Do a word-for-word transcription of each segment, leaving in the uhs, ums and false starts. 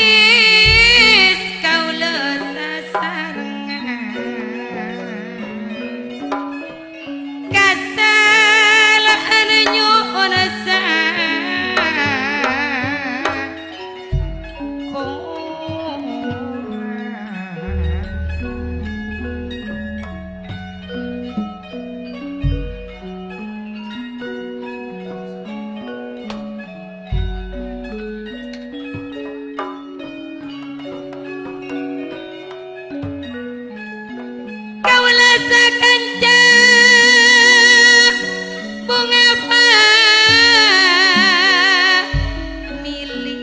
Anyabis kaulâ sasarengngan, kasala'an nyo'on sapora. Kaulâ sakanca bhunga famili,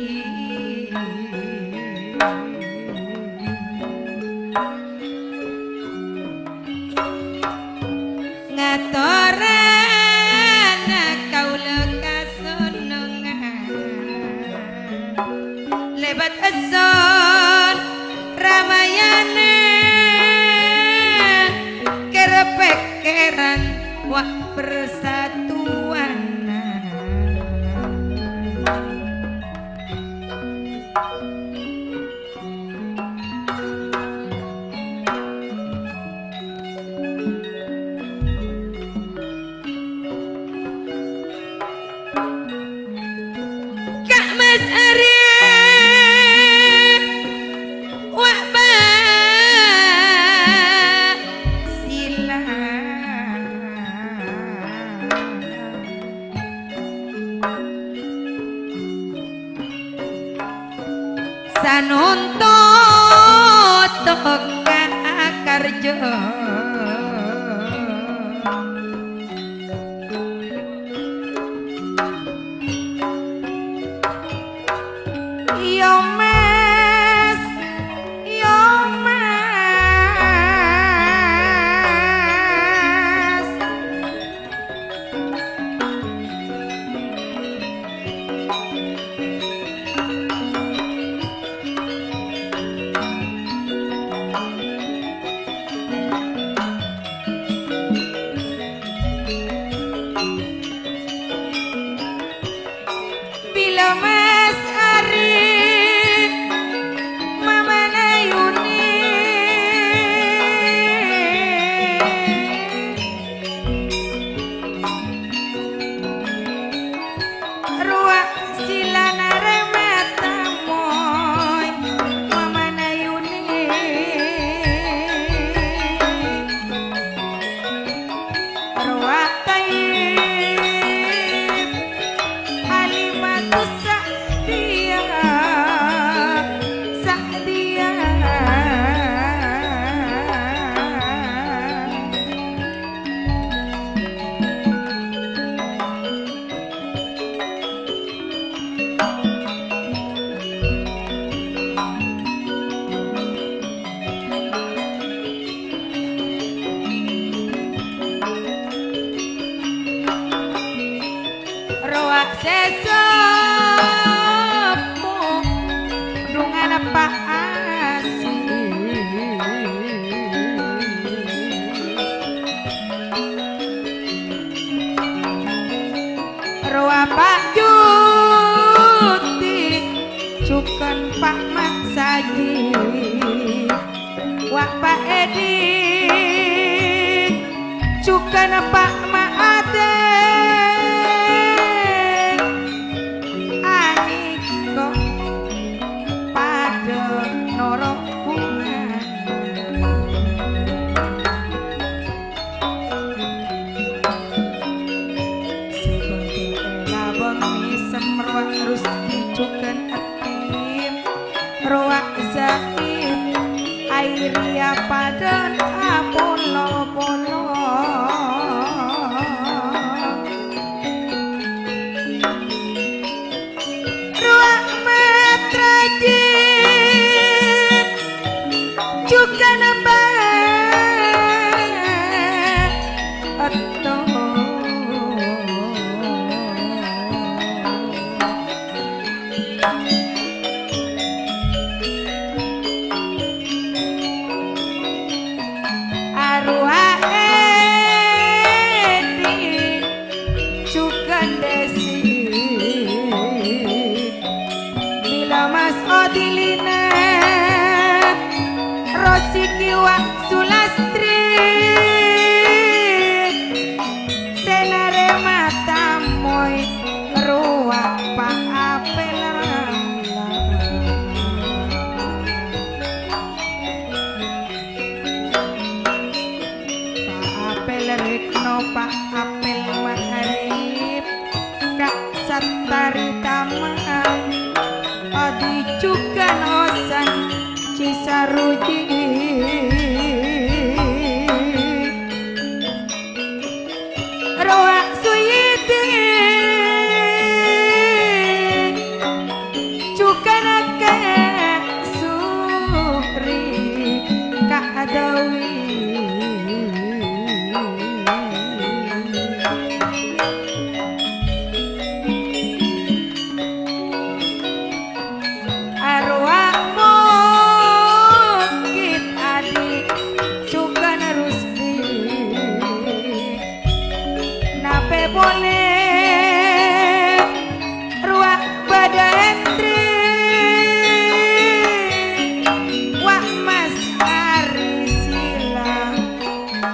ngatorana kaulâ kasonnengngan lèbât èsson Ramayana, kèr-pèkkèran wa' persatuanna. Ka' Mas Arif wa' Basila. Sanontot ka karja. Iyo, Mas, iyo, Mas. Bilâ Mas Arif mamana Yuni, rowa silana rè matamoy mamana Yuni, rowa Thayyib Halimatus Sa- Sè seppo dhungan Pa' Asis. Rowa Pa' Judi, jhughân Pa' Mat Saji. Wa' Pa' Edi, jhughân Pa' Ma'atè, anèko padâ noro' bhunga. Sè bâdâ è labâng mèsem rowa Rusdi jhughân Akim. Rowa Zaim, Airia padâna apolo-polo. Rowa Matraji, jhughân Bâ' Etto. Arowa Edi, jhughân Desi. Bilâ Mas Odilina, Rosiki Wa' Sulastri. Sè narèma tamoy rowa Pa' Apel Ramlan. Pa' Apel Retno, Pa' Apel Ma'arif, Ka' Santari Taman, Odi jhughân Osan Cisaruji. Rowa Suyidi, jhughân Ka' Suri, Ka' Dawi. Arowa Mokit Adi, jhughân Rusdi. Napè polè rowa bâdâ Hendri, Wa' Mas Arisila,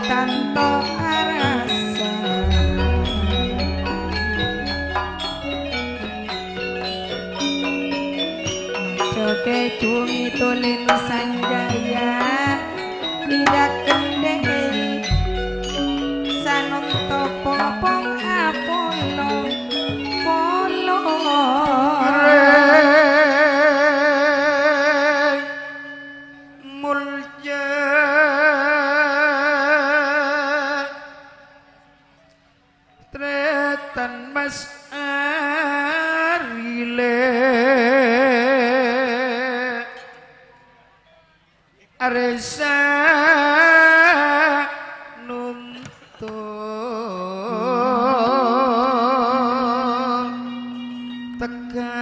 tanto arassa. Maca kècungi tolèn sanjaya, ira kendheng sanonto popong apolong polong. Rèng mulja. Trètan Mas Arilè, arèsa nonton teka.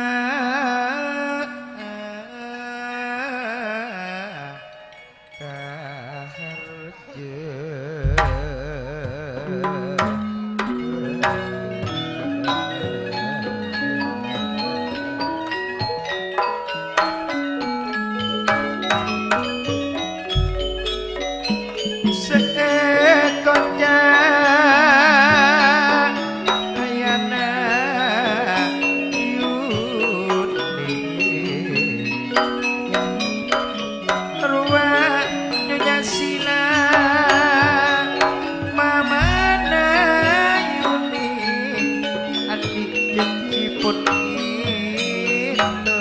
Kaharja. Sekonca ayana Yuni. Rowa Nyonya Sila, mamana Yuni, andi' jhânjhi pon ngènto.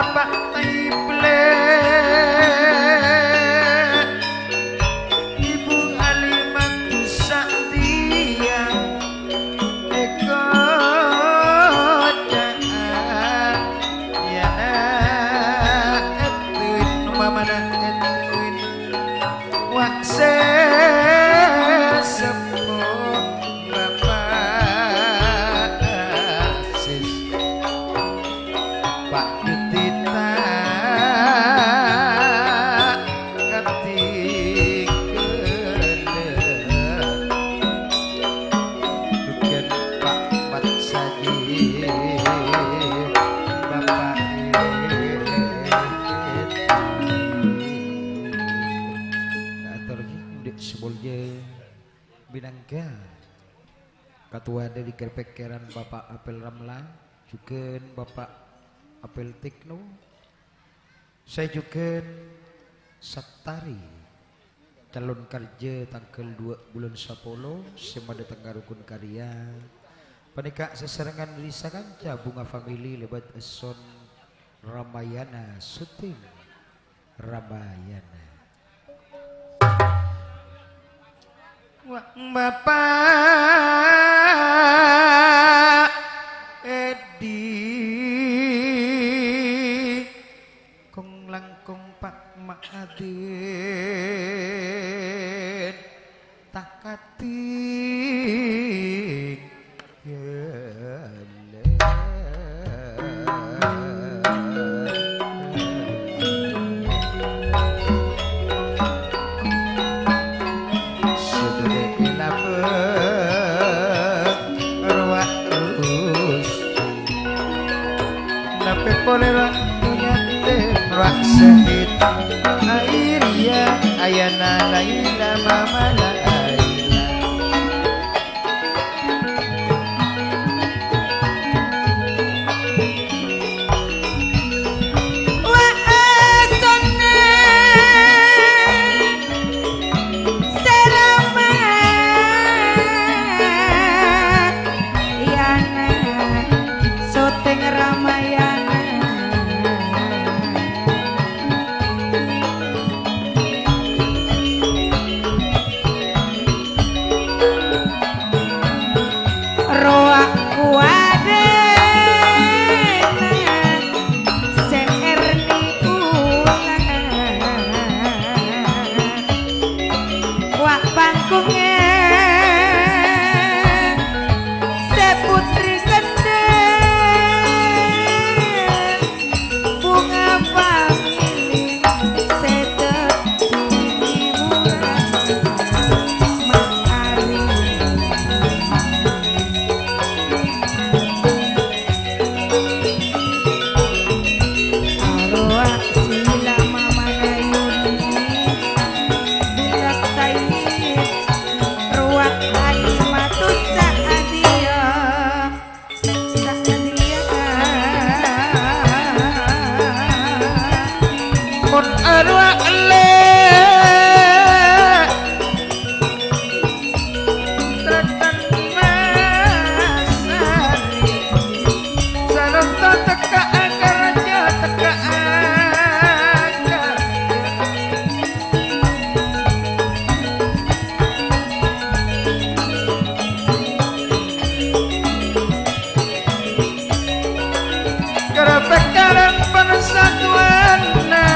Pak Taiblè, Ibu Halimatu Sa'diyah, èkoca'an, ya, na', ètuin, mamana ètuin. Wa' sè seppo Bapa' Asis, Pa' Duti ta' katinggalan. Dhugân Pa' Mat Saji, Bapa' Edi. Ator ghi, Ndu' sè molja, mènangka Katowa dhâri Kerpèkkèran Bapa' Apel Ramlan, jhughân Bapa' Apel Tekno, sè jhughân Sattari, calon karjâ tangghâl duwâ' bulân sapolo sè madâteng ka rokon karya. Panèka sasarengan dhâri sakanca Bhunga Family lèbât Esson Ramayana Syuting. Ramayana. Wa' Bapa' Edi, kong-langkong Pa' Ma'adin. Ta' katinggalan. Sadhâjâna labâng rowa terros. Napè polè rowa dunya tèmrowa sahid. Airiya ayana laila mama laila. Wa' asonna sè Ramayana, Syuting Ramayana. Rowa kowadhâna sè èrni ulang. Wa' pangkongngè sè putri kendhâ. Bhunga Family sè dhâddhi hiburan Mas Ari. Arowa sila mamana Yuni, Bilal Tayyib, rowa Halimatu Sa'diyah. Sa'diyah. Mon arowa ellè' trètan masari, sareng tekka'a karja tekka'a karja. Kerpekaran persatuanna,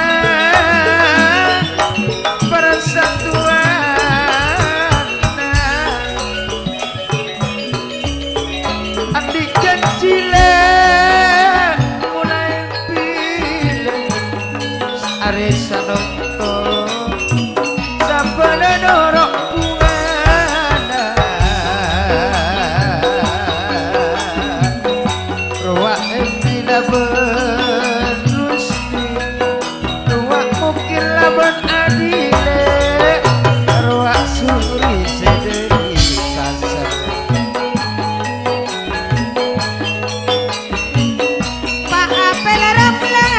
persatuanna. Andi' janji la molaè bilâ arè sanonto, sabbhân noro' bhungana. Rowa ènti labân Rusti, rowa mokir labân adilè, rowa suri sè dhâri saser. Pa' Apel Ramlan.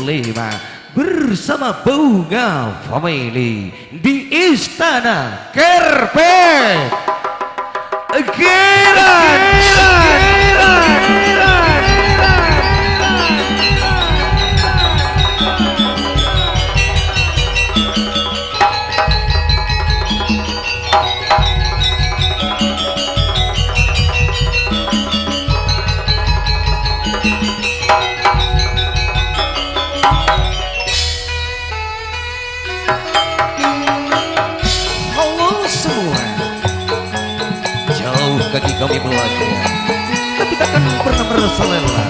Lima bersama Bunga Family di Istana Kerpet. Giran, giran, giran, giran. Halo semua. Jauh kaki kami melangkah, tapi takkan pernah merasa lelah.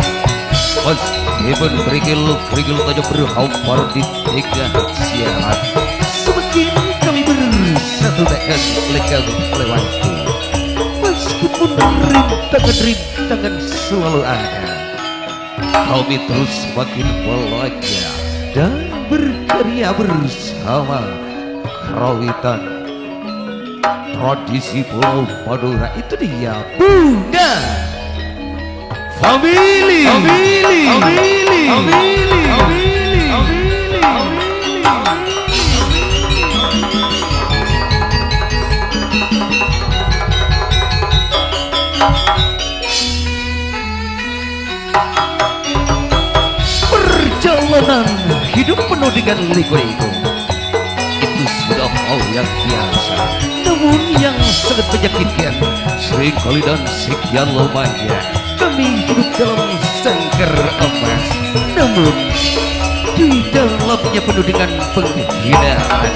Meskipun kerikil-kerikil tajam berhampar di tengah jalan, semakin kami bersatu takkan lekang oleh waktu. Meskipun rintangan-rintangan selalu ada, kami terus semakin melangkah dan berkarya bersama karawitan tradisi Pulau Madura. Itu dia Bunga Family. Family. Family. Family. Family. Family. Perjalanan hidup penuh dengan liku-liku. Itu sudah hal yang biasa. Namun yang sangat menyakitkan, seringkali dan sekian lamanya kami hidup dalam sangkar emas. Namun, di dalamnya penuh dengan penghinaan.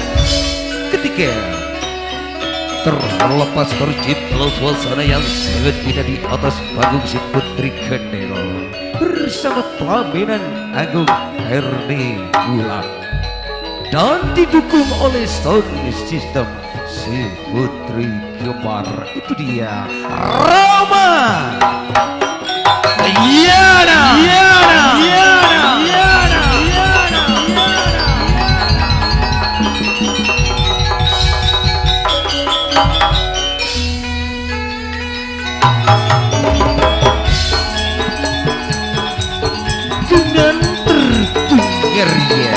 Ketika terlepas tercipta suasana yang sangat indah di atas panggung si Putri Gendel bersama pelaminan Agung Herni Wulan dan didukung oleh sound system si Putri Gemar, itu dia Roma Yana. Yana. Yana. Yana. Yana. Dengan terdengarnya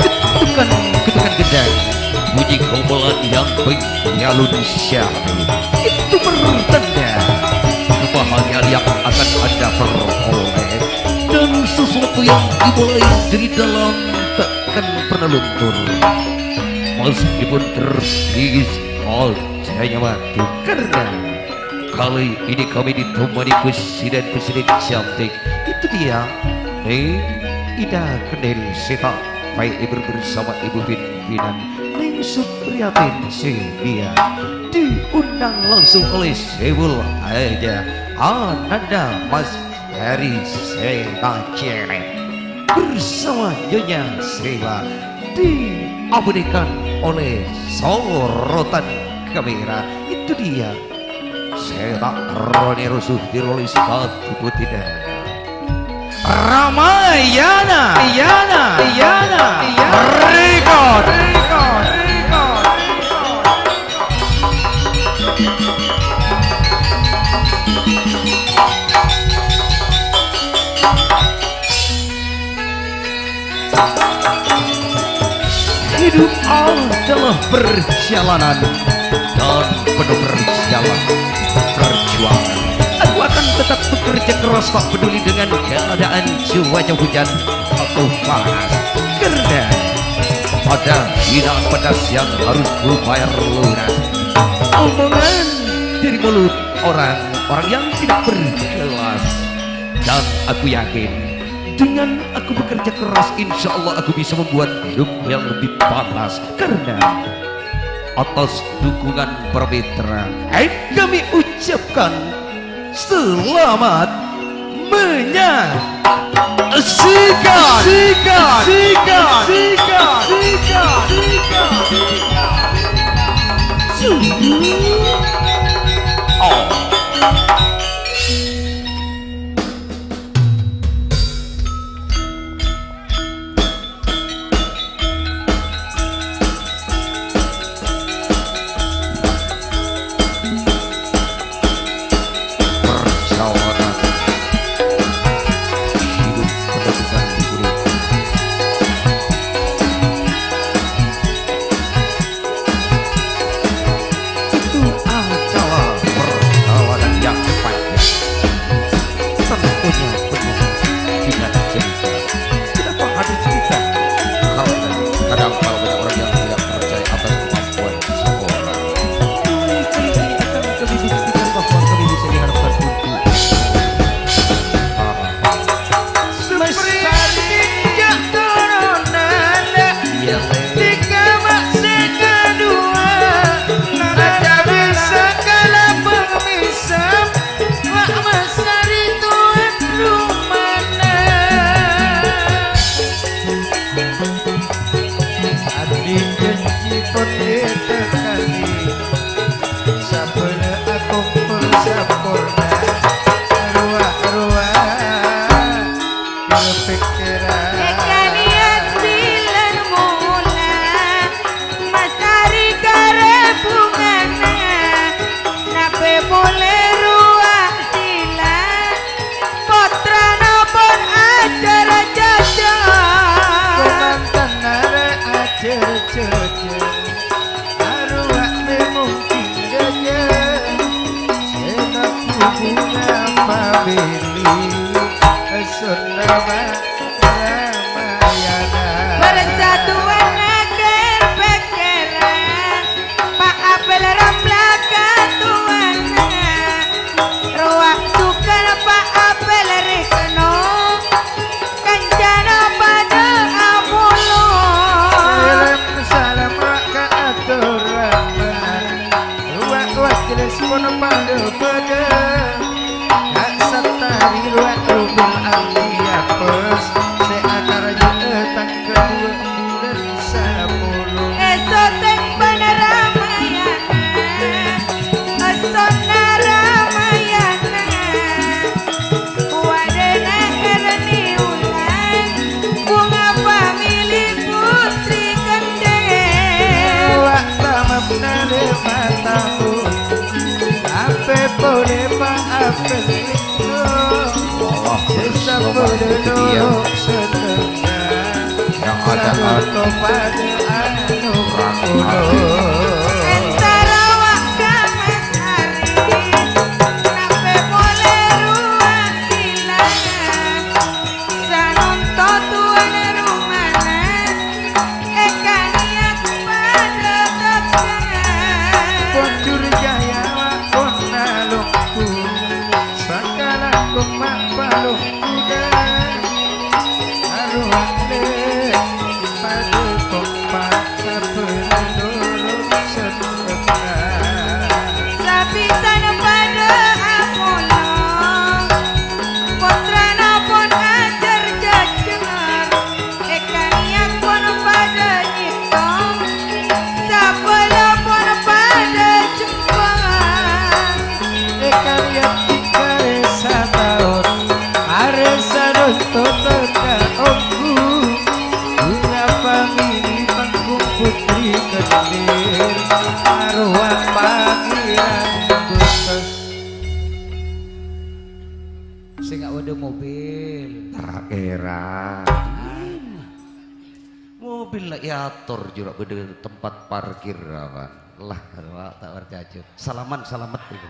ketukan-ketukan gendang, bunyi gamelan yang menyalun syahdu, itu bertanda kebahagiaan yang akan Anda peroleh dan sesuatu yang dimulai dari dalam takkan pernah luntur. Meskipun terkikis wajahnya batu, karena kali ini kami ditemani presiden-presiden cantik. Itu dia, Neng Ida Kendil Seta, baik ibu bersama ibu pimpinan, Neng Supriyatin Silvia, diundang langsung oleh Sebul Aja Ananda Mas Heri Seta Cere bersama Nyonya Sela diabadikan oleh sorotan kamera. Itu dia. Seta Roni Rusuh dirolis batu putih dan Ramayana, Yana, Yana, Yana. Record. Hidup adalah perjalanan dan penuh perjalanan perjuangan. Aku akan tetap bekerja keras tak peduli dengan keadaan cuaca hujan atau panas. Karena pada hinaan pedas yang harus ku bayar lunas. Omongan dari mulut orang-orang yang tidak berkelas. Dan aku yakin, dengan aku bekerja keras, insya Allah aku bisa membuat hidup yang lebih pantas. Karena atas dukungan para mitra, eh, kami ucapkan selamat menyaksikan. Sikat, sikat, sikat, sikat, sikat, sikat. Oh. Perjalanan hidup penuh dengan liku-liku. Arowa mèmong dhâjâ, sè tabu bhunga pamèlè, sonnama Ramayana. Bersatuan akhir pikiran, Pa' Abel ramplak katuwana. Rowa jhughân Pa' Abel rèkno, kancana padâ apolong. Salam, salam, wa' ka atoran. Wa', wa' jelas pon padâ-padâ. Ka' Sattari, wa' rubul anti-apes. Sè akarajâ'â tang kaduwâ bulân sapolo. Èsoteng bân Ramayana, èsonna Ramayana. Wadâna Erni Wulan, bhunga pamèlè putri kendheng. Wa' tamamna lèma taon, ampè polè pa-, ampè lèma. Allah, sè sampon nolong sadhâjâ. Yang ada sareng padâ anu. Entara wa' ka Mas Ari, nampè polè rowa sila. Sanonto tuan rumana, èkaniya padâ tepkana. Pon Jurjaya wa' pon Nalonggu, sakalangkong ma' palong kuda. Arowa lè padâ kompak, sabbhân nolong sadhâjâ. Sapisan padâ apolong, pottrana pon ajâr-jajâr, èkaniya pon padâ nyèttong, sabâlâ pon padâ jembhâng. Èkaniya tiga arè sataon, arè sanonto teka ongghu, bhunga pamèlè panggung putri kendheng, arowa Pangèran Bâtes. Sènga' bâdâ mobil. Ta' kèra. Mobil la èator jârèya bâdâ tempat parkir, apan. Lah, ta' parcajâ. Salaman, salamet, gitu.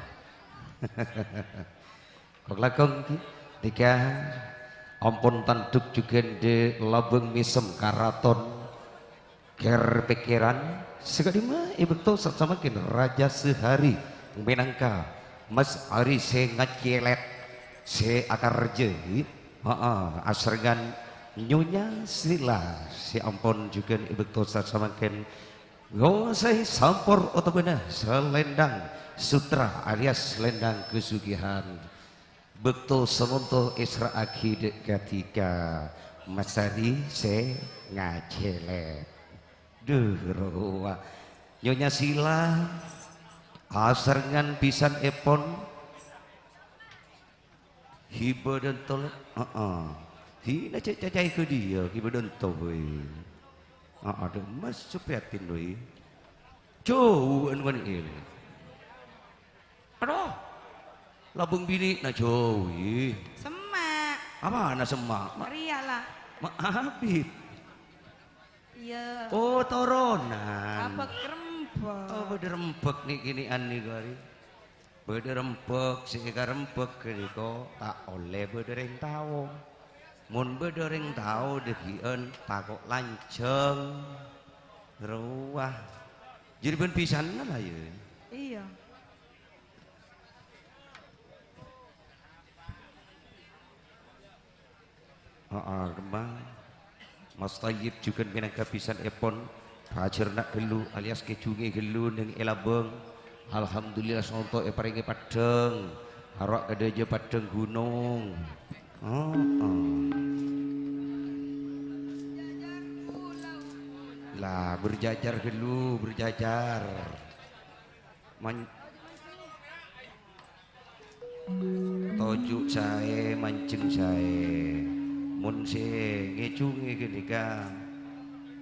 Kok-langkong, ghi. Nèka ampon tandhuk jhughân dâ' Labâng Mèsem Karaton. Kèr-pèkkèran, sè ka'dimma è bâkto sa-, samangkèn Raja Sehari mènangka Mas Ari sè ngacèlèt, sè akarjâ, heeh, asarengngan Nyonya Sila sè ampon jhughân è bâkto sa-, samangkèn ngosaè sampor otabâna salendang sutra alias selendang kasugihan. Bâkto samonto èserra'aghi dâ' kadhika Mas Ari sè ngacèlèt. Dhu, rowa. Nyonya Sila, asarengngan bhisanèpon. Ghibâ dânto, lè'? Heeh. Hina cè' cacaè ka dhiyâ, ghibâ dânto, wè. Heeh, dâ' Mas Supriyatin, wè. Jhâu, anu, anu, ini. Adhu, labâng binè'na jhâu, ih. Semma'. Apana semma'? Ma-, Rèya, la. Ma' abit. Iyâ. Oh, toronan. Abâk rembhâk. Oh, bâdâ rembhâk nè'-kènè'an nèko arè. Bâdâ rembhâk, sè èkarembhâk ghânèka ta' ollè bâdâ rèng tao. Mon bâdâ rèng tao dhâggi'ân tako' lanjhâng. Rowa. Jârèya bân bhisanna la, yâ. Iyâ. Aa, kemma. Mas Thayyib jhughân mènangka bhisanèpon, bhâjârna ghâllu alias kèjhungè ghâllu neng è labâng. Alhamdulillah, saonto' èparèngè paddhâng. Arowa' kadhâjâ paddhâng ghunong. Heeh. La, berjajar ghâllu, berjajar. Man-, toju' saè, manjheng saè. Mon sè ngèjhungè ghânèka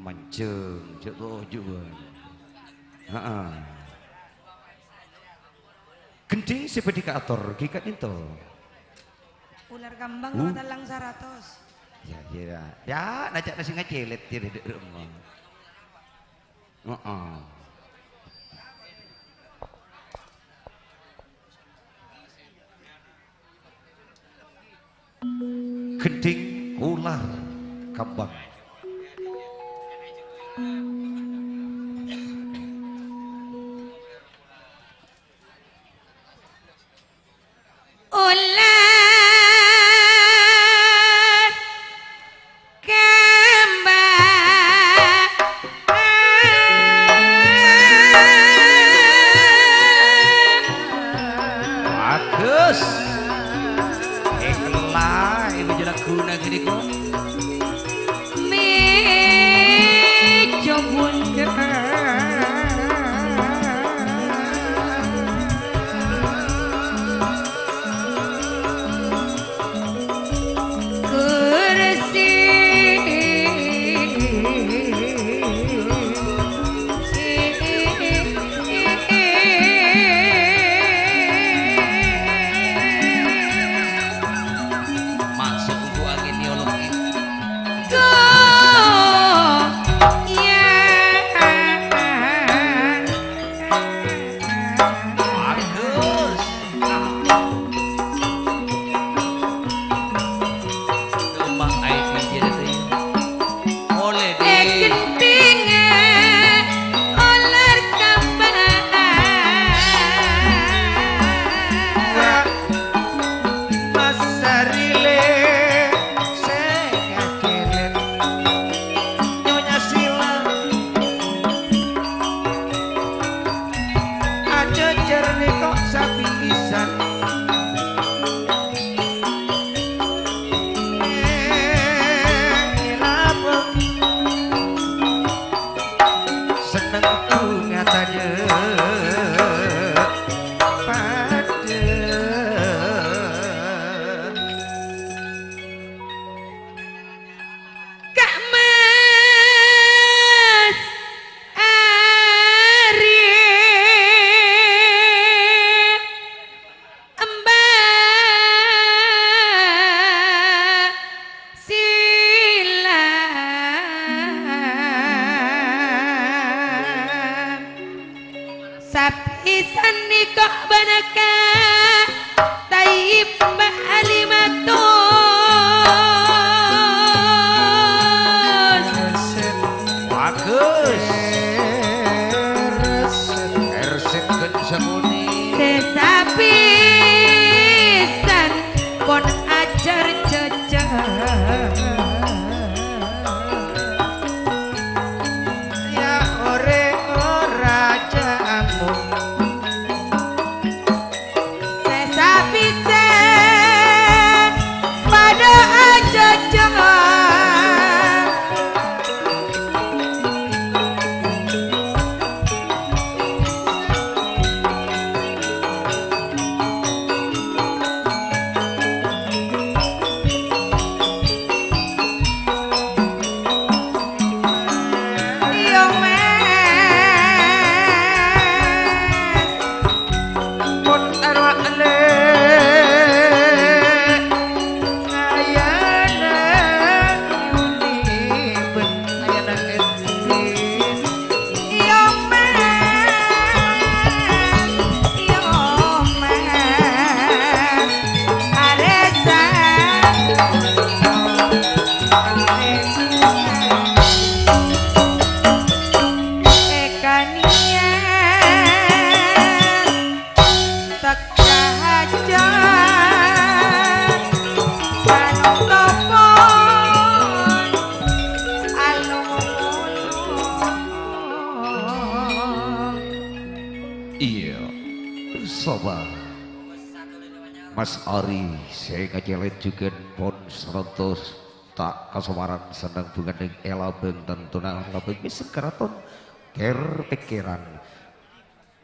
manjheng, jhâ' toju', bân. Heeh. Gendhing sè bhâdhi kaator ghi' ka'dinto. Ular kambang Uh. Rowa tellang saratos. Ya, ya. Ya, na ca'na sè ngacèlèt, ya, dâ' remma. Heeh. Gendhing ular kembang. Ular kembang. Bagus. Èkella, Ibu Jelagu nèko. Mèja bundher. Kursi. Masuk untuk angin nyolong. Go, ya. Bagus. Coma ae pinggir itu. Oleh di. Gendhinge olar kembang. Mas Sarile se ngakelen Nyonya Sila. Ajejer kok sapisan. Elabang seneng bunga tadha padha. Ka' Mas Ari Mbak Sila. Sapisan nèko bânakah Taib Mbak Alimatus. Bagus. Erset ken samuni. Se sapisan pon ajar jejak. Ya ore ora jamu. Se sapisan padha ajojoan. Yo, Mas. Pon aro ale. Ayana yuni ben ayana endi. Yo, Mas. Yo, Mas. Aresa. Ekaniyan teka hajar sanopon alolong. Iya, sapa? Mas Ari, sè ngacèlèt jhughân pon sarantos ta' kasowaran senneng bhungana è labâng tantona labâng mèsem karaton kèr-pèkkèran.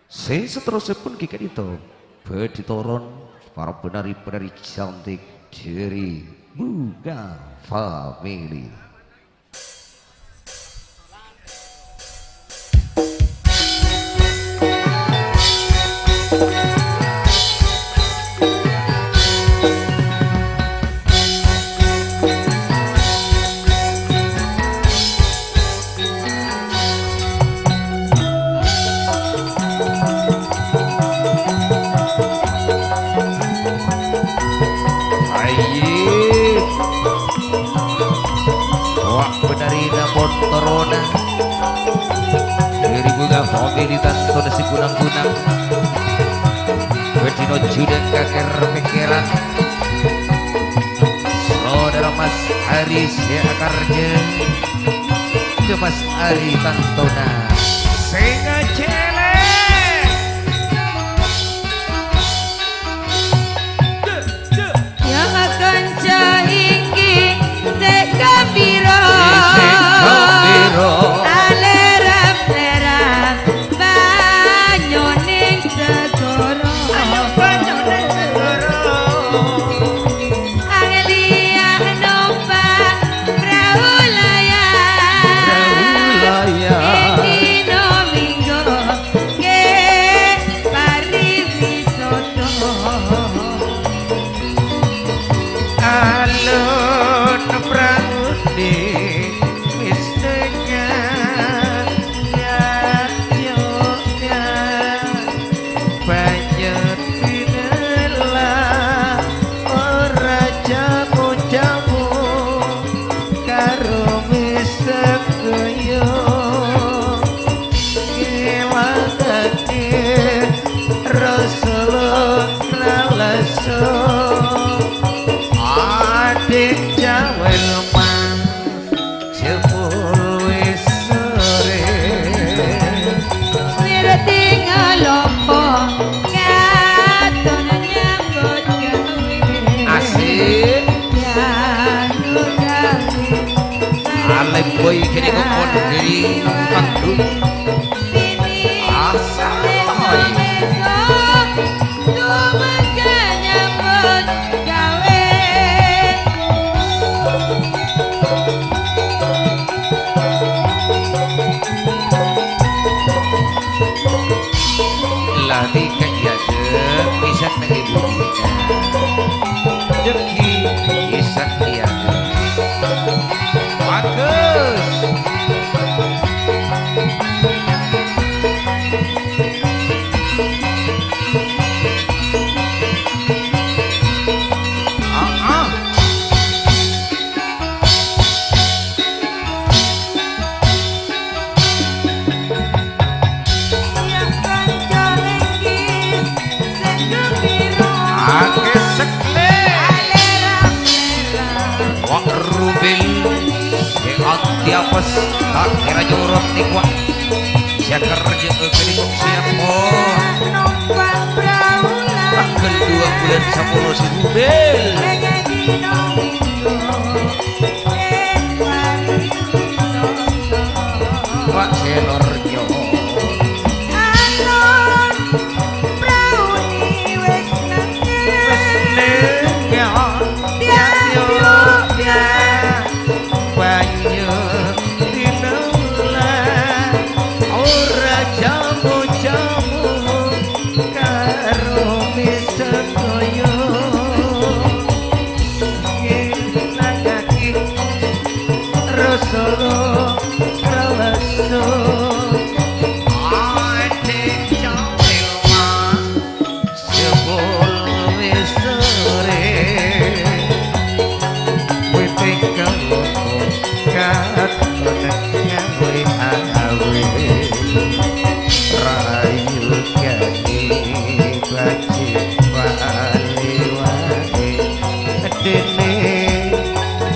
Sè saterrossèpon ghi' ka'dinto bhâdhi toron para penari-penari cantik dhâri Bunga Family. Ini tantona sè ghun-ghunan. Bâdhina judhâ kakèr pèkkèran. Saudara Mas Ari sè akardhâ. Ke Mas Ari tantona. Sè ngajhâlè. Ya kanca èngghi sè gembira. Sè gembira. Alèrap-lèrap banyu ning segara. Banyu ning segara. Ahliya nompa' prau layar. Prau layar. Ing dina Minggu. Nggih, pariwisata. Alon praune wis tengah, ya, ya, ya. Banyu dinella ora jamu-jamu. Karo mèsem goyo, ngèlangaghi rasa lalaso. Adhing jawèl man jebul wis sore. Wirti ngalompo, katon nyambut gawe. Asik. Nyambut gawe. Alem boy kene kokon diri panggung. Asal. Dumaga nyambut gawe. Lati ka iya, Dek, pisan nang ibu iya. Dek, pisan iya, Dek. Bagus. Ah, ah. Akeh sekle. Wa' rubil se anti apes, tak kira jorok ning wa'. Jaker jeke kene kok siap, oh. Tanggal dua bulan sepuluh si rubil. Wa' selor yo. Alon prauni wis nengge. Wis nengge. Tiap, tiap, tiap. Banyu dinella ora jamu-jamu karo misa toyo. Nangagi Rasul Rasul. Ade jawel, Mas. Jebul wis sore, weteng kalongkong katon ngawe-awe. Rayu gani bajik bali wae. Dene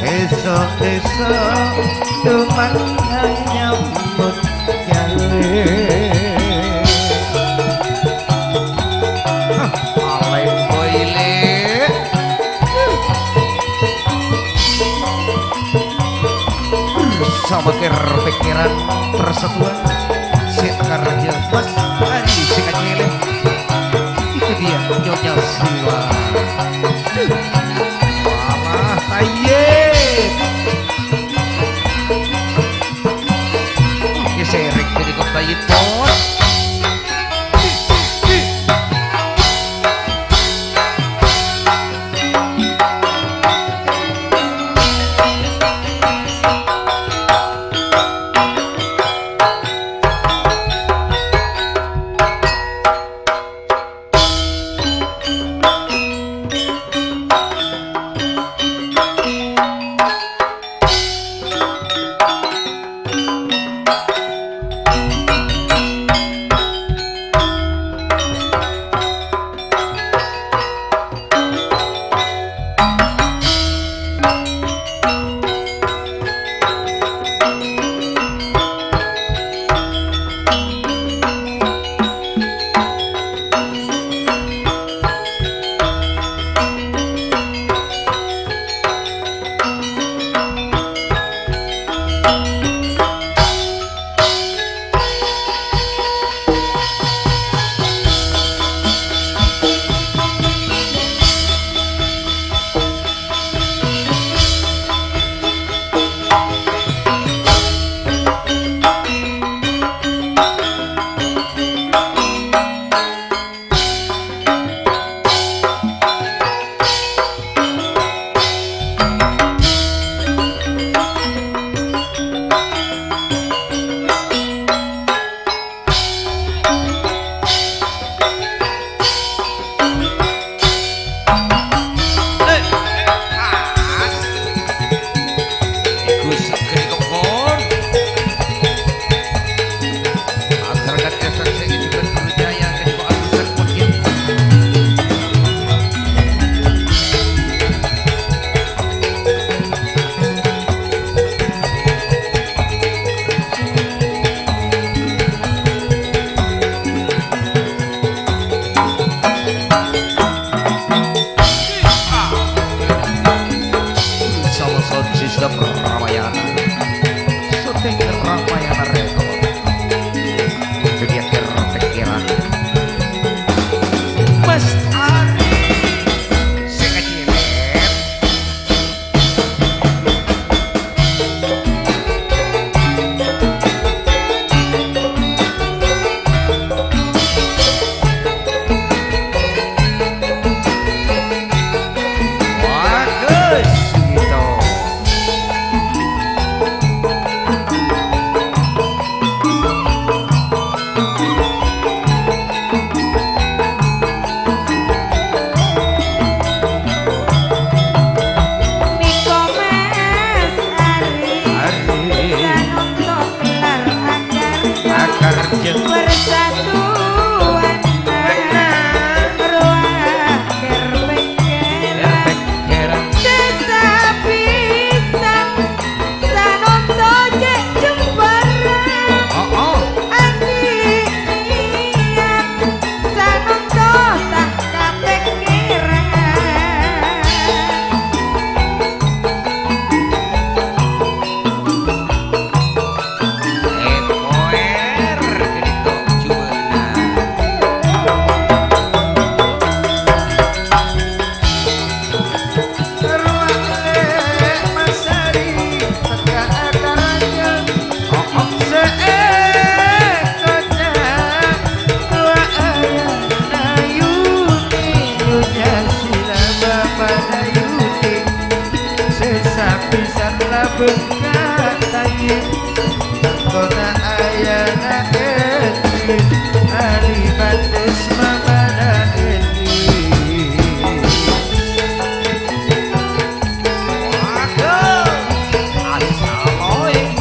esok-esok tumangga nyambut gawe. Hah, alai boy, Le. Bersama ker pikiran persatuan, si akar raja Mas Hari si kacele. Itu dia Nyonya Sila. Alah, tayyib. Oke, serek jadi kok tayyib, Bos. Satuan rowa ker-pengkeran. Ker-pengkeran. Sesa pisan sanonto cè' jembara. Oh, oh. Andi' niat sanonto ta' kapèngkeran. Èpoèr ghâniko jubâ'na. Rowa lè' masari tekka' ka rajâ. Oh, oh. Sè èkoca' rowa ayana Yuni, Nyonya Sila bapa'na Yuni. Sè sapisan la bengka taye, engko' ta' ayana Edi, alibates mamana Edi. Waduh, assalamualaikum.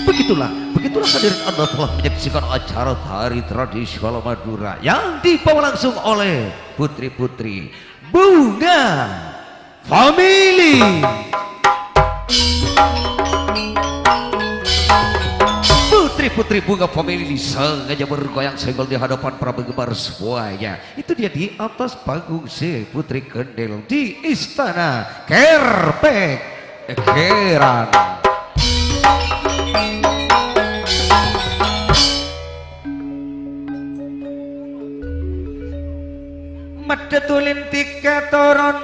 Begitulah, begitulah hadirin Anda telah menyaksikan acara tari tradisional Madura yang dibawa langsung oleh putri-putri Bunga Family. Putri-putri Bunga Family sengaja bergoyang senggol di hadapan para penggemar semuanya. Itu dia di atas panggung si Putri Kendel di Istana Kerpek Keran. Maddhâ tulin tika toron.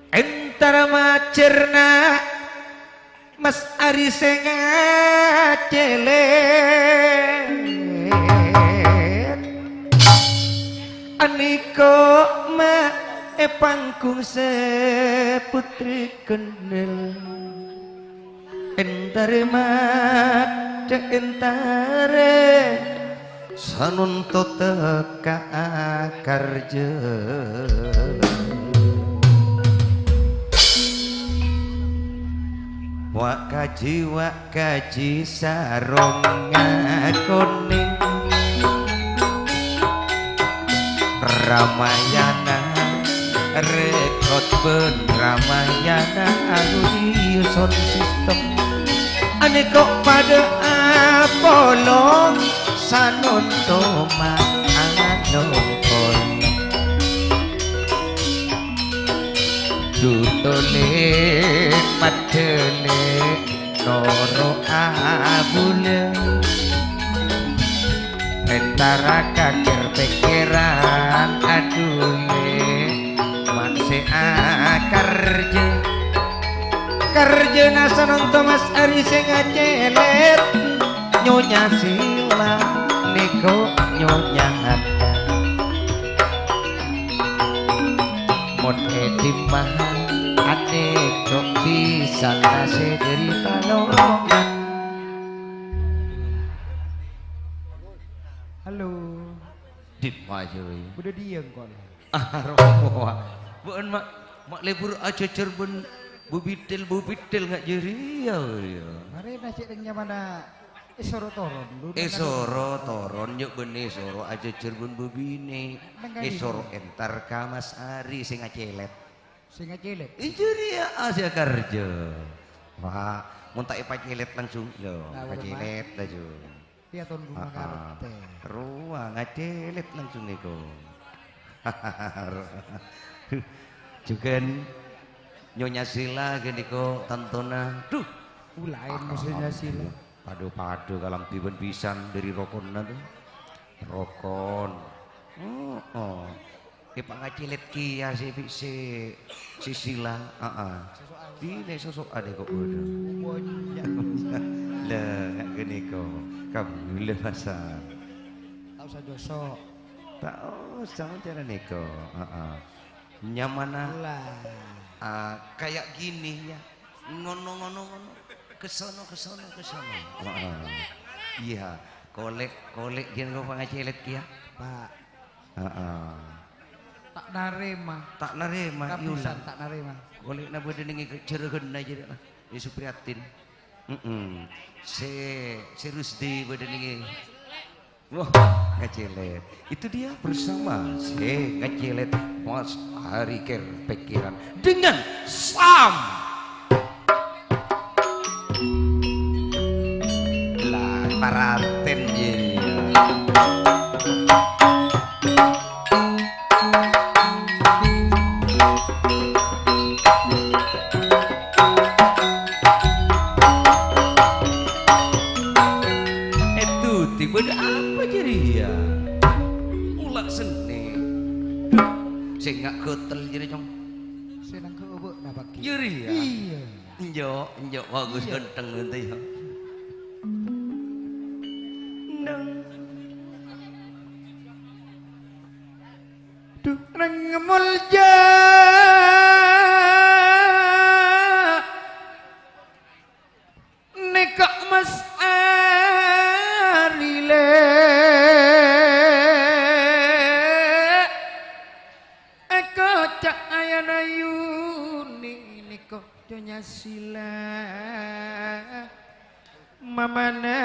Entar majârna Mas Ari sè ngacèlèt. Anèko ma' è panggung sè Putri Kendel. Entare maddhe entare sanonto tekka akarja. Wa' kaji, wa' kaji sarong ngakone. Ramayana Record bân Ramayana Audio Sound System. Anèko padâ apolong sanonto ma' anongkon. Dutole maddhele noro' abulâ. Entara kakèr pèkkèran adhuli ma' sè akarja. Karjana sanonto Mas Ari sè ngacèlèt, Nyonya Sila nèko Nyonya Anda. Mon è dimmaha anèko bisanna sè dhâri Palongan. Halo. Dimmaha, wè. Bâdâ dhiyâ engko'. Ah, rowa. Bâ'ân ma', ma' lebur ajhâjhâr bân bubidhil-bubidhil nga' jârèya, wè. Marèna cè' rèng nyamana Èsoro toron, dhu, Èsoro toron, nya' bânnè èsoro ajhâjhâr bân bâbinè'. Neng ka'dinto. Èsoro entar ka Mas Ari sè ngacèlèt. Sè ngacèlèt? Iyâ, rèya, ah, sè akarja. Wah, mon ta' èpacèlèt langsung, lho, Nah, pacèlèt laju. Iyâ, ton, Bu, Ah, ah. Makartè. Rowa ngacèlèt langsung nèko. Jhughân Nyonya Sila ghânèko tantona. Duh. Ulaèn Ah, mosèna ah, Sila. Padha-padha kalambhi bân bhisan dhâri rokonna, to. Rokon. Heeh. È, pangacèlèt kèya sè, sè, sè sila. Heeh. Sosokan. Dinè sosokan è kok bâdâ. Oh, iyâ. Lah, ghânèka. Kabulâ pasang. Ta' osa josok. Ta' osa, cara nèka. Heeh. Nyamana, ah, kayak gini, ya. Ngono, ngono, ngono. Ke sono, ke sono, ke sono. Heeh. Iyâ, kolè', kolè' ghânèka pangacèlèt kèya. Pak. Heeh. Ta' narèma. Ta' narèma, Kabisan iyâ. Ta' narèma. Kolè'na bâdâ nèng è jârâghânna jârèya, È Supriyatin. Heeh. Sè, sè Rusdi bâdâ nèng è Wah, ngacèlèt. Itu dia bersama si ngacèlèt Mas Hari Ker Pikiran dengan Sam. Lah, paraten jârèya. Èdhu, bâdâ apa jârèya? Pola sennè. Sènga' ghâtel jârèya, Cong. Sè nangghâ' obu' napa, Ki? Jârèya? Iyâ. Enjâ', enjâ', bagus, ghântheng, ghântheng, ya. Nang. Dhu, rèng molja nèka Mas Ari, lè'. Èkoca' ayana Yuni nèka nyonya sila. Mamana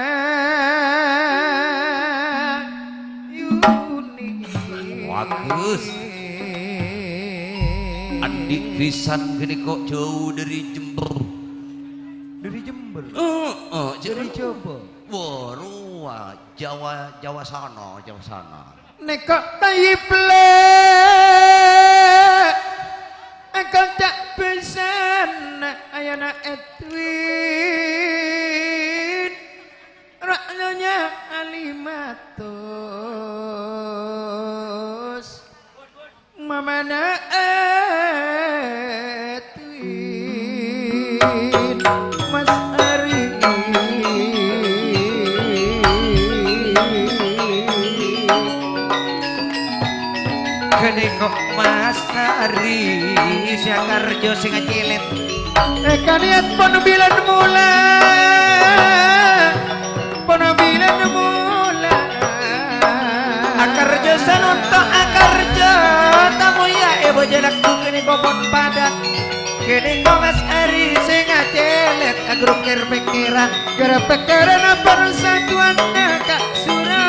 Yuni. Bagus. Andi' bhisan ghânèka jhâu dhâri Jember. Dhâri Jember? Heeh, dhâri Jember. Wah, rowa Jawa, Jawa sana, Jawa sana. Nèka Tayyib, lè', èkoca' bhisan ayana Edwin, ra' nyonya Alimatus, mamana Edwin. Mas Ari. Ghânèka Mas Ari, sè akarjâ sè ngacèlèt. Èkaniat pon bilân mola. Pon bilân mola. Akarjâ sanonto' akarjâ tamoyya è bâjâ lagghu ghânèka pon padâ. Ghânèka Mas Ari sè ngacèlèt, agrok ker-pèkkèran. Ker-pèkkèranna parsaduwânna Ka' Sura.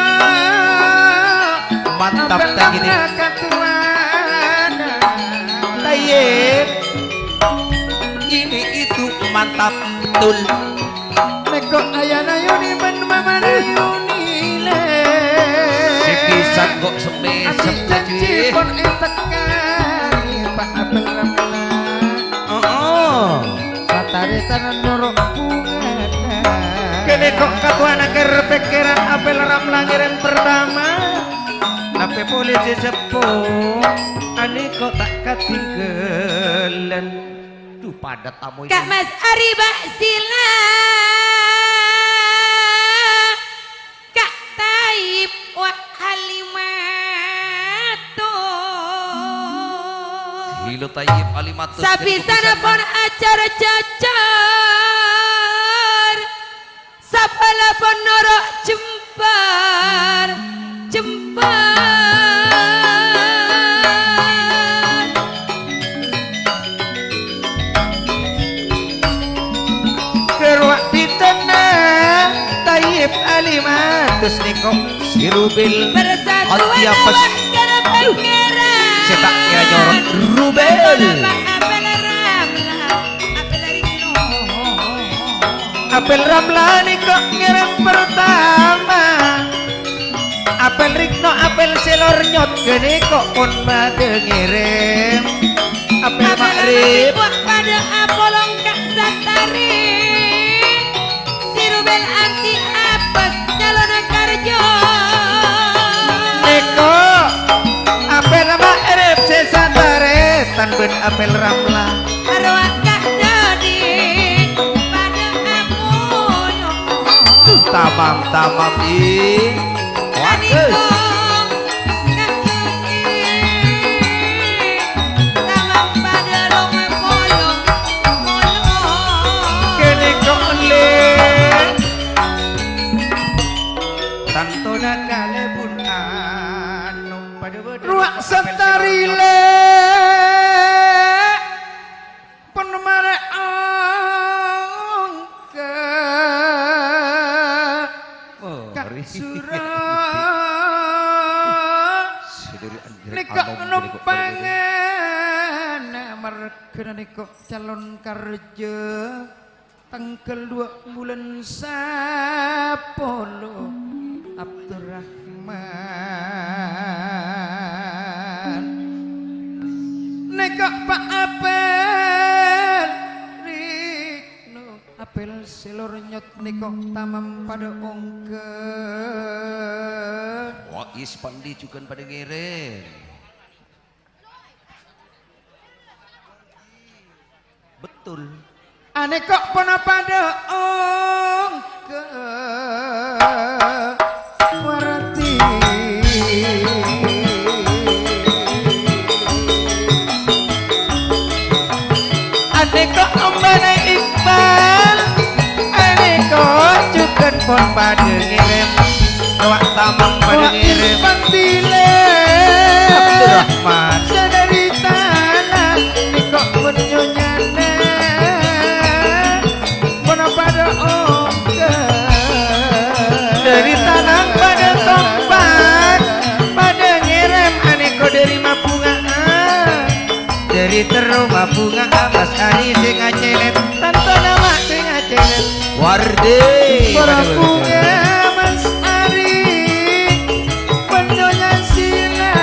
Mantap, Tayyib. Tayyib. Ini itu mantap, betul. Nèko ayana Yuni bân mamana Yuni, lè'. Sè bhisan kok semè-, Andi' janji pon ètekka, Pak Abel Ramlan. Oh, oh. Satarètan noro' bhungana. Kènè kok katowana ker-pèkkèran Abel Ramlan ngèrèm pertama. Tapè polè sè seppo, anèko ta' katinggalan. Dhu, padât tamoy. Ka' Mas Ari Basila, Ka' Tayyib wa Halimatus. Gila, Tayyib, Halimatus. Sabisana pon ajar-jajar. Sabâlâ pon noro' jembhâr, jembhâr. Kèrowa' pitèna Tayyib Halimatus nèko si Rubil. Persatuan Antiapes. Awak karo pangèran. Sè ta' kèra nyorot Rubil. Bapak Abel Ramlan. Apel Rikno. Apel Ramlan nèko ngèrèm pertama. Apel Rikno, apel sè lor nyot ghânèko pon padâ ngèrèm. Apel Ma'rib. Padâ apolong Ka' Satari. Si Rubel anti Pel Ramla. Arwah Kak Dodi padha apoyo. Tamam, tamam, ih. Waduh. Kak Dodi tamam padha long-polong. Kene kok le. Tantona kalebun anu padha-padha. Ruwa' satarile pon mare ongka. Oh, Kak ri. Suro. Sedari anjir. Niko anom nompangan mergana niko calon karja. Tanggal dua bulan sapolo, Abdurrahman. Nèko Pa' Apel, Rikno Apel sè lor nyot nèko tamam padâ ongghâ. Wah, is pandi jhughân padâ ngèrèm. Betul. Anèko ponapa dâ' ongghâ warti. Anèko ombâna Iqbal, anèko jhughân pon padâ ngèrèm. Rowa tamang padâ ngèrèm. Abdurrahman. Sadâri tanang nèko pon nyonyana. Pon padâ ongghâ. Dâri tanang padâ kompak, padâ ngèrèm anèko dâri mabhunga'a. Dâri terro mabhunga'a Mas Ari sè ngacèlèt, tantona ma' sè ngacèlèt. Wardi. Mabhunga Mas Ari, pon nyonya sila.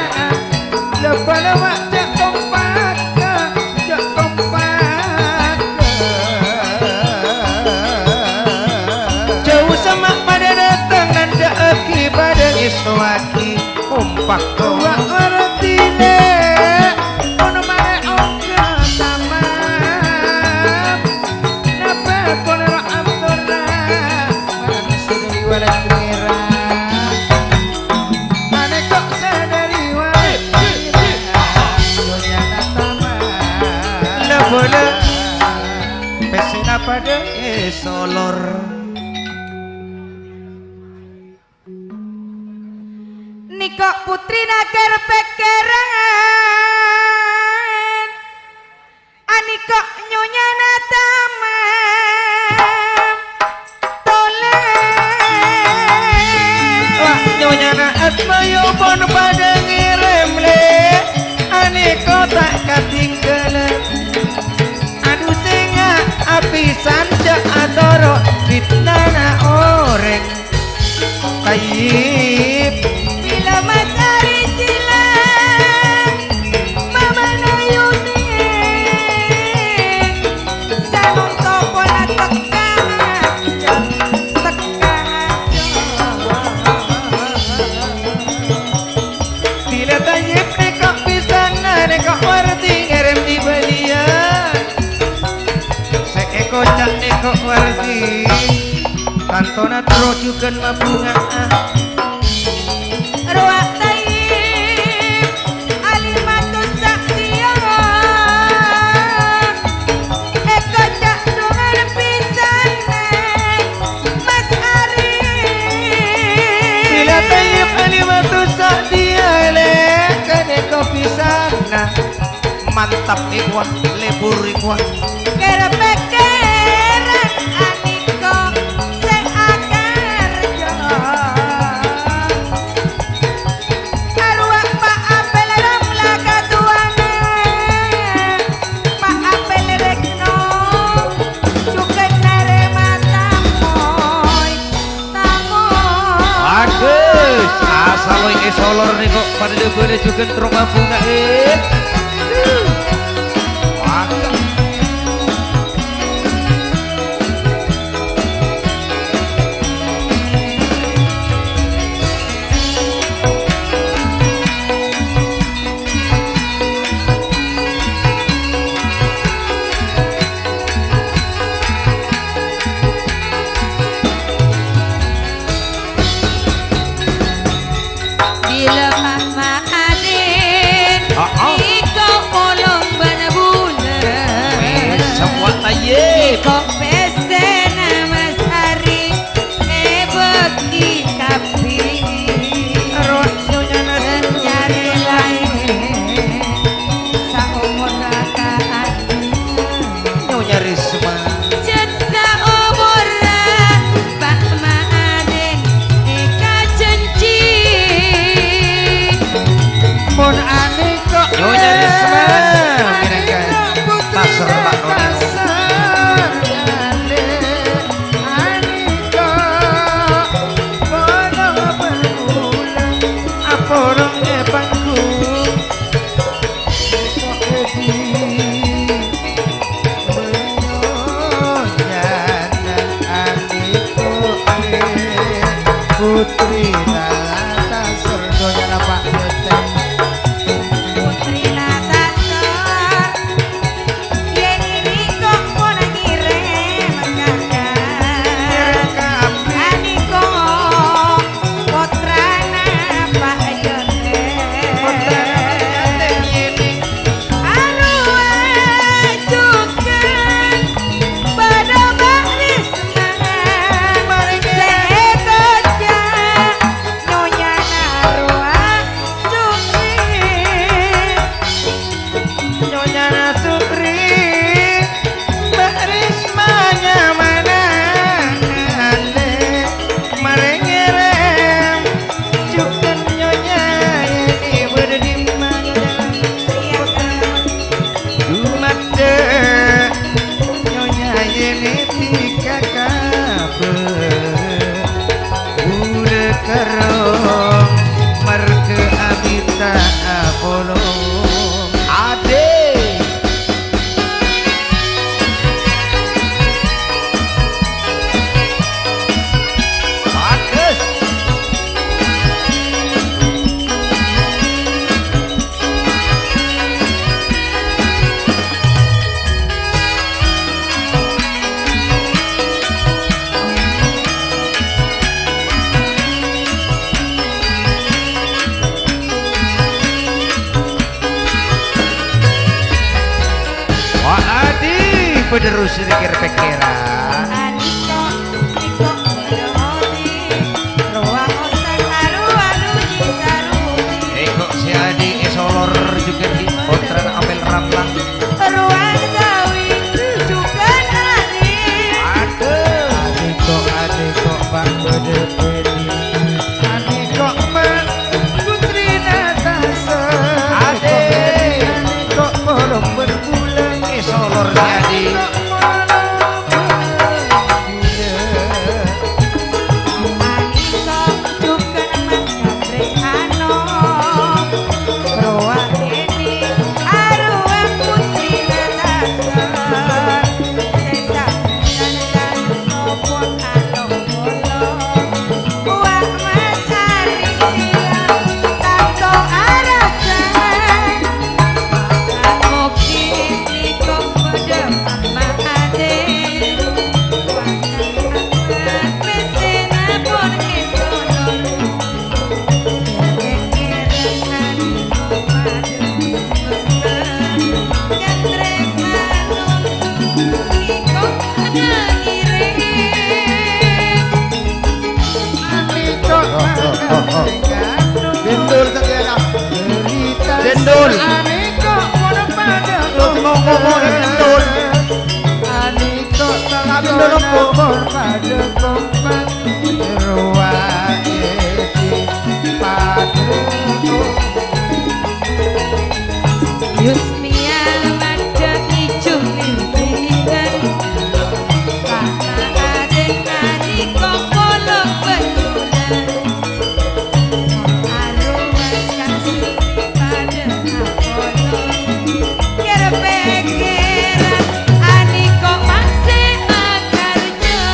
Lèbâna ma' jhâ' kompak, jhâ' kompak. Jhâ' usa ma' padâ dâteng, nandhâ'aghi padâ ngèstowaghi. Kompak. Wa' wartine, ono mare ongghâ tamam. Napa ponapa ampura? Marang sè dâri walad mèra. Anèko sè dâri walad mèra. Donyana tamam. Napa, pèssèna padâ èsolor. Nèko putri nagâr pèkkèran, anèko nyonyana tamam tolan. Wah, nyonyana Atmayu pon padâ ngèrèm, lè', anèko ta' katinggalan. Adu sènga' apisan jhâ' atoro' fitnana orèng. Tayyib. Bilâ Mas Ari sila, mamana Yuni. Sanonto pola tekka, tekka. Bilâ Tayyib nèko pisanna nèko warti ngèrèm è bâliyâ. Sè èkoca' nèko warti. Tantona terro jhughân mabhunga'a. Rowa Tayyib, Halimatus Sa'diyah. Èkoca' dhungan pisanna Mas Ari. Bilâ Tayyib, Halimatus Sa'diyah, lè', kanèko pisanna. Mantap, Ikhwan, lebur, Ikhwan. Kèra-pèkkèran anèko sè akarjo. Arowa Pa' Apel Ramla katowana. Pa' Apel Rèkno jhughân narèma tamoy. Bagus. Asal wèng èsolor nèko padâ dhâbuna jhughân terro mabhunga, eh. Wah. Tasor dhunnyana Pa' Beten. Putrina Tasor, yèn iko pon ngèrèm kakè. Ngèrèm kakè. Aniko potrana Pa' Joten. Potrana Pa' Joten yèn. Arowa jhughân padâ bâris Sè ètoja Nyonyana rowa Sukri. Nyonyana Sukri, Mbak Risma nyamana. Marè ngèrèm, jhughân Nyonya, yèn bâdâ dimma, Nyonya. Iyâ, Kak. Dumaddhâ Nyonya Yeni tika kabhâr, bulâ karo marghâ abhita apolong. Adhi. Bagus. Wah, adhi, padâ terros pikir-pikiran. Aniko, niko, Rowa Hosen, Aru, Aru, Ji, Saru, Ji. Eko si adhi, Esolor juga di Potran Amel Ramlang. Rowa Jawi, juga adhi. Aduh. Adiko, adiko, Pak Bode Bedi. Adiko, Pak Putri Natasha. Adhi. Adiko, Polong Berbula. Esolor si adhi. Dendul, Satya. Dendul. Lo, ngomong, ngomong, dendul. Dendul, ngomong. Yusmia madhâ ijo lintèngan. Karna adhing adhi' kok polong betulan. Arowa kasih padâ apolong. Kèr-pèkkèran aniko masih akarja.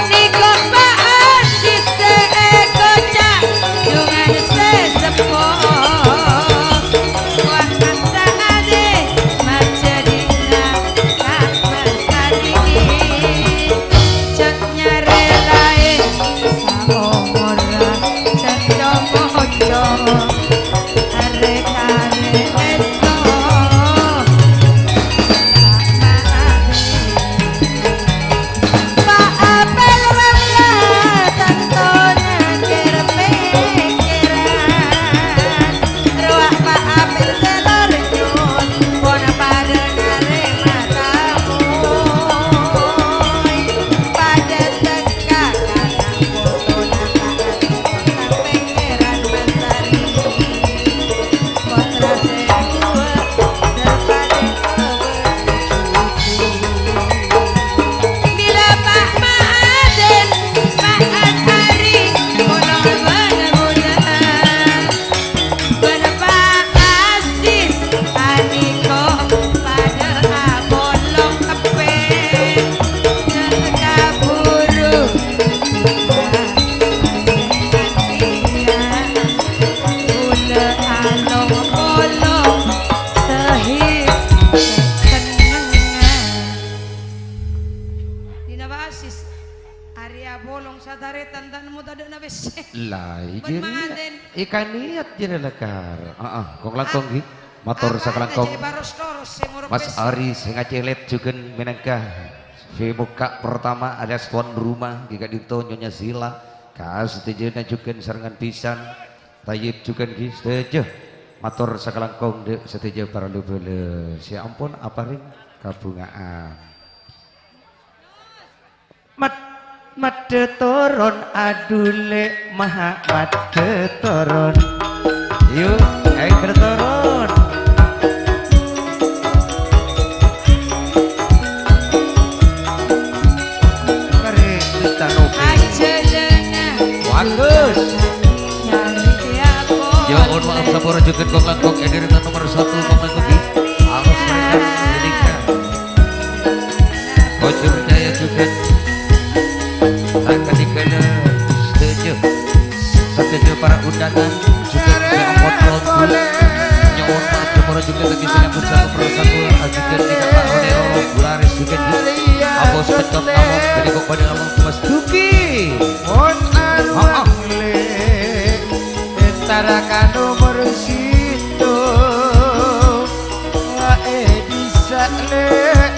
Nèko pa'asè sè èkoca' jungan sè seppo. Wah, sa'adè majâdina ta' mastè. Jhâ' nyarè laèn saomorra, jhâ' co-ngoco. Arè-arè èsto. Pa' Apel Ramla tanto nyakèr pèkkèran. Rowa Pa' Apel sè torjun, pon padâ narèma tamoy. Padâ tèka kana' potona Pa' Apel tang pèkkèran masari. Pottra sè duwâ' dâpadâ bâdâ cucu. Bilâ Pa' Ma'adin, Pa' Asari, polong bân-bhulân. Bân Pa' Asis, anèko padâ apolong teppè. Jhâ' kabhuru. Kaulâ along-polong sahèt sennengnga. Dina Pa' Asis, arèya polong satarètan ta' nemmo tadâ'na pèssè. Lah, Bân iyâ, Ma'adin. Èkaniat jârèya lakar. Heeh, kong-langkong, ghi. Mator sakalangkong. Mas Ari sè ngacèlèt jhughân mènangka pembuka pertama alias tuan rumah, ghi ka'dinto Nyonya Sila. Kasadhâjâna jhughân sarengngan pisan. Thayyib jhughân ghi sadhâjâ. Mator sakalangkong dâ' sadhâjâ para lu-bâlâ sè ampon aparèng kabhunga'an. Mat-, maddhâ toron adhulè maha maddhâ toron. Yu, ayo bertoron. Kare Tanopi. Ajâlâna. Bagus. Nyarè apa? Ya, mohon maaf, sapora jhughân kong-langkong, èdhirètan nomor satu, kong-langkong, ghi. Alas mereka, Melika. Bocor Jaya jhughân. Tang kadighâna sadhâjâ. Sadhâjâ para undangan jhughân sè ampon longgu. Nyo'on maaf, para jhughân lagi sè nyambut satu persatu. Ajhughân tingkat Pak Ronero, Bularis jhughân. Abos Pecot Among, gede kok pada Among Mas Duki. Mon Heeh. Arwah lè', entara ka nomor sèttong. Wae bisa lè'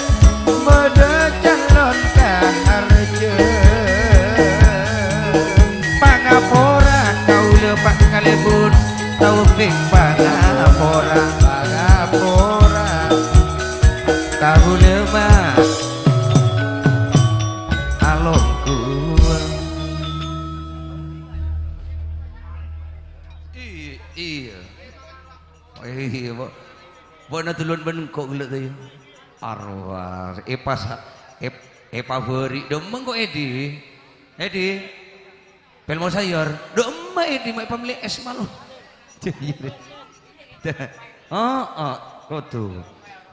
bâdâ calon kaharja. Pangapora kaulâ pa' kalèbun Taufik pangapora, pangapora. Kaulâ ma' alonggu. Iyâ, iyâ. Iyâ, Bu. Bâ'na duluan bân engko' ghellâ' ta, iyâ? Arwah, epas-, ep-, epabâri' dâ' emma engko' Edi. Edi. Pel mau sayur. Dâ' emma Edi ma' epamellè es malon. Heeh, kodhu.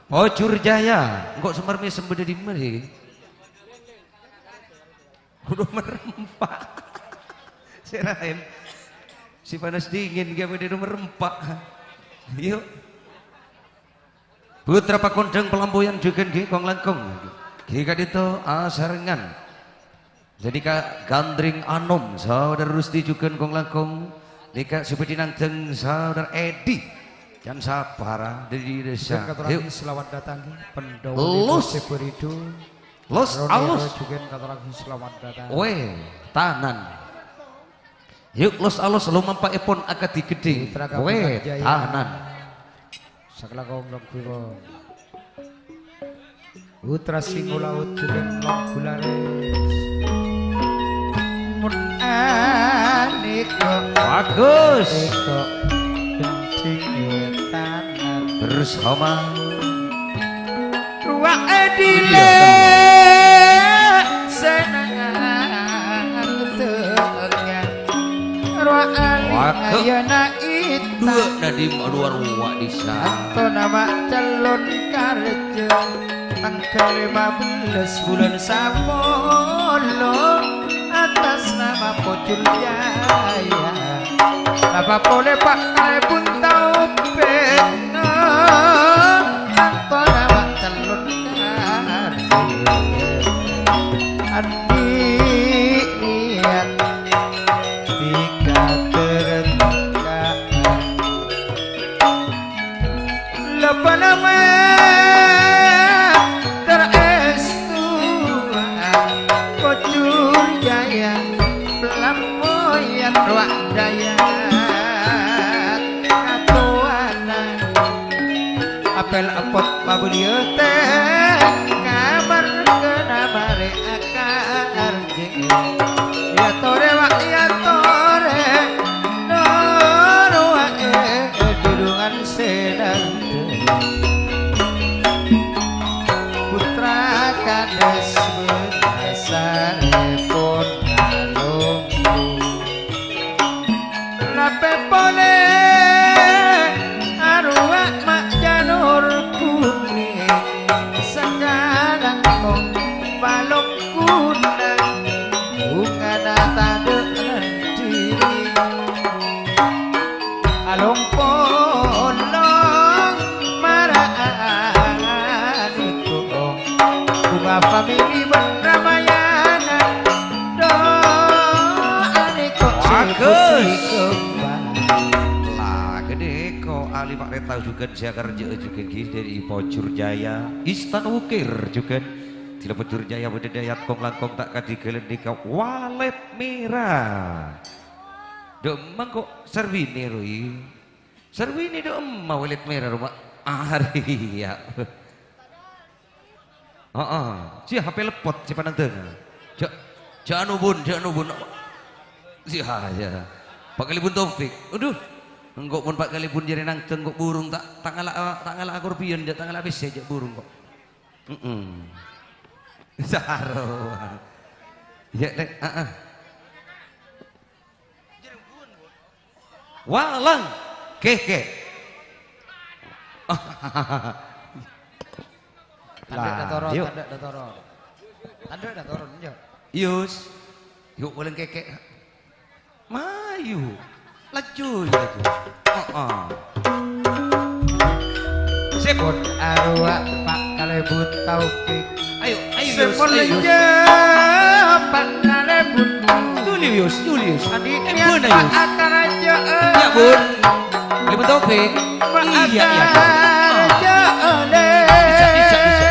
Pojur Jaya, engko' semar mesem bâdâ dimma, Di? Udah merempak. Serahin. Si panas dingin, gak beda udah merempak. Yuk. Putra Pakondang Pelamboyan jhughân ghi kong-langkong. Ghi ka'dinto asarengngan. Jadi ka Gandring Anom, Saudara Rusti jhughân kong-langkong. Nika sè bhâdhi nangdhâng Saudara Edi. Can sapara dâri desa. Yuk. Selamat datang, Pendowo Los. Sè beridu. Los Ronero alus. Jhughân katorang selamat datang. Weh, tanan. Yuk, los alus lumampa'èpon akadhi ghedhing. Putra Weh, Kabupaten Jaya. Tanan. Sakalangkong longgu. Putra Singolaut jhughân longgu laris. Mun anèka Bagus. Ghedhing wetanan. Bersama. Ruwa' edile senengan tengan. Ruwa' ali Waduh. Ayana ita. Dua nadi dua ruwa' di sana. Anto nama calon karja. Tangghâl lèma bellâs bulân sapolo, atas nama Pojur Jaya. Napa polè, Pa' Kalèbun Taufik, no? Tanto nama cellon kadhi. Andi' niyat dikaterrengka. Lapana mater èstuwân Pojur Jaya, pelammoyan rowa daya katowana. Apel epot pabuliyâ tè kamar kena marè akar. Yâ torè, wa', yâ torè, noro wa'è dhurungan sè nandhâ. Putra kadhâs bhâdhâsarèpon nalongghu. Napè polè arowa ma' janur kunèng, sakalangkong palongguna, bungana tadâ' nandhi. Along-polong mara anèko, bunga famili bân Ramayana. Doa nèko sè Bagus. Putri kembang. Lah, ghânèka ahli pakrèta jhughân sè akarjâ'â jhughân ghi dâri Pojur Jaya, Istan Wukir jhughân. Dila Pojur Jaya bâdâ dayat kong-langkong ta' kadhi ghâlândhika Walet Mera. Dâ' emma kok Sarwini, Roy. Sarwini dâ' emma Walet Mera, roma. Arèya. Heeh. Sè H P lepot, sè panandhânga. Jhâ', jhâ' anu, Bun, jhâ' anu, Bun. Sè, ah, ya. Pa' Kalèbun Taufik. Aduh. Engko' pon Pa' Kalèbun jârèya nangdhâng kok burung ta', ta' ngala', ta' ngala' akorbiyân, jhâ' ta' ngala' pèssè, jhâ' burung kok. Heeh. Saro. Ya, Lè', heeh. Walang kèkè. Tandhâ' Lah, dâ' toron, yuk. Tandhâ' dâ' toron. Tandhâ' dâ' toron, yuk. Yus. Yuk, walang kèkè. Mayu. Laju, laju. Heeh. Sip. Pon arowa Pa' Kalèbun Taufik. Ayo, ayo, Yus, ayo, Yus. Sè molja Pa' Kalèbun. Julius, Julius. Andi' Eh, Bun, Yus. Akaraja. Ya, Bun. Kalèbun Taufik. Iya, iya, iya. Akaraja, Lè'. Bisa, bisa, bisa.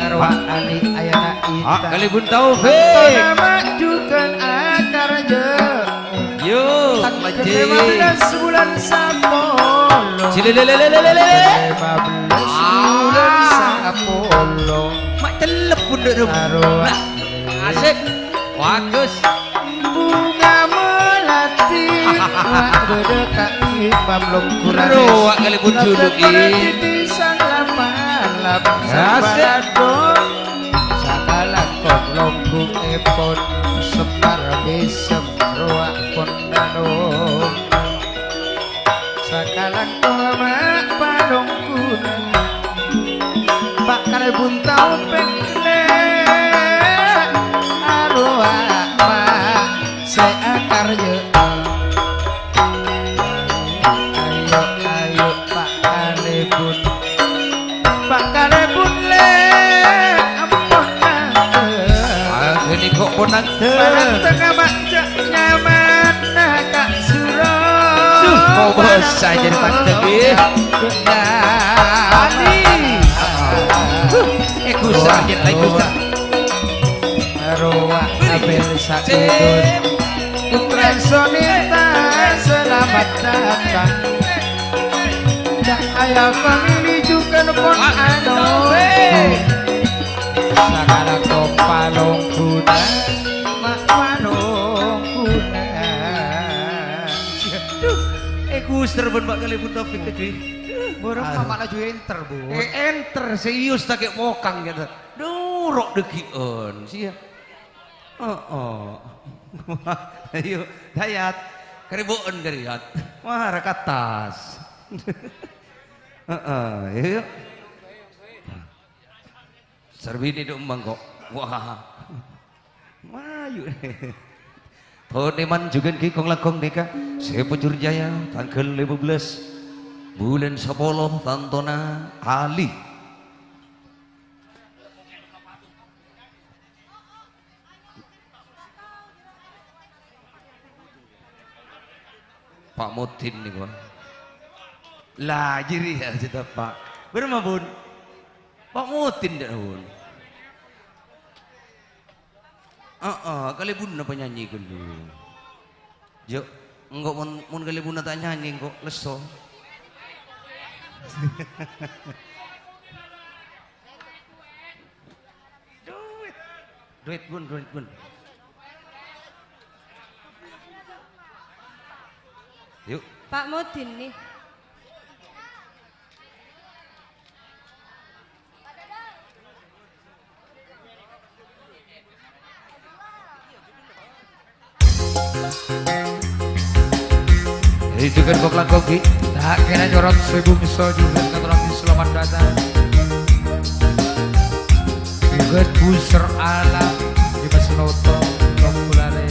Arowa Ali ayana Pak Ita. Kalèbun Taufik. Tona majukan akaraja. Yo, Tanggal Maji. Lima belas bulan sapolo. Cililililililili. Lima belas bulan Ah. sapolo. Mak telep pundhuk dong. Taruh Nah, asik. Bagus. Bunga melati. Mak beda kaki pamlong kurang. Rowa kali pun juluki. Titi sang lama-lama. Asik. Sabalado. Sakalangkong longkung epon. Separ bisem rowa pon Nano. Sakalangkong ma' palongkuna. Pa' Kalèbun Taufik lè'. Arowa ma' sè akarja. Ayo, ayo, Pa' Kalèbun. Pa' Kalèbun lè', ampon nangkep. Ah, ghânèka pon nangkep. Barang tengah maca nyaman ka suro. Duh, kok bos aja ditangkep, ya. Ali. Eh, gusar, ya, eh, gusar. Rowa Abel Sakidul. Putra Sonita, selamat datang. Cahaya family juga pon Wah, anu. Saudara kok palongkuna, mak palongkuna. Duh, eh, gusar pon, Pak, Kalèbun Taufik tadi. Borok Aduh. Mama laju enter, Bu. Eh, enter, serius, tak kayak mokang gitu. Duruk dhegi'en, siya. Heeh. Ayo, Dayat. Karibu'en, Dayat. Mara ka attas. Heeh, ayo. Sarbini dhu' emmang ko'. Wah. Mayu. Pon èman jhughân ghi kong-langkong nèka. Sè Pojur Jaya, tangghâl lèma bellâs bulân sapolo, tantona Ali. Pa' Mudin nèko. Lah, jârèya jâ' ta', Pa'. Bârâmma, Bun? Pa' Mudin dâ', Bun. Heeh, kalèbunna panyanyi ghâllu. Jâ', engko' mon, mon kalèbunna ta' nyanyi, engko' lesso. Duit. Duit, Bun, duit, Bun. Yu'. Pa' Mudin, nè. Jhughân kong-langkong ghi. Ta' kèra nyorot sè bungso jhughân katorè salamet dâteng. Jhughân Buser Alam, Dimas Loto, Tongkulare.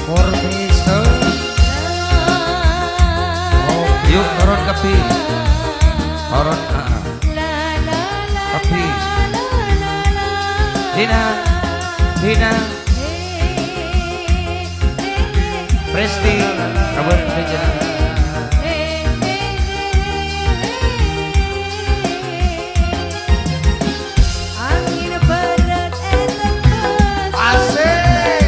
Korbiso. Oh, yu', toron kabbhi. Toron, heeh. Kabbhi. Dina, Dina. Presti, kabâr bhâjâna. Asik.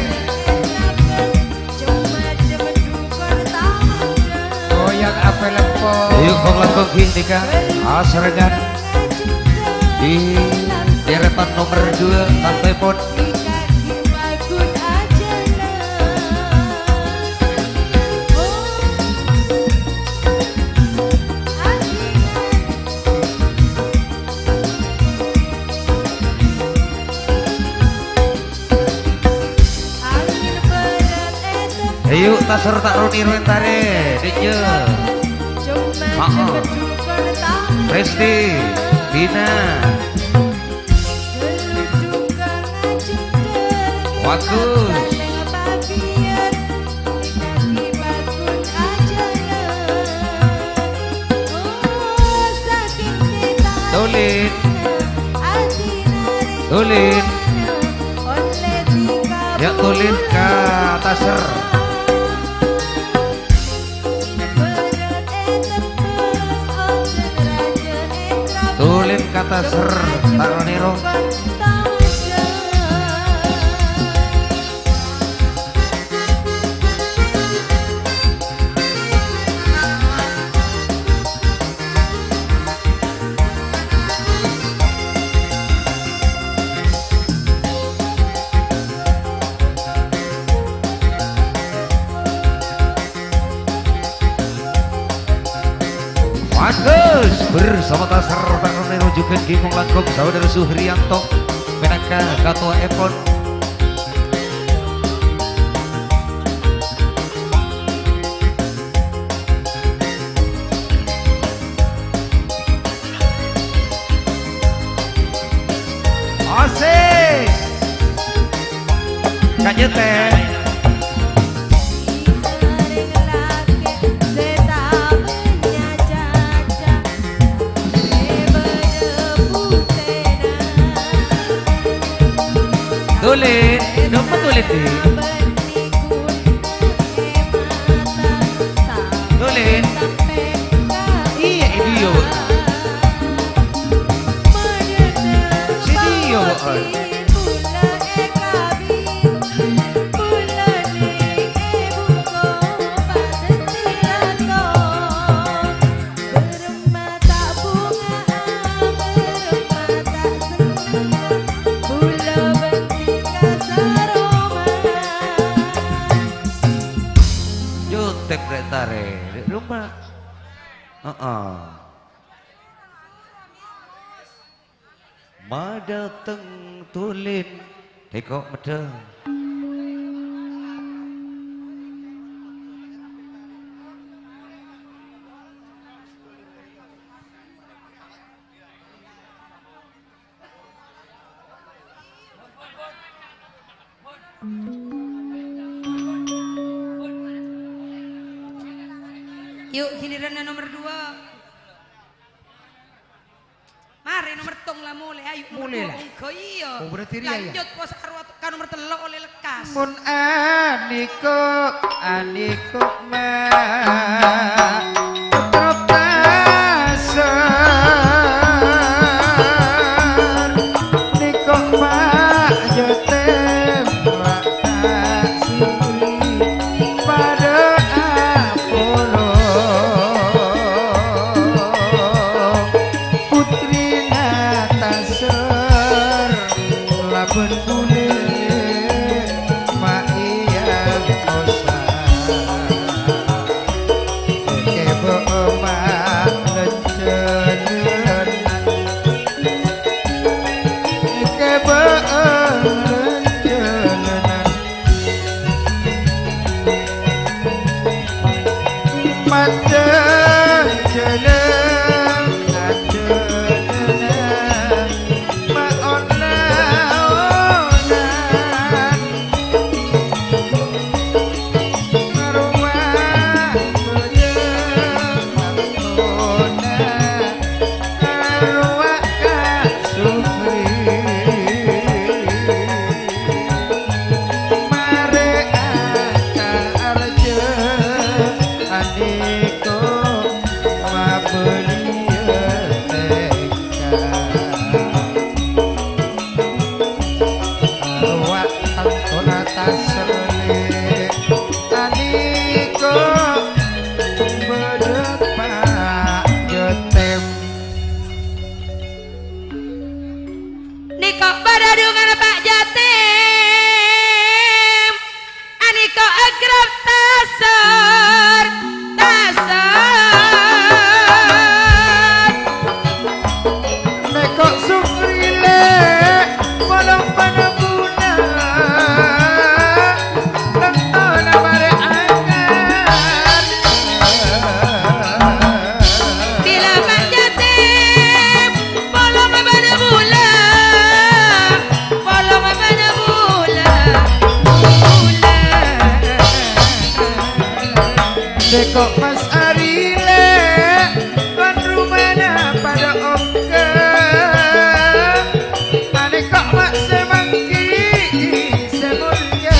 Goyang apè leppo. Ayo, kong-langkong ghi nèka. Asarengan. Di deretan nomor dua, sampai pon. Ayo, taser ta' ro-nèro èntarè, Dènjel. Maaf. Resti, Dina. Bagus. Tulin. Tulin. Ya, tulin ka taser. Tulin ka taser, ta' ro-nèro. Bagus, bersama taser ta' ro-nèro jhughân ghi kong-langkong Saudara Suhriyanto, mènangka katoa'èpon. Asik. Kak Nyete. Tulin, napa tulin, Di? Tulin. Iyâ, iyâ, Bu. Sini, ya, Bu. Nyotep rek tare, rek rumah. Heeh. Madhateng Tulin. Teko medha. Yuk, giliranna nomer dua. Mare, nomer tong la mole, ayo, nomer Mole dua la. Ongga, iya. Oh, berarti Ria, ya? Lanjut, pos arwah ka nomer tello' olle lekkas. Mon aniko, aniko ma, putra pasar, niko ma, jotem, ma. Suri padha apolong, putrina tasor laban bulir ma' iyang osa. Kebo ma' lenjenan. Keba'an jalanan, padha jalan ajalanan, maon-laonan. Arwah bâdâ mantona, arwah Ka' Sukri. Marè atarjâ anèko mabâliyâ tèngka. Arwah tantona tasellè anèko bâdâ Pa' Jotem. Nèko bâdâ dhunganna Pa' Jotem. Anèko agrab tasor, tasor. Nèko sukrilè polong panabuna, tentona marè angkat. Bilâ Pa' Jotem polong panabula, polong panabula, bula. Sèko' Mas Ari lè', kon rumana padâ ongghâ. Anèko' ma' sè mangghi sè molja.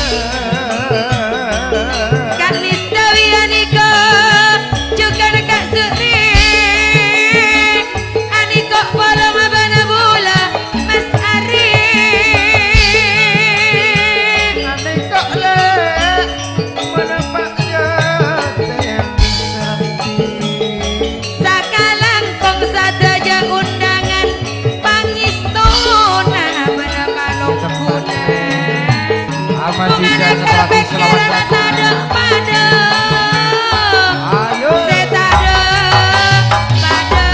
Kan mistawi anèko' jhughân Ka' Sukri. Anèko' polong panabula, Mas Ari. Anèko' lè', manapa ya tem serti. Sakalangkong sadhâjâ undangan pangèstona bârâmpa longguna. Amat Bungana tidak karbèk selamat kèra datang. Tadâ' padâ. Ayo. Sè tadâ' padâ.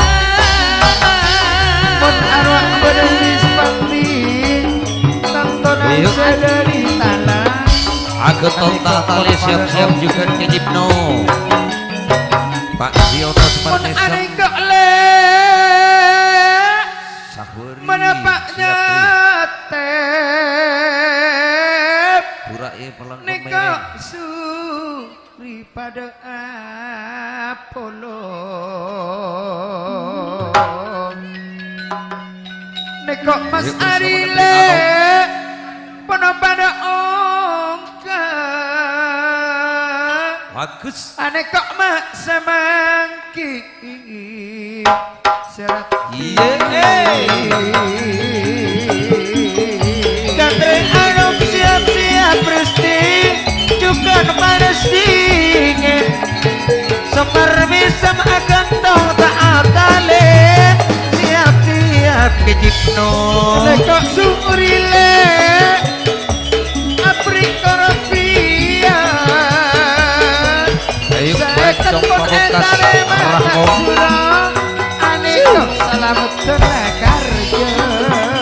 Pon arwah bâdâ wis pamit. Tantona Ayo. Sadari talang. Agetong ta' talè siap-siap jhughân kejipno. Pak Siono Pon Semarnisa. Anèko' lè'. Sahwari, Manapa siap, Ri. Nyatep? Pura, eh, pelengkap Nèko mereng. Sukri padâ apolong. Nèko' Mas Yuk, Ari bersama lè', dengan Abang. Ponapa dâ' ongghâ. Bagus. Anèko' ma' samangkèn. Serat. Iye. Gandrèng anom siap-siap rèstè, jhughân parèstè. Semar mèsem agantong ta' atalè, siap-siap kejipno. Lèko' suri lè'. Aprikorpian. Ayo, seket Bacong pon Pamungkas, ètarèma Rahmo. Suro. Anèko' salamet dâna karja.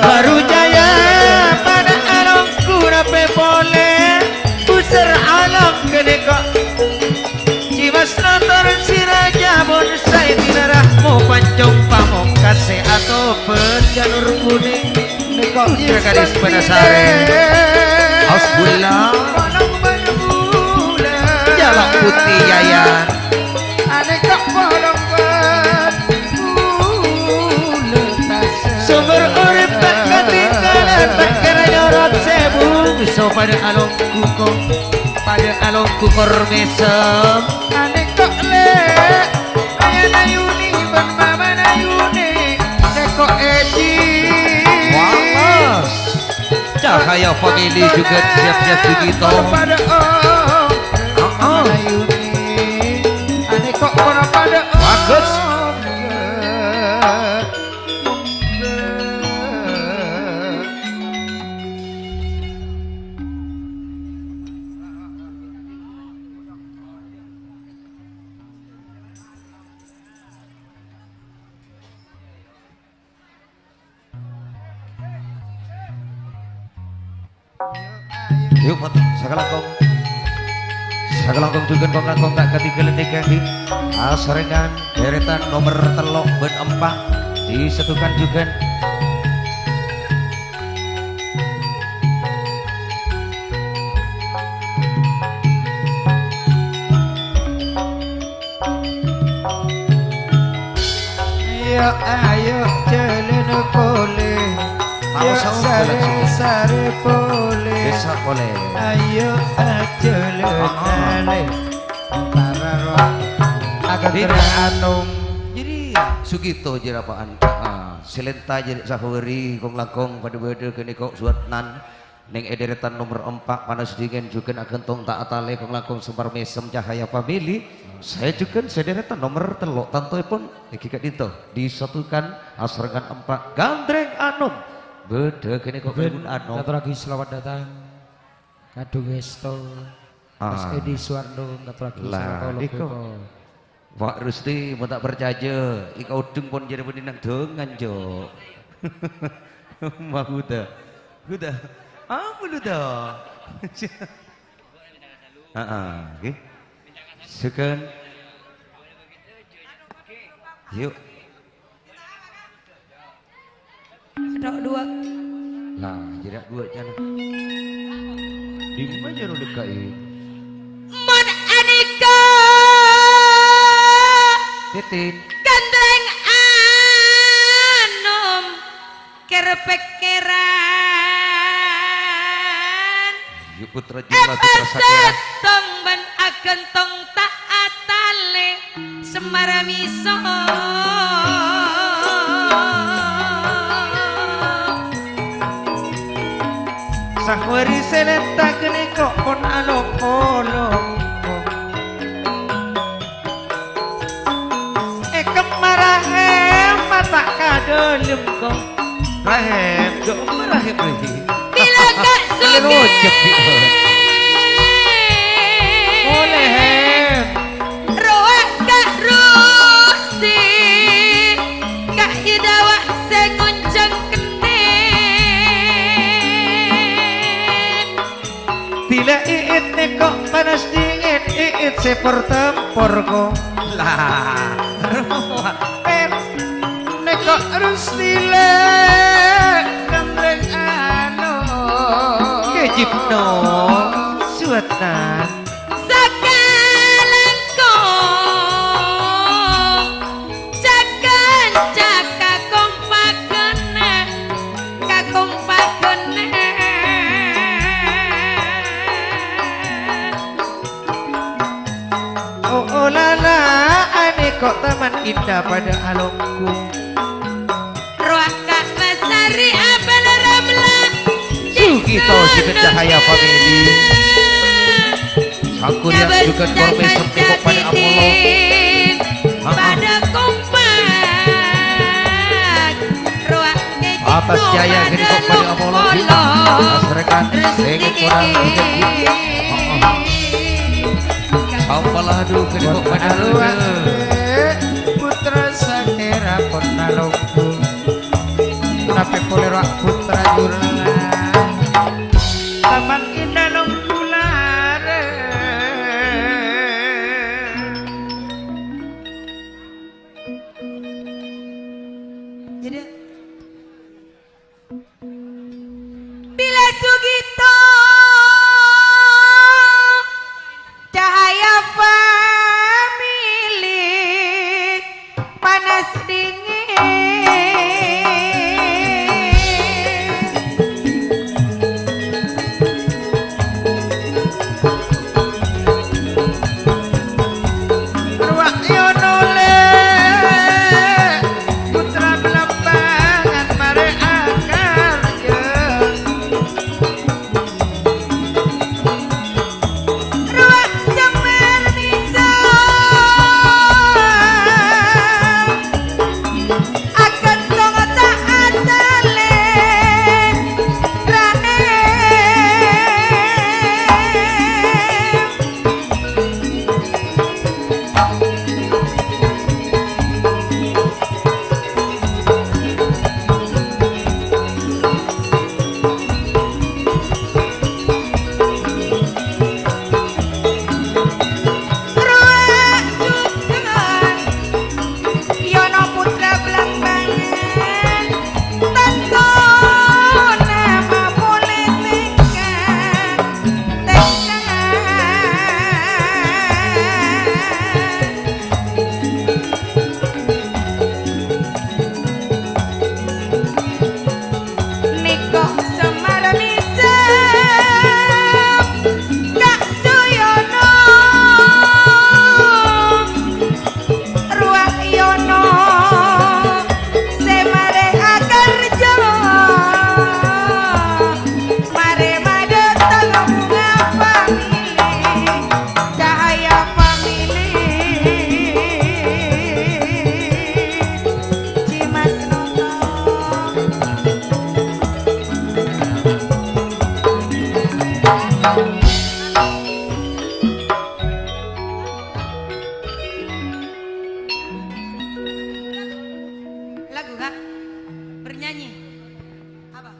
Baru Jaya padâ alongghu napè polè. Busèr along ghânèko'. Cimas notor si raja bonsai dina Rahmo Bacong Pamungkas sè atobât janur kunèng. Nèko' Putra gadis Penasarè. Hasbullah. Jalak Putih Yayan. Sumber urip ta' katinggalan, ta' kèra nyorot sèbu. Bângsa padâ alonggu ko-, padâ alonggu kor mèsem. Ane kok le, ayana Yuni bân mamana Yuni, teko edi. Walas. Cahaya Family juga siap-siap Sugito. Pada om. Heeh. Mamana Yuni, ane kok ora pada om. Bagus. Yuk, mot-, sakalangkong. Sakalangkong jugan kong-langkong ta' katinggalan nèka, Ki. Asarengan deretan nomer tello' bân empa' disatukan jugan. Ayo, ayo, jalan pole. Tahu. Yuk, saung jalan sini. Sare-sare pole. Desa pole. Ayo, ah, jalan. Ah, ah. Ale. Para roh. Akan Dina. Teranom. Jadi, Sugito jerapaan. Ah, Selenta jadi sahwari, kong-langkong, pada-pada kene kok suatnan. Neng è deretan nomer empa', panas dingin, jugan agantong ta' atale, kong-langkong sempar mèsem Cahaya Family. Saya jugan sè deretan nomer tello', tantoèpon èngghi ka'dinto. Disatukan, asarengan empa', Gandreng Anom. Bâdâ kene kok Jugan, Anom. Ngaturragi selamat datang. Kadung esto. Mas Ah. Edi Suwarno ngaturragi Lah, selamat ulang niko. Tahun. Pak Rusti, mon ta' parcajâ, èkaodhung pon jârèya bânnè nang dhungan, Jo. Mahuda. Huda. Apa lu, Da? Heeh, nggih. Seken. Yuk. Tok dua. Lah, jârèya dua jân. Dimma jârèya dhekka'i? Mon anika Titin. Gandreng anom kèr-pèkkèran. Yu putra Jumlah Putra Sakèra. Èpasettong bân agantong ta' atalè. Semara miso. Sahwari sè lènta' ghânèka pon aloko-loko. È kemma rahèm mata' ka dâlem, ko. Rahèm, jo, rahèm, rahèm. Bilâ ka' Kali rojek, Ki. Oleh, Hem. Rowa ka' Rusti, ka' Idawa sè ngoncang kendhing. Bilâ Iit nèko panas dingin, Iit sè por-tempor, ko. Lah, rowa. Per-, nèko Rusti lè', Gandreng Anom. Kejibno, suwetna. Sakalangkong, ca-kanca kakompakana, kakompakana. Oh, oh, la, la, anè ko' taman indah padâ alonggu. Rowa ka' pasari abâl ramla. Sugito Siti Cahaya Family. Sangkuriang jugan korme sempeko padâ apolo. Padâ kompak. Rowa Atas Jaya kene kok padâ apolo. Asarengan sengko' kurang. Heeh. Ampaladu kene kok padâ. Putra Sakèra pon nalonggu. Tapè polè rowa Putra Jurna. Taman Indah Longgulara. Jadi, Bilâ Sugito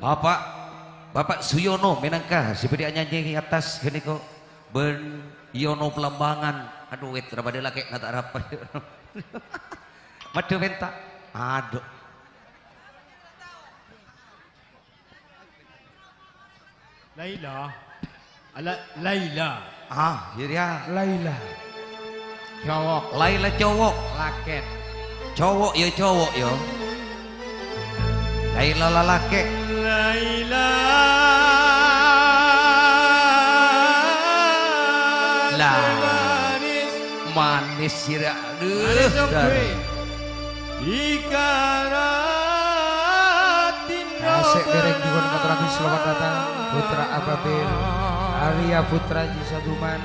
Bapak, Bapak Suyono mènangka sè bhâdhi anyanyi è attas ghânèka bân Yono Pelambangan. Adu, wèt, ra bâdâ lakè'na ta' arapa. Maddhâ pènta. Adu. Laila. Ala-, Laila. Ah, iyâ, iyâ. Laila. Cowok. Laila cowok. Lakèt. Cowok ya, cowok ya. Laila lalakè'. Laila. Lah. Manis sira. Aduh, manis, Om, gue. Asè' dèrèng jughân ngaturraghi salawat dâteng Putra Ababil, Arya Putra Ji Saduman,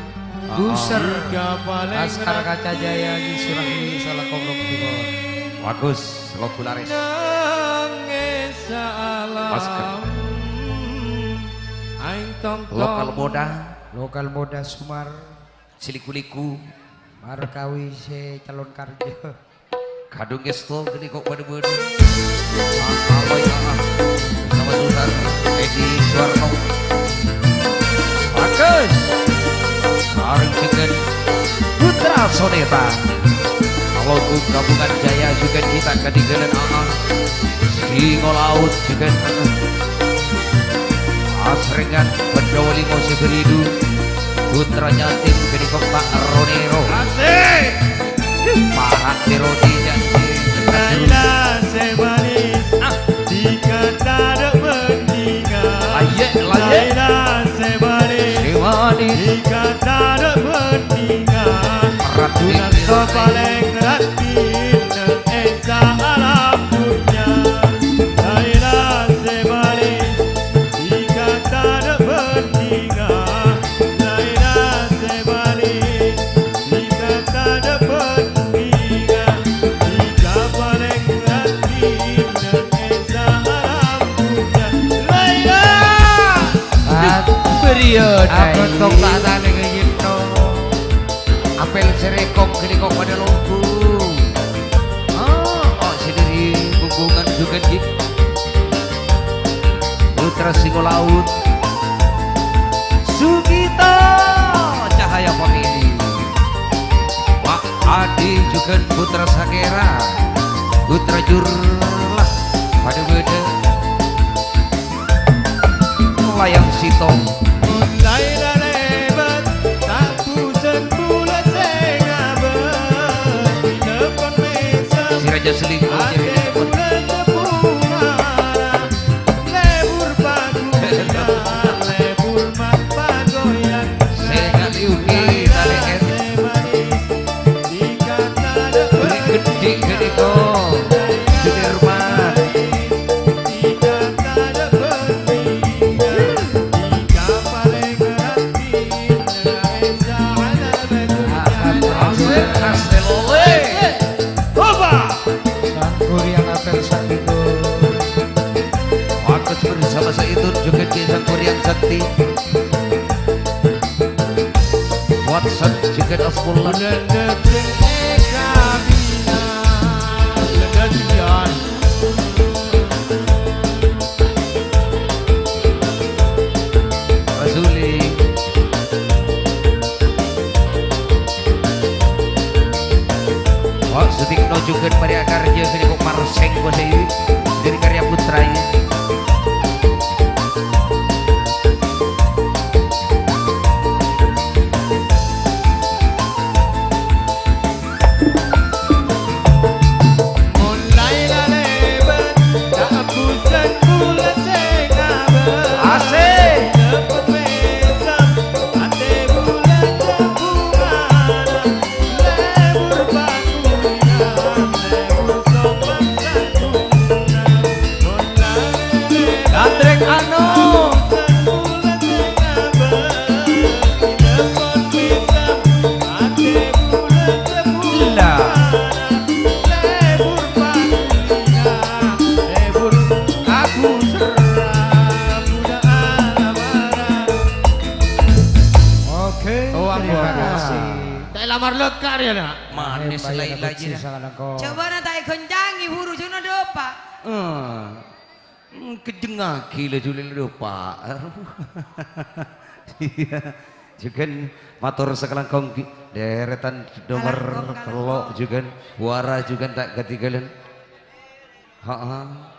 Buser, Laskar Kaca Jaya Ji Surahmi, salako Rob Timur. Bagus, lagu laris. Laskar. Lokal Moda. Lokal Moda Sumar. Sè liku-liku. Markawi sè calon karja. Kadhung èsto ghânèka padâ bâdâ. Ah, ah, ah, ah. Bersama Sultan Edi Suwarno. Bagus. Sareng jhughân Putra Soneta. Kalau Gabungan Jaya jhughân kita ketinggalan, ah, ah. Singo Laut jhughân. Asrèngan Bendhâwâ Limo sè beridu. Putra Nyatim ghânèka ta' ro-nèro. Asik. Para' nèro di janji. Laila sè manis, ah, dhika tadâ' bhândhingan. Layè', layè'. Laila sè manis, sè manis, dhika tadâ' bhândhingan. Ratu Gunarto palèng raddhinna è saalam dunnya. Laila sè manis, dhika tadâ' bhândhingan. Laila sè manis, dhika tadâ' bhândhingan. Dhika palèng raddhinna è saalam dunnya. Laila! Bâriyâ, Dai. Abâ' tong ta' talèngè yènto. Apel sè rèkong ghânèka padâ lombu. Ah, oh, sè dâri Bubungan jhughân, ghi. Putra Singo Laut. Sugito Cahaya Family. Wa' Adi jhughân Putra Sakera. Putra Jurlah. Padâ bâdâ. Layang Sètong. Mulai dari lebat, tak pusing pula sing abad. Di depan mesa, si Raja Selingkuh, ate jadi bulan tepung arah. Lebur pagoyan, lebur mat pagoyan. Sing liu kita, Lek. Beri gedhe ghânèka. Sudirman. Asik, asik, lole. Coba. Sang Kuryang Apel Sakti. Waktu bersama Saidun juga di Sang Kuryang Sakti. Watson jhughân Asmullah. Bulan Debreng e kabina, bulan Debreng. Rasuli. Oh, Sutikno jhughân Maria Karya, sini kok Marseng, bos, ini. Dari Karya Putra, ini. Gandreng anu. Lah. Oke, oh, terima kasih. Tak lamar lekar ya, nak? Manis. Baik, lain lagi, nak. Coba nak tak goncangi, buru jono dopa. Eh. Hmm, kejjhengngaghi laju lè-, lè-, Pa'. Iyâ. Jhughân mator sakalangkong ghi-, dèrètan nomer Kalangkong, tello' kalangkong. Jhughân, Buwara jhughân ta' katinggalan. Ha'a.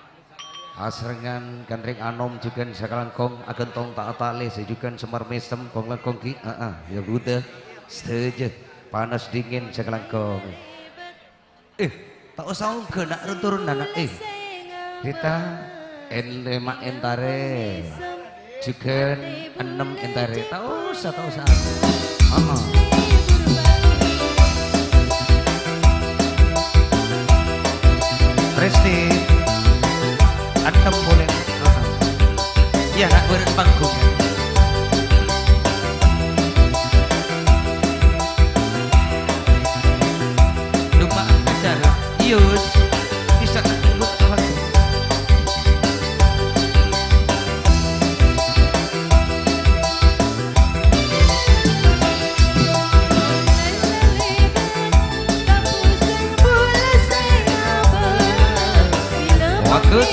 Asarengngan kan rèng anom jhughân sakalangkong aghântong ta' atalè sè jhughân semmar mèsem kong-langkong ghi'. Ha'a, iyâ bhudhâ. Sadhâjâ panas dingin sakalangkong. Eh, ta' osa ongghâ, na', run-turun, na'. Eh, Rita, en-, lèma' entarè. Jhughân ennem entarè. Ta' osa, ta' osa. Heeh. Resti, ennem polè. Heeh. Iyâ, na', bârâ' panggung. Dumma acara, Yus. Bisa. Bagus.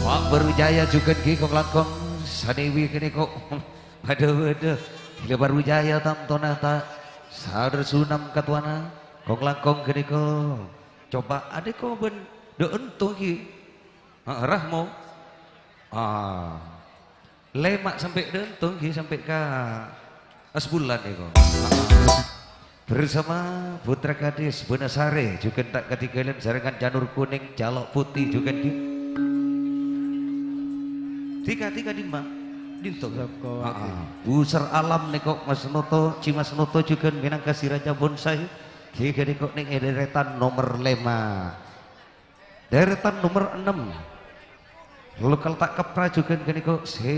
Wah, Baru Jaya jhughân ghi kong-langkong sanèwi ghânèka. Waduh, waduh. Ghilâ Baru Jaya tantona ta' sadhâr sunam katowana. Kong-langkong ghânèka. Coba adhiko bân dâ' ento ghi. Heeh, Rahmo. Ah. Lèma' sampè' dâ' ento ghi sampè' ka Asbulan nèko. Ah. Bersama Putra Gadis Bonasare, jhughân ta' katinggalan sarengngan Janur Kuning, Calo' Putih jhughân ghi. Tika, tika dimma? Dinto. Soko. Ah, ah. User Alam nèko Mas Noto, Ci Mas Noto jhughân mènangka si Raja Bonsai. Ghi ghânèko nèng è dèrètan nomer lèma'. Dèrètan nomer ennem. Lokal ta' kepra jhughân ghânèko sè,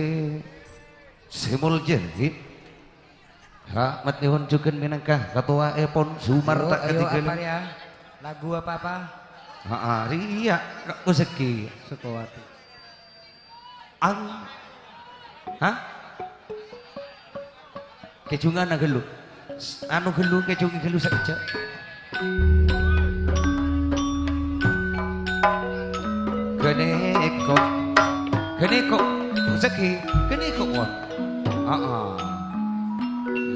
sè molja, ghi. Rahmat nèhon jhughân mènangka katowaèpon Sumar ta' katinggalan. Ayo, apa ya? Lagu apa-apa? Ha'a, rèya, Kak Kusegi. Sukowati. Ang-, hah? Kèjhunganna ghâllu. S-, anu ghâllu, kèjhungè ghâllu sakejjhâ'. Ghânèko. Ghânèko. Segi. Ghânèko, wah. Heeh.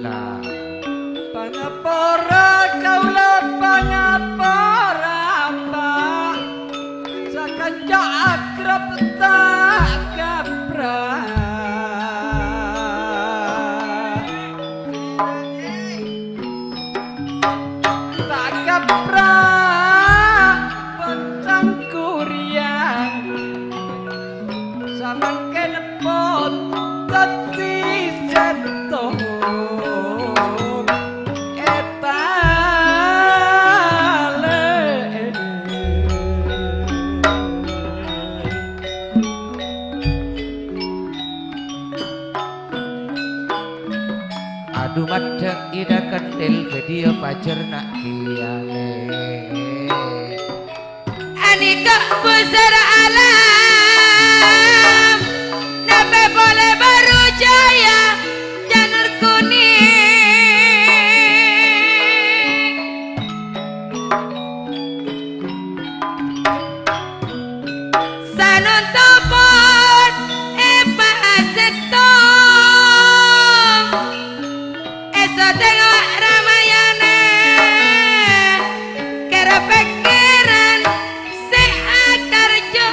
La. Pangapora kaulâ pangapora, Pa'. Sakanca akrab ta' kapra. Ta' kapra pon sangkuriyan. Samangkèn pon dhâddhi sèttong ètalè. Adu maddhâ' Ida Kendhil, bâdhiyâ pajhâr na' kèya lè. Anèka busara alam, napè polè Baru Jaya, Janur Kuning. Sanonto pon èpasettong, èsotèng Ramayana, kèra pèkkèran sè akarjo.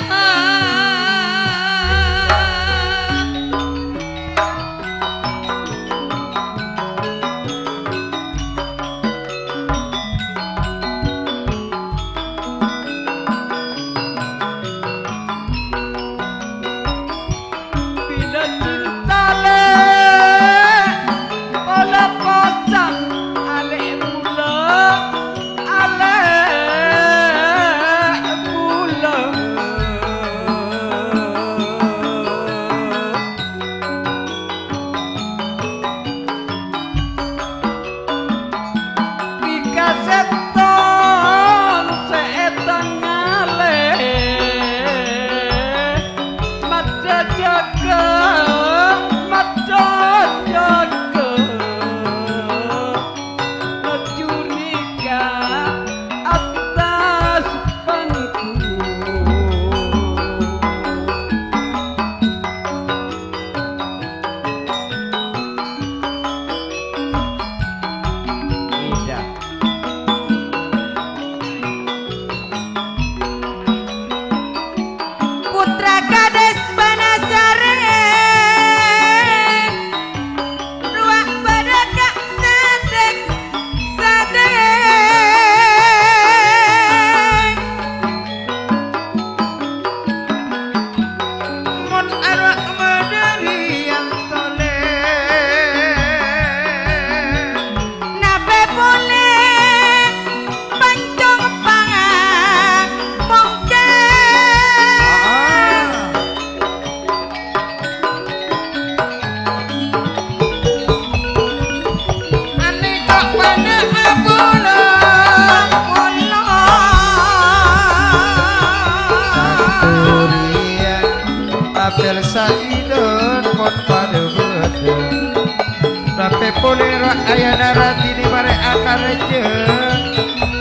Tapè polè rowa Ayana Ratini marè akarjâ,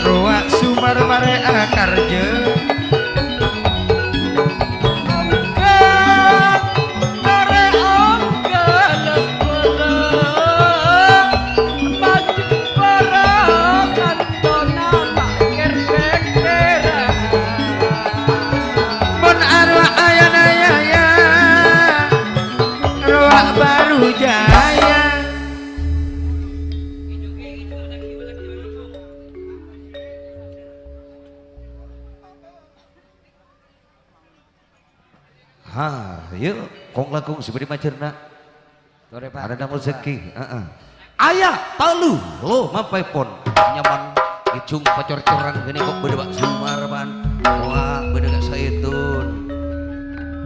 rowa Sumar marè akarjâ. Ongghâ, torè ongghâ lebbhâna, maju para kantona makkèr-pèkkèran. Mon arowa Ayana Yaya, rowa Baru Jaya. Ha, yu, kong-langkong sè bâdâ majârna. Torè, Pak. Ada namo Zaki, heeh. Aya, talu, lo, mampèpon. Nyaman, ngèjhung pacor-coran ghânèka bâdâ Pak Sumarwan. Wah, bâdâ Kak Saidun.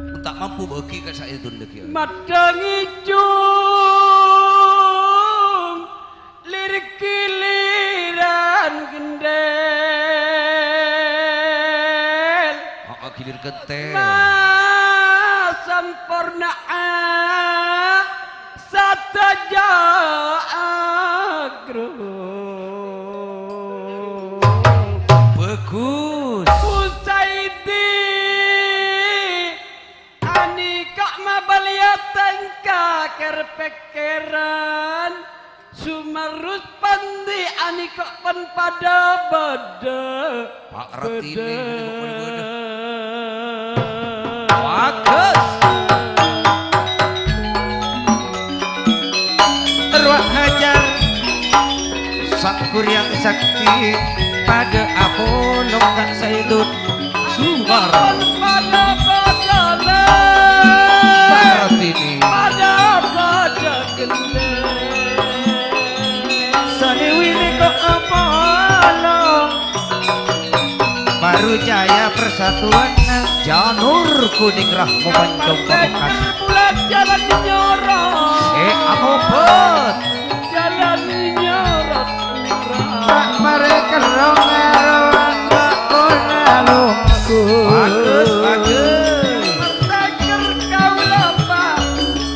Mon ta' mampu bâgi Kak Saidun lagi. Maddhâng ngèjhung. Lir-giliran gendel. Heeh, gilir gendel. Masamporna'a sadaja agro. Bagus. Husaidi. Anèka' mabâliyâ tèngka kèr-pèkkèran, Sumarus Pandi anèka' pon padâ bâdâ. Pak Ratine bâdâ. Nèko pon bâdâ. Bagus. Rowa Hajar, Sang Kuryang Sakti, padâ apolong Kak Saidun. Sumar. Padâ-padâna. Kartini. Padâ-padâ gendheng. Sadewi nèko apolong. Baru Jaya Persatuan. Janur Kuning Rahmu Pancong Pamungkas. Bulan jalan nyorot. Eh, amobet. Jalan nyorot. Pak mare kerrong ngarang bakona longku. Bagus, bagus. Pertaker kaula, Pak.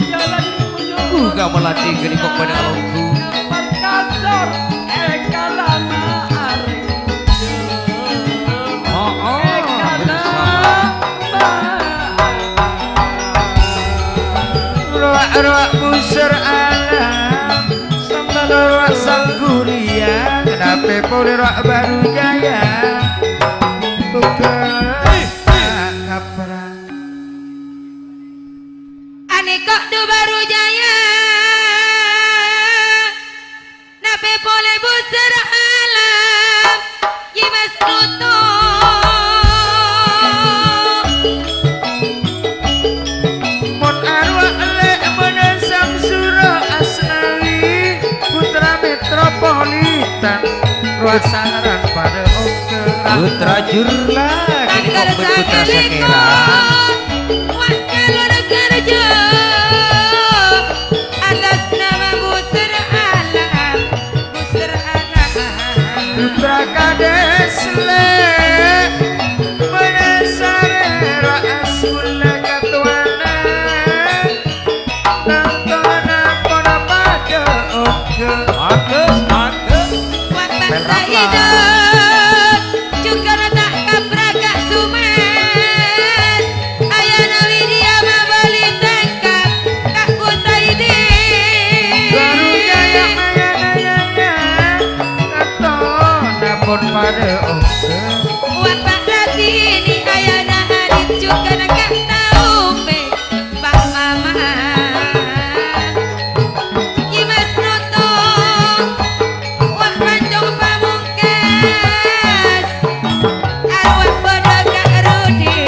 Jalan menuju. Buka melati geni kok pada longku. Perkantor, eh, kalama areng. Oh, oh, bersama. Rowa-rowa busur alam. Sambal rowa Sangguriya, kenapa pole rowa Baru Jaya? Buka kapra. Anèko' du Baru Jaya, napè pole busur alam. Ki Mas Nuto. Mon arwah lè' mènè Samsura Asnawi, putra metropolitan, rowa sangaran padâ ongghâ. Putra Jurla, kini Tanggal kok ben putra sangaliku, sakera. Wak Jalur Kerja. Atas nama Busur Alam. Putra Kades lè', Bhâdhâsarè rowa Asmula Katowana, tantona pon padâ ongghâ. Bagus, bagus. Wonten Saido, jhughân ta' kapraga Sumer. Ayana Widya mabâli tèngka, Kak Kusaidi. Baru Jaya, Ayana Yaya, katona pon padâ ongghâ. Wak Pak Ratini, Ayana Adit, jhughân Kak Taufik, Pak Mamat. Ki Mas Noto, Wak Pancong Pamungkas, arwah padâ Kak Rudi,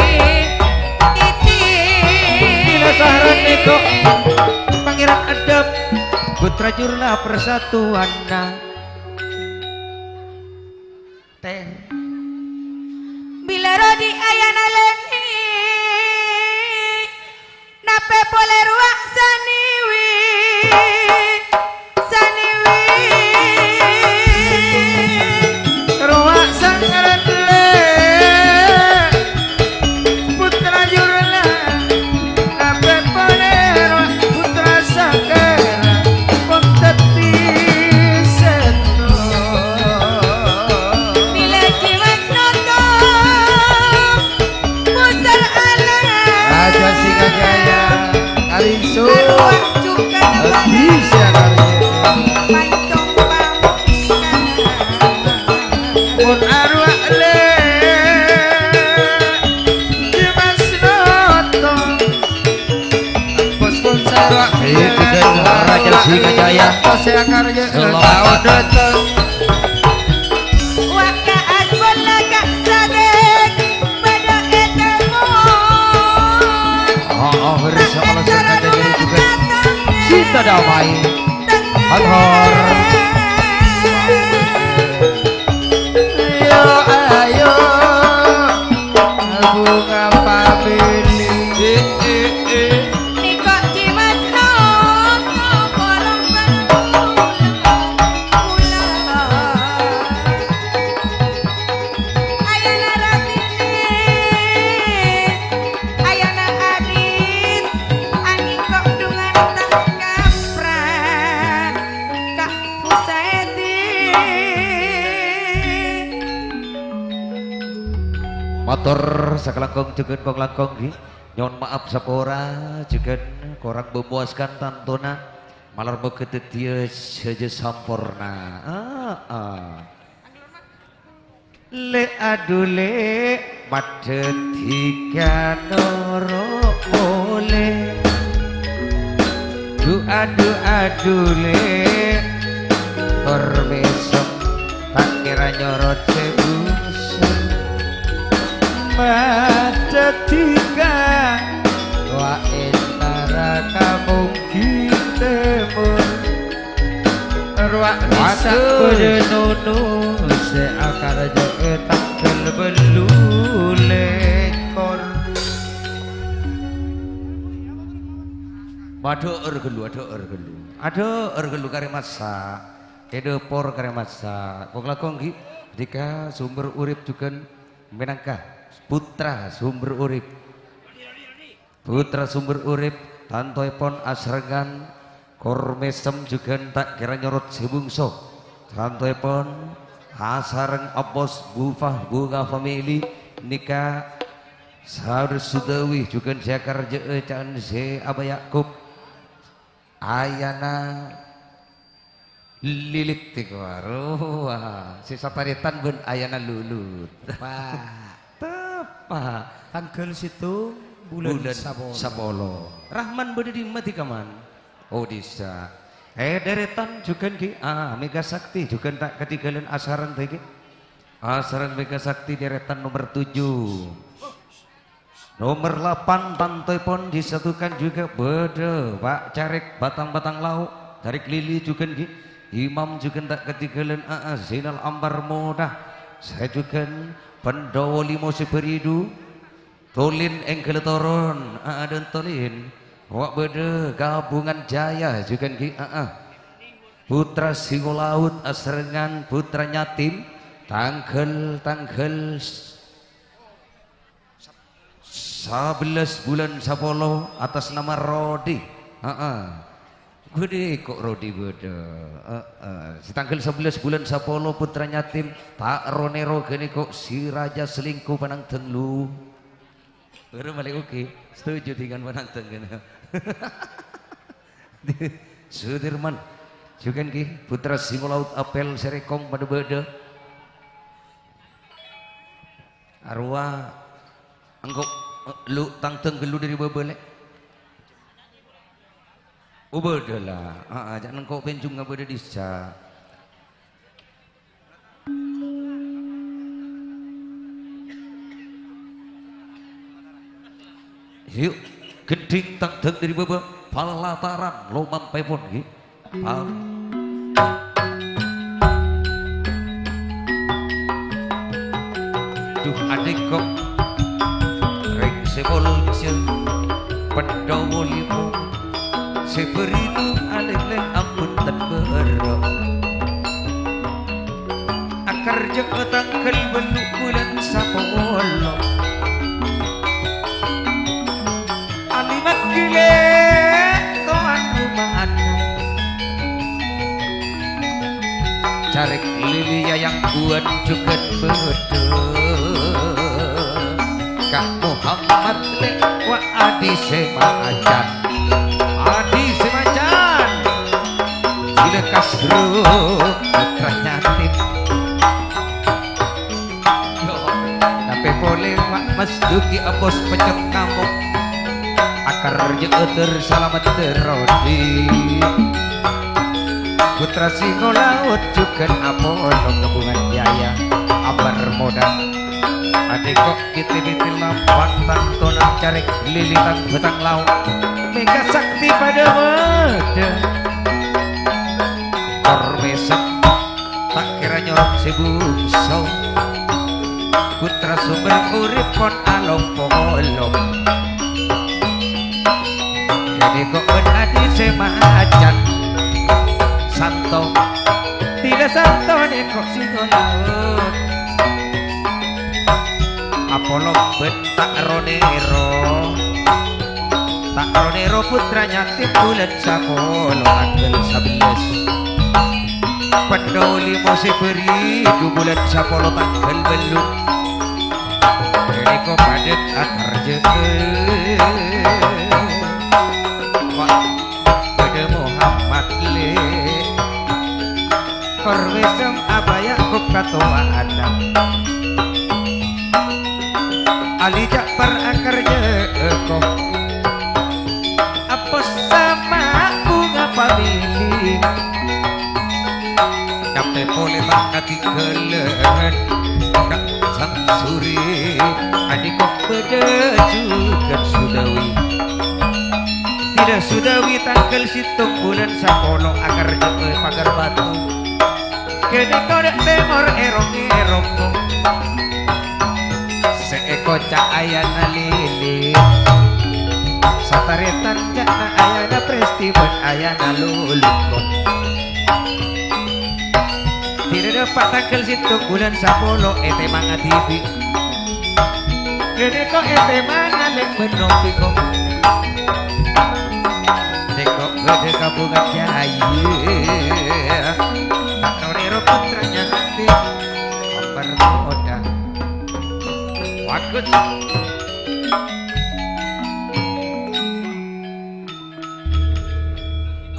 Titi. Dina Sahran nèko, Pangeran Edem, Putra Jurla Persatuanna. Tèng. Bilâ Rudi Ayana Leni. Napè polè rowa Saniwi, Saniwi. Rowa Sangrelle, Putra Jurla. Napè polè rowa Putra Raja Singajaya. Selamat datang. Waka asbol laka sadek, pada etemon. Oh, oh, bersama Raja Singajaya juga. Cinta damai. Hathor. Ayo, ayo. Bunga family. Eh, eh, eh. Niko Cimas Nong, polong pula. Ayana Ratini, ayana Adit, aniko dungan tangkapra, Kak Husaidi. Mator sakalangkong jugan kong langkong, ngghi. Nyo'on ma'ap sapora, jugan korang memuaskan tantona. Malar moghâ dhâddhiyâ sadhâjâ samporna. Ah, ah. Lè' adhu lè', madhâddhi ka noro' polè. Dhu adhu adhu lè', permèsem ta' kèra nyorot sè bhungsu. Madhâddhi ka wa entara ka mungkin tèmor. Rowa bisa bâdâ nono sè akarajâ'â tangghâl bâllu lèkor. Adhâ'âr ghâllu, adhâ'âr ghâllu. Adhâ'âr ghâllu karè massa'. È dhâpor karè massa'. Kong-langkong ghi', dhika sumber urip jughân mènangka putra sumber urip. Putra sumber urip, tantoèpon asarengngan kor mèsem jughân ta' kèra nyorot sè bungso. Tantoèpon asareng Abos Bufah Bunga Family nèka saur sudawi jughân sè akarajâ'â ca'na sè Aba Yakub. Ayana Lilit tèko, arowa, sè satarètan bân ayana Lulut. Teppa'. Teppa'. Tangghâl sèttong bulân Bulân sapolo. Sapolo. Rahman bâdâ dimma dhika, Man? Oh, dissa'. Eh, dèrètan jughân ghi'. Ah, Mega Sakti jughân ta' kadhinggâlân asareng dhika. Asareng Mega Sakti dèrètan nomer tujuh. Nomer lapan, tantoèpon disatukan juga bâdâ Pak Carèk Batang-Batang Lao', Carèk Lili jughân ghi, Imam jughân ta' kadhinggâlân, Aa Zainal Ambar Moda, sè jughân Pandhawa Limo sè bâridu, Tolin èngghâl toron, Aa dan Tolin, wa' bâdâ Gabungan Jaya jughân ghi, Aa Putra Singolaut asarengngan Putra Nyatim, tangghâl-tangghâl Sabellâs bulân sapolo atas nama Rodi. Heeh. Bâdâ kok Rodi bâdâ. Heeh. Sè tangghâl sabellâs bulân sapolo Putra Nyatim ta' ro-nèro ghânèko si raja selingkuh panangdhâng lu. Bârâ malè oke. Setuju dengan panangdhâng ghânèko. Sudirman. Jughân ghi Putra Singolaut Apel Serekong padâ bâdâ. Arowa engko' lu tangdhâng ghâllu dâri bâbâ, Lè'. Oh, bâdâ, la. Aa, jhâ' engko' pènjhungnga bâdâ dissa'. Yu, gendhing tangdhâng dâri bâbâ, palataran lomampèpon, ghi. Pal-, duh, adhiko, rèng sè molja, Pandhawa Limo, sè bâridu alèlè ampon ten bârâ. Akarjâ'â tangghâl bâllu' bulân sapolo. Alimat ghilè' towan rumana. Carèk lili yayang buwân jhughân bâdâ. Ka Muhammad lè' wa' adi sè macan. Adi sè macan. Jila kasru putra nyatim. Yo, tapè polè wa' Mas Duki abos pecet ngamok. Karjâ ator salamet terodi. Putra Singolaut jhughân apolong Kabungan Jaya. Ambar modâ. Adhi' ko' piti-piti lapan tang tona carèk lili tang bâtang lao'. Mèngka sakti padâ-padâ. Tor mèsem. Ta' kèra nyorot sè bungso. Putra sumber urip pon along-polong. Ghânèka bân adhi' sè macan. Santo. Tila santo nèko Singolaut. Apolong bân ta' ro-nèro. Ta' ro-nèro putra nyatim bulân sapolo tangghâl sabellâs. Pendhâ limo sè bâri' bulân sapolo tangghâl bâllu'. Ghânèka padâ akarjâ'â. Wa', padâ Muhammad Lè'. Kor mèsem Aba Yakub katowaanna. Ali Ja'far akarjâ'â ko. Apos sama bunga famili. Tapè polè ta' katinggalân Ka' Samsuri. Adhi' ko' padâ jhughân Sudawi. Tila Sudawi tangghâl sèttong bulân sapolo akarjâ'â Pagar Batu. Ghânèka dâ' tèmor èrong-èrong. Sè èkoca' ayana lili. Satarètan ca'na ayana prèsti bân ayana lulukon. Tila dâpa' tangghâl sèttong bulân sapolo ètèmanga dhibi'. Ghânèka ètèmanga lè' bân nopiko. Nèko bâdâ Kabungan Jaya. Ta' ro-nèro putrana ati. Ambar modâ. Bagus.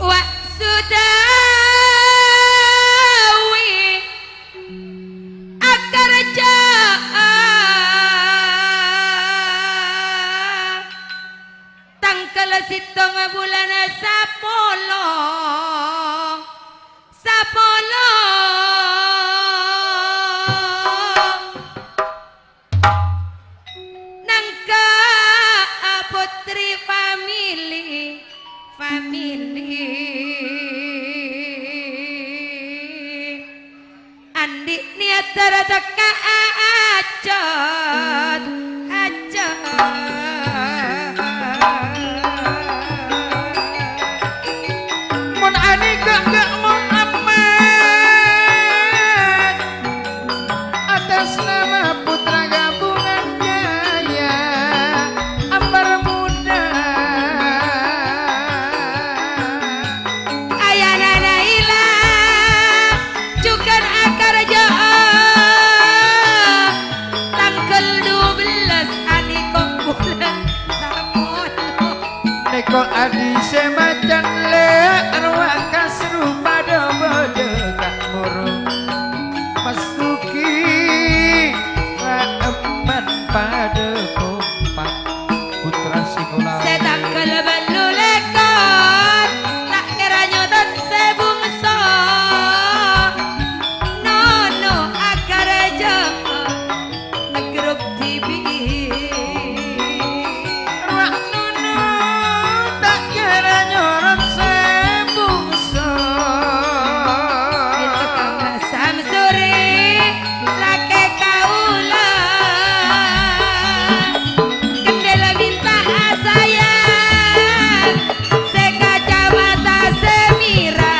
Wa' Sudawi akarjâ'â tangghâl sèttong bulân sapolo, sapolo. Nangka putri famili, famili. Andi' niyat dara tekka hajat, hajat. Mon anèka ka' Muhammad, atas nama putra Kabungan Jaya, ambar modâ. Ayana Naila, jhughân akarjâ'â, tangghâl dubellâs anèko bulân sapolo. Nèko adhi' sè macan lè' rowa kasru padâ bâjâ ka' moro. Mas Duki, Ra'eman padâ kompak, putra Singolaut. Sè tangghâl bâllu lèkor, ta' kèra nyotot sè bungso. Nono akarjâ'â, grup dhibi'. Rowa' nono ta' kèra nyorot sè bungso. Samsuri, lakè kaulâ. Kendel minta asayang, sè kacamata sè mira,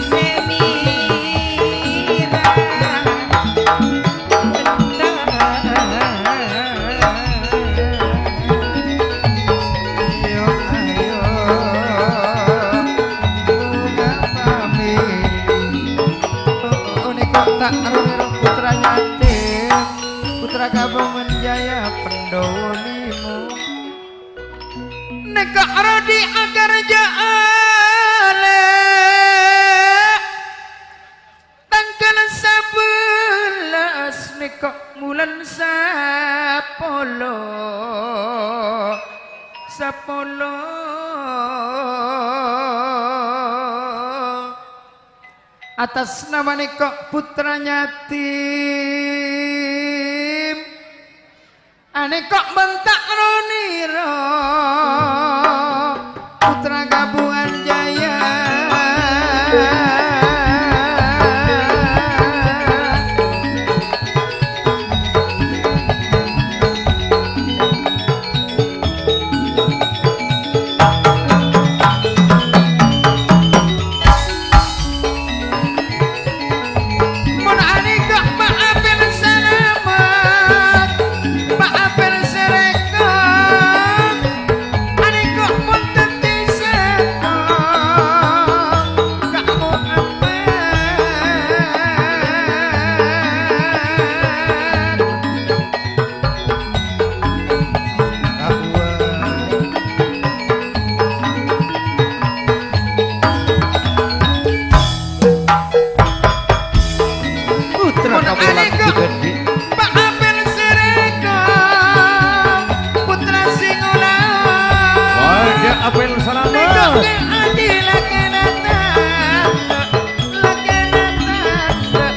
sè mira. Ayo, ayo, bunga pamili. Oh, oh, oh, nèko ta' ro-nèro putra yatim, putra Kabungan Jaya pendhâ limo. Nèko rodi akarjâ'â lè'. Tangghâl sabellâs nèko bulân sapolo, sapolo. Atas nama nèko putra yatim. Anèko bân ta' ronèro, putra Kabuhan Jaya. Mon anèko Pa' Apel salamet, Pa' Apel sè rèko, anèko mon dhâddhi sèttong ka Muhammad. Abuwâ. Putra Mon Kabulan anèko Jugandi. Pa' Apel sè rèko, putra Singula. Wajah Apel salamet. Rèko kè adhi lakèna tandhâ, lakèna tandhâ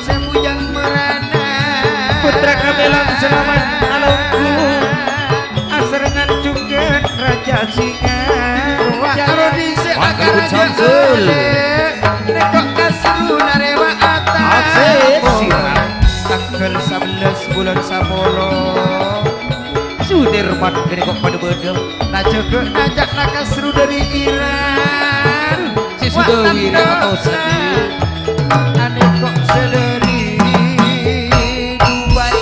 sè bujâng merana. Putra Kabulan salamet alonggu. Asarengan jungkat Raja Singa. Wa karo dhisik Wa karo akaraja Samsul. Ale. Nèko kasru narèma atas. Asik, siap. Tangghâl sabellâs bulân sapolo. Sudirman kènè kok padâ bâdâ. Najâgâ najâk nakasru dâri Iran. Sè Wa Sudawi tandhâ. Nèko tos. Anèko sè dâri Dubai.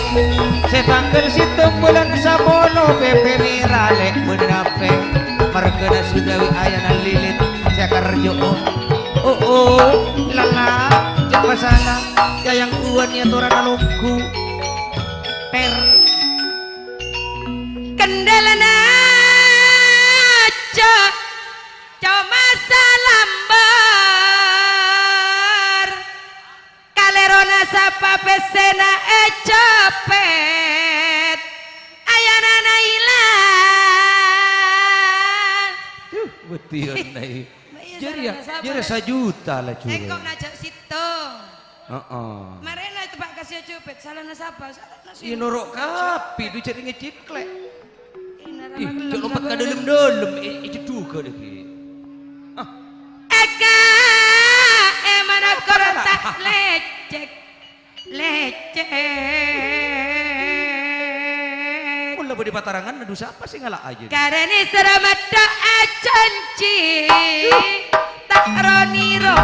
Sè tangghâl sèttong bulân sapolo pèpènè ralè bân rapè. Marghâna Sudawi ayana lilit sè karjo'o. Oh, oh, lala, jhâ' pasala, yayang buwân ya torana longgu. Per. Kendalana aja', coma salambar. Kalèrona sapa pèssèna ècopèt, ayana naila. Duh, bhâdhiyân, Nai. Mbak, iya, Jârèya, sarana sapa, jârèya Mbak? Sajuta la, Jurè. Engko' najâk sèttong. Heeh. Marèna ètebak ka sè ècopèt, salana sapa? Salana sè Iyâ, noro' kabbhi, dhu jârèya ngèciklè'. Ih, jhâ' lompat ka dâlem-dâlem, è, èdhudhughâ dhâggi'. Ah. Eka, è, mana kor ta' lècèk, lècèk. Mon la bâdâ patarangan, dhu sapa sè ngala'a jârèya? Karènè sèra maddhâ ajhânjhi. Ta' ro-nèro.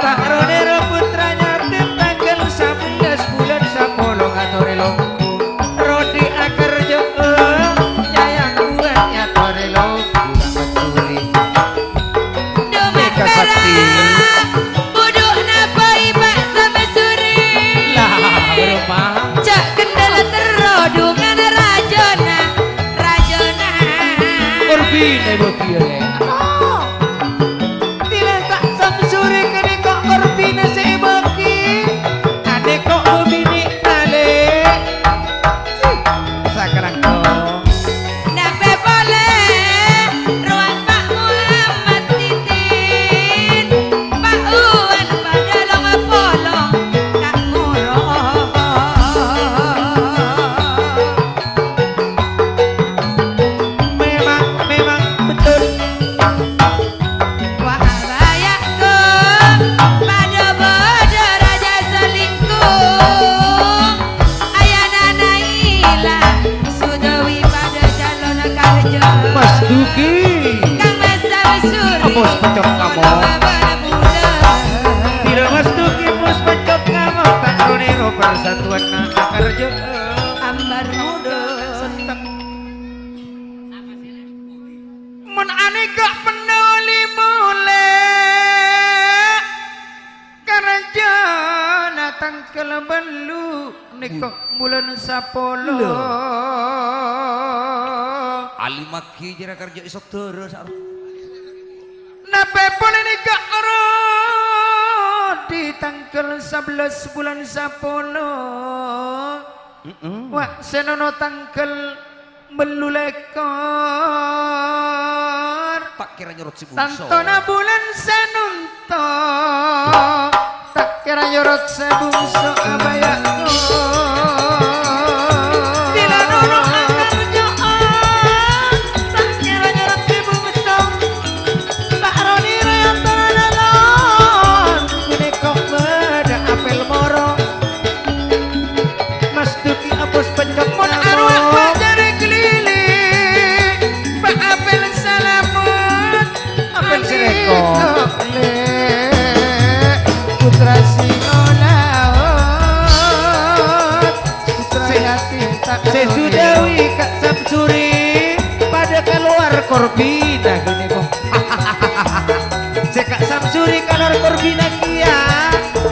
Ta' ro-nèro putra yatim tangghâl sabellâs bulân sapolo ngatorè longgu. Rodi akarjâ'â nyayang buwân ngatorè longgu ka Mesuri. Mèka Sakti. Budhu'na bhâi Pak Samsuri. Lah, bârâmma. Jhâ' kendhâl terro dhungan rajâna. Rajâna. Korbina bâgiyâ, Lè'. Ano. Dina ta' Samsuri kènè kok korbina sè èbâgi. Adè kok bâbinè' malè. Sakalangkong. Napa polè rowan Pak Muhammad Titin. Pak Uwan padâ long-polong ka' moro. Memang, memang betul. Wa abayakum padâ-padâ raja selingkuh. Ayana Naila Sudawi padâ calon karjâ. Mas Duki. Kang Mas Samsuri. Apos pecot kamu. Bala-bala muda. Bila Mas Duki pos pecot kamu, ta' ro-nèro persatuan na akarjâ. Ambar muda. Mon anèka pennoli molè, karajâna tangghâl bâllu' nèka bulân sapolo. Lho. Alimaghi jârèya karjâ è saudara, sa-, Napa polè nèka ro di tangghâl sabellâs bulân sapolo. Mm-mm. Wa, sè nono tangghâl bâllu lèkor. Ta' kèra nyorot sè bungso. Tantona bulân sè nonto, ta' kèra nyorot sè bungso abâjâ. Bilâ nono akal nyo'on, ta' kèra nyorot sè bungso. Ta' ronè rèya toronna lon, ghânèka bâdâ apèl moro. Mas Duki abos peccot. Mon arwah pajârè kelili, Pa' Apel salamet. Apel Sireko. Lè', putra Singolaut, putra yatim tak sè sudawi Ka' Samsuri padâ kalowar korbina ghânèka. Sè Ka' Samsuri kalowar korbina kèya,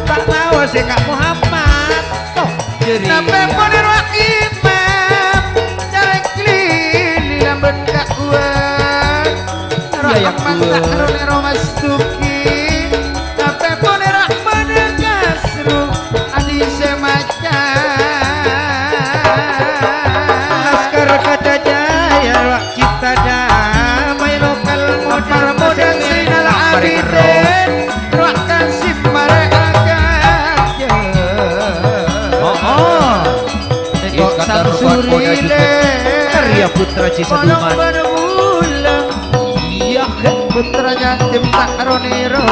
ta' tao sè Ka' Muhammad. Toh, jârèya. Napè pon ro' imam, carèk lili lambân kakuwân. Ro' Iya, yang amman dua. Ta' ro' nèro Mas Duki. Napè pon ro' bâdâ kasru, adi sè maca. Laskar Kaca Jaya, ro' Cipta Damai lokal modal Zainal Abidin, Wak Kasim marè'akan. Oh, oh. Iskandar Samsuri Rupan Polda juga. Karya Putra Ciseduman. Iya, putranya Cipta Roniro.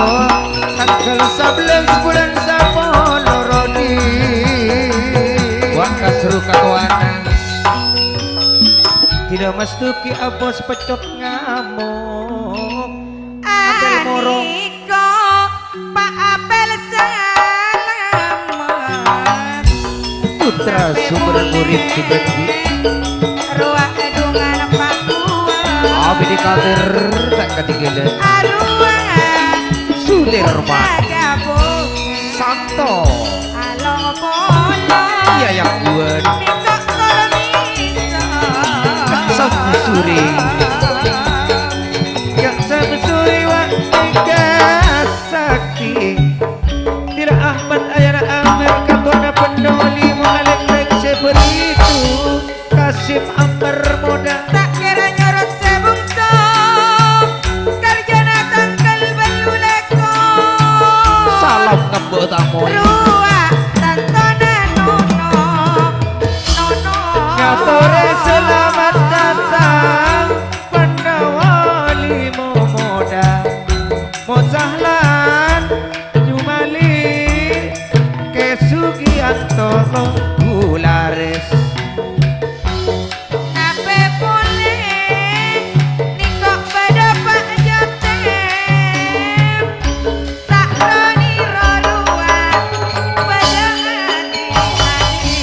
Tanggal sabellâs bulân sapolo, Rodi. Wak Kasru katowana. Tidak Mas Duki abos peccot ngamuk. Apel moro. Aniko Pa' Apel salamet. Putra sumber murid Subandi. Rowa dungan pakuwâ. Abi dikatir tak ketinggalan. Aruwa. Sudirman. Gabung. Santo. Along polo. Iya, yang buat. Minta tolong bisa. Samsuri. Ka' Samsuri wa tingkah sakti. Tira Ahmad ayana Amir katowana pendoli mo aleng-leng sè baritu. Kasim Ambar Moda. Ta' kèra nyorot sè bungso. Karjana tanggal bâllu lèkor. Salam ngembu tamoy. Rowa tantona nono. Nono. Ngatore selamat datang. Pandhawa limo moda, Mosahlan, Jumali, Kè Sugiyanto, Gularis. Napè polè nèko bâdâ Pa' Jatem. Ta' ronè roruwa padâ ati-ati.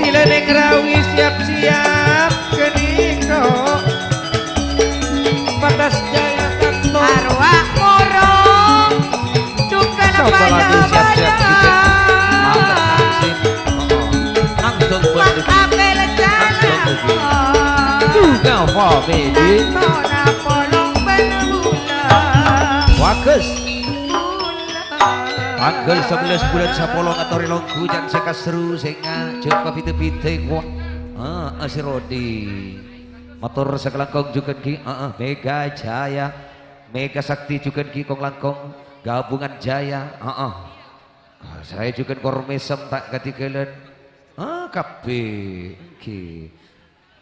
Bilâ neng rawi siyap-siyap ghânèka. Patas Jaya Kanto. Arwah Moro. Jhughân padâ bâdâ. Nanggung Pak Apel salam. Juga family. Tantona polong bân bulân. Bagus. Tanggal sabellâs bulân sapolo ngatorè longghu jhân sè kasru sè ngajhâk pabhidhâ-bhidhâ, wah. Ah, Asirodi. Mator sakalangkong jhughân ghi, ah, ah, Mega Jaya. Mega Sakti jhughân ghi kong-langkong. Gabungan Jaya, ah, ah. Ah, saè jhughân Kor Mesem ta' kadhighâlân. Ah, kabbhi. Èngghi.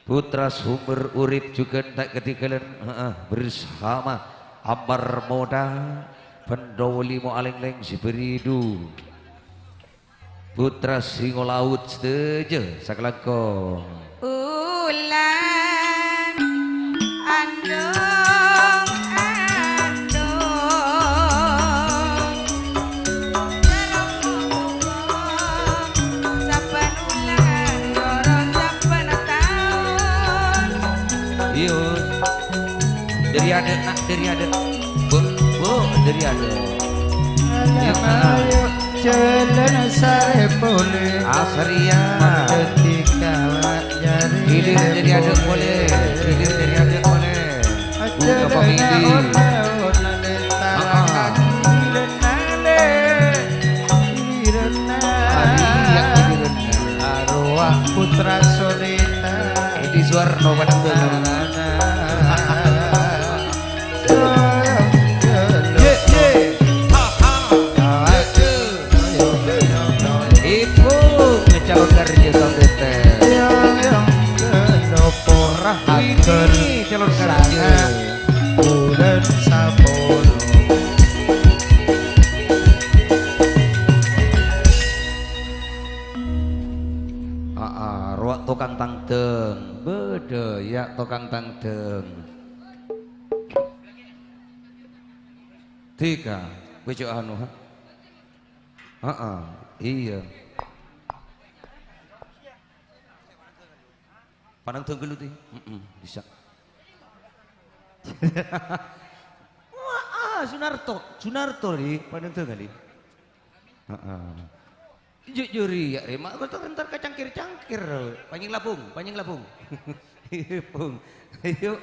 Putra Sumber Urip jhughân ta' kadhighâlân, heeh, bersama Ambar Moda, Bendho Limo Alènglèng Siberidu. Putra Singo Laut sadhâjâ sakalangkong. Ulan andong-andong. Saben ulan, loro saben taon. Iya. Dâri adâ', Nak, dâri adâ'. Bu, Bu, dâri adâ'. Iya, Nak. Ayo, jhâlân sarè polè. Asariya. Dâddhi kawat jari. Hilir dâri adâ' polè. Hilir dâri adâ' polè. Bunga Family. Arwah Putra Sonita. Edi Suwarno Padang. Nyalon karya. Bulân sapolo. Aa, rowa tokang tangdhâng. Bâdâ, yâ, tokang tangdhâng. Dhika, bâjâ anu, ha? Aa, iyâ. Panang dângghâl, Uti. Mm-mm, bisa. Wah, ah, Sunarto. Sunarto, Ri. Panang dângghâl, Ri. Heeh. Ju-, juri, ya, Ri. Mak, kok entar ka cangkir-cangkir. Panjeng labung, panjeng labung. Ayo, Pung. Ayo.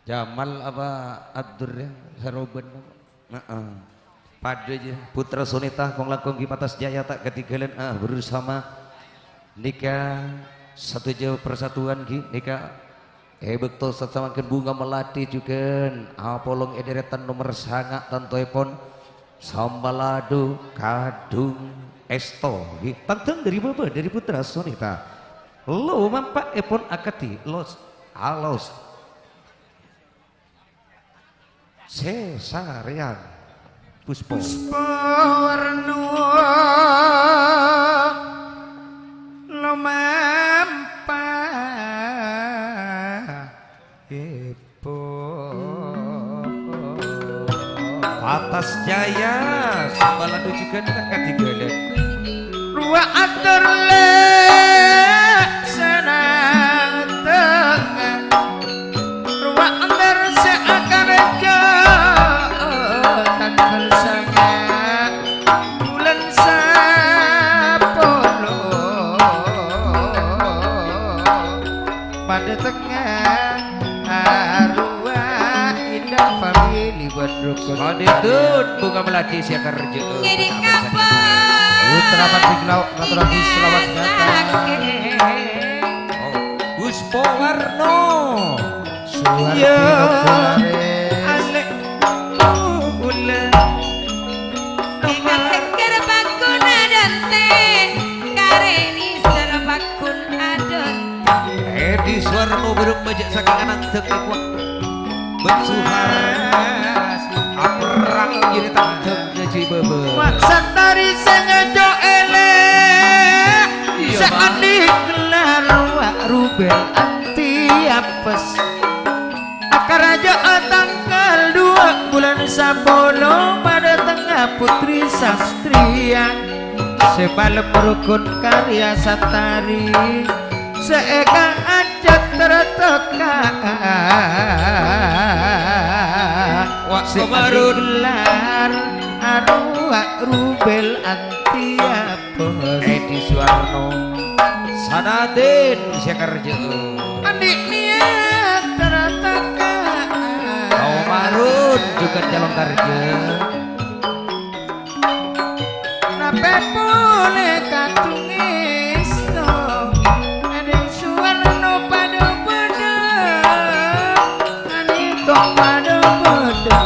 Jamal apa Abdur ya? Saroban apa? Heeh. Padâ jâ. Putra Sonita, kong-langkong ghi' Patas Jaya ta' kadhingghâlân, ah, bersama. Nèka satu jâ persatuan ghi', nèka è bâkto sasamangkèn Bunga Melati jhughân apolong è dèrètan nomer sanga' tantoèpon Sambaladu Kadung Èsto ghi'. Tangdhâng dâri bâbâ, dâri Putra Sonita. Lo mampa'èpon akadhi, los, alos. Sè sarèyan. Puspa. Puspa warna lumampa èpon. Patas Jaya, Sambaladu jhughân ta' kadhingghâlân. Rowa ator lè' sè nangtènga. Rowa ator sè akarèja tangghâl sanga' bulân sapolo. Padâ tengnga arowa Indah Family buat rukun. Padâ dun Bunga Melati sè akarèja. Ngedek apa? Putra Panti Glau, ngaturake selawat datang. Oh, Puspa Warna. Suwarti Iya. Nopo Lare. Alek kula. Tinggal teker bakuna dante, kareni sera bakun adon. Edi Suwarno berem bajak saking anang dek kuat. Bersuhar. Aperang jadi tandem ngaji bebe. Wah, santari sing ngejo elek. Iya, Mak. Seanding gelar wak rubel anti apes. Karaja tanggal dua bulan sapolo, padha tengnga putri sastriya. Se malem rukun karya santari, se eka ajat terteka. Wak se Komarun. Digelar aruak rubel antia. Edi Suwarno. Sanadin se kerja. Andi' niat terataka. Kau marun juga calon kerja. Nape pole katung esto. Edi Suwarno padha-padha. Ani kok padha-padha.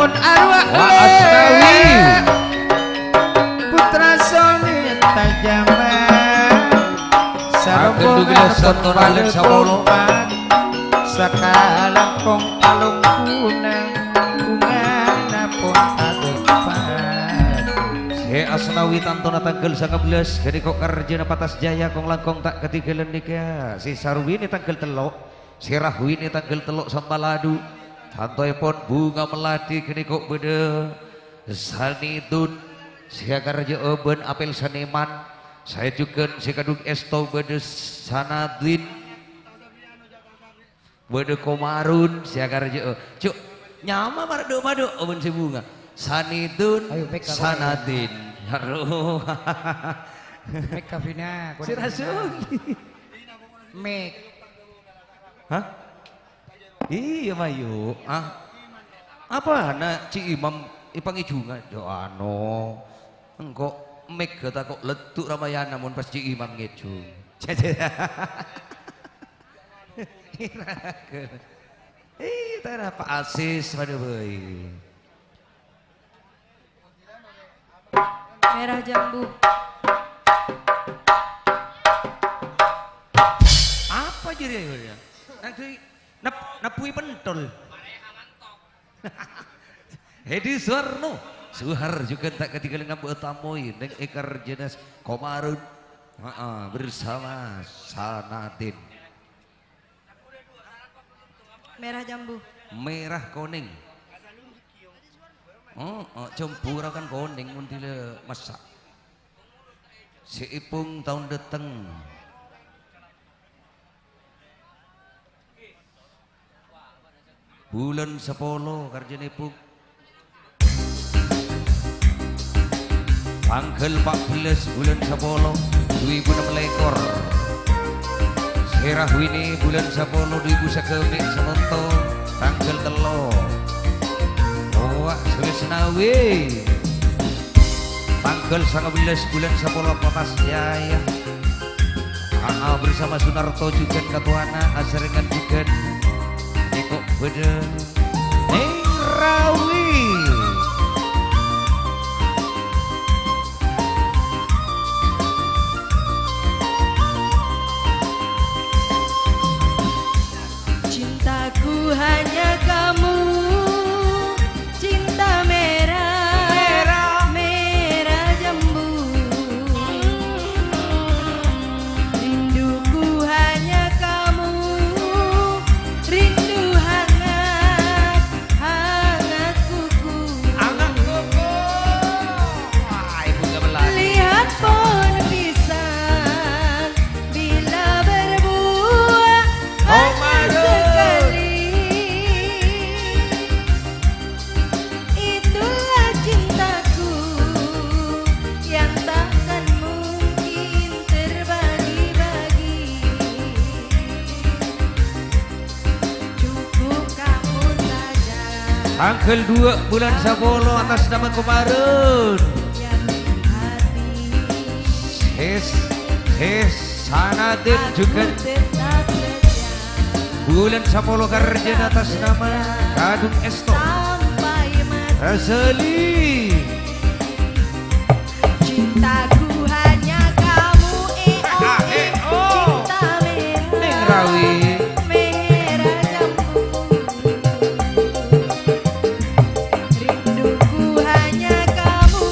Mun arwah Wa Asnawi. Putra Soni Tajaman. Sarobongan Agen dugila pun Santo Nalek Sapolo. Kompak. Sakalangkong kalungkuna. Bungana pun adepan. Se Asnawi tantona tanggal sangabelas, ganeka karjana Patas Jaya kong langkong ta' katinggalan nika. Se Sarwini tanggal tello', se Rahwini tanggal tello' Sampaladu. Tantoepon Bunga Melati ganeka badha Sanidun, se karja'an Apel Seniman. Sae jugan se kadhung esto badha Sanadin. Badha Komarun, se akarja'an. Cuk, nyama mara dhu-padhu, oh, ban se Bunga. Sanidun, Ayo, Mik, aku Sanadin. Aduh. Mik, Kavina, aku Sira Kavina. Sudi. Mik. Hah? Iya, Mayu. Ah. Apa na' Ci Imam epangejungan? Yo, ano. Engko' Mik gata kok leddu Ramayana mon pas Ci Imam ngejung. Ira ke. Ih, tara Pak Asis, padha bae. Merah jambu. Apa jârèya, yâ? Nang dhi-, nep-, nebbhuwi pentol. Hedi Suwarno, Suhar jhughân ta' kadhinggâlân ngambu'â tamoy neng è karjhâna Komarun. Heeh, bersama Sanadin. Merah jambu. Merah konèng. Oh, oh, jambu ra kan konèng mon dhilâ massa'. Sè èpong taon dâteng. Bulân sapolo karjhâna èpong. Tangghâl empat belas bulân sapolo, dhu èbu ennem lèkor. Sè rahwini bulân sapolo, dhu èbu sagâmè' Sanonto, tangghâl tello'. Towa' Sresnawi. Tangghâl sangabelas bulân sapolo, Papas Jaya. Aa bersama Sunarto jhughân katowana, asarèngan jhughân. Nèko bâdâ Neng Rawi. Cintaku hanya kamu, cinta merah, merah, merah jambu. Rinduku hanya kamu, rindu hangat, hangat kuku. Hangat kuku. Wah, ibu gamelan. Lihat pohon pisang bila berbuah, hanya sekali. Itulah cintaku yang takkan mungkin terbagi-bagi. Cukup kamu saja. Tangghâl dua bulân sapolo atas nama Komarun. Yang di hati. Ses, ses, Sanadin jhughân. Bulân sapolo karjhâna atas nama Kadung Esto. Rasali. Cintaku hanya kamu, eh, oh, eh, oh. Cinta merah, Neng Rawi. Merah jambu. Rinduku hanya kamu,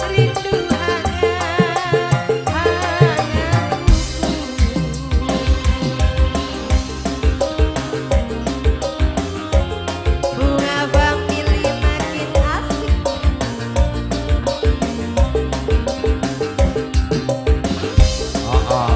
rindu hangat, hangat kuku. Bunga famili makin asik. Oh, oh.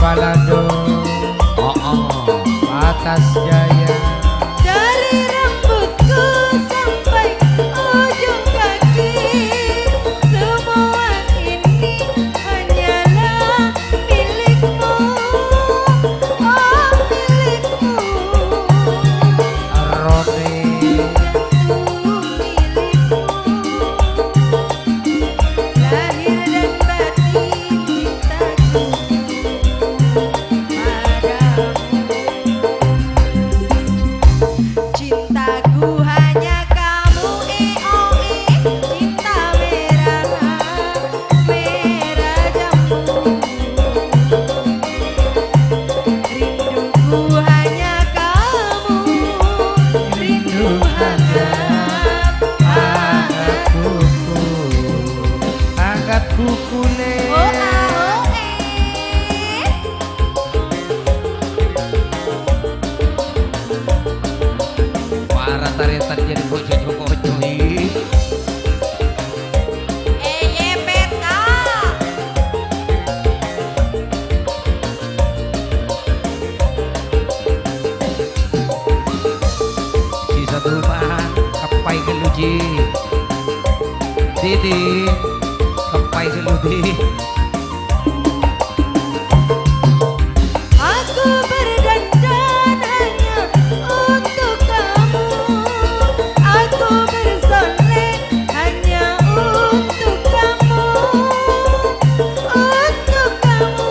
Palado. Oh, oh. Batas Jaya. Dari rambutku sampai ujung kaki, semua ini hanyalah milikmu, oh, milikmu. Roti. Jatuh milikmu. Lahir dan batin cintaku padamu. Cintaku hanya kamu, eh, oh, eh. Cinta merah, merah jambu. Rinduku hanya kamu, rindu hangat, hangat buku. Angkat buku, Le. Oh, ah, oh, eh. Para taretan jadi bojo Joko Joi. Eh, ye, peta. Si Satuman, keppai ghâllu, Ji. Didi, keppai ghâllu, Di. Aku berdandan hanya untuk kamu. Aku bersolek hanya untuk kamu. Untuk kamu.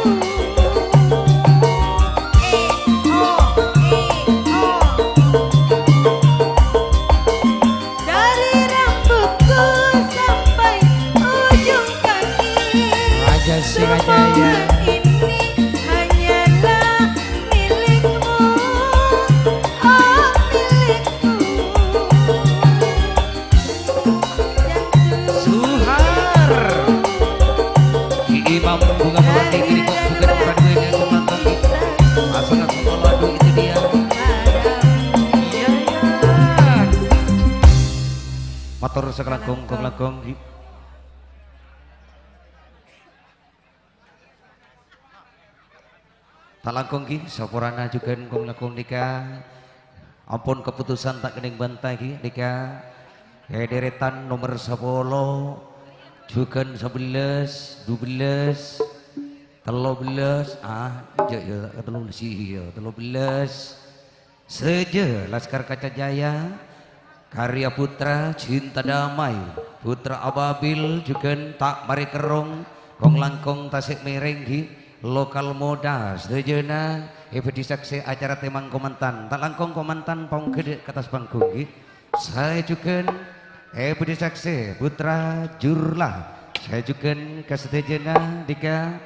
Eh, oh, eh, oh. Dari rambutku sampai ujung kaki, Raja Singajaya. Semua ini hanyalah milikmu, oh, milikmu. Jatuh. Suhar. Ki Imam Bunga Melati, dari kok bukan orang duanya, aku nonton di. Asal aku kalau aduh itu dia. Iya, iya. Matur sakalangkong, kong langkong, Ki. Ta' langkong, Ki, saporana jugan kong langkong nèka. Ampon kaputusan ta' kennèng bânta, Ki, nèka. È, deretan nomer sapolo, jugan sabellâs, dubellâs, tello bellâs, ah, jâ', yâ, tello bellâs, iyâ, tello bellâs. Sadhâjâ Laskar Kaca Jaya, Karya Putra, Cinta Damai, Putra Ababil, jughân ta' marè kerrong, kong-langkong Tasik Mereng, ghi, lokal moda, sadhâjâna èbâdhi saksè acara tèmang komantan. Ta' langkong komantan paongghâ dâ' ka attas panggung, ghi. Saè jughân èbâdhi saksè Putra Jurla, saè jughân ka sadhâjâna dhika.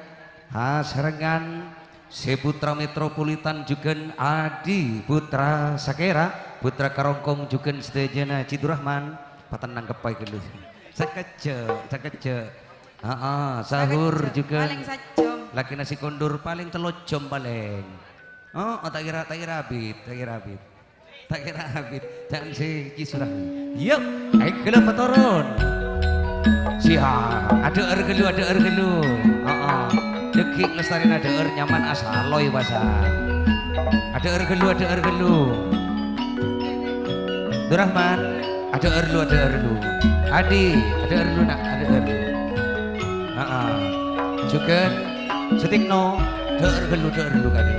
Asarengngan Sè Putra Metropolitan jughân Adi Putra Sakera, Putra Karongkong jughân sadhâjâna, Cidurrahman, patennang keppa ghâllu. Sakejjhâ', sakejjhâ'. Heeh, Sahur jughân. Palèng sajjhâm. Lakèna si Kondur palèng tello jhâm palèng. Oh, oh, ta' kèra, ta' kèra abit, ta' kèra abit. Ta' kèra abit, jhân sè kisurah. Yuk, ayo ghellâ' patoron. Siap, adhâ'âr ghâllu, adhâ'âr ghâllu. Heeh. Dhâggi' lestarèna adhâ'âr nyaman asaloy basa. Adhâ'âr ghâllu, adhâ'âr ghâllu. Durrahman, adhâ'âr lu, adhâ'âr lu. Adi, adhâ'âr lu, na', adhâ'âr lu. Heeh. Jughân Sutikno, dhâ'âr ghâllu, dhâ'âr ghâllu kadhi.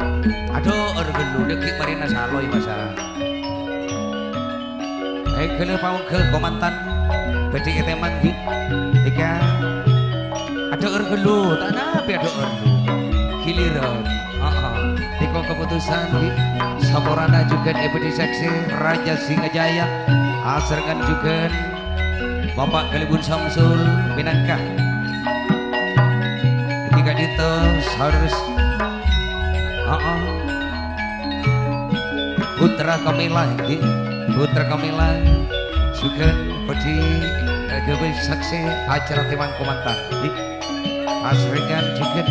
Adhâ'âr ghâllu, dhâggi' marèna saloy masa. Ayo ghellâ' paongghâ komantan, bâdhi ètèmang ghi. Dhika. Adhâ'âr ghâllu, ta' napè adhâ'âr ghâllu. Ghiliran. Heeh. Dhika kaputusan ghi. Saporana jughân èbâdhi saksè Raja Singajaya. Asarengngan jughân Bapak Galibun Samsul mènangka. Dhika ka'dinto saudara s-, aa, Putra Kamila, ngghi. Putra Kamila, jughân bâdhi, eh, ghâbây saksè acara tèmang komantan, ngghi. Asarengngan jughân.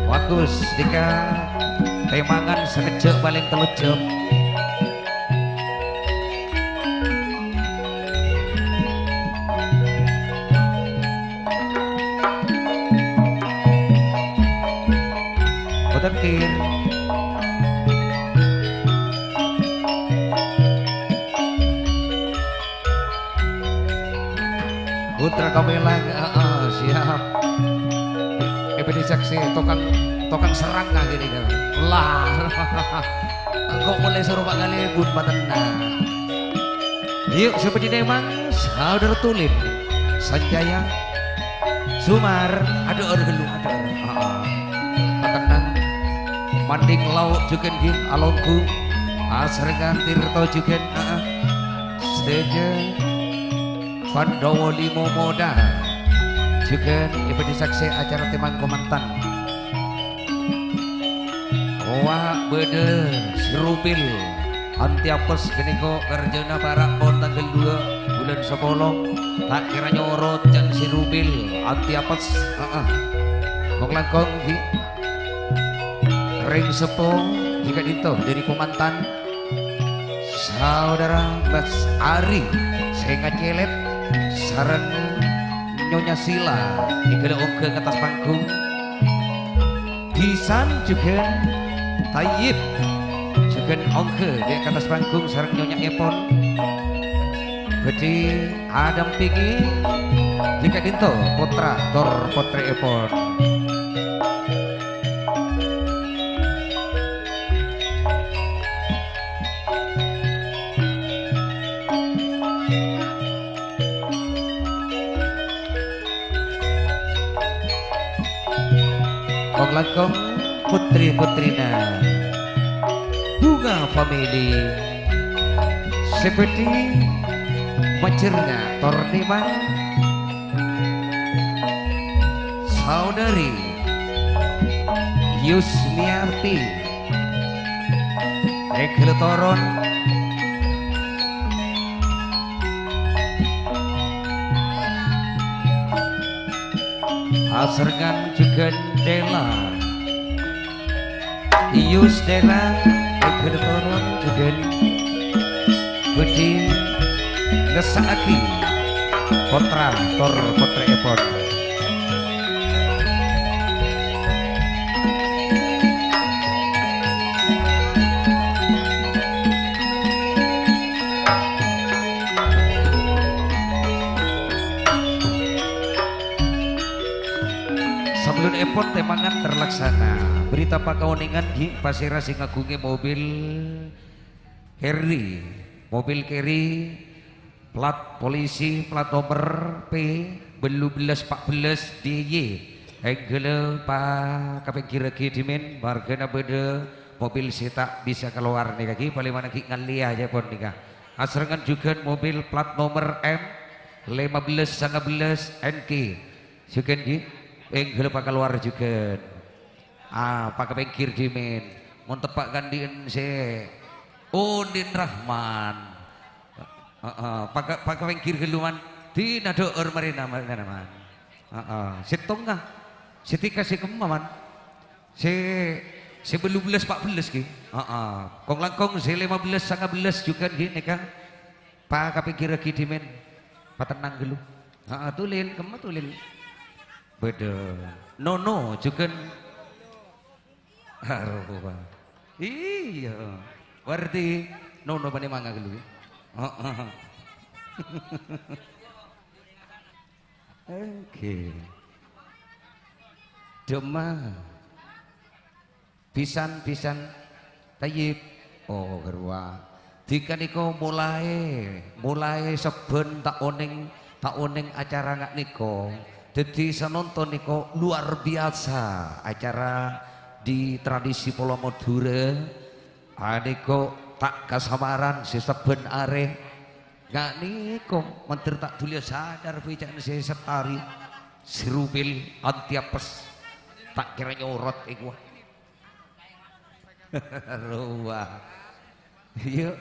Bagus, dhika tèmangan sakejjhâ' palèng tello jhâm. Terkomelang, heeh, siap. Epedi saksi, tokang, tokang serang kali ini, kan? Lah, engko' mulai suruh Pak Kalebun, patenang. Yuk, seperti memang, Saudara Tulip, Sanjaya, Sumar, aduh, aduh, aduh, aduh. Heeh. Patenang. Manding Lauk jugan, ghi, alonggu. Asrengan Tirto jugan, heeh. Setuju. Pandhawa Limo Moda, jugan epedi saksi acara temang komantan. Wa' bâdâ Sirupil, anti apes ghânèka karjâna para' pon tangghâl dua bulân sapolo. Ta' kèra nyorot can Sirupil, anti apes. Heeh. Kong-langkong, ghi. Rèng seppo, ghi ka'dinto dâri komantan. Saudara Mas Ari, sè ngacèlèt sareng Nyonya Sila, èghâlâ ongghâ ka attas panggung. Bisan jughân Tayyib, jughân ongghâ dâ' ka attas panggung sareng nyonya'èpon. Bhâdhi adampèngè, ghi ka'dinto pottra tor pottrèèpon. Kong-langkong putri-putrina Bunga Family, sè bhâdhi majârna tor nèmang. Saudari Yusmiarti, èghâlâ toron. Asrengan jughân Della. Iyus Della, èghâlâ toron jughân. Bhâdhi ngessa'aghi pottra tor pottrèèpon. Sabellunèpon tèmangan terlaksana, berita pakaonèngan, ghi, pasèra sè ngaghungè mobil carry, mobil carry, plat polisi, plat nomer P bâllu bellâs empa' bellâs D Y, èghâlâ pakapèngghirraghi dhimèn, marghâna bâdâ mobil sè ta' bisa kalowar nèka, ghi, palèmanna ghi' ngallèya jâ pon nèka. Asrengan jughân mobil plat nomer M lèma bellâs sanga bellâs N K. Jughân, ghi, èghâlâ pakalowar jughân. Ah, pakapèngghir dhimèn. Mon teppa' kandhi'ân sè, oh, Din Rahman. Heeh, paka-, pakapèngghir ghâllu, Man. Dina dho'or marèna, marèna, Man. Heeh, sèttonga. Sè dhika sè kemma, Man. Sè, sè bâllu bellâs empa' bellâs, ghi. Heeh. Kong-langkong sè lèma bellâs sanga bellâs jughân, ghi, nèka. Pakapèngghirraghi dhimèn. Patennang ghâllu. Heeh, tulil, kemma tulil. Bâdâ. Nono, jughân. Arowa. Iyâ. Berarti nono panèmanga ghâllu, yâ? Heeh. Oke. Dâmma. Bisan, bisan. Tayyib. Oh, ghâruwa. Dhika nèko molaè, molaè sabbhân ta' onèng, ta' onèng acara nga' nèko. Dhâddhi sè nonton nèko luar biasa acara di tradisi Polo Madhurâ. Anèko ta' kasamaran sè sabbhân arè. Nga' nèko, mandhâr ta' dhuliyâ sadar bâca'na sè èstarè. Sirupil anti apes. Ta' kèra nyorot èkowa. Rowa. Iyâ.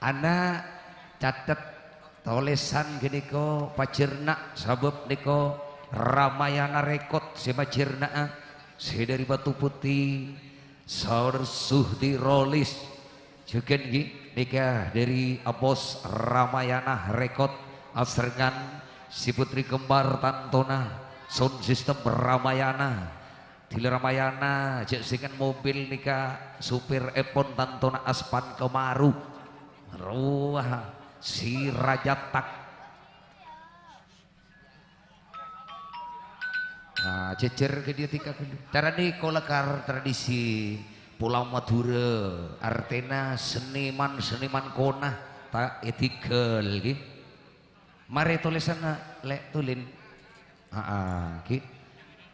Ana' catet tolèsan ghânèka pajhârna, sabâb nèka Ramayana Record sè majhârna'a, sè dâri Batu Putih, Saur Suhdi Rolis. Jhughân ghi, nèka dâri Abos Ramayana Record, asrengan sè putri kembar tantona, sound system Ramayana. Dila Ramayana, jhâ' sèngan mobil nèka, supirèpon tantona Aspan Kemaru. Rowa, si Raja Tak. Ajhâjhâr ka dhiyâ dhika ghâllu. Carana kolekar tradisi Pulau Madura, artèna seniman-seniman kona ta' èdinggal, ghi. Marè tolèsanna, Lè', tulèn. Aa, ghi.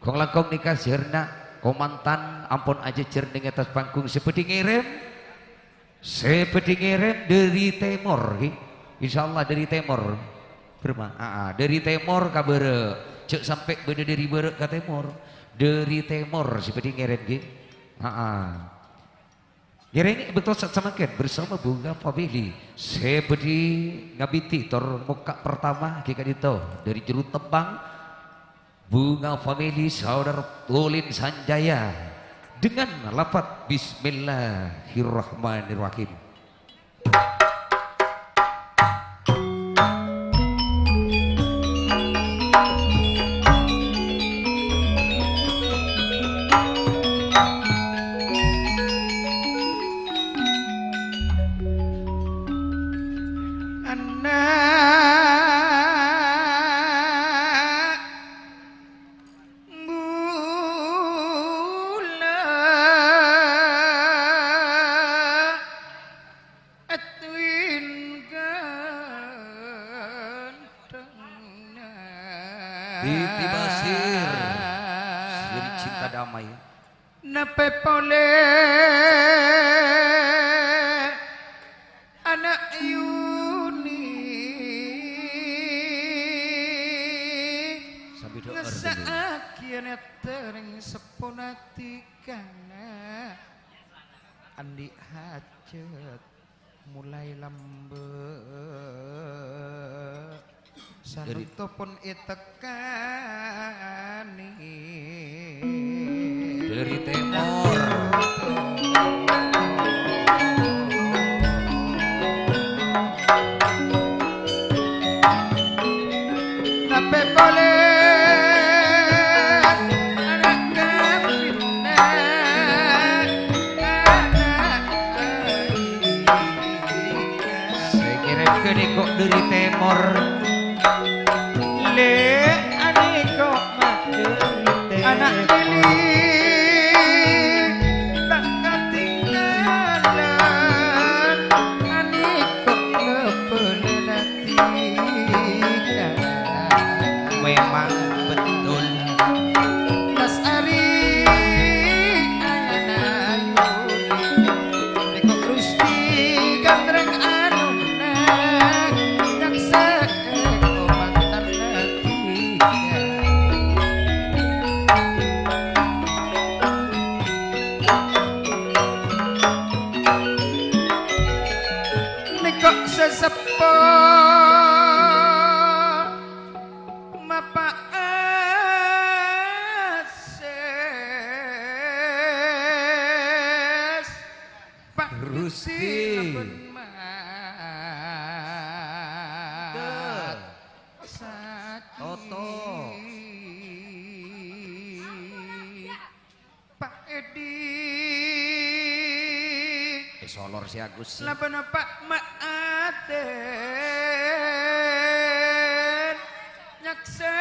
Kong-langkong nèka jhârna komantan ampon ajhâjhâr neng attas panggung sè bhâdhi ngèrèm. Sè bhâdhi ngèrèm dhâri tèmor, ghi. Insyaallah dhâri tèmor. Bârâmma? Aa, dhâri tèmor ka bârâ'. Jhâ' sampè' bâdâ dhâri bârâ' ka tèmor. Dhâri tèmor sè bhâdhi ngèrèm, ghi. Aa. Ngèrèng è bâkto sè samangkèn bersama Bunga Family sè bhâdhi ngabidhi tor mokka' pertama ghi ka'dinto dhâri juru tembang Bunga Family Saudara Tulin Sanjaya dengan lafaz Bismillahirrahmanirrahim. Ana' bulâ. Edwin gantengna. Titi Basir, Sri Cinta Damai. Napè polè ana' Yuni. Sambi doa dulu. Ngessa'aghi nèterrèng seppona dhikana. Andi' hajat. Molaè lambâ', dhâri sarto pon ètekkanè. Dhâri tèmor. Tapè polè ana' kambhina, ana' Sè ngèrèm ghâni ko' dhâri tèmor. Lè', anèko' ma' dhâri tèmor. Ana' Lili ta' katinggalan, anèko' ngabâlâna dhika. Memang betul. Mas Ari, ayana Yuni, nèko' Rusti, gandreng anona, nyaksè ko' mantanna dhika. Nèko' sè seppo mapa'ases Pa' Rusti. Rusti laban Tuh. Mat saki. Toto. Pa' Edi. Eh, solor si Agus. Laban Pa' Ma'aden. Nyaksè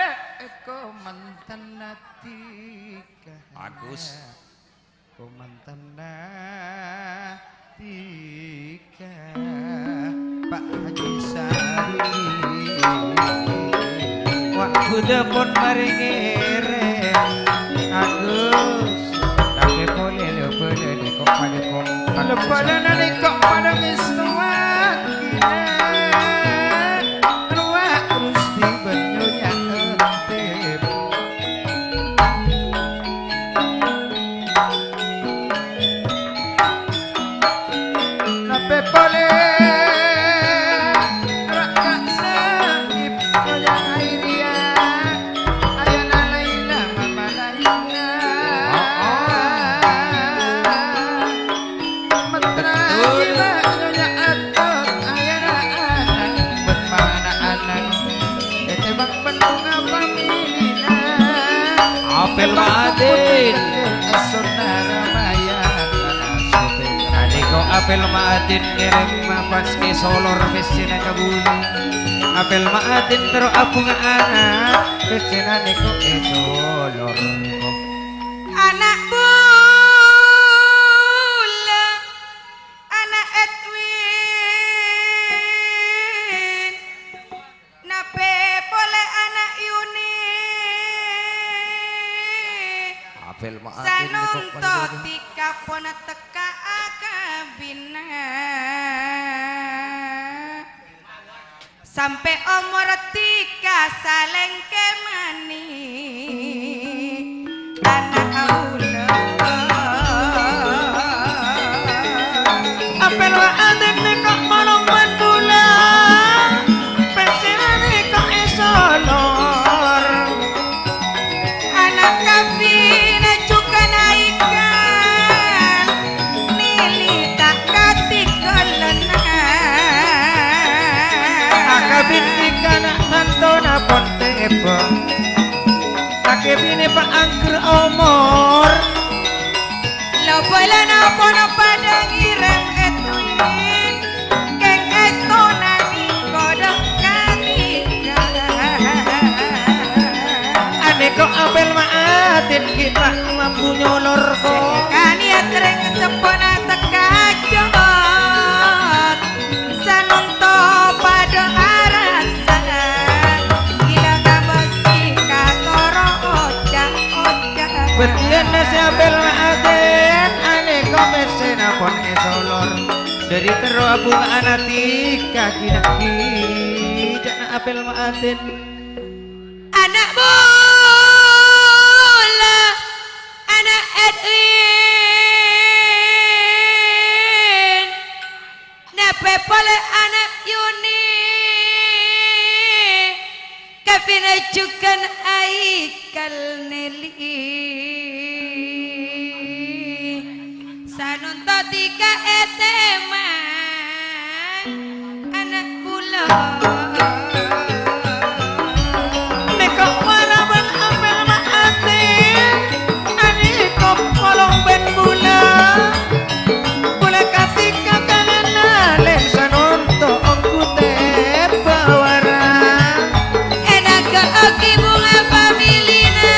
ko' mantanna dhika. Agus. Ko' mantanna dhika. Pak Haji Sarwi. Wa' ghudha pon marè ngèrèm. Agus, tapè polè lè-bâlâ nèko' padâ kong. Lè-bâlâna nèko' padâ ngèstowaghinè. Rowa Rusti bân Nyonya Entep. Napè polè ra' ka' sangip Nyonya Airiya, ayana Laila mama Laila. Mettra Betul. Gila Nyonya Atot, ayana ana' bân mana ana'. Ètèmbhâng bân Bunga Familina. Apel Madin. Sonnara Maya. Anèko' Apel Ma'adin ngèrèm pas èsolor pèssèna ka bulâ. Apel Ma'adin terro abhunga'ana pèssèna nèko èsolor. Ana' bulâ, ana' Edwin. Napè polè ana' Yuni. Apel Ma'adin nèko Sanonto tika pon tekka akabinna. Sampè' omor tika salèngkè manè. Ana' kaulâ. Apel Ma'adin nèko polong bân bulâ, pèssèna nèko èsolor. Ana' kabinna jhughân Haikal, nèlè ta' katèngghâlân. Akabin tika na' tantona pon tèbâ. Akè binè paangghâr omor. Lo bulâna pon padâ ngèrèm Edwin, kèng èstona nèko dâ' katèngghâl. Anèko Apel Ma'adin ghi' ta' mambu nyolor, ko. Sè kanèyat rèng seppona tekka jhât. Sanonto padâ arassa, gila kabâs tika toro' oca'-oca'. Bâdhiyânna sè Apel Ma'adin, anèko pèssèna pon èsolor. Dâri terro abhunga'ana tika ghi' na' ghi', ca'na Apel Ma'adin. Ana' bulâ, ana' Edwin. Napè polè ana' Yuni, kabinna jhughân Haikal nèlè. Sanonto tika ètèmang ana' bulâ. Nèko para bân Apel Ma'adin, anèko polong bân bulâ. Bulâ katèngghâl kalèna lèn sanonto ongghu tèbâ wara. Ènagâ'âghi bhunga pamèlèna,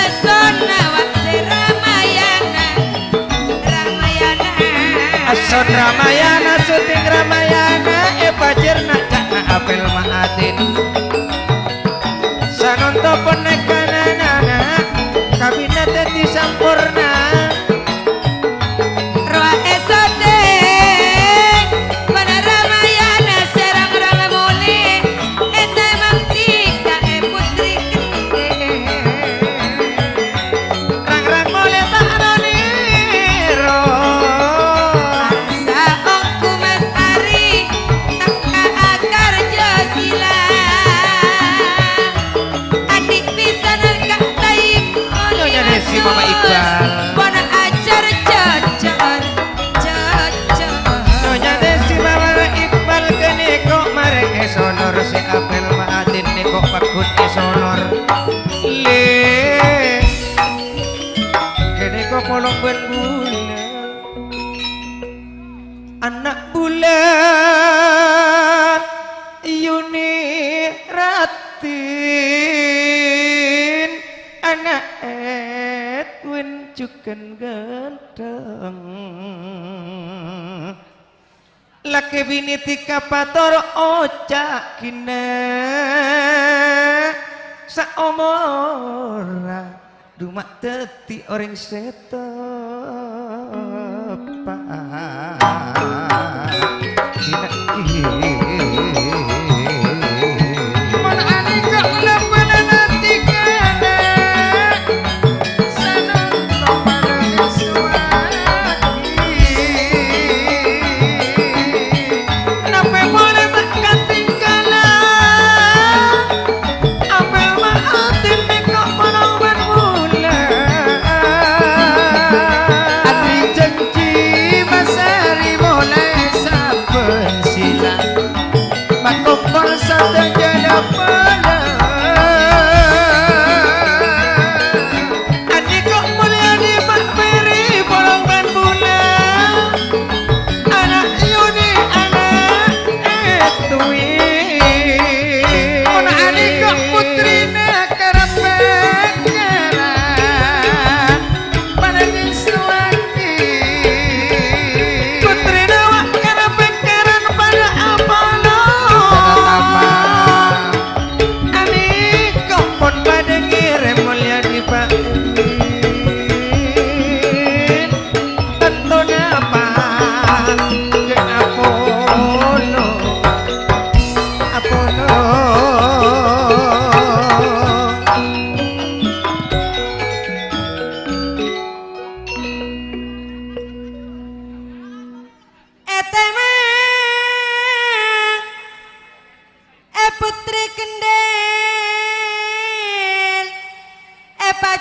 èsonna wa' sè Ramayana, Ramayana. Èsson Ramayana, syuting Ramayana, èpajhâr na' ca'na Apel Ma'adin. Sanonto pon nèka na'-kana', kabinna dhâddhi samporna. Rowa èsodheng, bân Ramayana sè rang-rang molè, ètèmang tika è putri gendheng. Rang-rang molè ta' nonèro. Mangsa ongghu Mas Ari, tekka akarja sila. Andi' pisanan ka' Taib. Nyonya Desi, Mama Iqbal. Pon ajhâr jhâjhâr, jhâjhâr. Nyonya Desi, Mama Iqbal, ghânèko marè èsolor sè Apel Ma'adin nèko pagghun èsolor. Lè, ghânèko polong bân bulâ. Ana' bulâ Yuni Ratin, ana' Edwin jhughân ghântheng. Lakè binè tika pator oca' ghina saomorra. Duma' dhâddhi orèng sè teppa'. Ghi-, ghi-, mon anèka lambâna nanti kènè', sanonto padâ èsowagi. Napè polè ta' katinggalan? Apel Ma'adin nèko polong bân bulâ. Andi' jhânjhi masari molaè sabbhân sila. Makompol sadhâjâna polè. Andi' kok molèyanè Pa' Pèrè polong bân bulâ.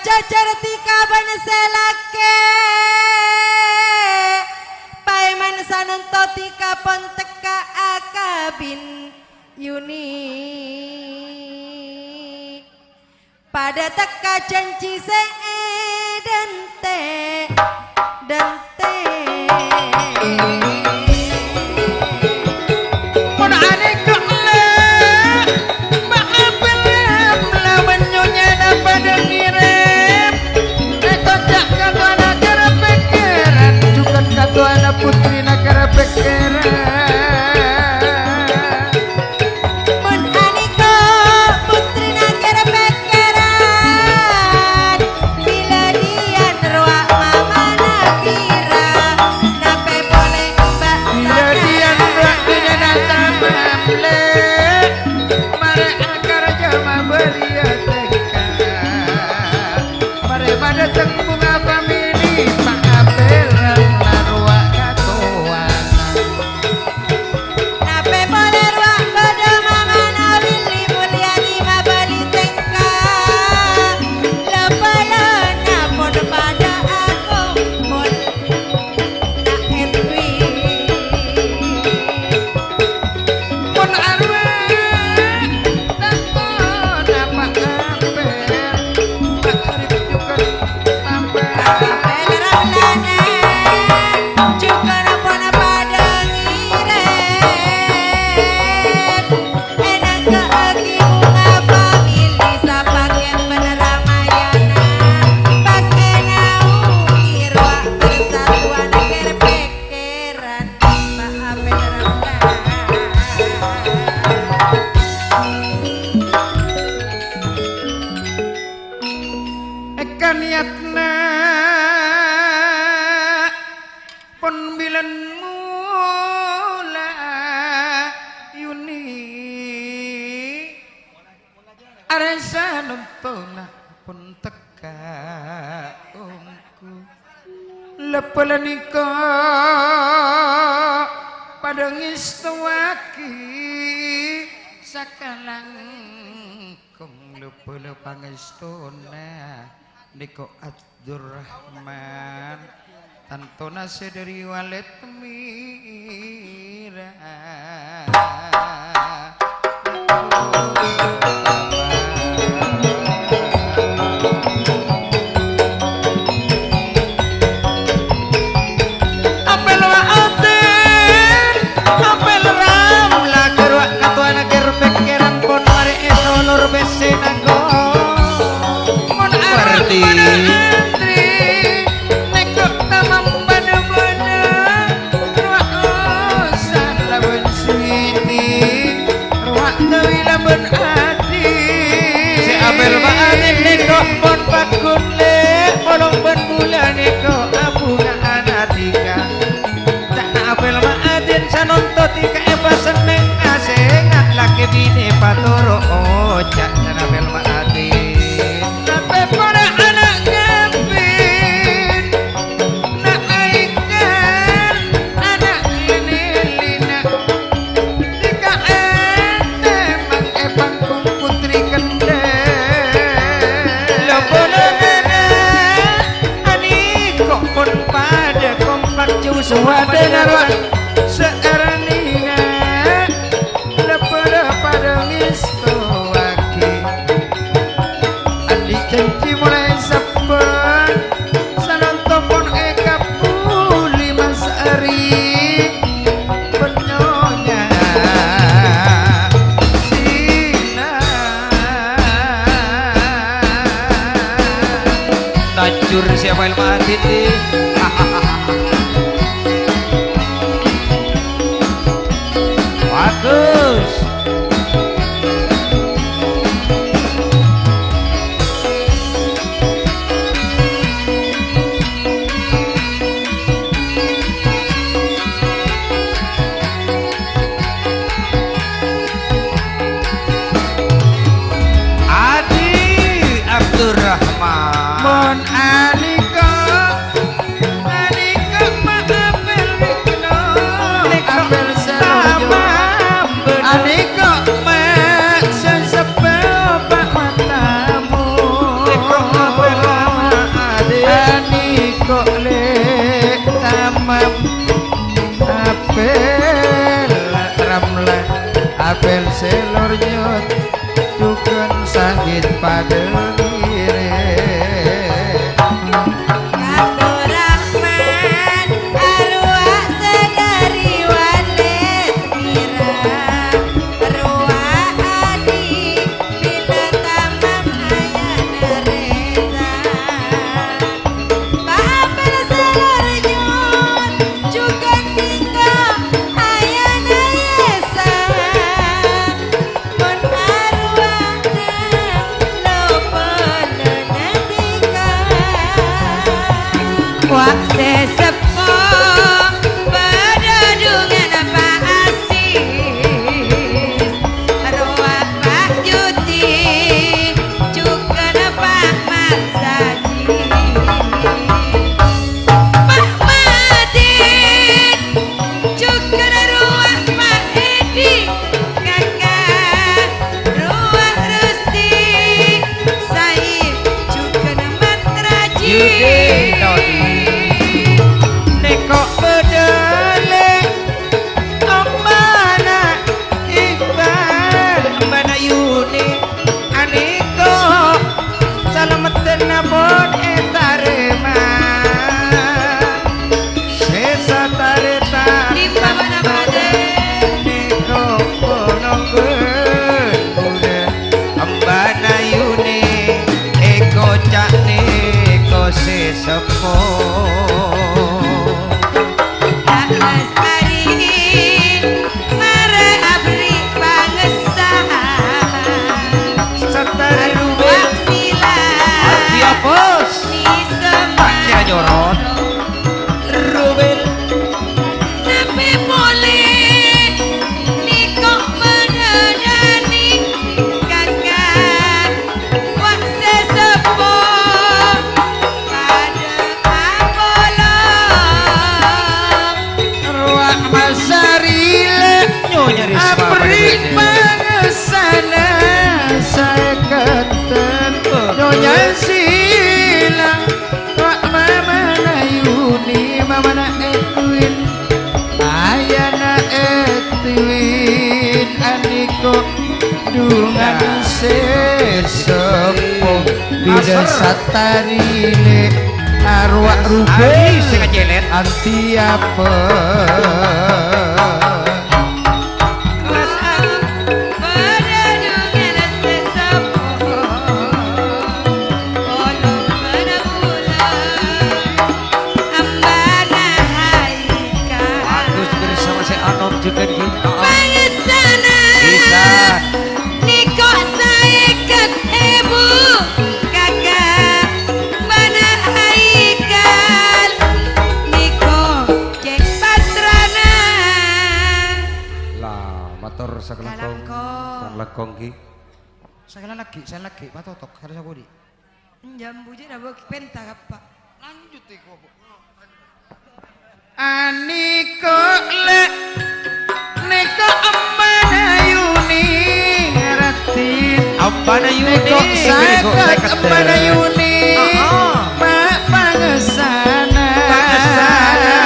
Jhâjhâr dhika bân sè lakè', paèman sanonto dhika pon tekka' akabin Yuni. Padâ tekka' jhânjhi sè èdhânte'-dhânte'. Mon anèka la, Mbak Apel labân nyonyana padâ ngèrèm. Èkoca'na katowana kèra pèkkèran, jhughân katowana puttrina kèra pèkkèran. Mon anèka puttrina kèra pèkkèran, bilâ dhiyân rowa mamana pèra, napè polè Mbak Bilâ dhiyân rowa dhiyâna tamamlè, marè akaraja mabâliyâ tèngka. Marè padâ tèng bhunga famili, pangapèran la rowa katowana. Napè polè rowa padâ mamana Willy Mulyadi mabâli tèngka. La-bâlâna pon padâ akompol na' Edwin. Pon arwah, takona pangapèr, magrib jhughân tambâ. Pangapèr Ramlana, jhughân pon padâ ngèrèm. Ènangka'aghi bhunga famili sapakèt bân Ramayana. Pas ènaogi rowa persatuan kèr-pèkkèran. Maaf, Ramlan. Èka niyatna pon bilân mola Yuni. Arè sanonto la pon tekka' ongghu. La-bâlâ nèka padâ ngèstowaghi sakalangkong la-bâlâ pangèstona nèka Abdurrahman. Tantona sè dhâri Walid Mira. Apel Wa'adin, Apel Ramla, kèr wa-, katowana kèr-pèkkèran pon marè èsolor pèssèna ko. Mon arep Parti. Pada antri, nèko tamam bâdâ-bâdâ, rowa osan labân suwiti, rowa dâwi labân adi. Sè apel ba'adin nèko pon paggun lè', polong bân bulâ nèko abhunga'an adika. Ca'na apel ba'adin sanonto dika èpasenneng asènga lakè binè patoro' oca' ca'na apel ba'adin. Tapè para ana' ngabin, na' aikan, ana' lènè-lèna. Dika ètèmang è pangkong putri kendhâ. Lho, polongana, aniko pon padâ kompak, jhâu sowan dâ' narwa saarnina. Lèbârâ padâ ngèstowaghi. Andi' janji molaè sabbhân, sanonto pon èkabuli Mas Ari bân Nyonya Sina. Tajur siapa ilmu aditi? Bagus. Adi Abdurrahman. Mon anika Amla apel sè lor nyot, jhughân sakèt padâ ngèrèng. Abdurrahman, arowa sè dhâri Walid Mira, rowa adi' binatang ayana Reza. Bâbâl salor nyot, jhughân nèka ayana Yesa. Mon arowana lopana nèka. Wa' sè seppo padâ dhungan Pa' Asis, rowa Pa' Judi, jhughân Pa' Mat Saji. Pa' Madin, jhughân rowa Pa' Edi, Kaka, rowa Rusti, Said, jhughân Mat Raji. Yudi, Todi. Nèko bâdâ lè, ombana Iqbal, ombana Yuni. Anèko salameddhân ampon ètarèma. Sè satarètan nèko ponongghun bulâ. Ombana Yuni èkoca' nèko sè seppo. Mara aberri' pangessa. Satari Rubel. Sila. Ati apos. Pacar nyorot. Rubel. Nape pole niko mengenani kakak? Wa' sè seppo padâ apolong. Rowa' masari lè Nyonya Risma aberri' Padang Raja. Pangesana saeketten. Oh. Nyonya Sila, rowa' mamana Yuni, mamana Edwin. Ayana Edwin aniko dungan sè seppo. Bidha Aser. Satarine arwah Rubel. Ari sing ngecelet. Anti apa? Kelas A. Bidha dungan sè seppo. Polong bana bulan. Ambana haika. Bagus bersama si Anom juga, Ki. Pangesana. Bisa. Niko saeket ebu, kakak, bana haikal. Niko cek pasrana. Lah, mator sakalangkong. Kalangkong. Wong langkong, Ki. Sakalangkong, sakalangkong, patotok, harus aku di. Jambu je' na bâk penta kappa. Lanjut, iko, Bu. Aniko le, niko embana Yuni ngerti. Embana Yuni, niko niko saket seket. Embana Yuni. Heeh. Ma' pangesana. Pangesana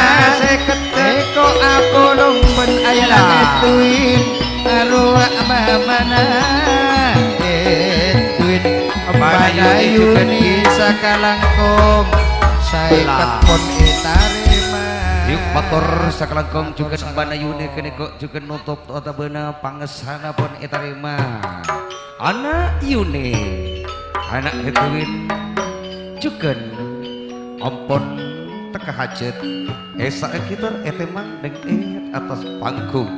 seket. Niko apolong ben ayana. Lah. Edwin. Arowa mamana Edwin, Mbana Yuni sakalangkong, saeket pon etarema. Yuk, mator sakalangkong juga Mbana Yuni kene kok juga nutup otabana pangesana pon etarema. Ana' Yuni, ana' Edwin, jugan ampon teka hajat. Esa'aghi tor etemang neng e attas panggung.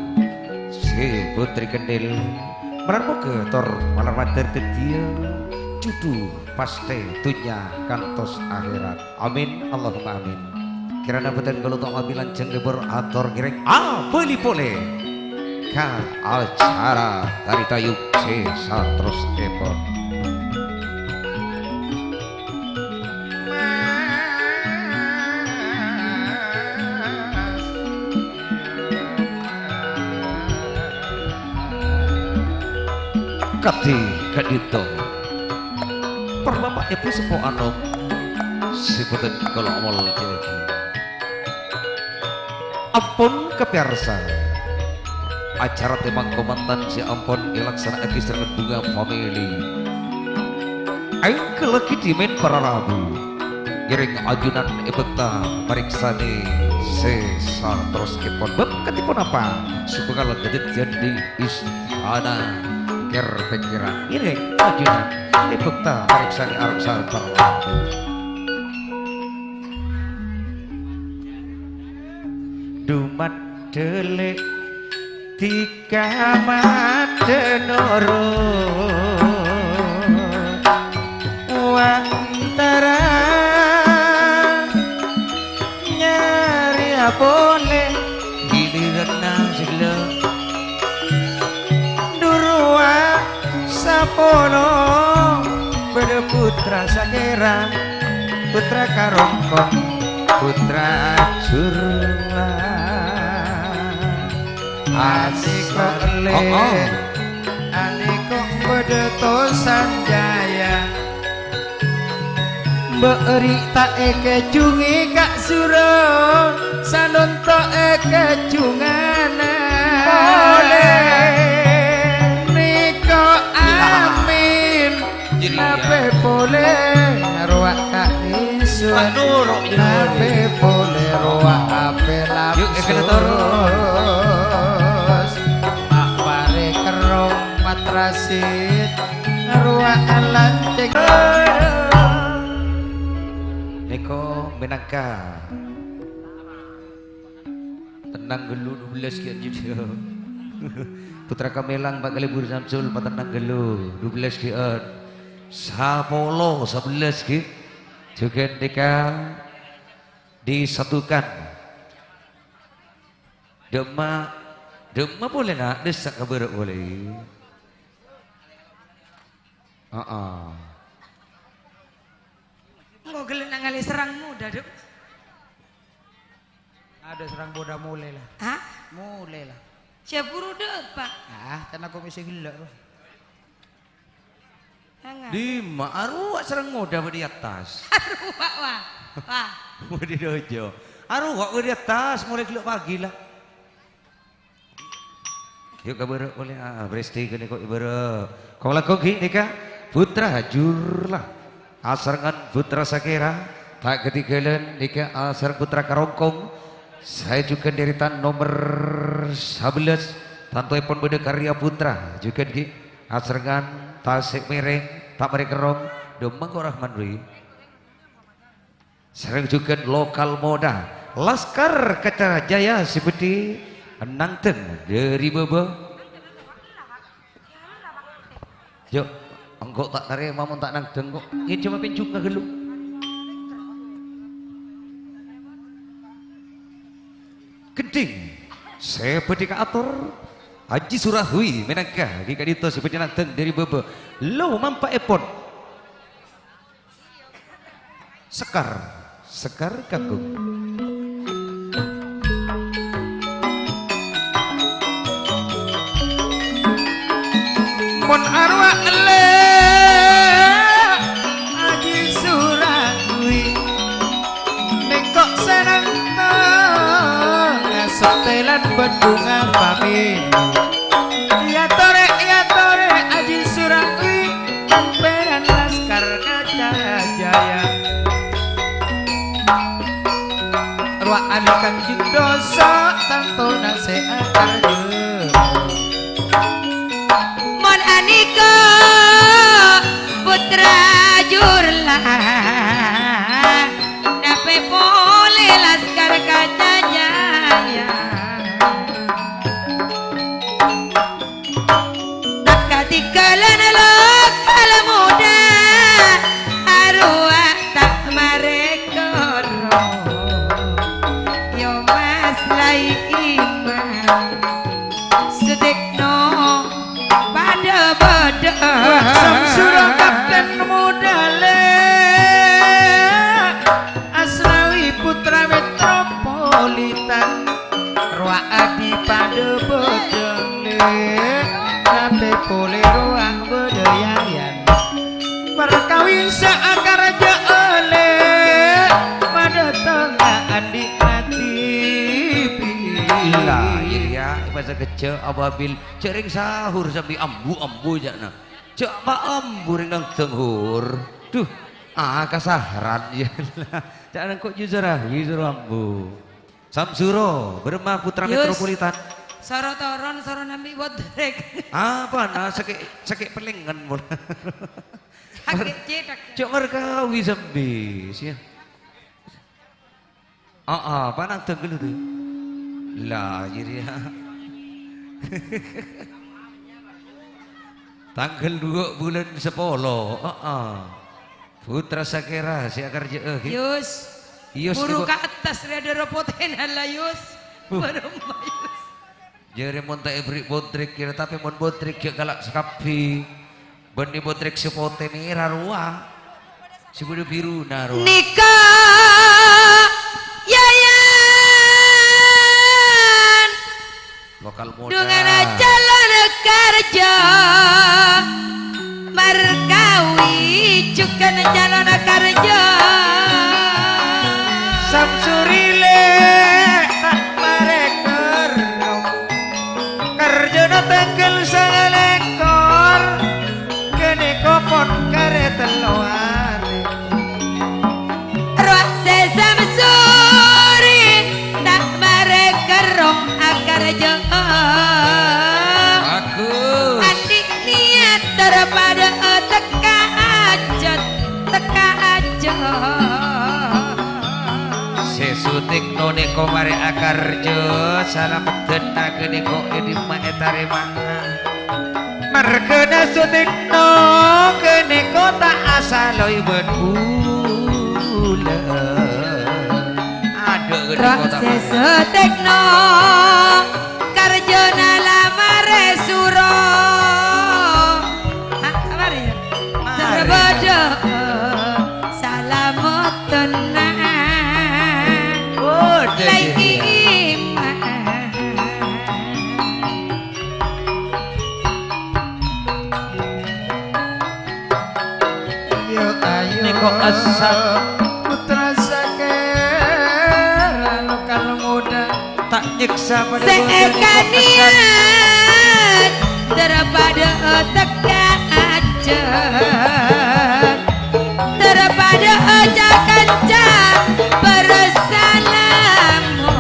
Si Putri Kendil, malar moga tor malar mater daddiya judhu paste dunnya kantos aherat. Amin, Allahumma amin. Kirana bhâdhân kaulâ ta' mabi lanjhâng lebur ator ngèrèng abâli polè ka acara tari tayub sè saterrossèpon. Kadhi ka'dinto, para bapa' ebu seppo anom sè bhâdhân kaulâ omolèaghi. Ampon kapèyarsa, Acara tèmangko mantan sè ampon èlaksana'aghi sareng bhunga family. Èngghâllaghi dhimèn para rabu. Ngèrèng ajunan èbhâkta marèksanè sè saterrossèpon. Bâb kadhi ponapa? Sè bhâkal kadhâddhiyân è istana. Kèr-pèkkèran. Ngèrèng ajunan èbhâkta marèksanè arep sareng para rabu. Dumat dhelek tika madenoro wantara nyarèya pole giliranna segala. Duruwa sapolo bâdâ putra sakèra, putra karongkong, putra jurla. Asik. Asik. Oh, oh. Anèko bâdâ Tosan Jaya. Bâri' ta' èkajhungè ka' suro, sanonto' èkajhungana. Pole. Nèko amin. Jârèya. Napè pole rowa ka'dinto. Pak Nuro, jârèya. Napè pole rowa apè. Yuk, èkèna toro'. Lapus. Apa rè kerrong matrasit. Rowa alancèng. Nèko mènangka. Tennang ghâllu, dubellâs ghi'ân judiyâ. Putra Kamelang, Pak Kalèbur Samsul, patennang ghâllu, dubellâs ghi'ân. Sapolo, sabellâs ghi'. Jhughân nèka disatukan. Dâ'emma, dâ'emma polè, na', dissa' ka bârâ' polè. Heeh. Engko' ghellâ' nangalè sarang moda, Duk. Adâ' sarang moda molè, la. Hah? Molè, la. Jhâ' buru dâpa'. Ah, kan engko' mèsè ghellâ', rowa. Enga'. Dimma? Arowa sareng moda bâdâ è attas. Arowa, wah. Wah. Bâdâ è dâjâ. Arowa bâdâ è attas, molaè ghellâ' pagi, la. Yuk, ka bârâ' polè, ah, Presti ghânèka è bârâ'. Kong-langkong ghi' nèka, Putra Jurla. Asarengngan Putra Sakèra, ta' katinggalan nèka asareng Putra Karongkong. Saè jhughân dâri tan nomer sabellâs, tantoèpon bâdâ Karya Putra. Jhughân ghi', asarengngan Tasè' Mèrèng, ta' marè kerrong, dâ'emma engko' Rahman, Wi. Sareng jhughân lokal moda, Laskar Kaca Jaya sè bhâdhi nangdhâng dâri bâbâ. Yo, engko' ta' tarèma mon ta' nangdhâng, kok ngèjhâma pènjhungnga ghâllu. Gendhing sè bhâdhi kaator, Haji Surahwi mènangka ghi' ka'dinto sè bhâdhi nangdhâng dâri bâbâ. Lo mampa'èpon. Sekar, Sekar Kakung. Mon arowa ellè' Haji Surahwi, nèko' sè nangdhâng, ngasotèlan bâdhungnga pamèn. Èyatorè, èyatorè, Haji Surahwi, sampèyan Laskar Kaca Jaya. Rowa alè kanjeng dosa, tantona sè akarjâ. Mon anèka Putra Jurla, napè polè Laskar Kaca Jaya. Katinggalan lokal moda, arowa ta' marè koro. Yo Mas Lai Imam, Sudikno padâ bâdâ. Samsura Kapten Moda lè', Asrawi Putra Metropolitan. Rowa adi padâ bâdâ lè', tapè polè rowa bâdâ Yayan. Parkawin sè akarjâ'â lè', padâ tengnga andi' ati. Lah, iyâ, iyâ. kejjhâ' Ababil, jhâ' rèng sahur sambi ambu-ambu jhâ'na. Jhâ' pa ambu rèng nangdhâng hur. Duh, ah, kasaharan, yâ. Jhâ' nangko' jhâ' sarawi soro ambu. Samsuro, bârâmma putra Yus. Metropolitan. Soro toron, soro nambi bodrek. Apana, sakè', sakè' pelengen mola. Sakè' cèthak. Jhâ' markawi sambi, siya. Aa, pa nangdhâng ghâllu, rè. La, jârèya. Tangghâl duwâ' bulân sapolo. Aa. Putra Sakera sè akarjâ'â, ghi? Yus. Yus, Buru Ibu. Ka attas rè, dârâ potèna la, Yus. Bu. Bârâmma, Yus. Jârèya mon ta' èberri' bodrek kèra, tapè mon bodrek jhâ' kala' sakabbhi. Bânnè bodrek sè potè mèra rowa. Sè bâdâ biruna rowa. Nika, Yayan. Lokal modal. Dungana calon karja. Markawi jhughân calon karja. Samsuri lè' ta' marè kerrong. Karjana tangghâl sangalèkor, ghânèka pon karè tello arè. Rowa sè Samsuri ta' marè kerrong akarja. Bagus. Andi' niyat dârâ padâ tekka ajât, tekka ajât. Sè Sutikno nèko marè akarja, salameddhân ghânèka è dimma ètarèma'a. Marghâna Sutikno ghânèka ta' asaloè bân bulân. Adâ' ghânèka ta' Raksasa tekno karjana la marè suro. Ha, mari. Mari. Terbada salamet tenang. Oh, Lai dadi. Iman. Yo, ayo, Niko Asad. Putra Sakera, lokal muda. Ta' nyèksa padâ sè bhâdhân Niko Asad. Èkaniat, dârâ padâ tekka ajât. Dârâ padâ ca-kanca bârâ salamo.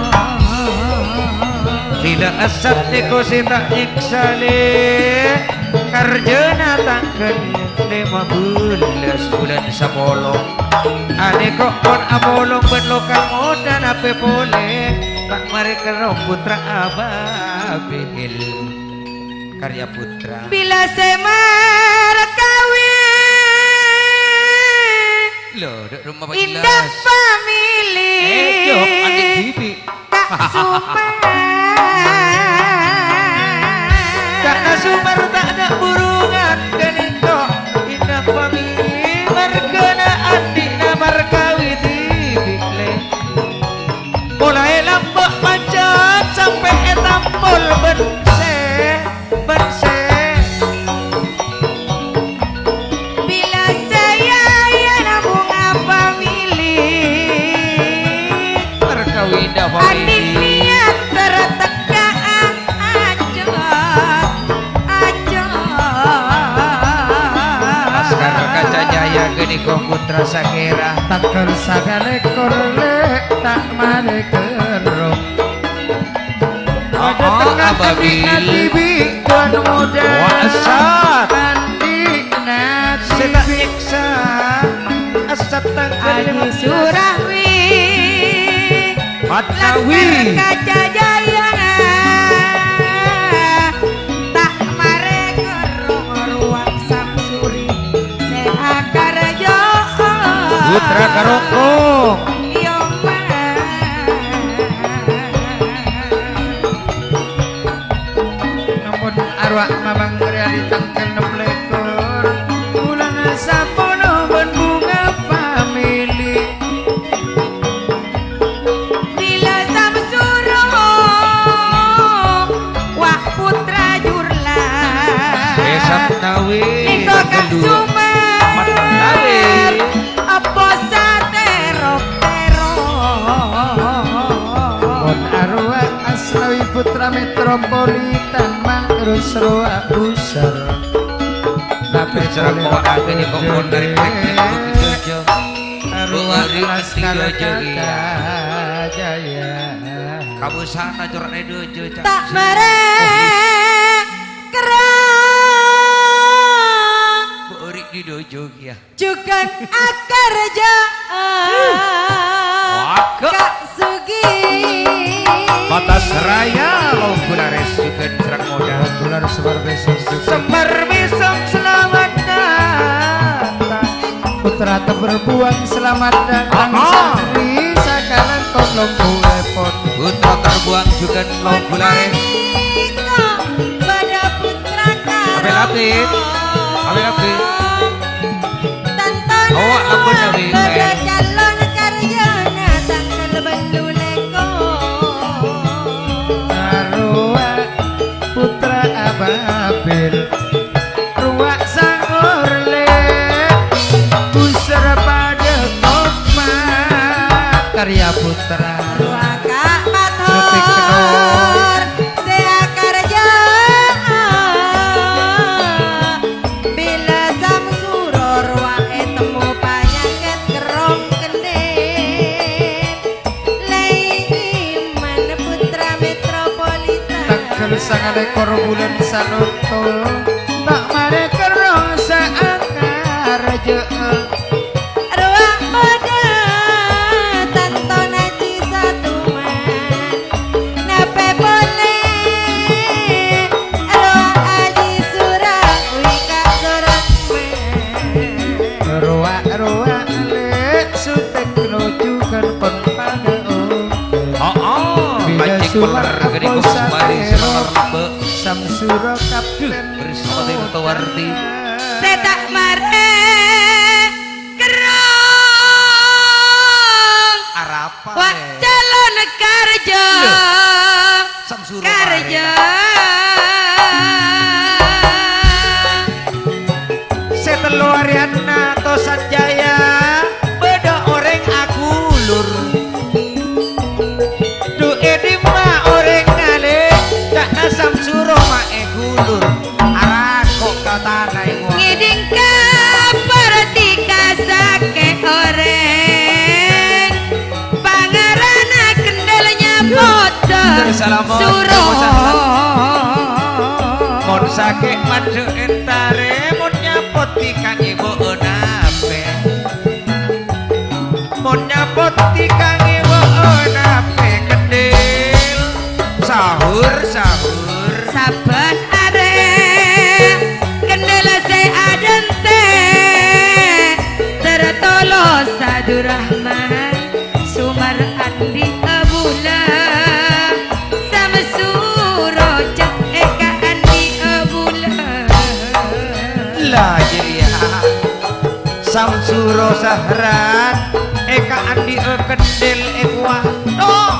Bilâ Asad nèko sè ta' nyèksa, lè'. Karjana tangghâl lèma bellâs bulân sapolo. Anèko pon apolong bân lokal modal apè polè. Ta' marè kerrong putra Ababil. Karya Putra. Bilâ sè markawi. Lho, dâ' roma Indah Pajelas. Family. Eh, jawab, Adik Bibi. Kak Sumar. Kak Sumar ta' ada burungan ganito. Indah Family margana andi'na markawi Bibi, lè. Molaè lambâ' pajhât sampè' ètampol bân sè, bân sè. Bilâ saya ya nabung apa milih. Perkawina apa Adik milih? Niat terteka ajat, ajat. Laskar Kaca Jaya ganiko putra Sakera. Tanggal sakalèkor lè' ta' malè kerrong. Ada tengah Ababil. Andi' Nabi bi' tuan muda. Wah, Asad. Andi' Nabi. Sè ta' nyèksa. Asad tanggal Adi lima belas. Surawi. Matnawi. Laskar Kaca Jaya. Ta' marè kerrong ruwang Samsuri. Sè akarjo. Putra Karongkong. Yo, Ma. Ampon arwah mamang rè ari tanggal ennem lèkor, bulân sapolo bân bunga famili. Bilâ Samsuro, wah putra Jurla. Sè Saptawi, Niko Kak tanggal dua. Sumar. Matnawi. Apa satero-tero. Mon arwah Aslawi putra Metro. Kompolitan mangros rowa' busar. Tapè Busar polè kowa' aku ini kok mon dari Jojo. Rowa' Laskar Jojo, iya. Jaya. Kabusan acorane Jojo, Cak. Ta' marè kerrang. Bu Ori di Dojo, iya. Jhughân akarjâ'ân Wah, Kak. Kak Sugi. Batas Raya, Longgo Lares, jhughân Srang Modâ. Longgo Lares, Semar Mesem, jhughân. Semar Mesem, selamat datang. Putra Teberbuang, selamat datang. Ah, ah. Santri, sakalangkong lombu lepon. Putra Teberbuang, jhughân Longgo Lares. Manika, pada putra Abel Abid. Karo. Abel Abid. Tantona Oh, ampun, Nabi. Bâdâ calon karjâna tangghâl bâllu lèkor. Arowa Putra Ababil, rowa' Sangor, lè', busar padâ kompak. Karya Putra. Rowa' Kak Mator, Sutikno. Sè akarjâ'ân. Bilâ Samsuro rowa' ètemmo panyakèt kerrong kendhil. Lè' Iman putra metropolitan. Tangghâl sangalèkor bulân Sanoto, ta' marè kerrong sè akarjâ'ân. Rowa' padâ tantona Ji Satuman. Napè polè rowa' Aji Surawi Kak Surahman. Rowa'-rowa' lè' Sutikno jhughân pon padâ ompè. Oh, oh, Bilâ pancèng Sumar peler geni Abos Kosmari Atero. Semar Lembâ. Samsuro Duh, Kapten Rizky Moda. Tirtawarti. Sè ta' marè kerrong. Arapa, Wah, Lè'? Calon karjâ. Loh, Samsuro Karjâ. Marè, Sè tello arèyanna Tosan Jaya, bâdâ orèng aghulur. Dhu è dimma orèng ngalè, ca'na Samsuro ma' èghulur. Arako' ka tana èngowa. Ngèdhing kabhâr dhika sakè' orèng. Pangarana kendel nyapot Kendel salamet, Suro. Mon sakè' mandhu entarè, mon nyapot dhika ngèbâ'â napè. Mon nyapot dhika ngèbâ'â napè kendel. Sahur, sahur. Sabbhân arè kendel sè adhânte, tertolo Sadurrahman, Sumar andi' abulâ, Samsuro cè' è kaandi' abulâ. La jârèya. Samsuro Sahran, è kaandi'â kendel è kowa. Toh!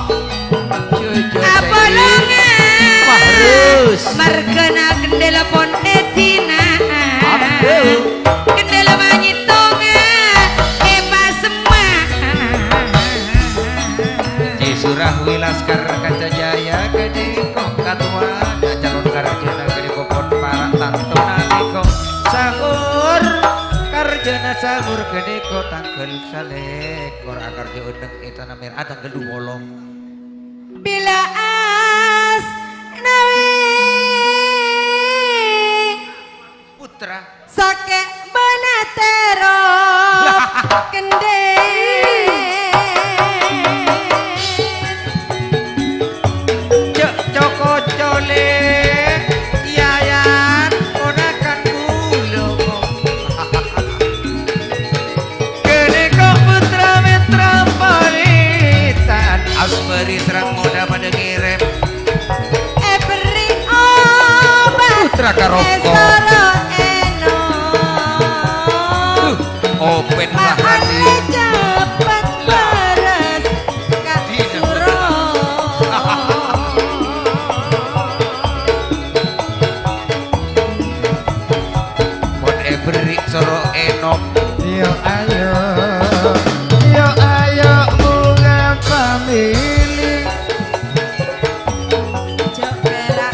Jujur, Apolongan. Fahrus. Marghâna kendel pon èdina. Abdul. Kendel manyètonga è pasemma. Ji Surah Wilaskar Kaca Jaya gâdhi kong katowana calon karjâna gâdhi kong pon para' tanto nalèko. Sahur, karjâna sahur ghânèka tangghâl salèkor, akarjâ onnèng è Tanah Merah, tangghâl dhu polo. Bilâ Asnawi. Putra. Sakè' bân atero kendel. Jhâ' coko colè, Yayan, ponakan bulâ. Ghânèka putra metropolitan. Asbari sareng Moda padâ ngèrèm. Èberri' obat. Putra Karoko. Èsoro ènom. Duh. Opèn Mahalè Rahani. Cepet leres, Kak Dina Suro. Mon èberri' soro ènom. Yo ayo, yo ayo, bunga pamili. Jok pèra'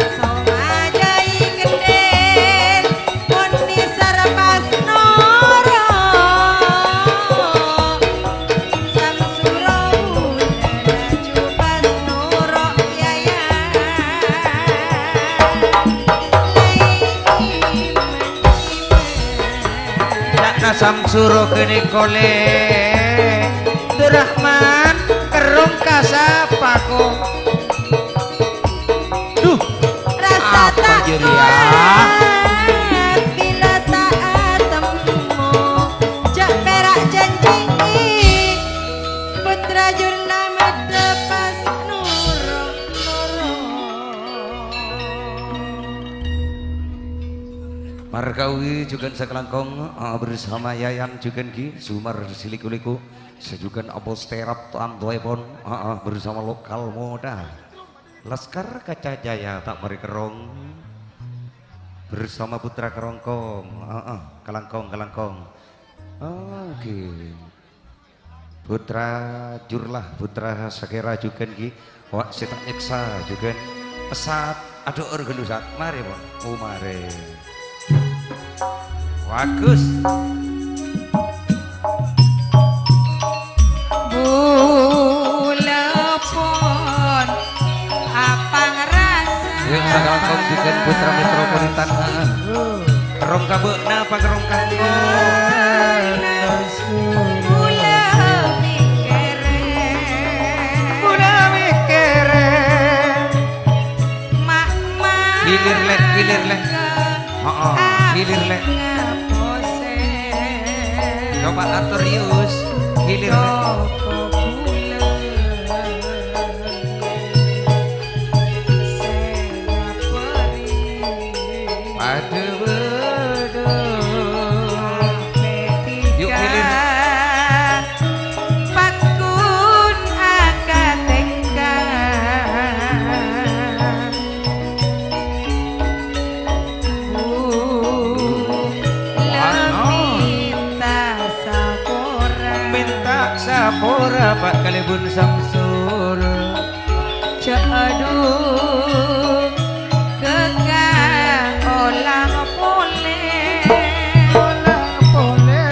Ca'na Samsuro kene kole. Durrahman, kerrong ka sapa, ko? Duh, rasa apa tak jadi, ya? Kuat bila tak temmo. Jak perak janji, Putra Jurnama tepas noro-noro. Markawi jugan sakalangkong, ah, bersama Yayan jugan gi, Sumar siliku-liku, sejugan Aposterap tantoepon, ah, ah, bersama lokal moda. Laskar Kaca Jaya tak mari kerrong, bersama Putra Kerongkong, ah, ah, kalangkong, kalangkong. Oke. Putra Jurlah, Putra Sakera jugan gi. Wa' sè ta' nyèksa jugan. Pesat, adhu'âr ghâllu sat. Marè, Pon. Oh, marè. Bagus. Bulâ pon apang rasa. Yuk, sakalangkong jugan Putra Metropolitan. Heeh. Kerrong ka bâ'na apa kerrong ka engko'? Bulâ mèkkèrè. Bulâ mèkkèrè. Mak-mak. Hilir, Lè', hilir, Lè'. Heeh, hilir, Lè'. Coba atur, Yus. Hilir, Lè'. Padâ bâdâ. Yuk, hilir. Pakkun akatengka. Bulâ mènta sapora. Mènta sapora, Pak, kalèbun Samsur. Jhâ' adhu, kèngèng olang polè. Olang polè.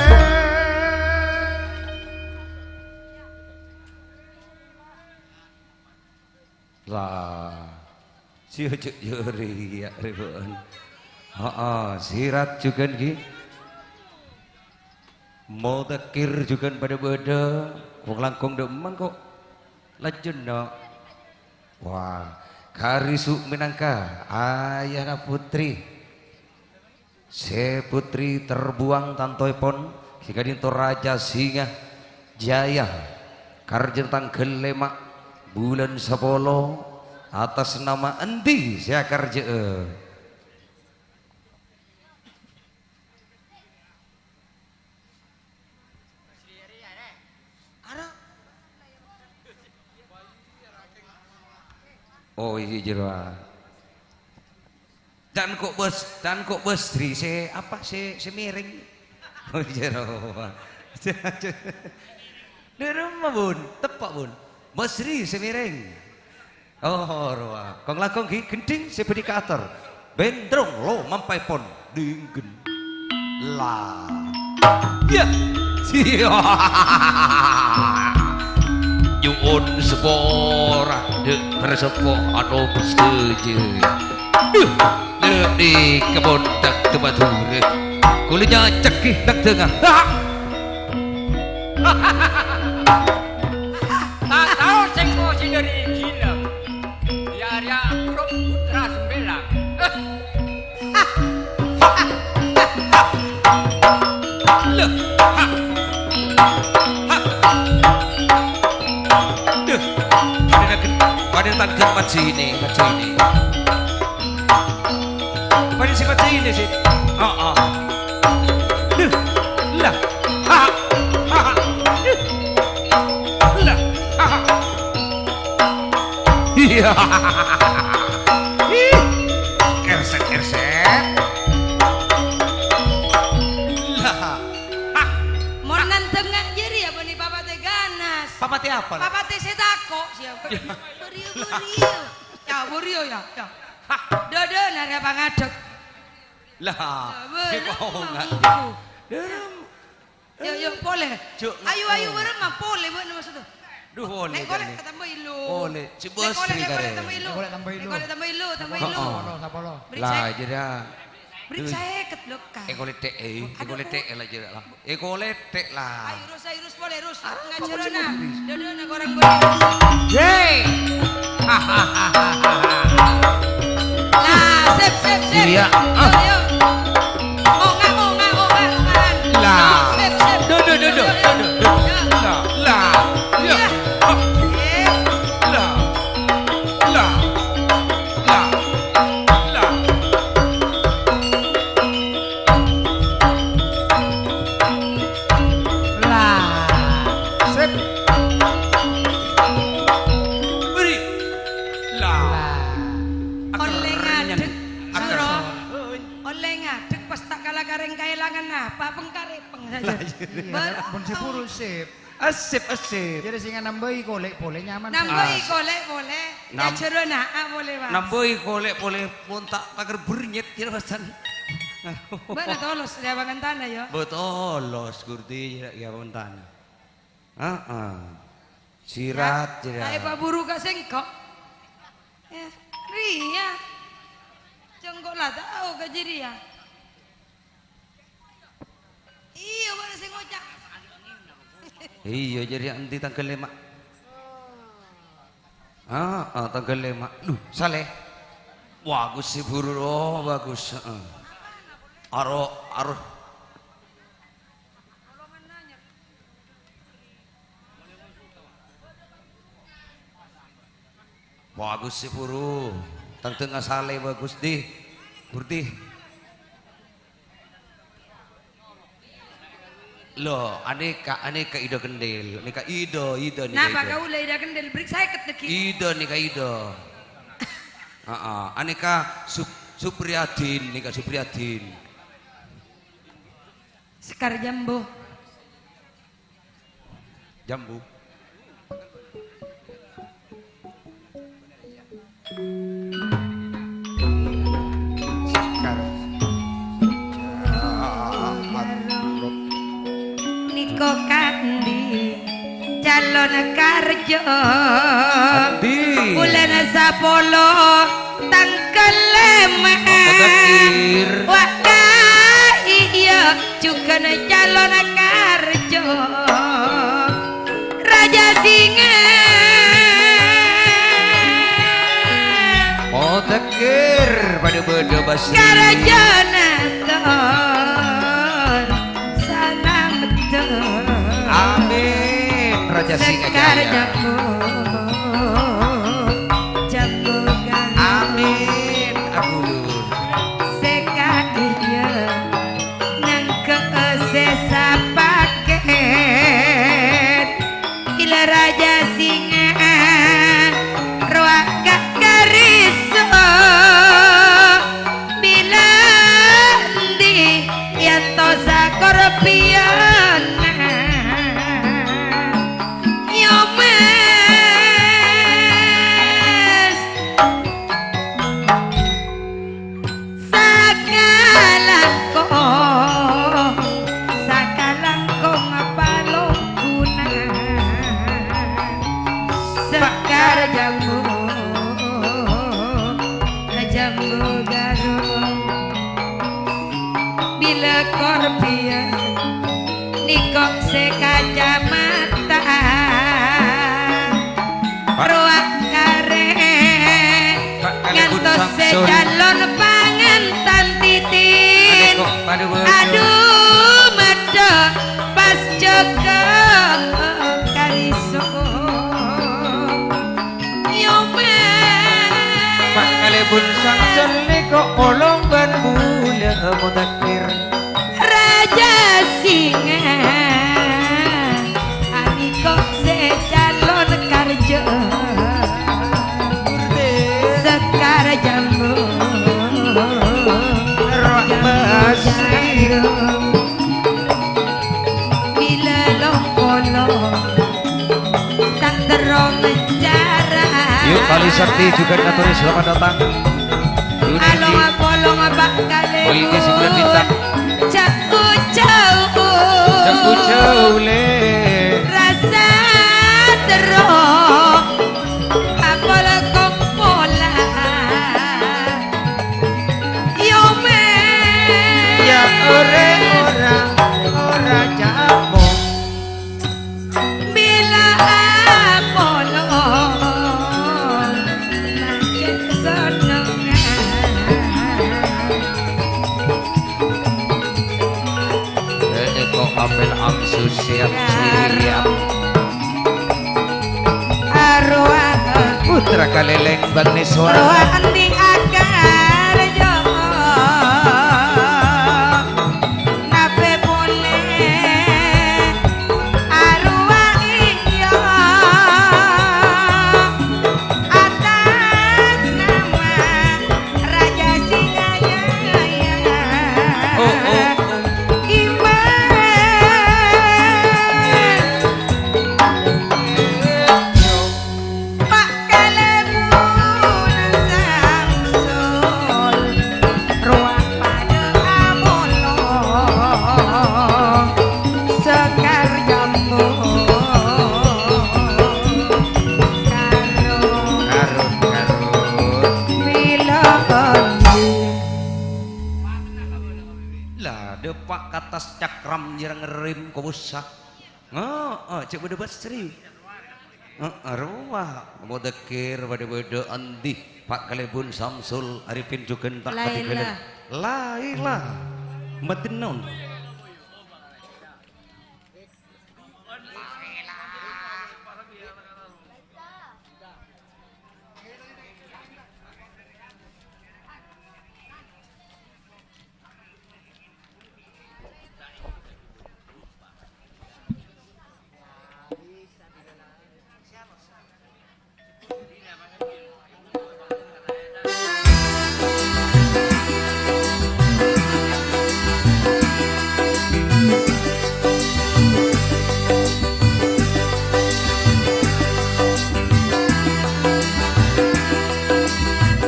Lah, sè ojhâ' jârèya rèbun. Heeh, sirat jhughân ghi. Mudzakkir jhughân padâ bâdâ, kong-langkong dâ' emma' ko'. Lajunna. Wah, Karisu mènangka ayana putri. Sè putri terbuang tantoèpon, ghi ka'dinto Raja Singa Jaya, karjhâna tangghâl lèma' bulân sapolo, atas nama endi sè akarjhâ'â? Oh, iyâ, jârowa. Tan ko' bas-, tan ko' basri sè apa, sè, sè mèrèng? Oh, jârowa. Dâ' remma, Bun? Teppa', Bun. Basri sè mèrèng. Oh, rowa. Kong-langkong ghi gendhing sè bâdhi kaator. Bendrong lo mampaèpon dinggen. La. Yâ. Sia. Nyuwun sapora, dâ' para seppo anu sadhâjâ. Duh, dâ' nèka pon dak temadure. Kaulâ nyacekki dak denga. Ha! Ta' tao sengko' sè dhâri Gilang. Iyâ arèya Akrok Putra Sembellang. Lho, ha. Ha. Duh, padâ nangghep, padâ tangghep mat sini, mat sini. Padâ sè mat sini, sè. Oh, oh. Duh, lah. Ha, ha, ha. Duh. Lah. Ha, ha. Iyâ. Ih. Erset, erset. Lah. Hah? Mon nandhângnga jârèya bânnè papatè ganas. Papatè apa, Lè'? Papatè sè tako', siapa? Yâ. Buriyo, buriyo. Yâ, buriyo, yâ, yâ. Hah? Dâdâna rèya pangadhek. Lah, yâ, bâreng mau nggak? Mangko. Dârem. Yâ, yâ, polè. Jhâ' Ayo, ayo, ngapo. Bâreng mah polè, bâ'na maksudnya. Duh, olè Lè' kolè' jârèya. Tambâi lu. Olè, si Lè' Basri kolè', lè' kolè' karè. Tambâi lu. Lè' kolè' tambâi lu. Lè' kolè' tambâi lu, tambâi lu. Heeh. Sapolo, sapolo. Bri' Lah, saèket. Jârèya. Bri' Duh. Saèket, lo, Kak. Èkolè' tè'è, Aduh. Èkolè' tè'è la jârèya la. Èkolè' tè' la. Ayo, rus, ayo, rus, polè, rus. Ah, Ngajhârâna. Bagus, bagus. Dâdâna korang bâdâ. Yeay. Lah, sip, sip, sip. Iyâ. Yo, yo. Ongah, ongah, ongah, ongahan. Lah. Sip, sip. Duh, duh, duh, duh, duh, duh, duh. Yo. Lah, lah. Yo. Iyâ. Oh. Sip. Lah. Lah. Lah. Lah. Lah. Sip. Bri'. Lah. Lah. Ollè Akerrèn ngadek, akerrèn. Suro. Ollè ngadek pas ta' kala karèng kaèlangan apa, pengkarepeng saja. Lah, iyâ. Iyâ, Bar-, pon sè buru, sip. Asip, asip. Jârèya sè nambâi kolè' polè nyaman. Nambâi As- kolè' polè. Nam- Ngajhârâna, ah, polè, Mas. Nambâi kolè' polè, mon ta' taker bernyet, jârèya pasan. Bâ'na tolos, ya, pangantana, ya. Bâ tolos, Gurdi, ya, ya, pangantana. Heeh. Sirat, Ya, jârèya. Ayo, Pak Buru, ka sengko'. Ya, riya. Sengko' la tao ka jârèya. Iyâ, bâ'na sè ngoca'. Iyâ, jârèya endi tangghâl lèma'? Ah, ah, tangghâl lèma'. Duh, Saleh. Bagus sè buru, oh, bagus. Heeh. Aro, aro. Bagus sè buru. Tang dâ' ngasale bagus, Di. Gurdi. Lo, anèka, anèka Ida Kendil. Anèka Ida, Ida, nèka Napa Ida. Kaula Ida Kendil? Bri' saèket dâggi'. Ida, nèka Ida. Heeh. Anèka Sup-, Supriyadin, nèka Supriyadin. Sekar Jambu. Jambu. Sekar. Niko kandi calon karjo. Andi. Bulan sapolo tanggal lèma'. Apa takdir? Wa ka iya. Jhughân calon karjo Raja Singa. Modekir padâ bâdâ Basri. Karjona tor salamet. Amin, Raja Singa Sekar Jaya. Jambu, jambu garung. Amin, Abu. Sè kadhiyâ nangghâ sè sapakèt, bilâ Raja Singa rowa ka kariso, bilâ endi yanto sakorbiyâna. Yo, Mas. Sakalangkong, sakalangkong palongguna. Sekar jambu, jambu garung. Bilâ korbiyân niko sè kacamata. Pak. Rowa karè Pak Kalebut ngantos sè Samsul. Calon pangantan titin. Adi kok, adu, adu. Adu madha pas jâgâ kariso. Yo, Mas. Pak Kalebun Samsul niko polong bân bulâ Modekir. Raja Singa, aniko sè calon karjo. Sekar jambu, Roh jambu Basri. Garung. Bilâ long-polong, tang terro mencara. Yuk, Kali Sakti juga ngaturè selamat datang. Yuk, Niki. Along-polong Pak Kalebun. Oh, ini si Bulan Bintang. Jauh-jauh. Jauh-jauh, Le. Rasa terro Amsu siap-siap. Arowa. Putra kalèlèng bângèswara. Rowa endi akar jo'o. Napè polè arowa iyâ. Atas nama Raja Singajaya. Oh, oh, oh. Iman. Pak Kalèbun Samsul, rowa padâ amolong Sekar Jambon. Karut, karut. Mila. Lah, dâpa' ka attas cakram jârâng rèm kobâsa. Heeh, cè' bâdâ basri. Heeh, rowa. Modekir bâdâ-bâdâ endi? Pak Kalèbun Samsul Arifin jhughân ta' Laila. Katinggalan. Laila. Mboten non.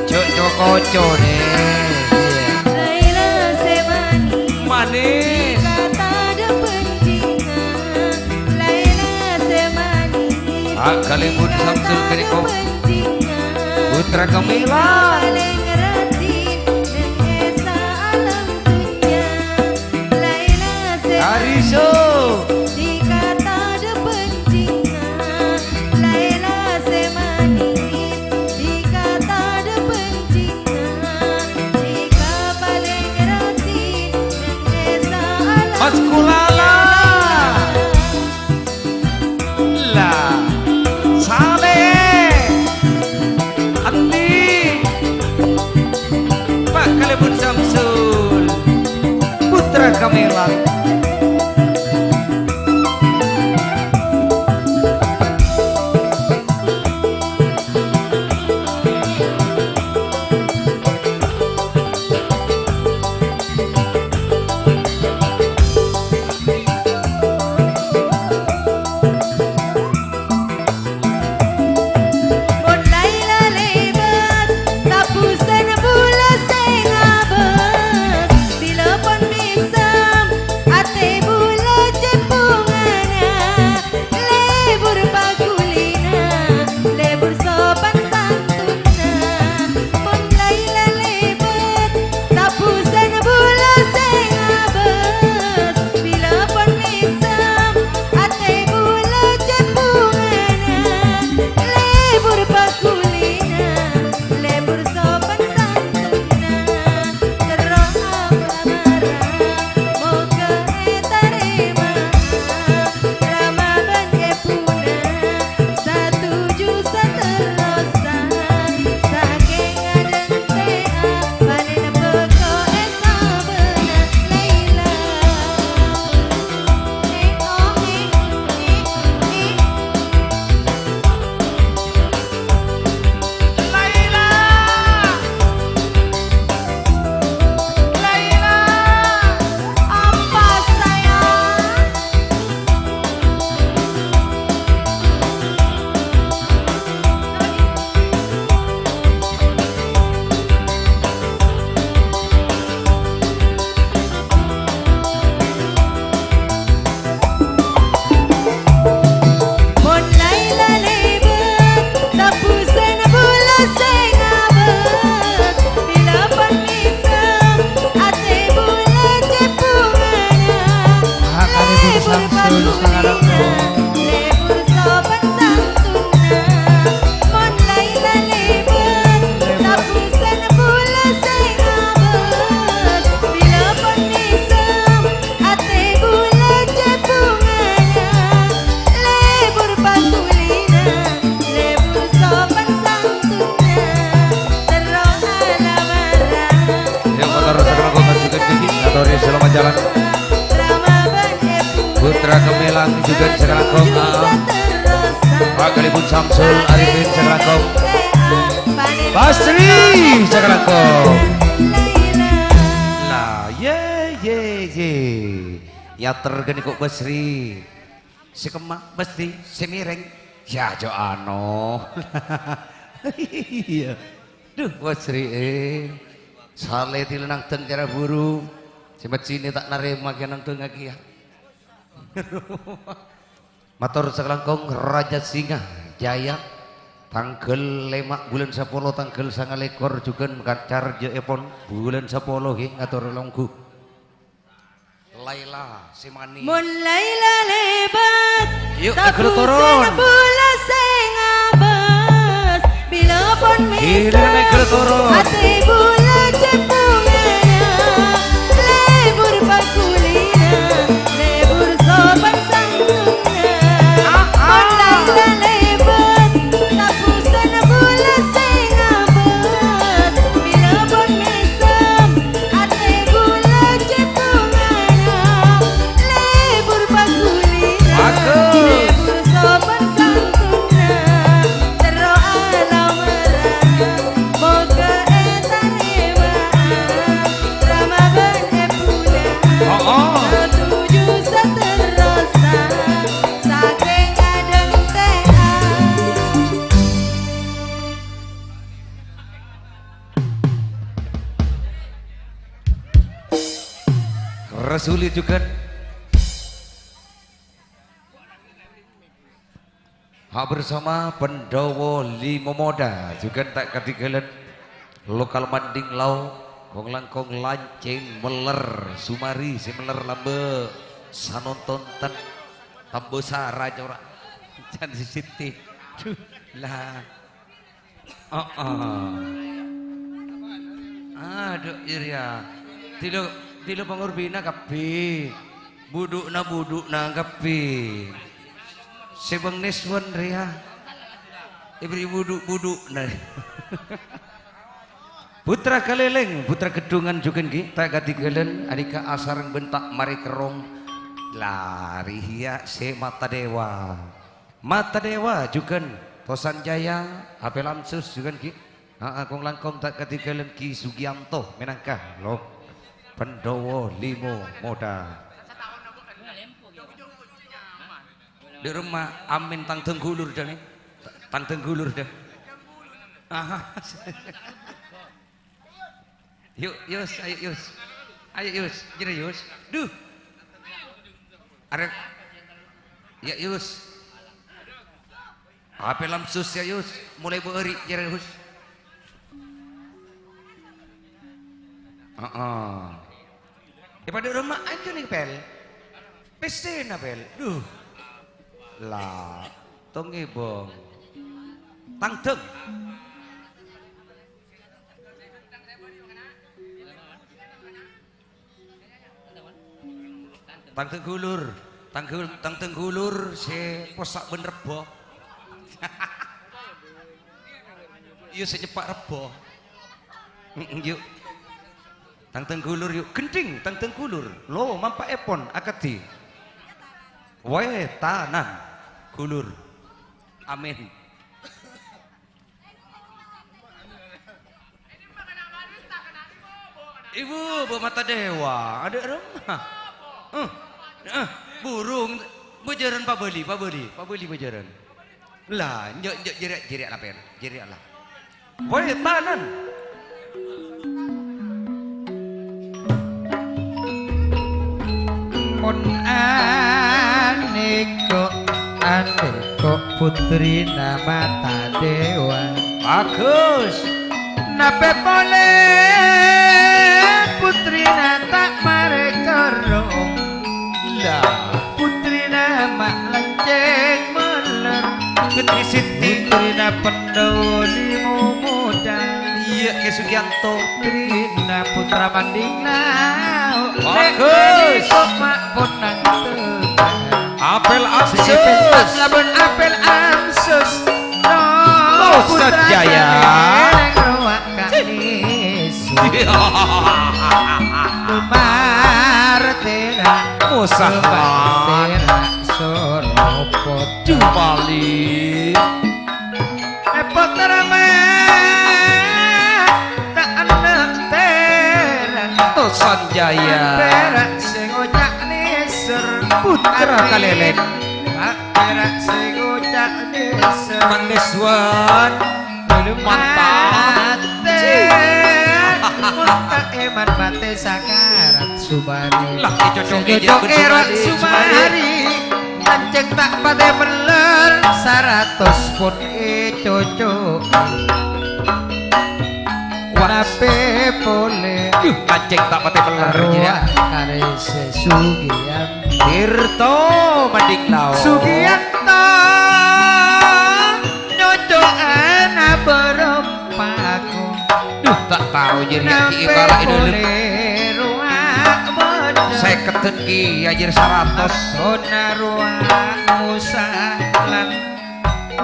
Cok-cok koco, nè. Laila sè manis. Manis. Dikata depan jinga. Laila sè manis. Pak Kalèbun Samsul kènèko. Putra Kamila. Palèng raddhin neng è saalam dhunnya. Laila sè Ariso. Dikata depan jinga. Laila sè manis. Dikata depan jinga. Dika palèng raddhin neng è saalam dhunnya. Mas Kulala. La, Saleh, Andi, Pak Kalèbun Samsul, Putra Kamila. Mon Laila lèbât, tabusan bulâ sè ngabâs. Bilâ pon mèsem, Jalan. Putra Gemilang juga sakalangkong. Pak Kalipun Samsul Arifin sakalangkong. Basri sakalangkong. Nah, ye, ye, ye. Yater geni kok Basri. Sè kemma mesti sè mèrèng. Ya, jo' ano. Iyâ. Duh, Basri, eh. Salè tila nangdhâng cara buru. Sè mecci'na ta' narèma kèya nangdhâng kèya. Mator sakalangkong Raja Singa Jaya. Tangghâl lèma' bulân sapolo, tangghâl sangalèkor jhughân makancar jâ'èpon bulân sapolo, ghi, ngator longghu. Laila sè manis. Mon Laila lèbât, yu', ta' negara toron. Bulâ sè ngabâs, bilâ pon mèsem, negara toron. Atè bulâ cèpongana, lebur pakulina, lebur sopan santunna. Ah, ah. Mon Laila lèbât, ta' Busana bulâ sè ngabâs, bilâ pon mèsem, atè bulâ cèpongana, lebur pakulina, lebur sopan santunna, terro alamara, moghâ ètarèma'a, rama bân èbuna, oh, oh, satuju saterrossa, sakèng adhânte'an. Rasuli jhughân. Ha, bersama Pandhawa Limo Moda jhughân ta' kadhinggâlân. Lokal Manding Lao, kong-langkong lancèng meller, sumari sè meller lambâ', sanonton ten tambâ sara cora'. Can sisiti. Duh, la. Heeh. Adhu, iyâ, rèya. Dilo, dilo pangorbhina kabbhi. Budhu'na, budhu'na kabbhi. Sè bâng nèswân rèya. Èberri' budhu'-budhu'na. Putra Kalèlèng, Putra Ghedhungan jhughân ghi, ta' kadhinggâlân, anèka asareng bân ta' marè kerrong. La, rèya sè Mata Dewa. Mata Dewa jhughân, Tosan Jaya, Apel Amsus jhughân ghi. Aa, kong-langkong ta' kadhinggâlân Ki Sugiyanto mènangka, lo, Pandhawa Limo Moda. Dâ' remma amin tang dânggulur dâ' nè. Tang dânggulur dâ'. Aha. Yu', Yus, ayo, Yus. Ayo, Yus, jârèya, Yus. Duh. Arè. Ya, Yus. Apel Amsus, ya, Yus. Molaè bâri' jârèya, Yus. Heeh. È, padâ roma aja nèng, Pel. Pèssèna, Pel. Duh. La, tong èbâng. Tang dâng. Tang dânggulur, tang gul-, tang dânggulur sè possa' bân rebbhu. Iyâ, sè nyeppa' rebbhu. Mm-mm, yu'. Tang dânggulur, yu'. Gendhing, tang dânggulur. Lo, mampa'èpon akadhi. Wètanan, gulur. Amin. Ibu, Bu Mata Dewa, adâ' remma. Eh, eh, burung, bâjârân pabâli, pabâli, pabâli bâjârân. La, enjâ', enjâ', jârèya, jârèya la, Pel, jârèya la. Wètanan. Mon anèko, anèko putrina Mata Dewa. Bagus. Napè polè putrina ta' marè kerrong. La. Putrina ma' lancèng meller. Gedhi Siti. Putrina Pandhawa Limo Moda. Iyâ, Kè Sugiyanto. Putrina Putra Manding Lao. Bagus. Kok ma' ponang teman. Apel Amsus. Sè pentas labân Apel Amsus. No, Pusat Putra Jaya. Kalèlèng rowa kanis. Iya. Lumar Sahlan. Soropoto. Jumali. Repot rame. Tak enek tera. Tosan Jaya. Tera sing ngoca' neser. Putra Kaleleng. Tak tera sing ngoca' neser. Manis wan. Mantap. Mate. Mate, eman mate sakarat Sumari. Lah, cocok Sing aja cocok pun ero Sumari, Sumari. Sumari. Panceng ta' pate meller, saratos pon ecocok. Wah. Nape pole? Duh, panceng ta' pate meller, Arowa ya. Kare sesugian. Tirto mending lao. Sugianto nyoco'an aberem paku. Duh, ta' tao jârèya Nape ki' kala' pole idolem. Rowa bener. Sèkeddhân ki' ajâr saratos. Tona rowa musalan.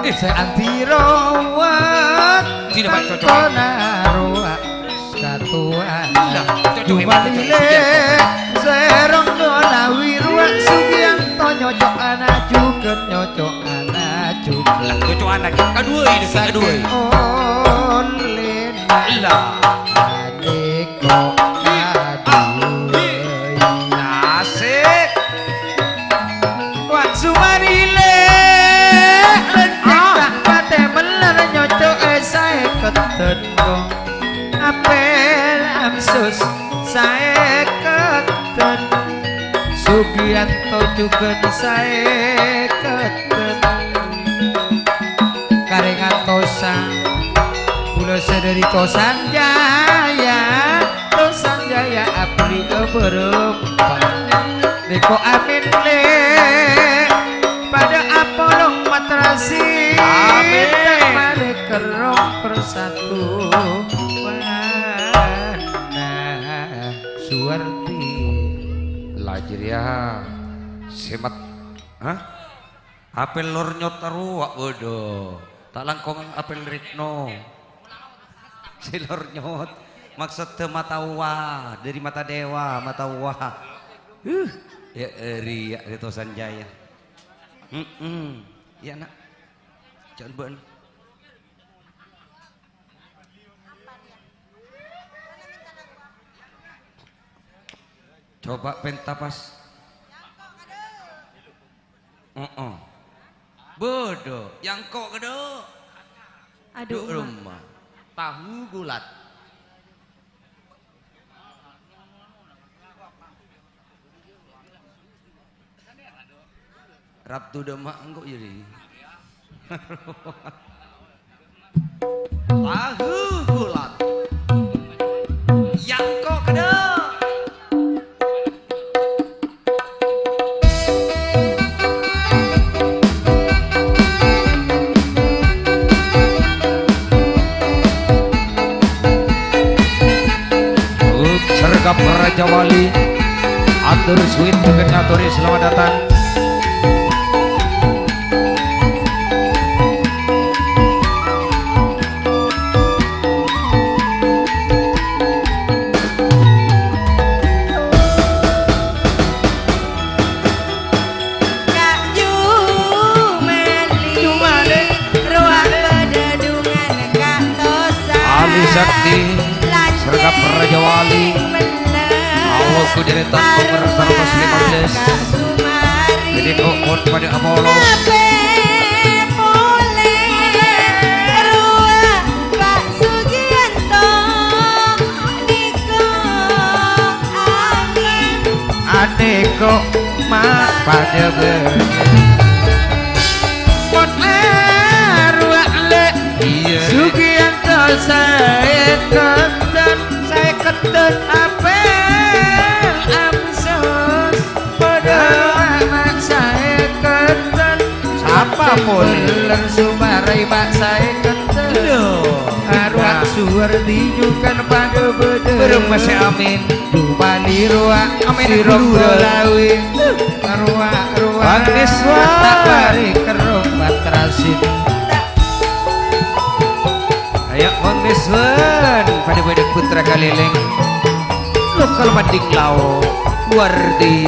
Eh. Sè andi' rowat. Sini, Pak, cocok. Tona rowa katuan. Lah, cocok, Pak, cocok. Jumalile. Sèrong ngolawi rowa Sugianto nyoco'an ajugan nyoco'an ajugan. Lah, cocok anak. Kadua ini, kadua. Saking olena. Lah. Iko aduh. Asik. Wan Sumarile, lendek Ah. tak pate meller nyoco'e saekeddhen kong. Apel amsus saekeddhen. Sugianto jugan saekeddhen. Karè ngantosa, kaulâ sadhâri Tosan Jaya, Tosan Jaya abri aberempa. Rèko amin, lè', padâ apolong matrasi. Amin. Marè kerrong persatuan. Nah, Suwardi. Lah, jârèya sè mat-, hah? Apel lor nyot arowa, waduh. Ta' langkong apel Retno. Sè lor nyot. Maksoddhâ mata uwa, dâri mata dewa, mata uwa. Huh, ya, eri, ya, Reto Sanjaya. Mm-mm. Ya, Nak. Jangan bân. Coba penta pas. Heeh. Bodoh, yang kok kedok? Aduh, Duk Uma. Rumah. Tahu gulat. Rabtu Demak engko' ya, Ri. Tahu gulat. Yang kok kedok? Sergap Raja Wali, atur suwit juga ngatori selamat datang. Ka' Jumali. Jumali. Rowa padhâdhungan ka' Tosa. Ali Sakti, Sergap Raja Wali. Awal ku deretan nomor seratus lima belas. Jadi kokon pada apolos. Ape pole rowa Pak Sugianto niko amin. Ate kok ma padhâ bâdâ. Mon arowa lè'. Iya. Sugianto saekeddhân, saekeddhân apel amsus. Padhâ anak saekeddhân. Sapa pole? Ler Sumarai mak saekeddhân. Lho. Arwah Suwardi jugan padhâ bâdâ. Berem masih amin. Dumali rowa Amin sirong Gulura. Bolawe. Rowa, rowa. Bang Niswan. Tak bari kerong matrasin. Ayo, Bang Niswan. Padhâ-padhâ putra kaleleng. Lokal Mading Lao. Wardi.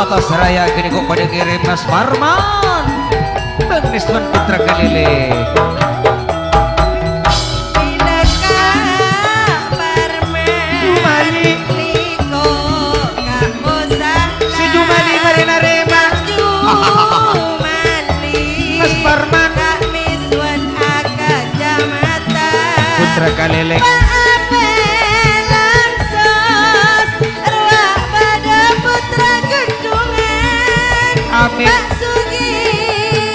Atas raya kènè kok padâ ngèrèm Mas Parman. Bang Nisman Putra Kalèlè. Bilâ ka Parman. Jumali. Nèko ka Mosa. Si Jumali marè narèma. Jumali. Mas Parman. Ka Miswan akacamata. Putra Kalèlè. Pa Apel Ansos. Rowa padâ Putra Ghedhungan. Amin. Pak Sugiyanto.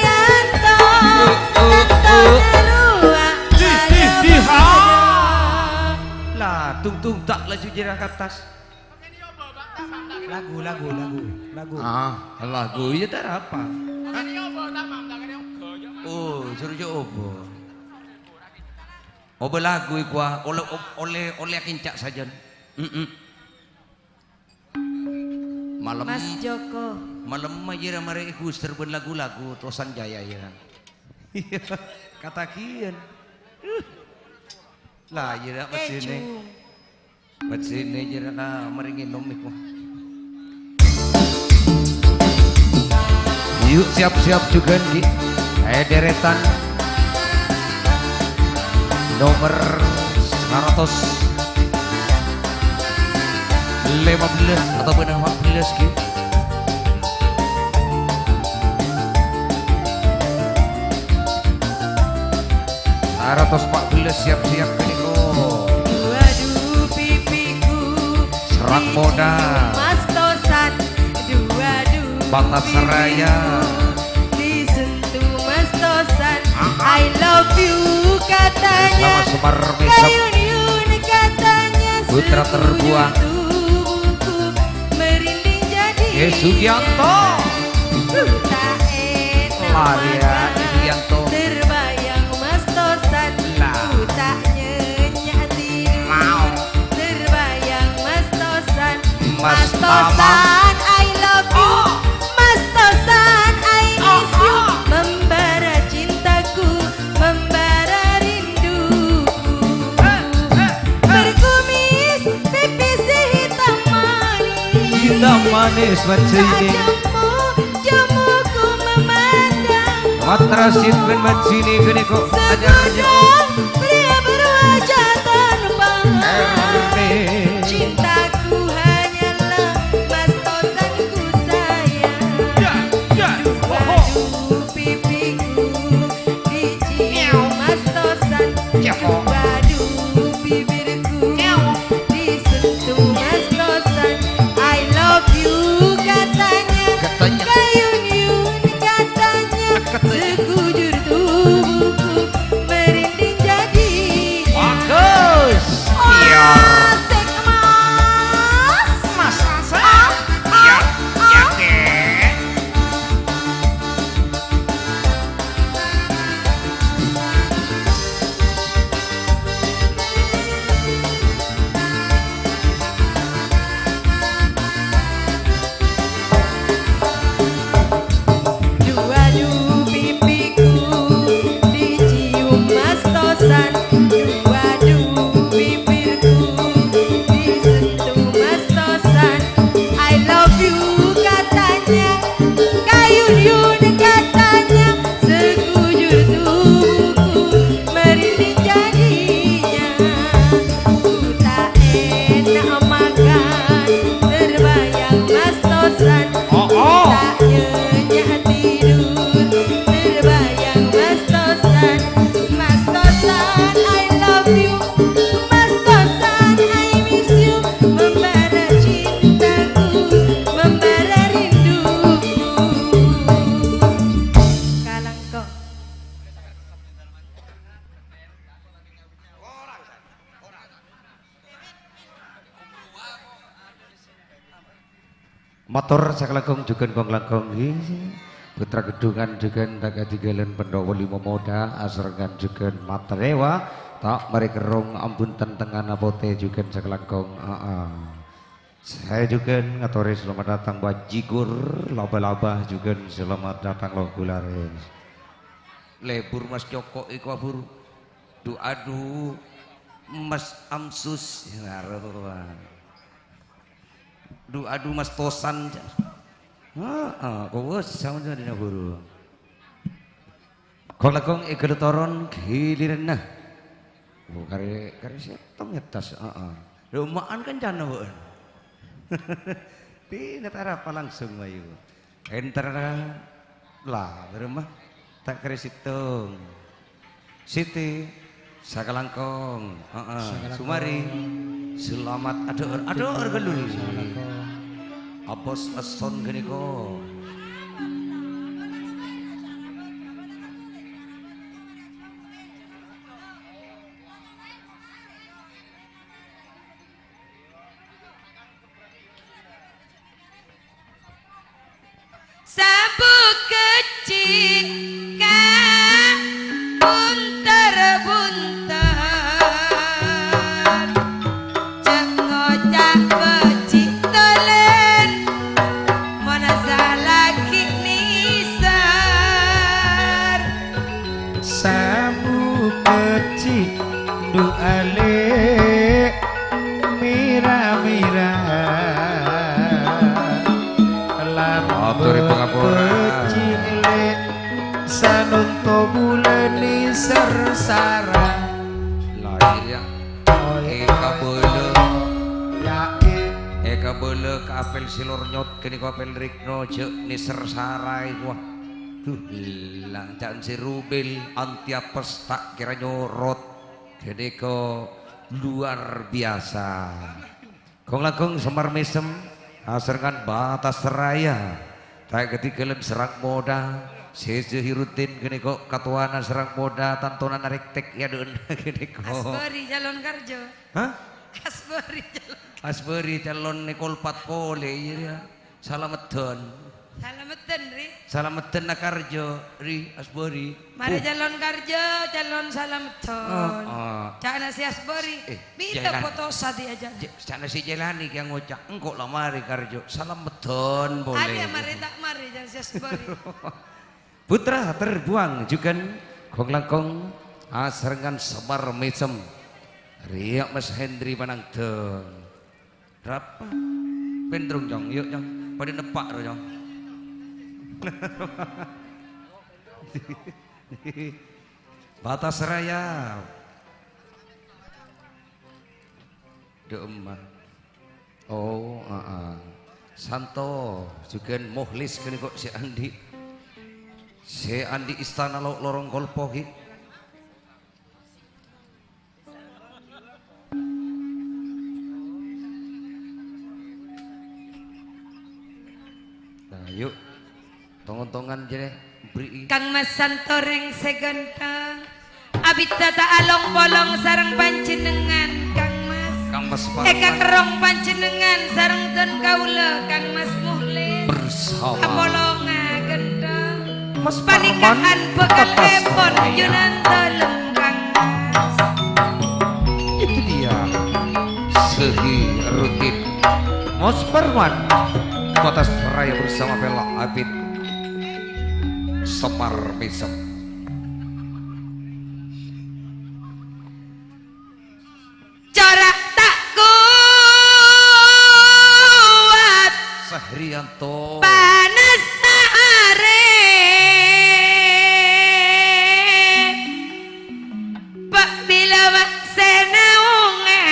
Oh, oh, oh. Rowa padâ. Lah, tung-tung ta' laju jârèya ka attas. Lagu, lagu, lagu, lagu. Ah, lagu iyâ ta' apa? Oh, soro jâ' obâ. Obâ lagu iku, ah, ollè, ollè, ollè akènca' sajân. Mm-mm. Malem, Mas Joko. Malem jârèya marè èghusèr bân lagu-lagu Tosan Jaya, yâ. Katagiyân. Lah, iyâ, Mas Keju. Sini. Bâjinè jârèya marè ngènom nèko. Yuk, siap-siap jhughân, Ki. Ayo dèrètan. Nomer saratos lèma bellâs otabâ empat bellâs, Ki. Saratos empat bellâs siap-siap kènè, ko. Duadu pipiku. Serak Moda. Mas Tosan. Duadu. Batas Raya. Disentuh Mas Tosan. Ah, ah. I love you katanya. Bersama Semar Mesem. Kayun-yun katanya. Putra terbuang. Tubuhku merinding jadi. Eh, Sugianto. Ku ta' enna' Maria makan. Sugianto. Terbayang Mas Tosan. Lah. Ku ta' nyenyak tidur. Mau. Terbayang Mas Tosan. Mas Mas Tosan, I love you. Oh. Mas Tosan, I miss you. Oh, oh. Membara cintaku, membara rinduku. Eh, eh, eh. Berkumis, pipis hitam manis. Hitam manis, Mas Jeni. Cak jemu, jemuku memandang. Mat Rasid bân Mas Jeni kènè, ko. Anyar, anyar. Segudang pria berwajah tampan. Erne. Cintaku hanyalah Mas Tosanku sayang. Ya, ya. Ho, ho. Waduh, pipiku dicium Mas Tosan. Ceko. Waduh, bibirku disentuh Mas Tosan. I love you katanya. Katanya. Kayun-yun katanya. Katanya. Sekujur tubuhku merinding jadinya. Bagus. Wah, iya. Asik, Mas. Mas, Mas, ah, iya, ah, iya, ah. Kek. Duadu pipiku dicium Mas Tosan, duadu bibirku disentuh Mas Tosan. I love you katanya, kayun-yun katanya, sekujur tubuhku merinding jadinya. Ku ta' enna' makan, terbayang Mas Tosan. Oh, oh. Ku ta' nyenyak tidur, terbayang Mas Tosan. Mas Tosan, I love you. Mas Tosan, I miss you. Membara cintaku, membara rinduku. Kalangkong. Mator sakalangkong jhughân kong langkong, ngghi. Putra Ghedhungan jhughân ta' kadhingghâlân Pondhuk Wali Momoda, asarengngan jhughân Matrewa, ta' marè kerrong ampon tentengana potè jhughân sakalangkong. Aa. Saè jhughân ngatorè selamat datang bajigur, laba-laba jhughân selamat datang lo gularis. Lebur Mas Coko' iko aburu. Duadu Mas Amsus. Ngarowa. Duadu Mas Tosan. Heeh, kobâsa mon dina buru. Kong-langkong èghâllu toron ghiliranna. Oh, karè, karè sèttong è attas, heeh. Lho, ma'an kancana, bâ'ân. Dina tarapa langsung, mayu. Èntar, la, bârâmma? Ta' karè sèttong. Siti, sakalangkong. Heeh. Sakalangkong. Sumari. Selamat adhâ'âr, adhâ'âr ghâllu. Sakalangkong. Apos èston ghânèka. Sabhu kècè' ka bunter-bunter, jhâ' ngoca' bâji' tolan, mon sala ghi' nèser. Sabhu kècè' du alè' mèra-mèra. Matur, Ibu, ngapura. Lambâ' bâji' lè' sanonto bulâna sèngsara. Lahir ya. Oh, ya. Èkabâlâ. Ya, eh. Èkabâlâ ka apel sè lornyot, ghânèka apel rèkno, jhâ' nèser saraè, wah. Duh, lang ca'na sè rubel, anti apes ta' kèra nyorot. Ghânèka luar biasa. Kong-langkong semmar mèsem, asarengan Batas Raya. Ta' kadhinggâlân Serang Moda, sè Zahiruddin ghânèka katowana Serang Moda, tantona narèk tèk è adâ'na ghânèka. Asbari calon karjo. Hah? Asbari calon. Asbari calon Nicole pat polè, iyâ, iyâ. Salameddhân. Salameddhân, Ri. Salameddhân, na karjo, Ri, Asbari. Marè calon karjo, calon salameddhân. Heeh. Ca'na sè Asbari. Eh, mita Jailani. Foto sadi aja. J-, ca'na sè Jailani kèya ngoca', "Engko' la marè karjo, salameddhân polè." Arèya marè ta' marè, ca'na sè Asbari. Putra terbuang jhughân kong-langkong asarengan semmar mèsem. Rèya Mas Hendri Panangdâng. Rapa? Pèntrong, Cong. Yu', Cong. Padâ neppa' ro, Cong. Batas Raya. Dâ'emma. Oh, aa. Santo, jhughân Mukhlis ghânèka sè andi'. Sè andi' istana lo-, lorong kolpo ghi'. Nah, yu'. Tong-ontongan jârèya, bhâri'i. Kang Mas Santo rèng sè ghântheng. Abidhâ ta' along-polong sareng panjhennengngan, Kang Mas. Kang Mas Parman. Èkakerrong panjhennengngan sareng dhân kaulâ, Kang Mas Mukhlis. Bersama. Apolonga ghântheng. Mas Parman. Panèka bhâkal èpon Yunandalem, Kang Mas. Itu dia. Sehi rutin. Mas Parman. Batas Raya bersama Pella Abid. Semmar mèsem. Cora' ta' kowat. Sahriyanto. Panas arè. Pa' bilâ ma' sè naonga.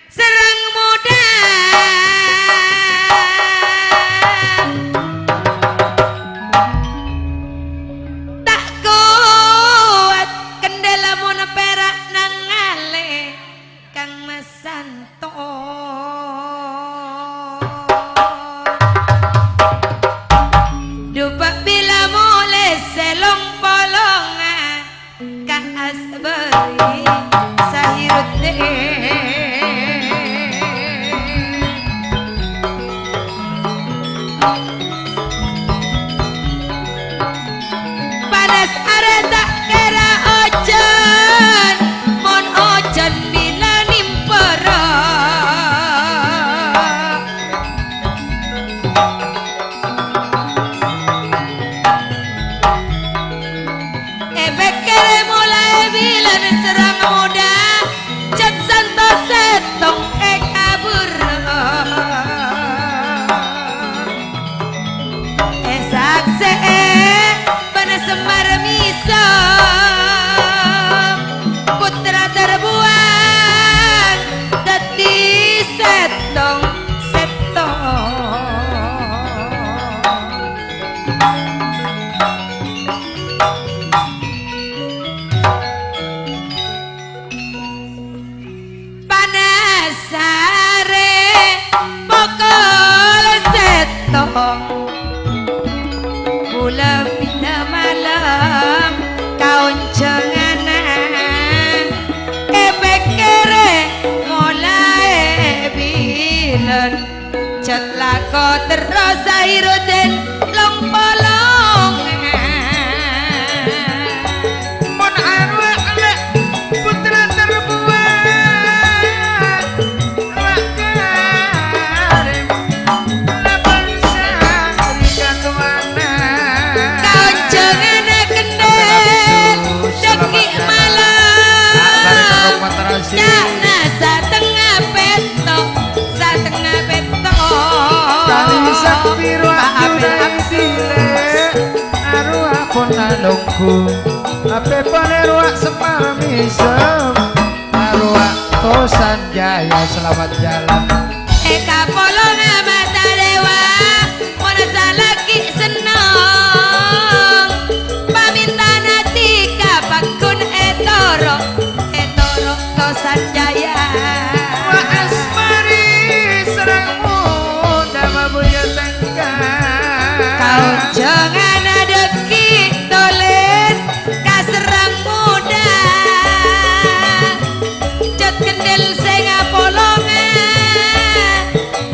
Serang Moda. Ta' kowat kendhâl mon pèra' nangalè Kang Mas Santo. Dupa bilâ molè sè long-polonga. Ka Asbari Sahiruddin. Panas arè ta' kèra ojhân, mon ojhân bilâ nimpara. Èpèkkèrè molaè bilâna Serang Jhât lako terro Sairuddin long-polong. Mon arowa lè' putra terbuwâ', wa' Karim, la bângsa ri katowana. Kaonjhânganna kendhel, dhâggi' malam. Ca'na satengnga pètto', satengnga pètto'. Tali sakti rowa Junaidi lè', arowa ponna longgu. Apè polè rowa Semar Misem, arowa Tosan Jaya, selamat jalan. È kapolonga mata dewa, mon salaghi senneng, pamèntana dhika pagghun ètoro', ètoro' Tosan Jaya. Wa' Asmari sareng Muda mabudhâ tengka. Kaonjhânganna dhâggi' tolèn ka sareng Muda. Jhât kendhel sè ngapolonga,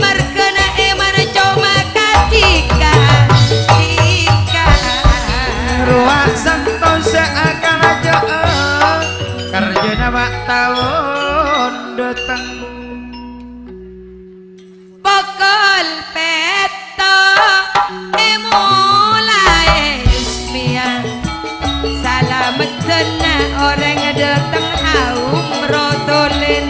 marghâna èman coma ka dhika, dhika. Rowa santos sè akalajo'an, karjhâna wa' taon dhâteng. Pokol pètto' è molaè Yusmia, salameddhâna orèng dhâteng aumroh tolèn.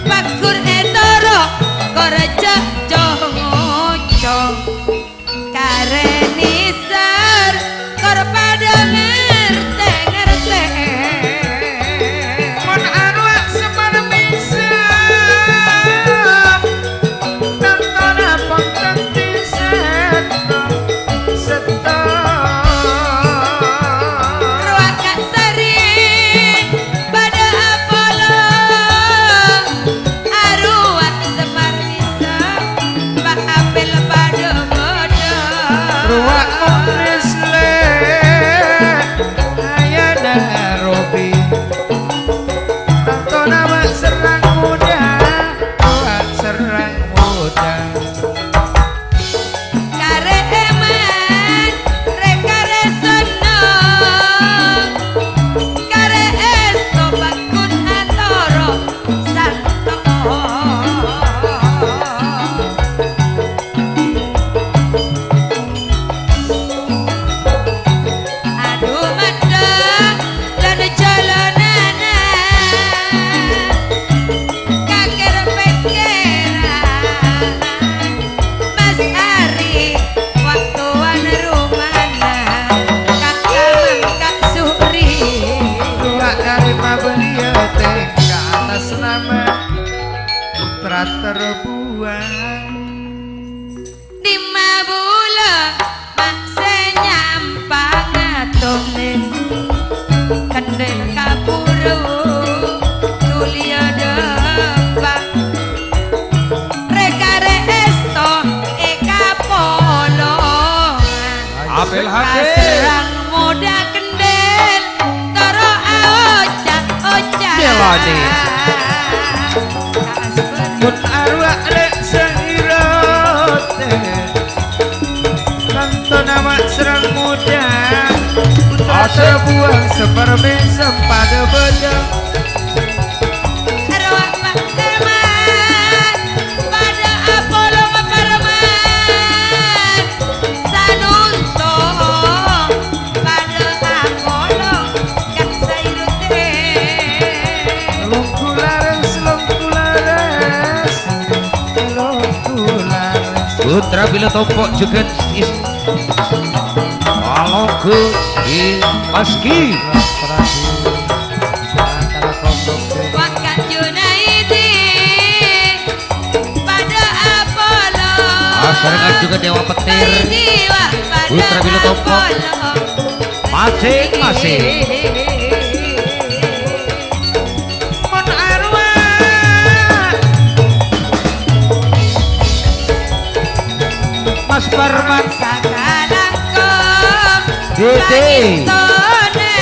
Pagghun ètoro' kor jhâ' co-ngoco. Karè nèser, kor padâ ngartè-ngartè. Mon arowa Semar Misem, tantona pon dhâddhi sèttong, sèttong. Rowa Ka'sari padâ apolong, arowa Semar Misem, Pa' Apel padâ bodhâ. Rowa Mukhlis lè', ayana Robi. Tantona wa' sareng Muda, wa' sareng Muda. Karè èman, rè-karè senneng, karè èsto pagghun atoro' santo. Adu maddhâ lan jhâlânana, kakèr pèkkèran. Mas Ari, wa' towana romana, Kak Kamang, Kak Suri. Wa' Karim mabâliyâ tèngka atas nama putra terbuwâ'. Dimma bulâ ma' sè nyampanga tolèn, kendhel kabhuru tuliyâ dâpa'. Rè-karè èsto è kapolongan. Apel hati. Kaserrang Muda kendhel, toro' aoca-oca. Jelani. Pon arowa lè' sè irote. Tantona ma' sareng Muda. Putra Asep. Terbuwâ' saparmè sapadâ bâdâ. Arowa ma' teman, padâ apolong parman. Sanonto padâ apolong Kak Sairuddin. Longku laras, longku laras, longku laras. Putra Bila Tompok jhughân is-, Alonggu si Paski. Wa' Kak Junaidi. Padâ apolong. Masarengan jhughân Dewa Petir. Putra Bila Tompok. Masing-masing. Mon arowa. Mas Parman. Sakalangkong. Dede. Pangèstona.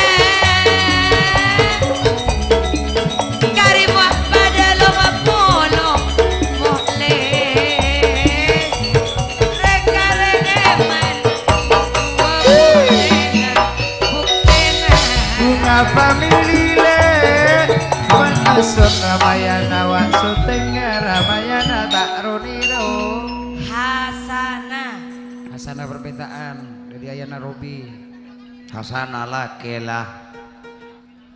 Karim wa' padâ loma' polo, Ta' ro-nèro. Hasanah. Hasanah permintaan dâri Ayana Robi. Hasanah lakè la.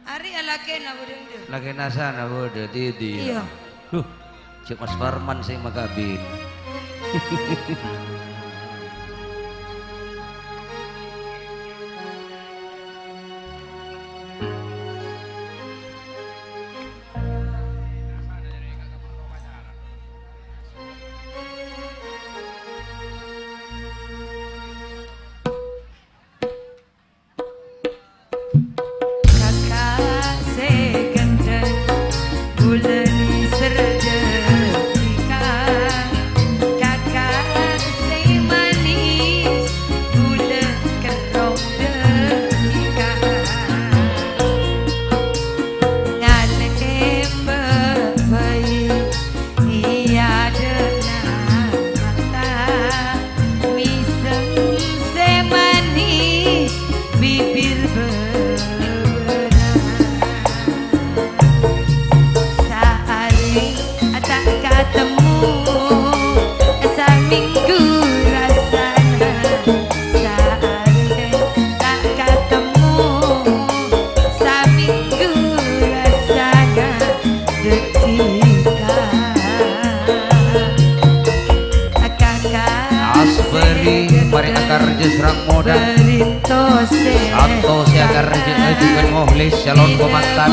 Arèya lakèna bâdâ endâ'. Lakèna sana bâdâ, Didi. Iyâ. Huh, cè' Mas Parman sè makabin. Kaka' sè ganteng, bulâ nèser dâ' dhika. Kaka' sè manis, bulâ kerrong dâ' dhika. Ngalèkè bâbâi è adâ'na mata, mèsem sè manis bibir bâbâna. Saarè ta' katemmo, samènggu rassana. Saarè ta' katemmo, samènggu rassana. Dhâddhi ka-, ka-, ka-, Asbari, marè akarjâ sareng modâ. Santo sè akarjâ ajunan Mukhlis, calon pemantan.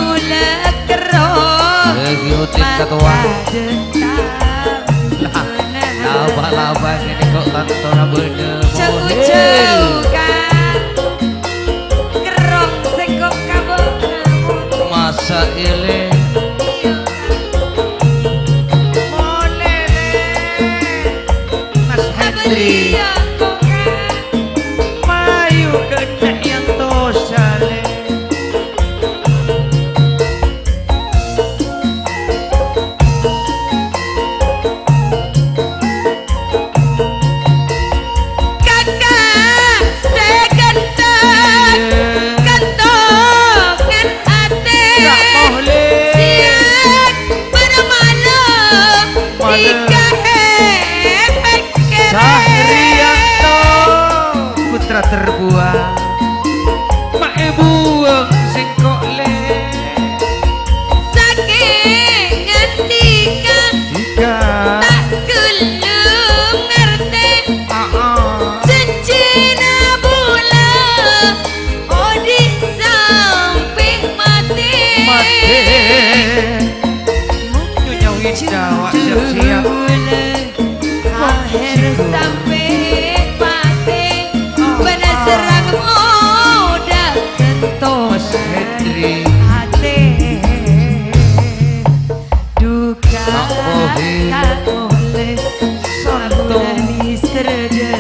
Lagi rutin ketua. Lah, laba-laba ngene kok tantona bâdâ. Jauh-jauh, Kak. Kerrong sengko' kabok rambut. Masa' ele. Iya. Molele. Mas Hendri. Iya, kok, Kak. Mayu kena yang tosale. Kakak sè ganteng, gantongan atè. Siang pada malam, tiga epek. Sahriyanto, putra terbuang, ma' èbuwâng sèngko' lè. Sakèng ngandika, ta' ghellem ngartè. Jhânjhina bulâ, odi' sampè' matè. Matè. Nyonya Winda, awak siap-siap. Aher sampè' patè, bân sareng modâ ghânto. Mas Hendri. Atè duka. Kak Bohir. Kak Bohir. Santo. Abulani serdâ.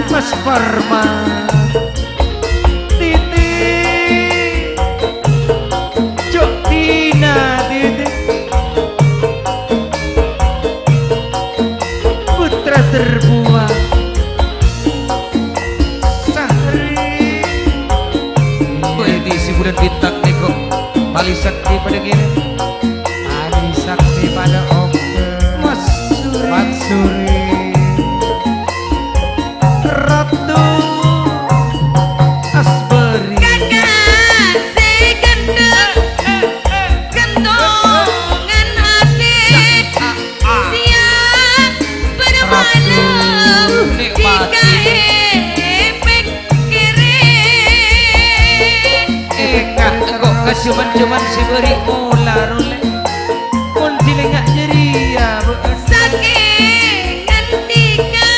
Mas Parman. Titi. Cok Tina, Titi. Putra terbuang. Sahri. Wah, di si bulan bintang nèko. Pali Sakti padâ ngene. Pali Sakti padâ oke. Mas Suri. Mas Suri. Ratu Asbari. Kakak sè ganteng, gantongan atè. Siang pada malam, nikmati. Tiga epek kere. Enggak, kok kajuman-juman si beri mola, Rule. Pun dilengak jeriya, Bu. Saking ngantika.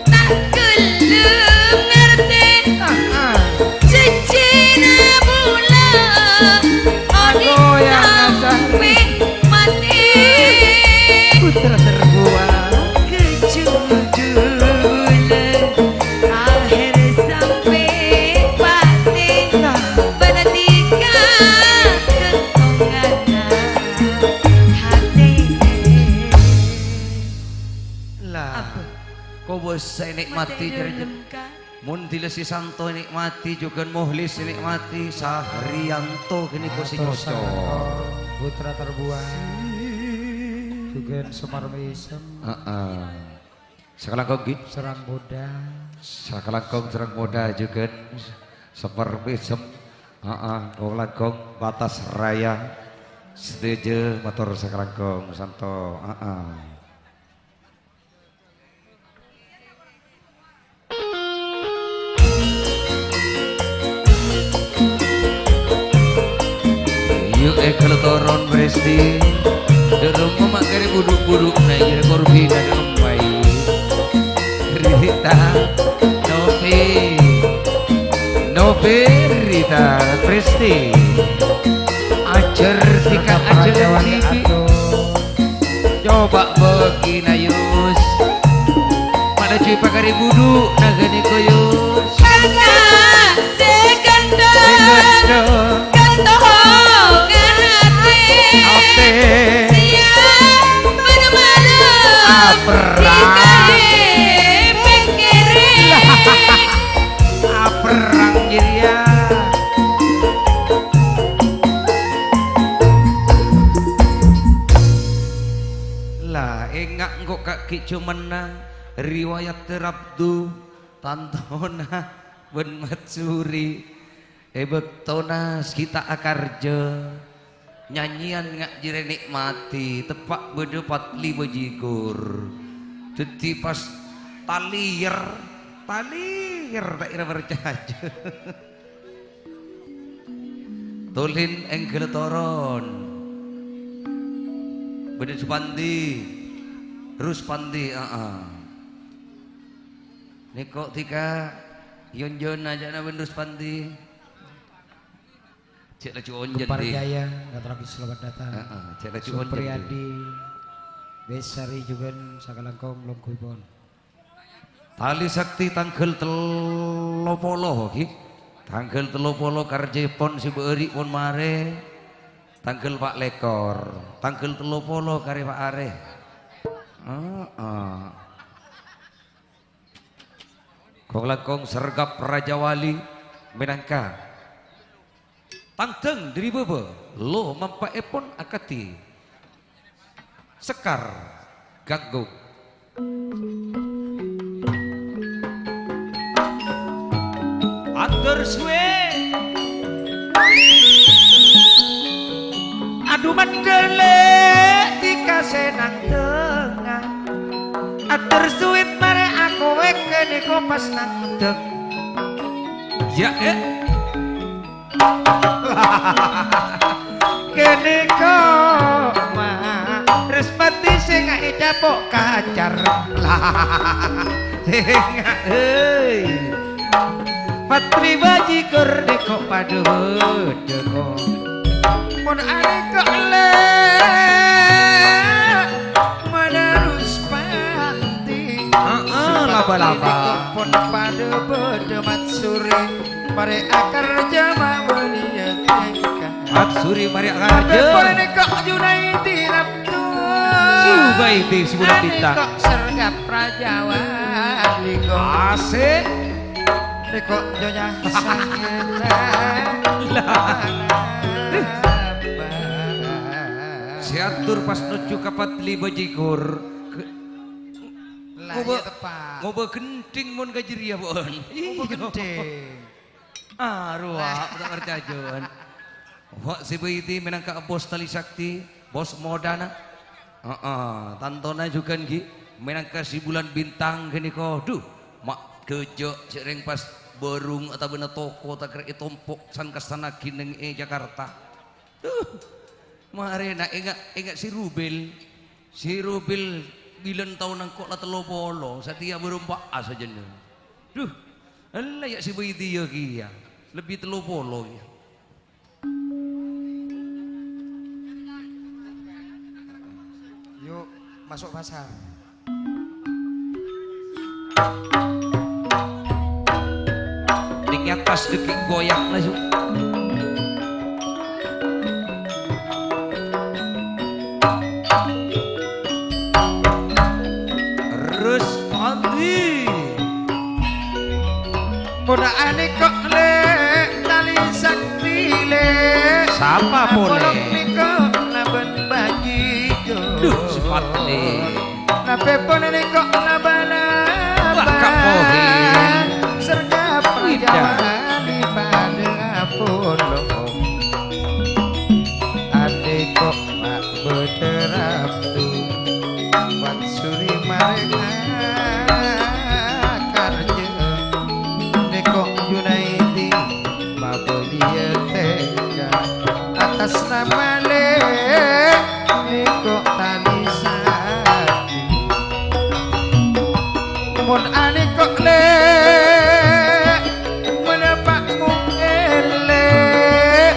Ta' ghellem ngartè. Ah, ah. Jhânjhina bulâ, odi' sampè' matè. Putra terbuang. Kejujuran, aher sampè' patè. Nah. Bâdâ dhika ghântongana hatè. Lah. Apa? Kobâsa nikmati. Matè jârèya. Dâlem, Kak. Mon dilâ sè Santo ènikmati, jhughân Muhlis ènikmati, Sahriyanto ghânèka sè Matur cocok. Sakalangkong, Putra Terbuang, jhughân Semar Mesem. Heeh. Sakalangkong, ghi? Sarang Muda. Sakalangkong Sarang Muda jhughân Semar Mesem. Heeh, sakalangkong Batas Raya. Sadhâjâ mator sakalangkong, Santo. Heeh. Yu, èghâl toron, Presti. Dâ' remma ma' karè budhu'-budhu'na, iyâ, Korbina dâ' remma, iyâ. Rita, Novi. Novi, Rita, Presti. Ajhâr sika ajhâr. Coba bâghi, na, Yus. Malaju pakarè budhu', na, ghânèka, Yus. Kakak sè ghândhâng, ghândhâng. Ghândhâng atè. Atè. Siang malem. Aperrang. Di kalè pèngkèrè. Aperrang jârèya. La, enga' engko' ka' ghi' jhâmanna riwayat Rabdu, tantona bân matsuri. È bâktona ghi' ta' akarjâ, nyanyèyan nga' jârèya nè'mati, teppa' bâdâ Patli Bajigur. Dhâddhi pas talèyèr, talèyèr ta' kèra parcajâ. Tolèn ènggâl toron. Bâdâ Suspandi. Ruspandi, aa. Nèko dhika yonjona jâna bân Ruspandi. Cè' laju onjen, Gempar Di. Jaya, ngaturake selamat datang. Heeh, cè' laju onjen, Di. Supriyadi, Besari jugan sakalangkong longghuèpon. Tali Sakti tangghâl tello polo, ghi. Tangghâl tello polo karjâèpon sè bâri' pon marè. Tangghâl pa' lèkor. Tangghâl tello polo karè pa' arè. Heeh. Kong-langkong Sergap Rajawali mènangka tangdhâng dhâri bâbâ, lo mampa'èpon akadhi Sekar Ganggung. Atur suwe. Adu mandele tika senang denga. Atur suwit mare aku weke niko pas nang deng. Ya, eh. Kene kok, Ma, Respati sing ngae capok kacar. Lah, sing ngae. Patri bajigur deko padha deko. Pon aneka le, mana Ruspati. Heeh, laba-laba. Pon padha bada matsuri. Mare akarja mawaliya tengka. Matsuri mare akarja. Pon aneka Junaidi Rabtu. Junaidi si bulan bintang. Aneka Sergap Rajawali. Asik. Reko nyonya sangena. Lah. Siatur pas nuju ka Patli Bajigur. Ke-, lah, ngoba, iya, tepat. Ngoba gendhing mon ka jârèya, pon. Ngoba gendhing. Arowa, ta' parcajâ, pon. Wa' sè bâidi mènangka bos Tali Sakti, bos modana. Heeh, tantona jugan ghi, mènangka si bulan bintang ghânèka. Duh, ma' ghâjâ' jâ' rèng pas bârung otabâna toko ta' kèra ètompok san-kassannaghi neng è Jakarta. Duh, marèna enga', enga' si Rubil. Si Rubil bilân taon engko' la tello polo, satèya bârâmpa'a sajân. Duh, ella ya' si bâidi ya kèya, lebbi tello polo kèya. Yuk, masuk pasar. Ning atas deki goyang langsung. Terus Pandi. Ora anèko', Lè', tali sakti, Lè'. Sapa polè? Apolok nèko' labân bajigur. Duh, sèpat, Lè'. Napèpon nèko' la-bâlâbâ. Lah, kapohi. Sergap Wida. Rajawali padâ apolong. Anèko' ma' bâdâ rabdu. Wat suri marè akarjâ. Nèko' Junaidi mabâliyâ tèka. Atas nama Lè', nèko' tali sakti. Mon anèko', Lè', mon bapa'mu elè',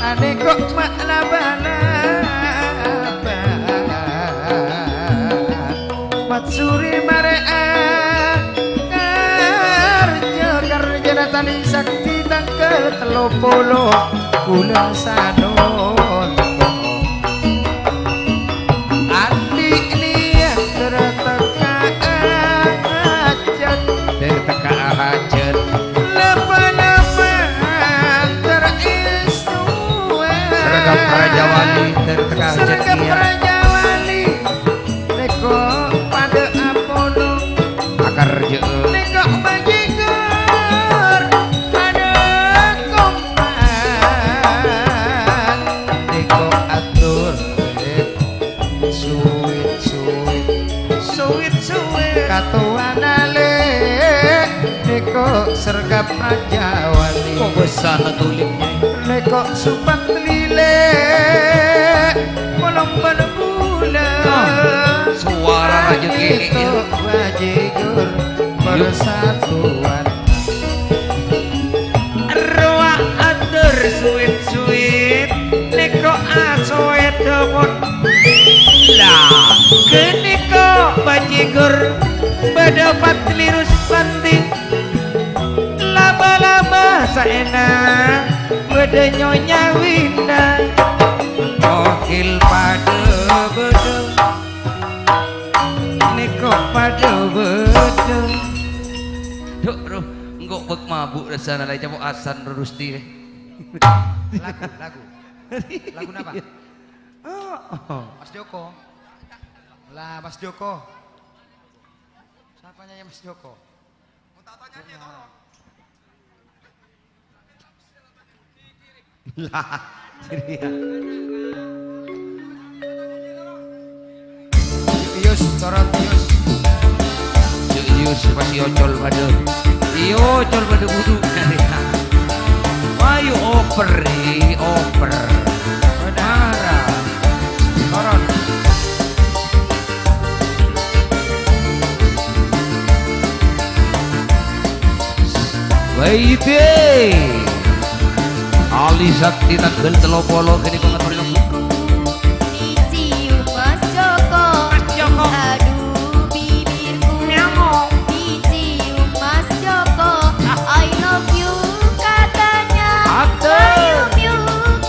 anèko' ma' la-bâlâbâ. Matsuri marè akarjâ, karjâna tali sakti tangghâl tello polo bulân Sanongko. Andi' niyat tèr tèka hajât. Tèr tèka hajât. Napa-napa tèr èstowa. Sergap Rajawali tèr tèka hajât. Sergap kèya. Rajawali. Nèko' padâ apolong. Akarjâ. Nèko' bajigur. Padâ kompak. Nèko' atur. Suwit-suwit. Suwit-suwit. Katowana Lè'. Nèko' Sergap Rajawali. Kok bâsana tulip, Nyai? Nèko' Supat Lilè'. Polong bân bulân. Ah, suara Raja Kèkè, ya. Nèko' bajigur persatuan. Rowa atur suwit-suwit, nèko' asowèdhâpon. Lah, ghânèko' bajigur bâdâ Patli Ruspandi. Laba-laba saèna bâdâ Nyonya Winda. Ohil padâ bâdâ, nèko' padâ bâdâ. Duk, roh, engko' bâk mabuk rassana la ècapo' asan, Ro Rusti, rè. Lagu, lagu. Lagu napa? Oh. Mas Joko. Lah, Mas Joko. Siapa nyanyi Mas Joko? Lah, jadi ya. Yus, turun, Yus. Yus, Yus, pas Yocol padâ. Yocol padâ budhu. Ayo, oper, oper. Mara. Turun. Baby. Ali Sakti tangghâl tello polo ghânèko' ngatorè lagu. Dicium Mas Joko. Mas Joko. Aduh bibirku. Nyamuk. Dicium Mas Joko. Ah. I love you katanya. Aduh. I love you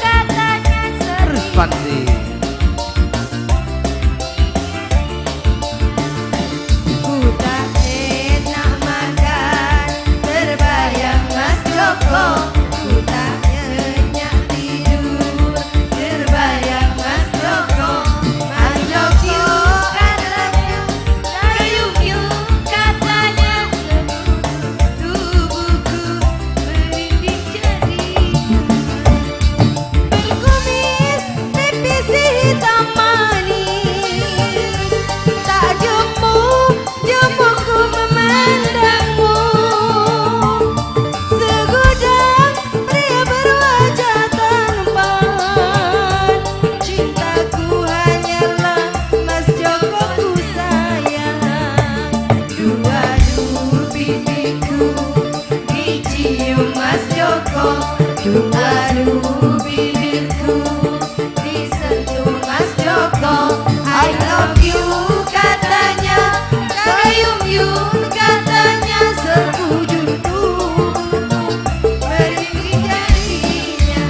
katanya. Terus sendiri. Pandi. Ku ta' enna' makan, terbayang Mas Joko. Ku ta' nyenyak tidur, terbayang Mas Joko. Mas Joko, katanya, kayung-kayung, katanya, sekutu tubuhku merinding jadinya. Kumis pipis hitam manis, tak jemu-jemuku memandangmu. Segudang pria berwajah tampan, cintaku hanyalah Mas Joko ku sayang. Dua-dua pipiku dicium Mas Joko, dua-dua bibirku disentuh Mas Joko. I love you katanya, kayung-kayung katanya, sekujur tubuhku merinding jadinya.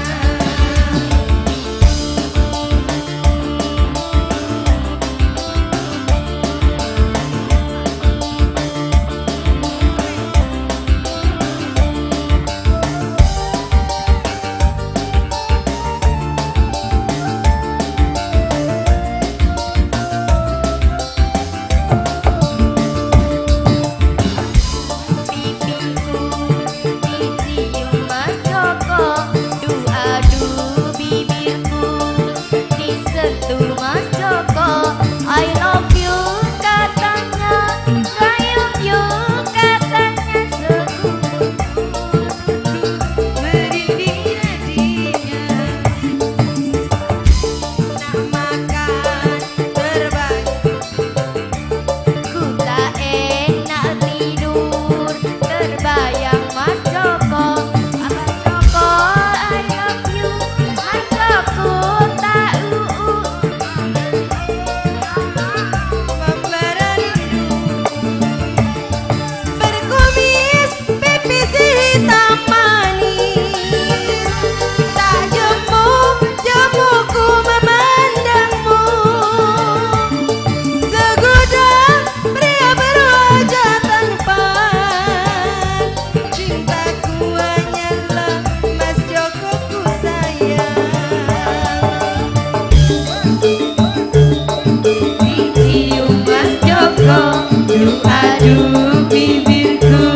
Aduh, aduh, bibirku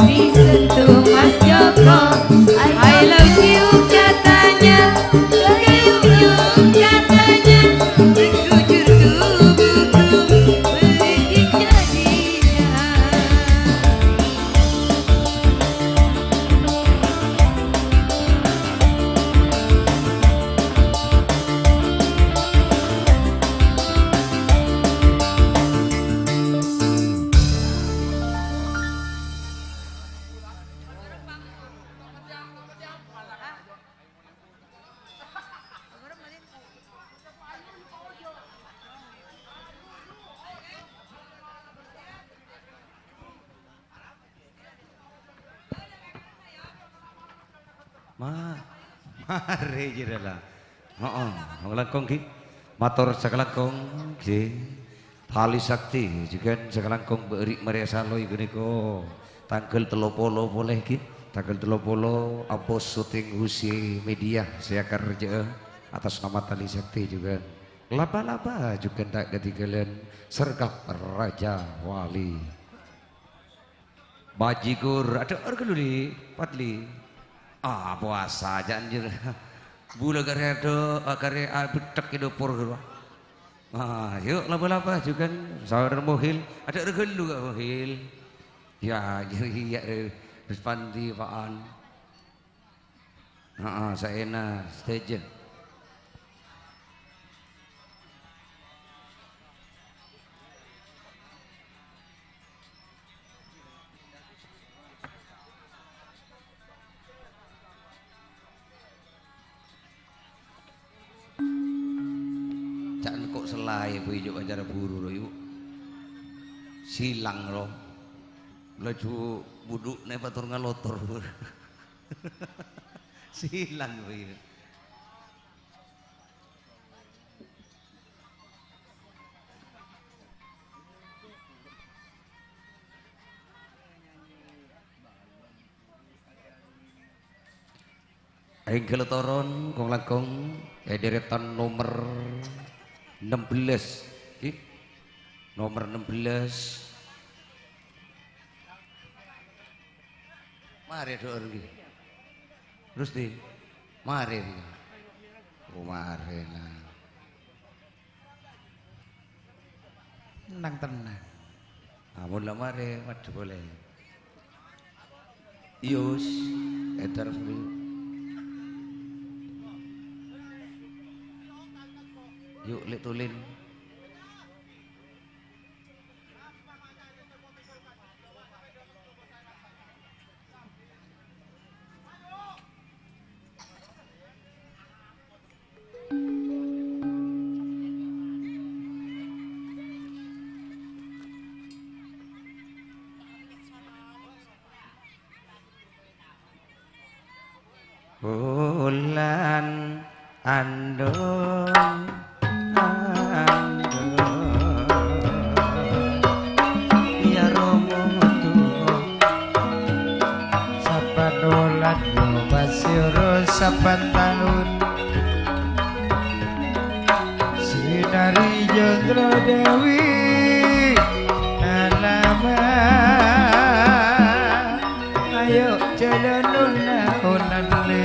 disentuh Mas Joko. I love you katanya, kayunyum katanya. Sekujur tubuhku berhenti jadinya. Ma-, mare jârèya la. Heeh, langkong, ghi. Mator sakalangkong, ghi. Tali sakti, jhughân sakalangkong bâri' marè saloy ghânèka. Tangghâl tello polo polè, ghi. Tangghâl tello polo, abos syuting Husi Media sè akarjâ'â atas nama Tali Sakti jhughân. Laba-laba jhughân ta' katinggalan, Sergap Raja Wali. Bajigur, adhâ'âr ghâllu, Li, Fadli. Ah, powasa jâ', anjir. Bulâ karè adhâ-, karè abetthek è dâpor ghâllu. Ah, yu', laba-laba jhughân, saudara Muhil. Adhâ'âr ghâllu, Kak Muhil. Ya, jârèya, Rè. Terros Pandi, Pa'an. Heeh, saèna sadhâjâ. Ca'na ko' sella è, Bu, yu' acara buru, ro, yu'. Silang, ro. Laju budhu'na èpator ngalotor. Silang, Bu, yu'. Èngghi toron, kong-langkong, è dèrètan nomer enam belas, ghi. Nomer enam belas. Marè, Dor, ghi. Rusti, marè, ghi. Oh, marè, nah. Tenang, tenang. Ampon la marè, madhu polè. Yus, èdhâr sendiri. Yu', Lè' Tulin. Bulân andhung, andhung, ya romo tuwa. Sabbhân bulân nyoba sèra sabbhân taon. Sinari jendro Dewi alama. Ayo jalan nona onan le.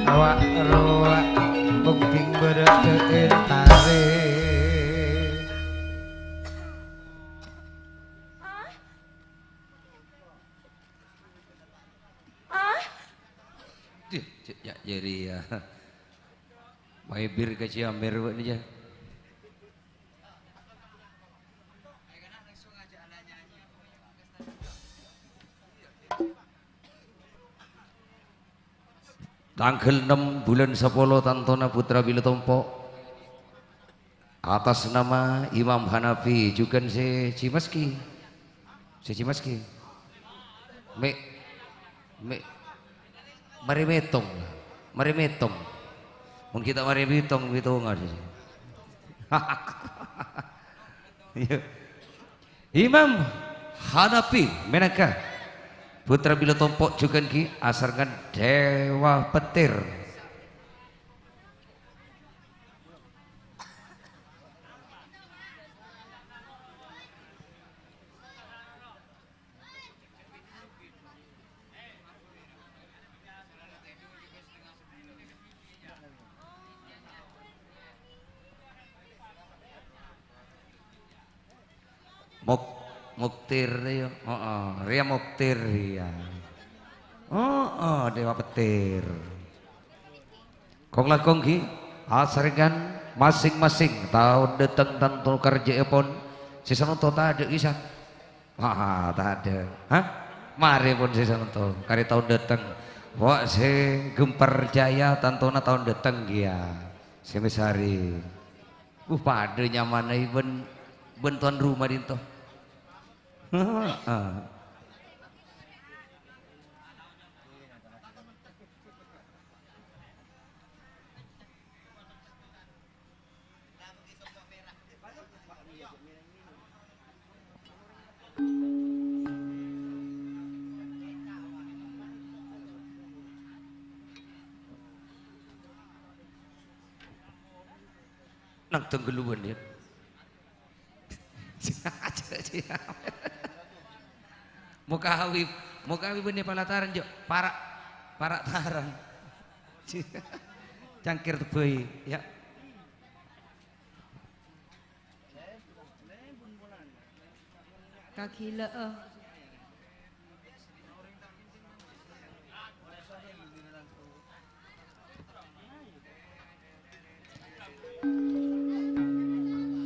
Awak rowa bukting berete entare. Ah. Dih, cè', ya, jârèya. Maèbir ka Ciamir, bâ'na, jâ. Tangghâl ennem bulân sapolo, tantona Putra Bilâ Tompo'. Atas nama Imam Hanafi, jhughân sè Cimaski. Sè Cimaski. Mè', mè', marè mètong. Marè mètong. Mon ghi' ta' marè mètong, mètongan. Iyâ. Imam Hanafi mènangka Putra Bilâ Tompo' jhughân ghi asarengan Dewa Petir. Moktir, ya. Heeh, rèya moktir, ya. Heeh, Dewa Petir. Kong-langkong ghi, asarengan masing-masing taon dâteng tanto karjâèpon. Sè sanonto tadâ' ghi, San? Wah, tadâ'. Hah? Marè pon sè sanonto, karè taon dâteng. Wa' sè Gempar Jaya tantona taon dâteng ghi, ya. Sè mèsarè. Uh, padâ nyamanna bân, bân tuan rumah dinto. Heeh. Nang tenggeluan, ya. Mokawi, mokawi bânnè palataran, Jo. Para', para' tarang. Cangkir tebbhâi, ya. Kaghilâ'â.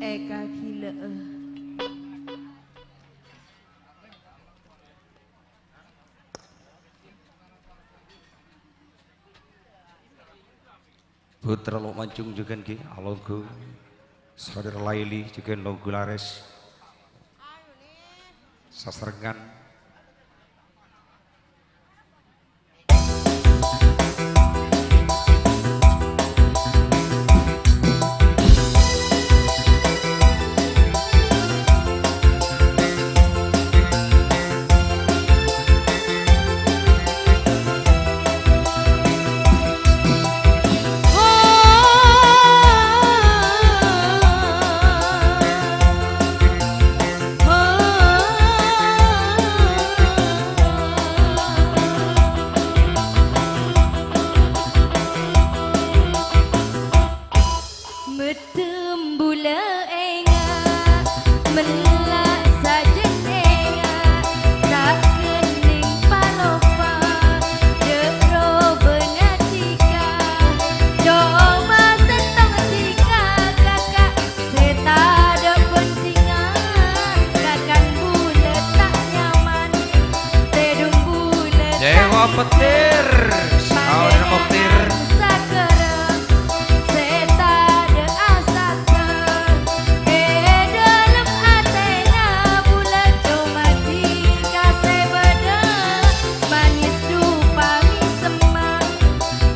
Èkaghilâ'â. Putra lo' manjung jhughân ghi, alongghu. Saudara Laili jhughân longghu larès. Sasarengan. Mèddem bulâ enga', mella' sajân enga', ta' kennèng palopa, jâ' robâna dhika, coma sèttong dhika, kaka', sè tadâ' bhândhingan, kakan bulâ ta' nyaman, tèdung bulâ ta' Dewa Petir, saudara Petir. Sè tadâ' asakèng è dâlem atèna bulâ coma dhika sè bâdâ, manis dupa mè' semma',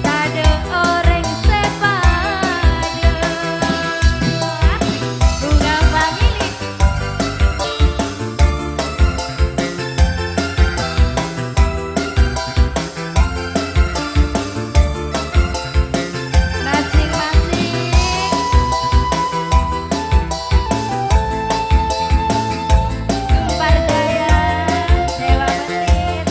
tadâ' orèng sè padâ. Bunga Family. Masing-masing. Gempar Jaya, Dewa Petir.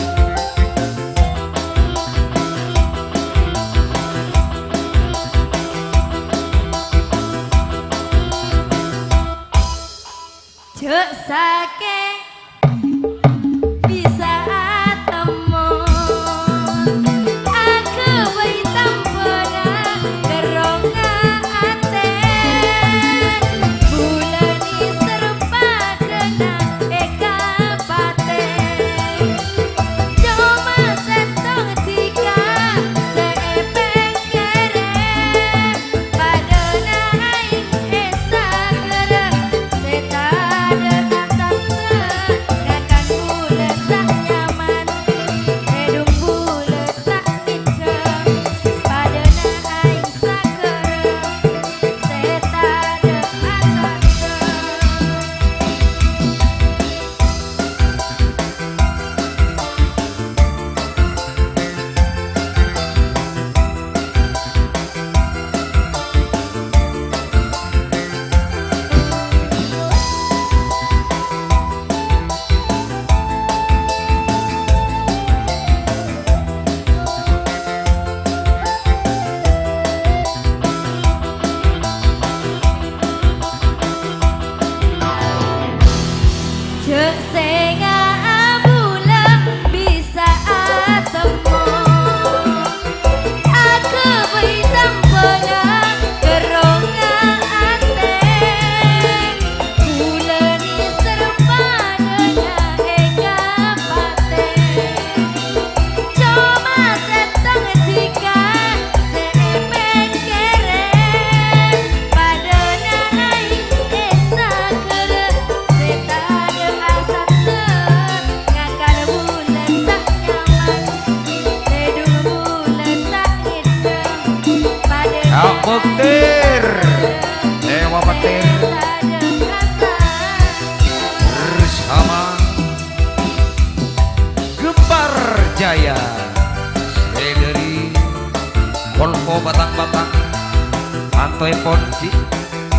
Jhâ' sakèng bisa atemmo, aghâbây tambhâna kerrongnga atè. Bulâ nèser padâna è kapatè. Coma sèttong dhika sè èpèkkèrè. Padâna aèng è sagârâ sè tadâ' asatto. Petir. Dewa Petir. Bersama Gempar Jaya. Sè dhâri Kolpo Batang-Batang. Antoèpon di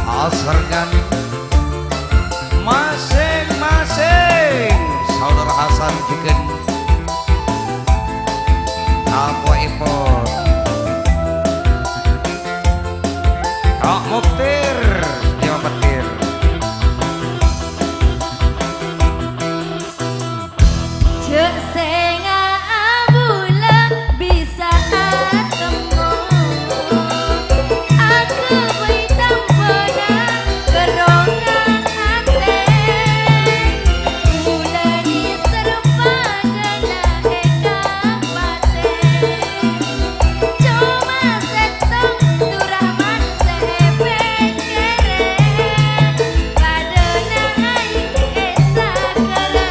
Asar Ngani. Masing-masing saudara Hasan jhughân. Apoèpon Kak Muktir, Dewa Petir. Jhâ' sènga' bulâ bisa atemmo, aghâbây tambhâna kerrongan atè. Bulâ nèser padâna è kapatè. Coma sèttong Durrahman sè èpèkkèrè, padâna aèng è sagârâ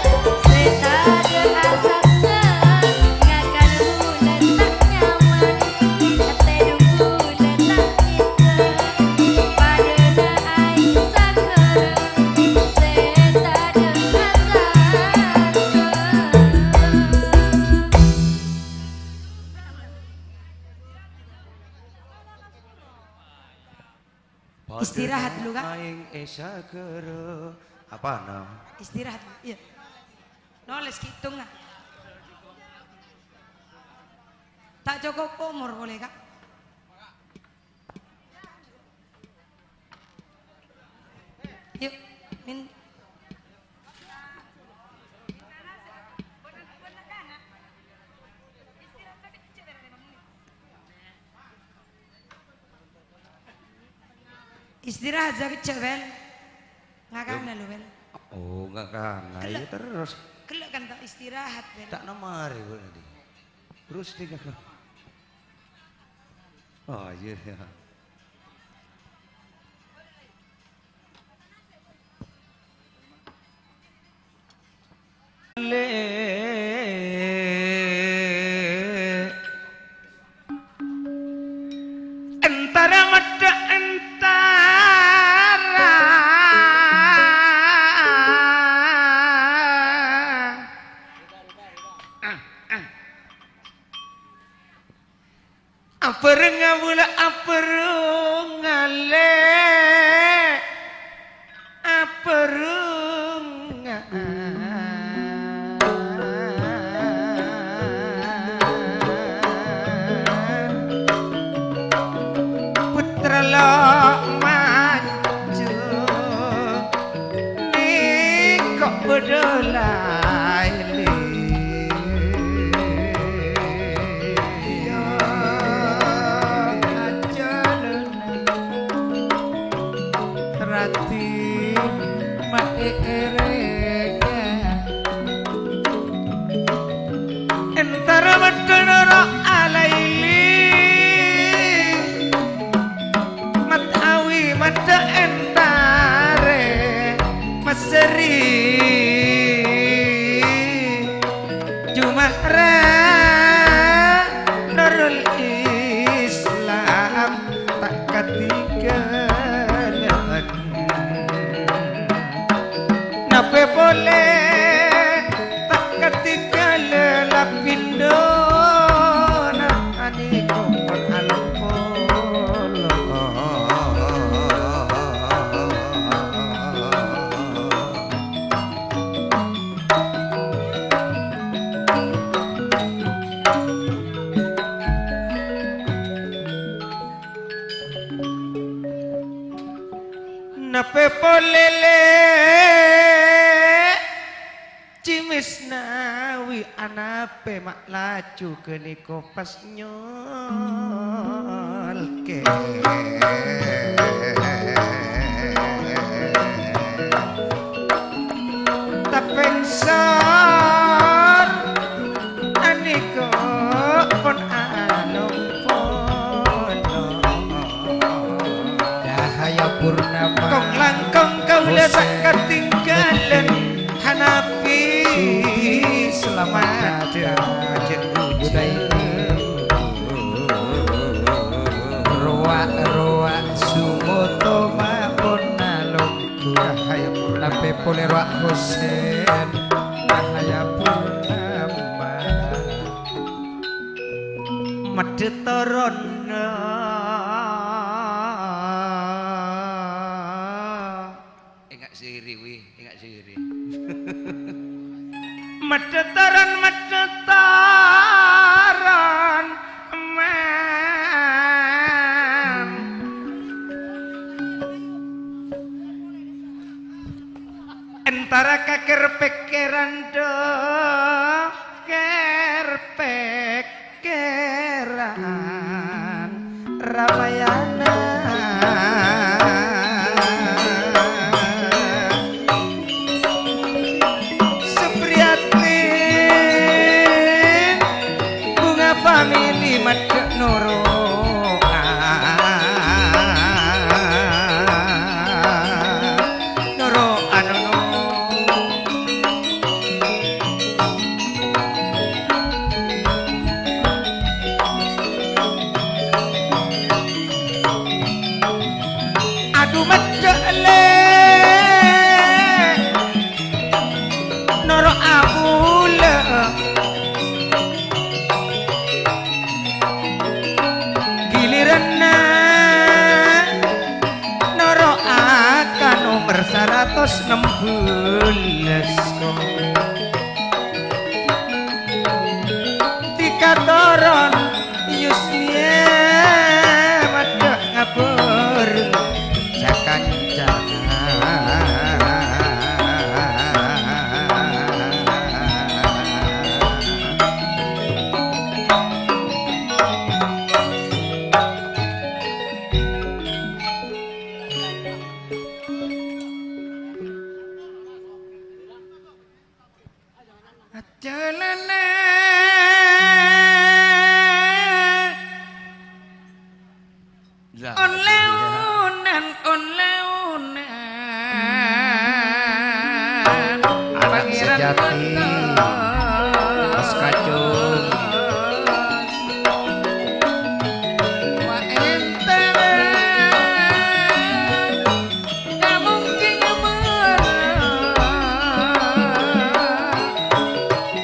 sè tadâ' asakta, ngakan bulâ ta' nyaman, tèdung bulâ ta' nyèdhâ, padâna aèng sagârâ sè tadâ' asakta. Istirahat dulu, Kak. Aèng è sagârâ. Apana? Istirahat, iyâ. Nolès ghi' èttongnga. Ta' cokop omor polè, Kak. Yu, min- Istirahat sakejjhâ', Bel. Ngakana lho, Bel. Oh, ngakana. Ghellâ'. Iyâ, terros. Ghellâ' kan ta' istirahat, Bel. Ta' namarè, Bu, nanti. Terros tinggal. Oh, iyâ, iyâ. Le. Entara meddhâ entara. Abhârengnga bulâ abhârengnga lè, abhârengnga. Putra lo' manjung nèko bâdâ laèn. Iyâ, ajâlâna rati maèrèngnga. Entara meddhâ noro' alaili. Matawi maddhâ entara Meseri, Jumahra Nurul Islam ta' katinggalan. Napè polè ta' katinggalan lapindona anèko pon alompolo. Napè polè lè Cimisnawi anapè ma' laju ghânèko pas nyolkè. Tapèngsor anèko pon alompono. Cahaya purnama. Kong-langkong kaulâ ta' katinggalan. Hanapi selamat. Rowa-rowa. Polè rowa Husen Cahaya Purnama. Medhâ toronna. Enga' siri, wi, enga' siri. Medhâ toron, medhâ toron, men. Entara ka kèr-pèkkèran, do, kèr-pèkkèran Ramayana. Supriyati, Bunga Family, medhâ noro'. Noro' anu, no. Adu, medhâ, lè'. Noro' abulâ. Giliranna noro' ka nomer saratos nembellâs. Tika toron, Yusmiyah maddhâ ngabâr. Sakancana. Ajâlâna. Lah, on lèonan, on lèonan. Anak Pangèran sejati, Bangkos. Mas Kacung. Wa èntar. Namong kèng mara.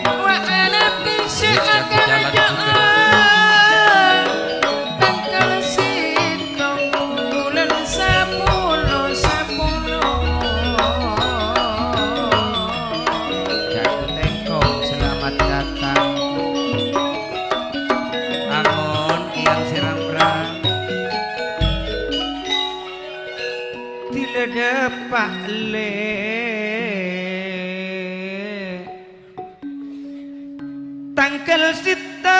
Wa ana bisa. Yuk, yang jalan juga. Tanggal sèttong bulân sapolo, sapolo. Jago Tengkong, selamat datang. Bangun, Eyang Sèrang Prang. Dila dâpa', lè'. Tanggal sèttong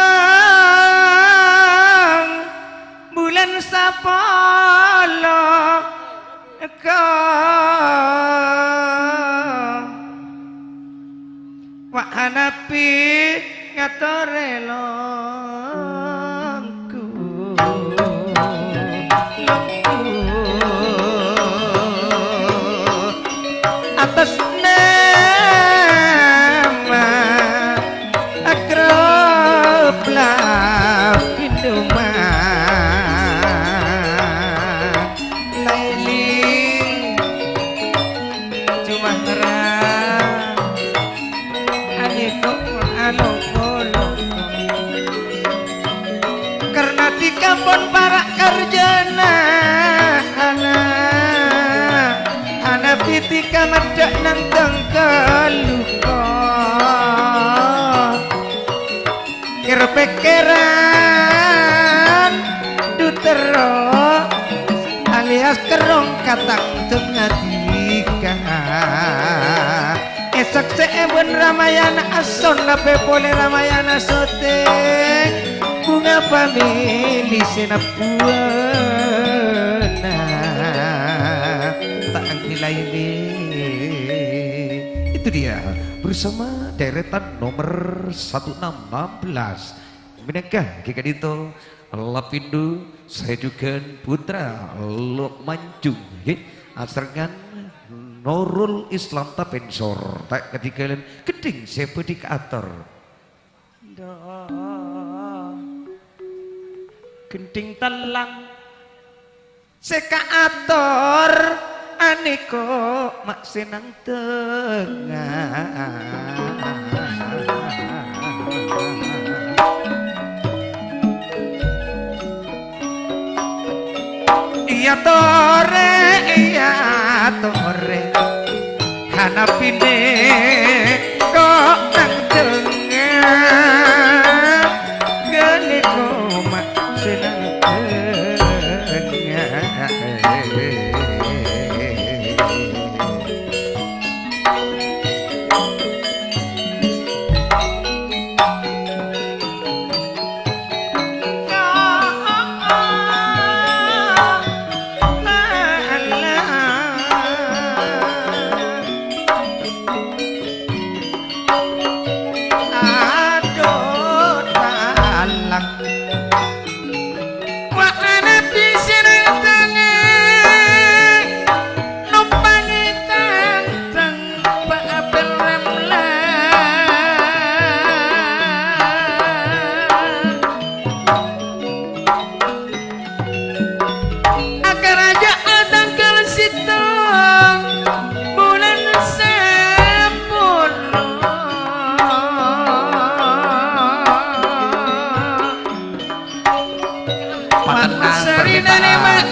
bulân sapolo, ka. Wa' Hanafi ngatorè longku, longku. Atas nama akrab la pinduman. Laili Jumahrah, anyeko aloko-loko. Karna tika pon para' karjana, ana, ana pitika maddhâ nantang kaluko. Kèr-pèkkèran duterro alias kerrong katang tengah tiga. Èsaksè'è bân Ramayana Ason, lapè polè Ramayana Soteng, Bunga Family sè nabbhuwâna. Ta' angghi laèn. Itu dia, bersama deretan nomor satu enam enam belas. Mènangka ghi' ka'dinto Lapindu, sè jhughân putra Lok Manjung, ngghi, asarengngan Nurul Islam Tapensor, ta' kadhinggâlân gendhing sè bhâdhi kaator. Gendhing tellang sè kaator Panèka ma' sè nangdhângnga. Iyâ torè, iyâ torè, hanapi nèko nangdhângnga, ghânèko ma' sè nangdhângnga. Wa ana pisirang tange nompangi tang-tang pa apel remla. Akaraja tanggal sèttong bulan sapolo. Patenang permintaan.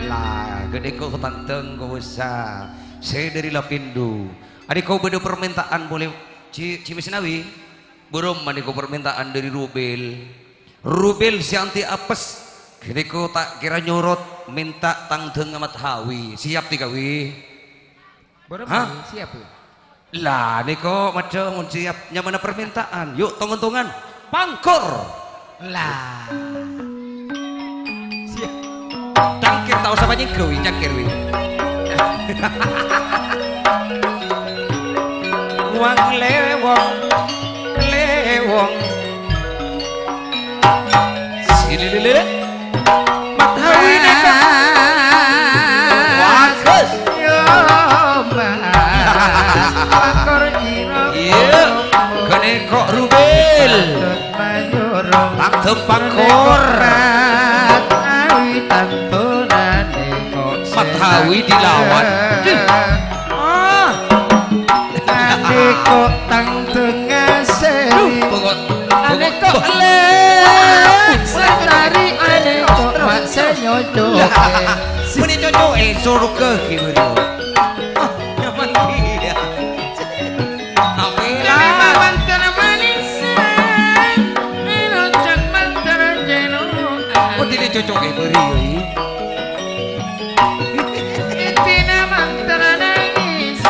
Lah, ghânèka tandhâng kobâsa sè dhâri Lapindo. Anèka bâdâ permintaan polè, Ci, Ci Misnawi? Bârâmma nèka permintaan dhâri Rubel. Rubel sè anti apes, ghânèka ta' kèra nyorot mènta tangdhângnga Mathawi. Siap, Ti Kawi? Bârâmma, Hah? Siap, ya? Lah, nèka maca mon siap nyamana permintaan. Yuk, tong-ontongan. Pangkor. Lah. Siap. Cangkir ta' osa panyèngghâ, wi, cangkir, wi. Wang lewong, lewong. Silililili. Mathawi nèka. Bagus. Yo, Mas. Pakor ira. Iya. Ghânèka Rubel. Mayoro. Tangdhâng pakor. Mathawi tantonane kok Mathawi dilawan. Dih. Ah. Ane kok tang dengase. Duh, bengok. Ane kok Bengok. Lek setari, ane kok mak se nyocoke. Lah, muni cocoke surga ki, Bro. Ah, nyaman dia. Ape lah? Mantan manis, rujak mantan jeno. Oh, dile cocoke beri, wi. Etina mantra nangis,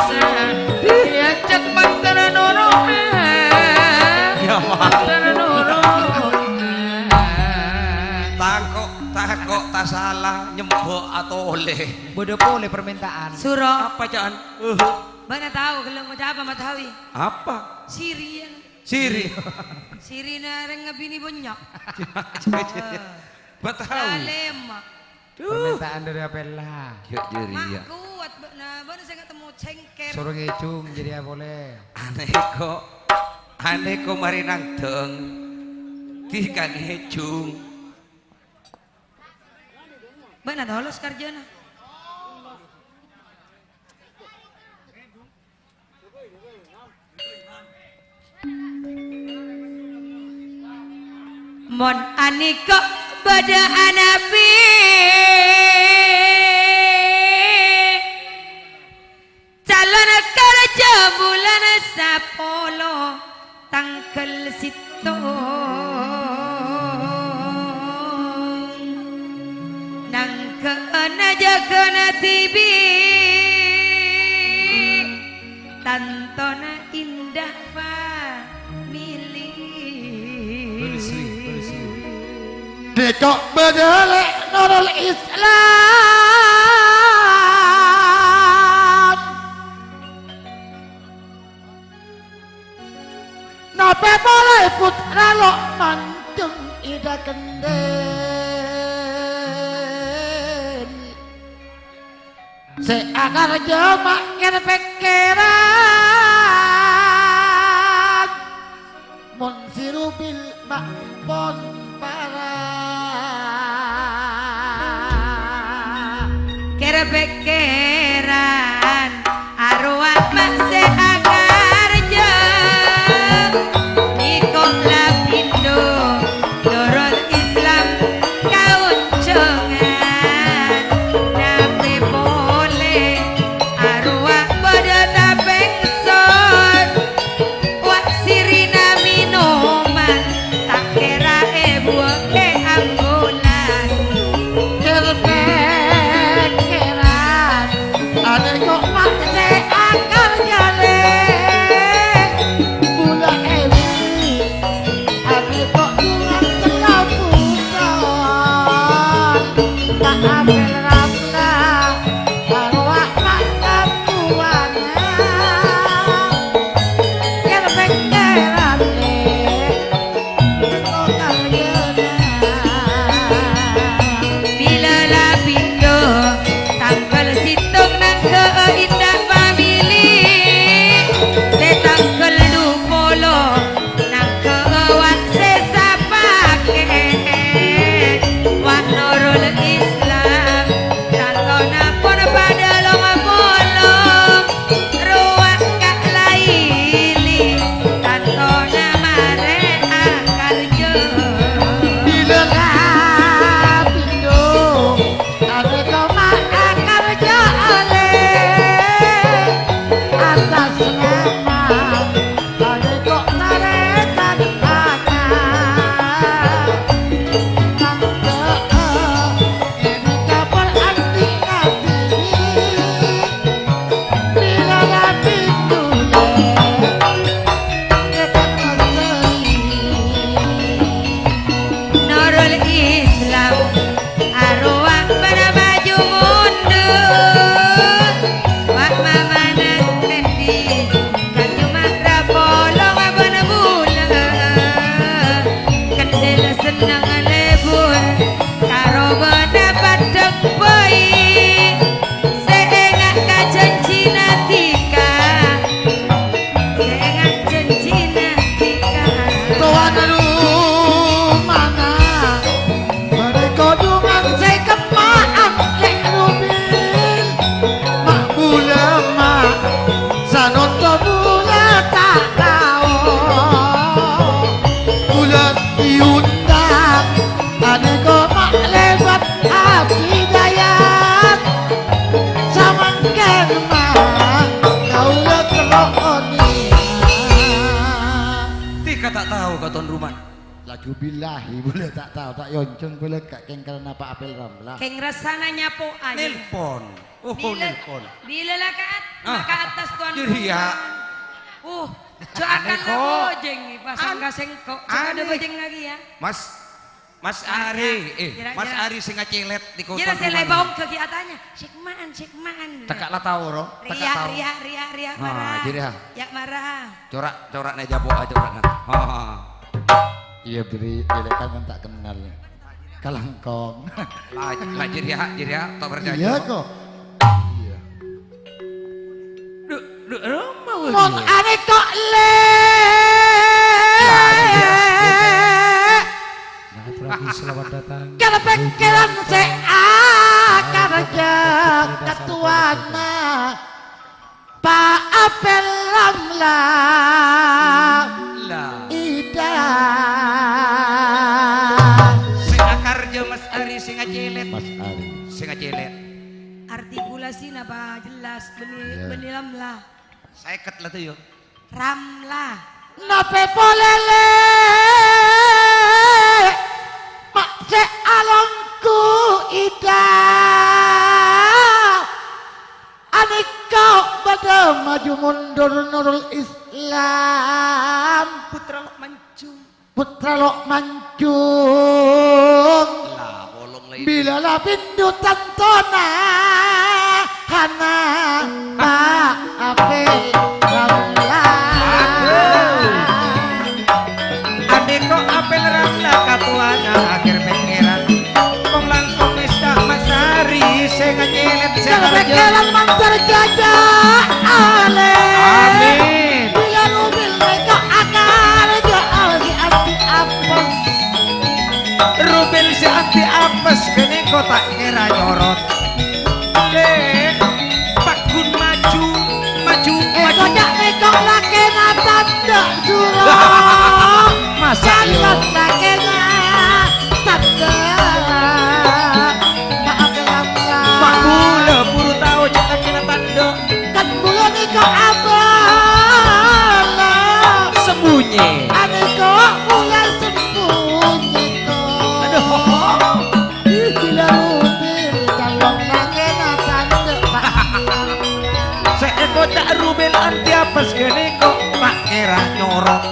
diajak mantra noro'a. Ya, Mak. Mantra noro'a. Tako', tako' ta' sala nyembo atole. Bâdâ polè permintaan. Suro. Apa, Ca'an? Bâ'na tao ghellâ' ngoca' apa, Mathawi? Apa? Siri, ya. Siri. Sirina rèng ngabini bânnya'. Mathawi. Lalema. Duh. Permintaan dari Apella. Ya, jadi ya. Mak kuat, bâ'na, bâ'na sè ngatemo cengker. Soro ngejung jadi ya boleh. Ane kok, ane kok mari nangdeng. Di kan ngejung. Bâ'na tolos karjana. Mon anèko bâdâ anabi, calon karja bulân sapolo tangghâl sèttong. Nangghâna jâgâna dhibi'. Tantona indah famili. Very sweet, very sweet. Deko' bâdâ lè' Nurul Islam. Napa molaè pottra lo' manjeng Ida Kendel. Sè akarja ma' kèr-pèkkèran. Bil ba'pon para. Kèr-pèkkèran arowa ma' sè akarja. Nèko la pindho noro' Islam kaonjhângan. Napè polè arowa padâ tapèngsor. Wa' sirina minoman, ta' kèra èbuwâ'è ambulan. Kèr-pèkkèran, anèko ma' sè akarja lè. Bulâ èbuli, anèko dungan tello bulan. Ta' ambil rasa. Arowa ma' kabuwâna, kèr-pèkkèran lè, nèko karjâna. Bilâ la pindho, tangghâl sèttong nangghâ'â inda' pamèlè, sè tangghâl dupolo, nangghâ'â wa' sè sapakè, wa' Nurul Islam, tantona pon padâ long-polong, rowa ka' laili, tantona marè akarja. Bilâ la pindho, anèko ma' akarja lè, atas nama Anèko tarètan ana, mangkè'è ènèka per andi' ngatènè. Bilâ la pindho lè, èkèt mastèri. Nurul Islam. Arowa bâdâ maju mundur, wa' mamana sendi, kan nyomara polong bân bulâ. Kendel senneng lebur, karo bâdâ padhâk bhâi, sè enga' ka janjina dhika. Sè enga' janjina dhika. Towana romana, bâdâ kodhungan sè kemma'an lè' rubil. Ma' bulâ ma', sanonto bulâ ta' tao. Bulâ èondang, anèko ma' lèbât abdhidhâjâ. Samangkèn ma' kaulâ terro onènga. Dhika ta' tao ka Tuan Ruman. Laju billahi, bulâ ta' tao, ta' èonjhâng bulâ ka kèng karana Pa' Apel Ramla. Kèng rassana nyapo'a, Jeng. Nelpon. Oh, bilâ, nelpon. Bilâ la ka at-, ah, ka attas, Tuan. Jârèya. Uh, jâ' akalla, Jeng, pasang ka sèngko'. Jâ' adâ, Jeng, lagi, ya. Mas, Mas Ari, eh, Mas Ari sè ngacèlèt nèko. Kira sè lebong ke ki atanya, "Sèkma'an, sèkma'an." Teka' la tao, ro? Teka' tao. Ria, ria, ria, ria, ah, mara. Jârèya. Ya, mara. Cora', cora' nè japo aja cora' nè. Ha, ha. Iyâ, Bri, èlè kan ta' kennal, ya. Kalangkong. La, la, jârèya, jârèya, ta' parcajâ. Iyâ, kok. Iyâ. Dhu, dhu, roma, wah. Mon anèko lè. La, jârèya. Selamat pagi, selamat datang. Kèng pèkkèran sè akarja katuwana. Pa' Apel Ramla. La. Ida. Sè akarja Mas Ari sè ngacèlèt. Mas Ari. Sè ngacèlèt. Artikulasi napa jelas bânnè, iyâ, bânnè Ramla. Sèket la tu, yo. Ramla. Napè polè lè, ma' sè alongghu Ida. Anèko bâdâ maju mundur Nurul Islam. Putra Lok Manjung. Putra Lok Manjung. La, polong la. Bilâ la pindho tantona hana Pa' Apel Ramla. Aduh. Anèko Apel Ramla katuwana akhèr pèkkèran. Kong langkong mèsta Mas Ari sè ngacèlèt sè kèng karja. Pèkkèran mandhâr jâjâ alè. Amin. Bilâ rubil nèko akarja alè anti Pas ghânèka ta' kèra nyorot. Lè', pagghun maju, maju, eh, maju. Kocak nèko lakèna tandhâ' juro. Masa' iyâ? Calon lakèna tandhâ'. Maaf ya, Bang. Mak bulâ buru tao jhâ' lakèna tandhâ'. Kan bulâ nèko abâlâ. Sembunyi. Anèko bulâ sembunyi, ko. Aduh. Bilâ Rubèl calon lakèna tandhâ', Pak. Sè èkoca' Rubèl anti apes ghânèka, Pak, kèra nyorot.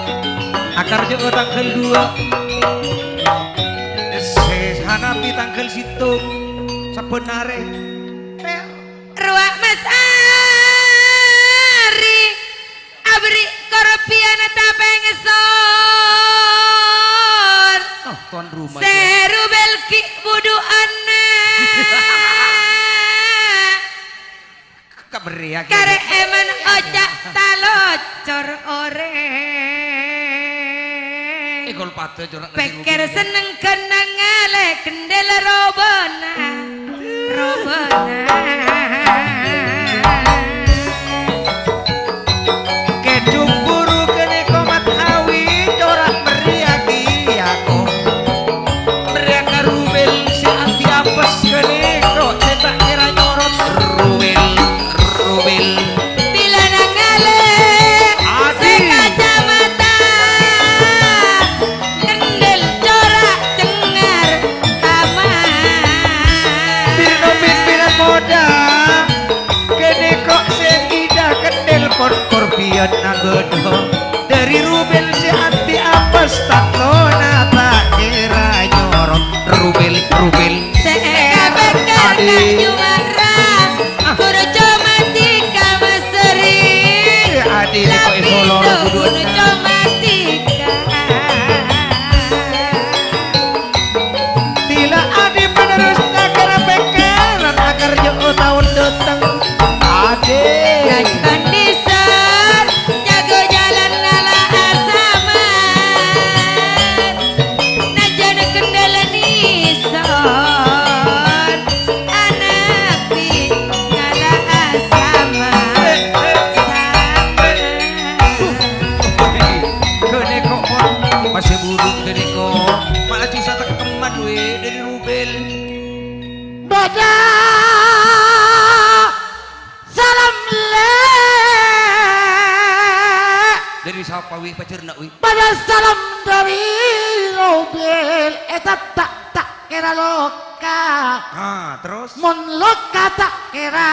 Akar jhâ' tangghâl duwâ'. Sè hanapi tangghâl sèttong sabbhân arè. Rowa Mas Ari. Aberri' korpiyanna tapèng sor. Oh, tuan rumah. Sè Rubèl ghi' budhu'ânna. Kaberri' ya, kare'èman oca' talocor orèng. Eh, gol pada corak. Pèkkèr senneng kennang ngalè kendel robâna, robâna. Kèdhung buru ghânèka Mat Hawi, corak mèrrèyaghi aku. Mèrrèya ka Rubèl sè andi' apes ghânèka, sè ta' kèra nyorot Rubèl, Rubèl. Bilâ nangalè sè kacamata, kendel corak cengngar aman. Pirno pimpinan moda, kènè kok sè ida kendel pon korpiyan nanggodho. Dhâri Rubèl sè andi' apes tattona ta' kèra nyorot. Rubèl, Rubèl. Sè èkabâr ka Adi. Jumara, Guru Comatika Meseri. Sè Adi nèko lapinto isolor budhu'ân. Guru Comatika. Tila Adi penerus nagara pèkkèran akar jhâ' taon dâteng. Adi. Rajuan Nisor, jago jalan ngala' asaman. Najjhân kendel nisor, anabi ngala' asaman. Ghânèka pon masè buru ghânèka. Malaju satekkeman wè dhâri Rubèl. Bâdâ salam, Lè'. Dhâri sapa, Wi? Pajhârna, Wi. Bâdâ salam dhâri Rubèl. Èta ta', ta' kèra loka. Ah, terros? Mon loka ta' kèra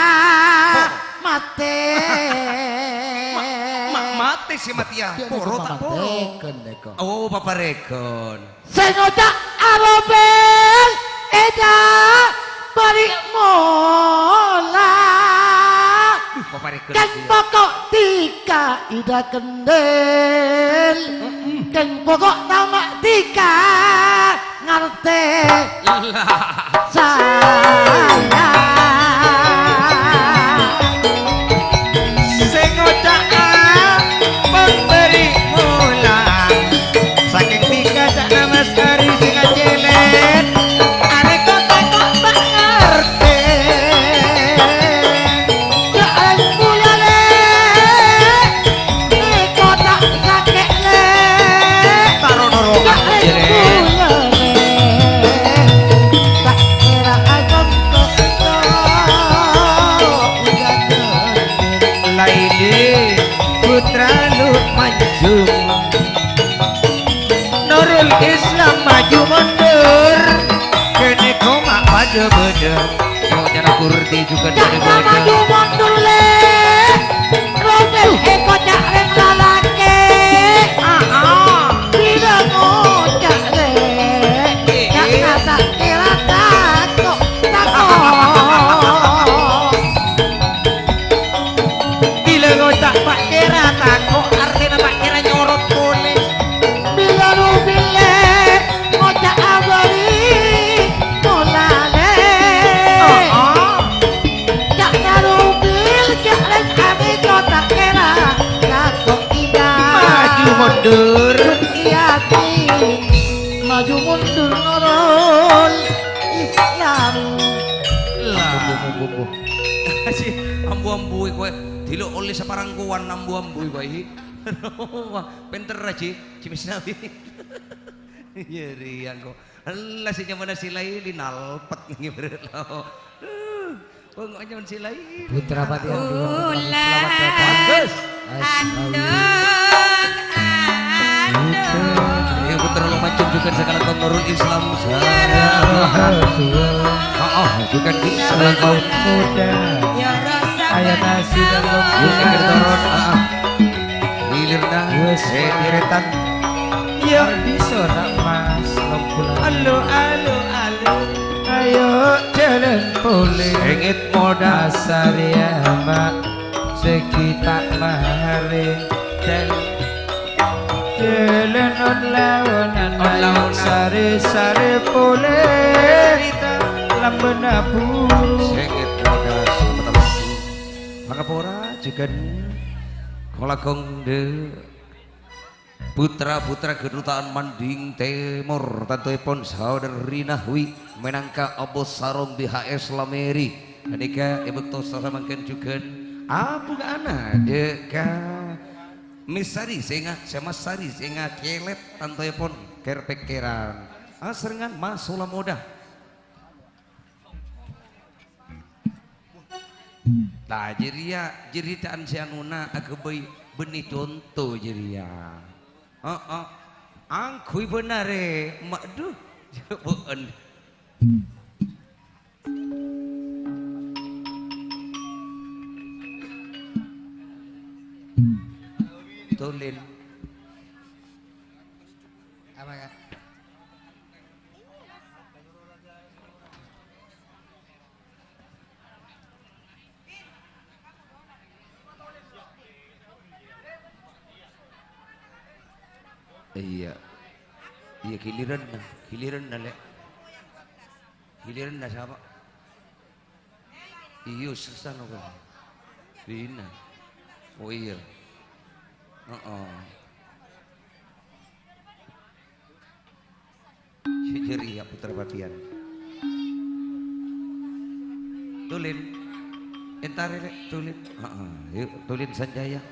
matè. Ma-, ma-, matè sè matèya. Poro ta' poro? Paparèghân, nèko. Oh, paparèghân. Sè ngoca' Arobel, "Eda, bâli' mola." Duh, paparèghân. Kèng poko' dhika Ida Kendel. Mm-mm. Kèng poko' tama' dhika ngartè. Lah. Sayang. Sè ngoca'a pemberi mula. Saking dhika ca'na Mas Ari sing acèlèt, arè kok tako' ta' ngartè. Jhâ' rèng bulâ, Lè', nèko ta' sakè', Lè'. Taro noro' jhâ' rèng bulâ, Lè', ta' kèra ajâ. Laili putra Lumanjung, Nurul Islam maju mundur, kènè koma padâ-bâdâ. Yo, cara kurdi juga padâ-bâdâ. Maju mundur, Lè'. Robel èkoca' rèng lalakè. Ah, ah. Bilâ ngoca', Lè'. Eh, eh. Ca'na ta' kèra tako', tako'. Bilâ ngoca' ta' kèra tako', artèna ta' kèra nyorot polè. Bilâ Robel, Lè', ngoca'a bâli' mola, Lè'. Oh, oh. Ca'na Robel. Ji, ambu-ambu kowè. Dilo' ollè saparangkowan ambu-ambu kowè. Wah, pènter, Ji. Ji Misnawi. Iyâ, rèya engko'. Ella sè nyamana si Laili nalpet nèng bârâ' lao. Wong kok nyamana si Laili. Putra Patihan dua, selamat datang. Bagus. Andong andong. Ya, putra lo mancung juga sekarang Nurul Islam. Ya, Rob. Ah, ah, juga di sekarang muda. Ya, rasa. Ayah nasi dan lo. Yuk, kita turun. Ah, ah. Hilir dah. Wes, eh, deretan. Ya, bisa nak Mas, lo pulang. Alo, alo, alo. Ayo, jalan polè. Sengit modal. Asar ya, Mak. Sè ghi' ta' marè. Dan jalanan laonan. On-laonan. Sarè-sarè polè. Lambâna buru. Sengit modal. Mangapora, jhughân. Kolakonde. Putra-putra Kedutaan Manding Tèmor, tantoèpon Saudari Nahwi, mènangka Abos Sarong B H S Lameri. Ghânèka è bâkto samangkèn jhughân abhunga'ana dâ' ka Miss Sari sè nga-, sè Mas Sari sè ngakèlèt, tantoèpon kèr-pèkkèran. Asarengngan masola moda. Lah, jârèya, jârèya ca'an sè anona aghâbây bânnè conto jârèya. Heeh. Angghuy bân arè, ma-, dhu, jâbâ'ân. Tulin. Apa, Kak? Iyâ. Iyâ, ghiliranna, ghiliranna, Lè'. Ghiliranna sapa? Iyâ, sessan apa? Bina. Oh, iyâ. Heeh. Sè jârèya Putra Patihan. Tulin. Entarè, Lè', Tulin. Heeh, yuk, Tulin Sanjaya.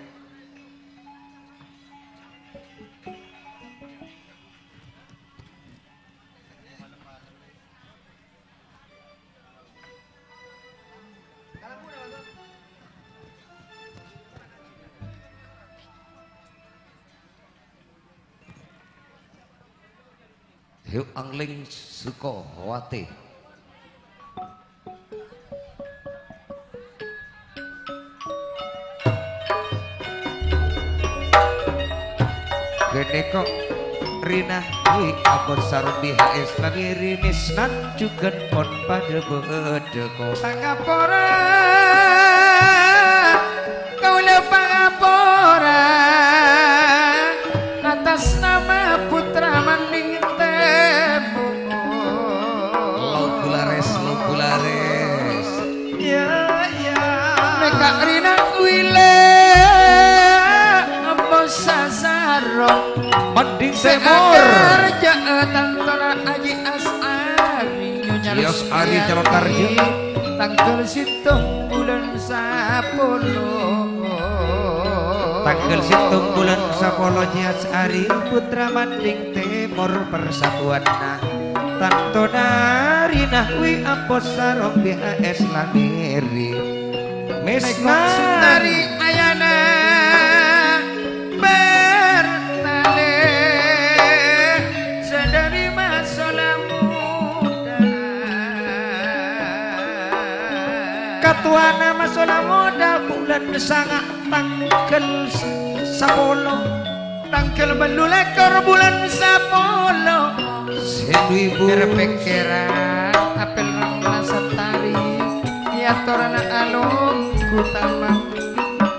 Yu Angling Sukawati. Ghânèka Rina Dwi Abot Sarombi H S Lamiri Misnan jhughân pon padâ bâdâ ko-, pangapora, kaulâ pangapora atas nama putra Maning Tèmor. Lagu laris, lagu laris. Ya, ya. Nèka rina wila, ambo sasarong. Manding sè Tèmor. Akarjâ'â tantora Aji As'ari, Nyonya Ji As'ari, Rusmiyati. Calon karjâ. Tangghâl sèttong bulân sapolo. Tangghâl sèttong bulân sapolo, Ji As'ari, putra Manding Tèmor, persatuanna. Tantona Rina Dwi Abot Sarombi H S Lamiri. Misnan. Sundari ayana bertale sadari masola muda. Katowana masola muda bulân sanga' tangghâl sapolo. Tangghâl bâllu lèkor bulân sapolo. Sè dhu èbu. Pèkkèran apèl rangkana santari, èyatorana along utama.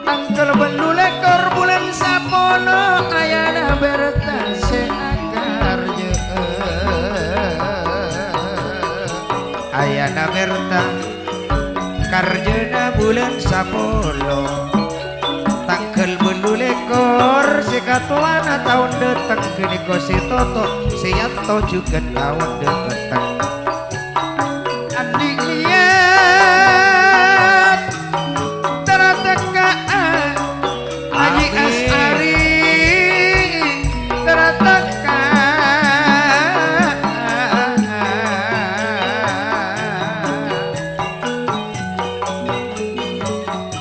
Tangghâl bâllu lèkor bulân sapolo, ayana berta sè akarjâ'â. Ayana berta karjâna bulân sapolo. Tangghâl bâllu lèkor sè katowana taon dâteng, ghânèka sè toto' sè yanto jhughân taon dâteng. Andi' niyat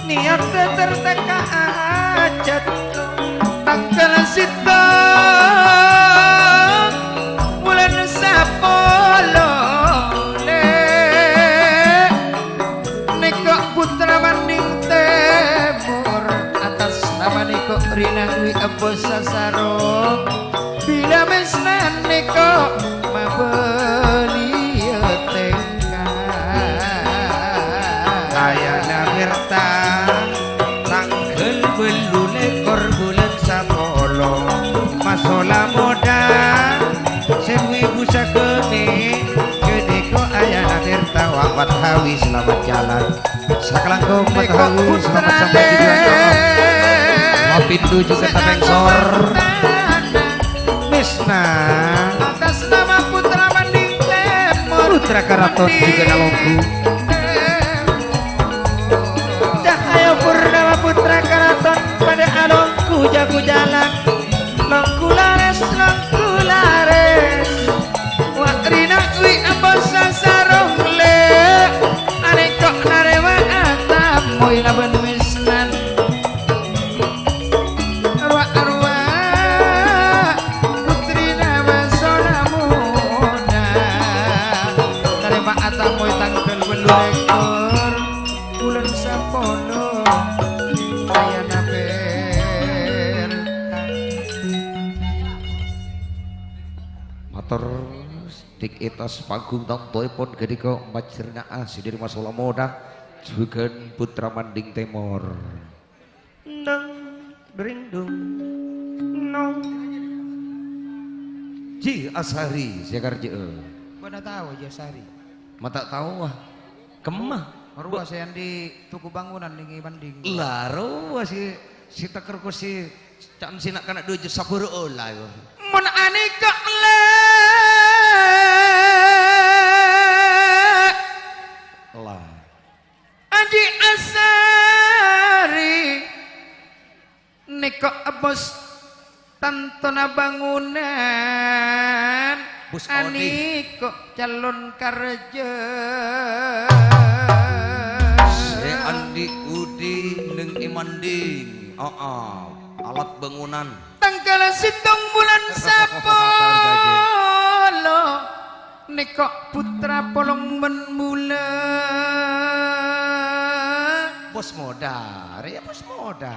Niyatta terteka ajat tanggal sèttong bulân sapolo lè'. Nèko' putra Manding Tèmor, atas nama nèko' Rina Dwi Ebo Sasaro. Bilâ mèsnan nèko' mabâliyâ tèngka. Ayana Berta, tangghâl bâllu lèkor bulân sapolo, masola modâ, sè bu-ibu saghâmè, ghânèka ayana Berta, wa' Mat Hawi, selamat jalan. Sakalangkong Mat Hawi, selamat sampai tujuan, ya. Mapindu juga tapèngsor. Misna. Atas nama Putra Manding Tèmor. Putra Karaton juga nalonggu. Cahaya Purnama Putra Karaton padâ alonggu jagu jalan. Longgu larès, longgu larès. Wa' Rina Dwi Ebo Sasaro lè'. Anèko' narèma atamoy labân mèsnan. Rowa-rowa putrina masola modâ. Narèma atamoy tangghâl bâllu lèkor bulân sapolo. Ayana Berta. Mator. Dik è attas panggung tantoèpon ghânèka majârna'a sè dhâri masola modâ jhughân Putra Manding Tèmor. Dong, dring, dung, nong. Ji Asari sè karjâ'â. Bâ'na tao Ji Asari? Ma' ta' tao, ah. Kemma? Rowa sè andi' toko bangunan nèng è Manding. La, rowa sè, sè taker ko sè Ca'na sè na'-kana' dhu jâ' sabhârâ ola, yâ. Mon anèka' lè'. La. Aji Asari nèka' bos tantona bangunan. Bos Odi. Anèka' calon karjâ. Sè andi' udi nèng è Manding. Aa, alat bangunan. Tangghâl sèttong bulân sapolo, nèka' putra polong bân bulâ. Bos modâ, rèya bos modâ.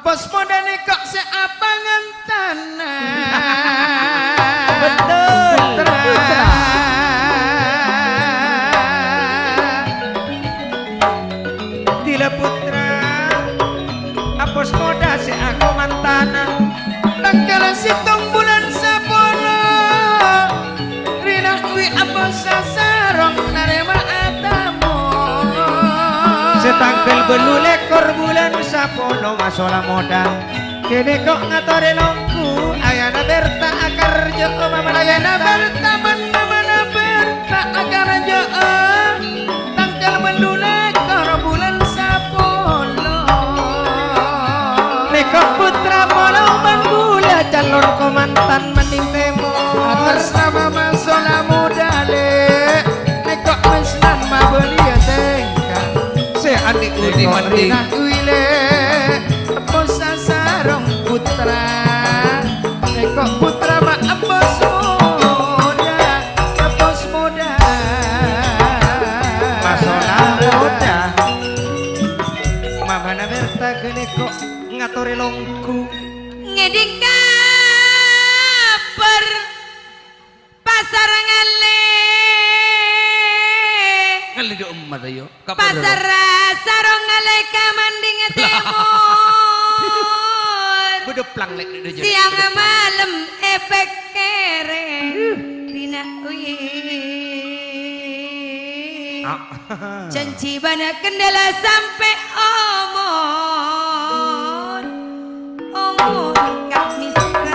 Bos modâ nèka' sè apangantana. Betul, putra. Dila putra, abos modâ sè akomantana. Tangghâl sèttong bulân sapolo, Rina Dwi abos sasarong narèma atamoy. Sè tangghâl bâllu lèkor bulân sapolo masola modâ. Kènè ko' ngatorè longghu, ayana Berta akarjâ'â mamana. Ayana Berta bân mamana Berta akarjâ'â. Tangghâl bâllu lèkor bulân sapolo. Nèka' putra polong bân bulâ calon komandan Manding Tèmor. Atas nama masola modâ lè'. Nèka' mèsnan mabâliyâ tèngka. Sè andi' udi Manding. Rina Dwi lè'. Bos sasarong putra, nèka' putra ma' bos modâ, bos modâ. Masola modâ. Mamana Berta ghânèka ngatorè longghu. Ngèdhing kabhâr. Pasar ngalè. Ngalè dhu' emmat, ayo. Pasar sarong ngalè ka Manding Tèmor. Bâdâ plang lè' dhu' jârèya. Siang malem èpèkkèrè. Rina Dwi. Ah. Janji bân kendala sampè' omor. Omor ka' mèsra.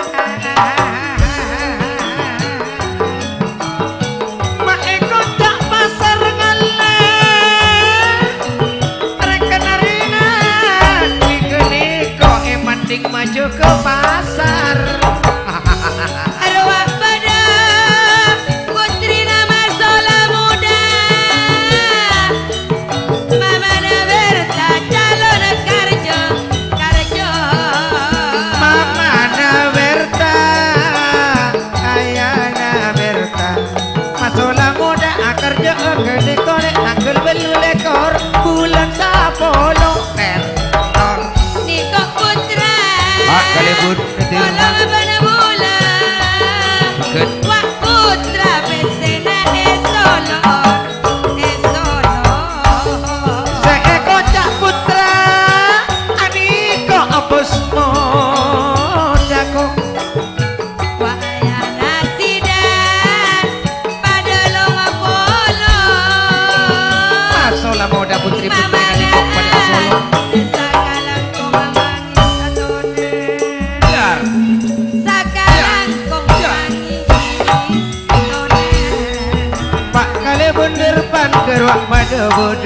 Ma' èkoca' pasar ngalè. Rèkèn arèna. Wi ghânèka è Manding maju ka pasar. Arowa padâ putrina masola modâ. Mamana Berta calon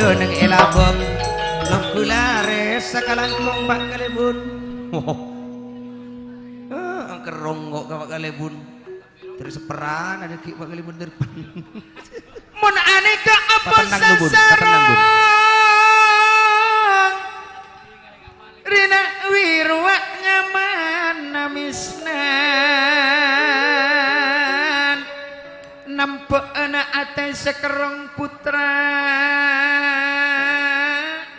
Neng è labâng, longghu larès sakalangkong Pa' Kalèbun. Heeh, angker rongko' ka Pa' Kalèbun. Terros peran ada ghi' Pa' Kalèbun terpan. Mon anèka apa Patennang, Bun, patennang, Bun. Sasarong? Rina wiruwa' nyaman namisnan. Nambhâ'âna atè sakerrong, Putra.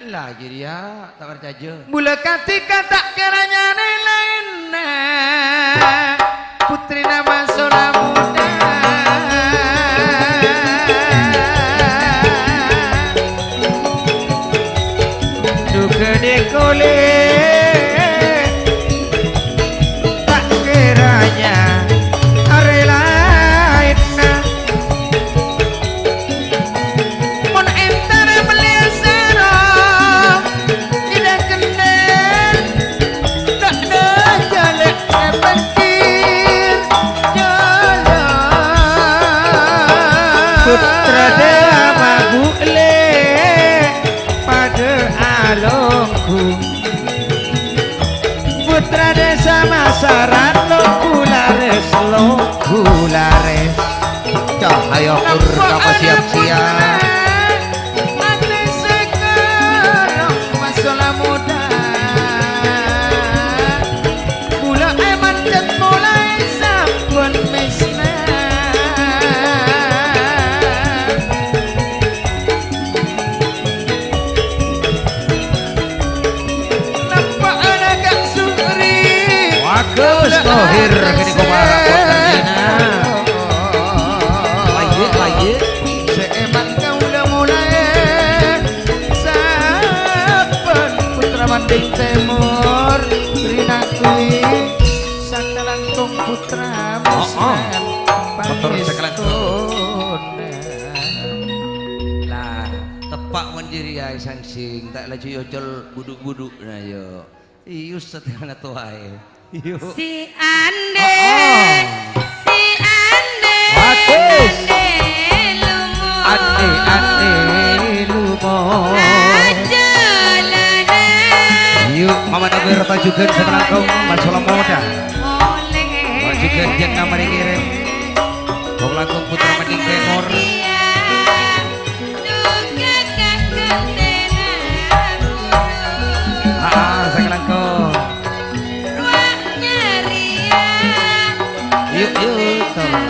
La, jârèya ta' parcajâ. Bulâ kadhi ka ta' kèra nyarè laènna, putrina Masola Muda. Duga dikole ta' kèrana arè laènna. Mon entar mellè saro, ida kenden, da' da' jale' e pengkir jalan. Putra Dama Bu'le padâ alongghu. Putra Desa Masaran, longghu larès, longghu larès. Cahaya Purnama siap-siap. Ati sekarang masalah muda. Mula eman ket mulai sampun mesra. Nampa'na Kang Sukri. Bagus, Tohir, kene kok marah kok tandina. Lanjut, lanjut. Seeman kaula mulai saben putra manding temur, rinakui sakalangkong putra. Oh, oh. Musren motor sakalangkong. Pangestu. Nah, tepak mon jârèya, Sang Sing, ta' laju yocol buduk-buduk, nah, yo. Iyo, setengah towae. Iyo. Si Ande, oh, oh, si Ande, bagus. Ande lumo. Ande, Ande lumo. Aja lana. Yuk, Mama Nabi Rata juga semenangkong, Mas Solomon Muda. Oleh. Wah, juga Jen Namari ngirim. Wong langkong Putra Maning Timur. Ah, sakalangkong. Yuk, yuk, tolong.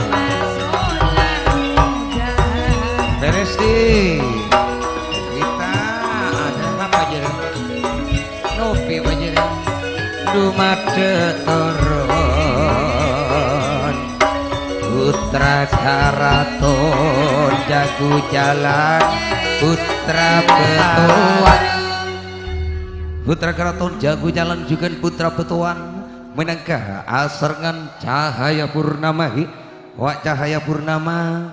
Beres, Di. Kita ada apa, Jero? Nopi, Pak Jero? Dumadhe toron. Putra Karaton Jagu Jalan, Putra Betuan. Putra Karaton Jagu Jalan jugan Putra Betuan. Menangka asarengan Cahaya Purnama, hi. Wa' Cahaya Purnama.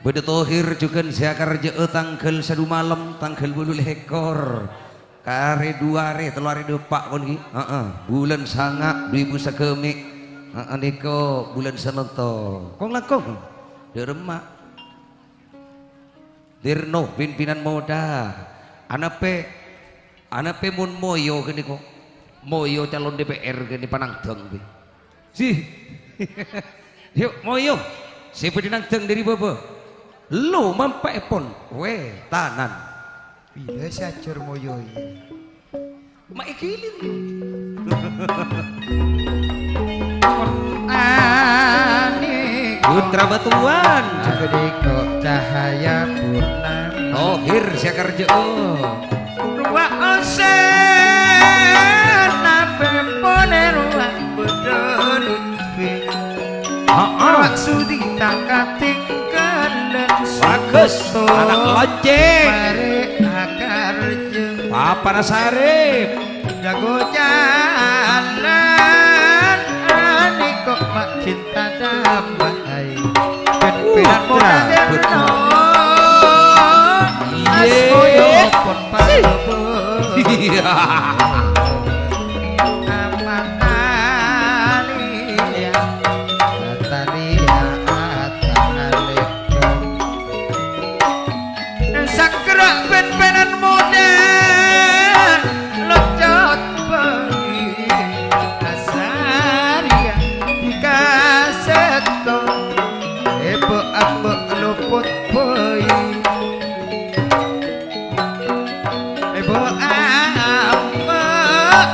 Bâdâ Tohir jugan sè akarjâ'â tangghâl sadu malem, tangghâl bâllu lèkor. Karè du arè, tello arè dâpa' kon ghi. Heeh, bulân sanga' du èbu sagâmè'. Heeh, nèko bulân Sanonto. Kong-langkong. Dâ' remma. Dirno, pimpinan moda. Anapè, anapè mon moyo ghâniko? Moyo calon D P R ghâni panangdhâng, bi. Si. Yuk, moyo. Sè bâdhi nangdhâng dâri bâbâ. Lo mampa'èpon. Wè, tanan. Bilâ sè ajhâr moyo, iyâ. Ma' ègiling. Ani. Putra Batuan. Ghâniko Cahaya Purnama. Tohir sè akarjâ'â. Ruwa' osen nape pole ruwa' bodho rupi. Heeh. Ruwa' sudi ta' katinggalan. Bagus, anak lonceng. Mare akarja. Papana sarip. Jago jalan, ani kok makin tadamai. Piran-piran model no. Iye. Asmoyo pon palobo. Iya. Aman alia, Atalia, Ataleko. Sangkera ben-benan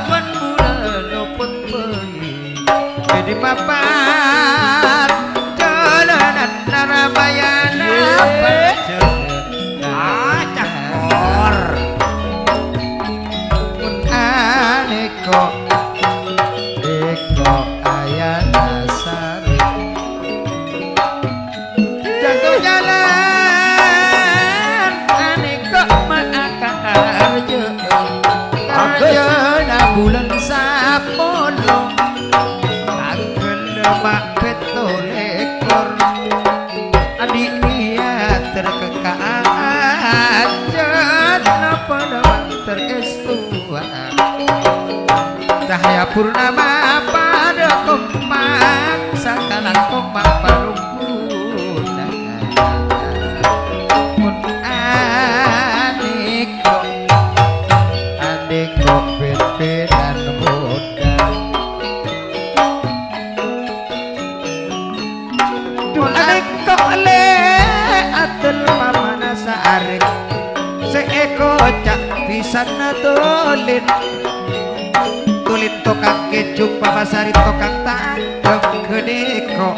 Wan bulân lopot bhâi. Dâddi papat jhâlânan naramayana. Yé. Ah, cakor. Mon anèko, èko ayana sarè. Jhâgâ jhâlân anèko ma'a karjâ. Karjâna bulân sapolo. Tangghâl ma' pètto lèkor. Andi' niyat terkeka'an. Jhât napa napa terèstowa. Cahaya purnama padâ kompak, sakalangkong mapalunggunan. Mon anèko, anèko pèpèran modhâ. Dhu anèko lè adâl pamana saarè sè èkoca' bhisanna Tulin. Tulin tokang kèjhung, Pama Sari tokang tandhâng ghânèko.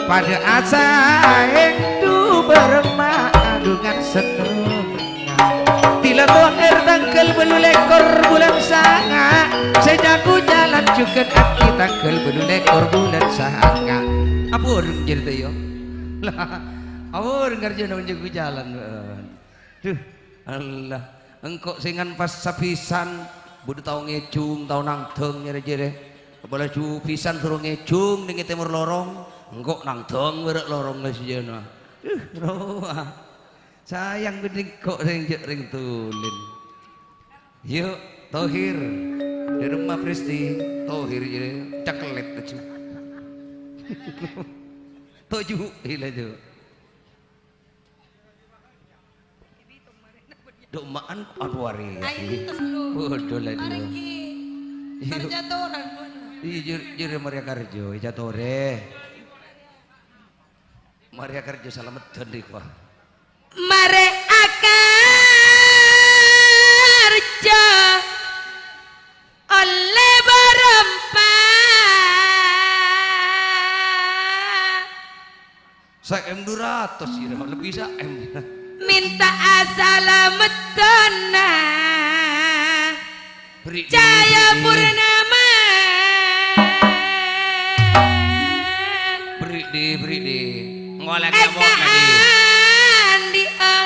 Padâ asaèng dhu bârâmma adhungan sennengnga. Dila Tohèr tangghâl bâllu lèkor bulân sanga', sè jhâgâ jhâlân jhughân Aki tangghâl bâllu lèkor bulân sanga'. Abureng jârèya, yâ. Abureng karjâna mon jhâgâ jhâlân. Dhu, Allah. Engko' sèngan pas sabhisan, bâdâ tao ngèjhung, tao nangdhâng, jârè-jârè. Apa laju bhisan soro ngèjhung nèng è tèmor lorong, engko' nangdhâng bârâ' lorong lè sèjâna. Dhu, rowa. Sayang bhâdhi engko' sè enjâ' rèng Tulin. Yu, Tohir. Dâremma Presti, Tohir, jârè, caklet laju. Toju', ila, ju. Dhu ma'an, aduh, arè. Ayo, terus dulu. Waduh, la, Marèng dhu. Ki. Iyâ. Karjâ torè, dhu. Iyâ, jâr-, jârèya marèya karjâ, iyâ, torè. Marèya karjâ salameddhân, rèko. Marè akarjâ ollè bârâmpa. Sa-M dhu ratos, iyâ, lebbi sa-M. Mènta'a salameddhânna. Beri, beri, Cahaya beri. Purnama. Beri, di, beri, di. Ngolak Eka nyamuk lagi. Andi, eh,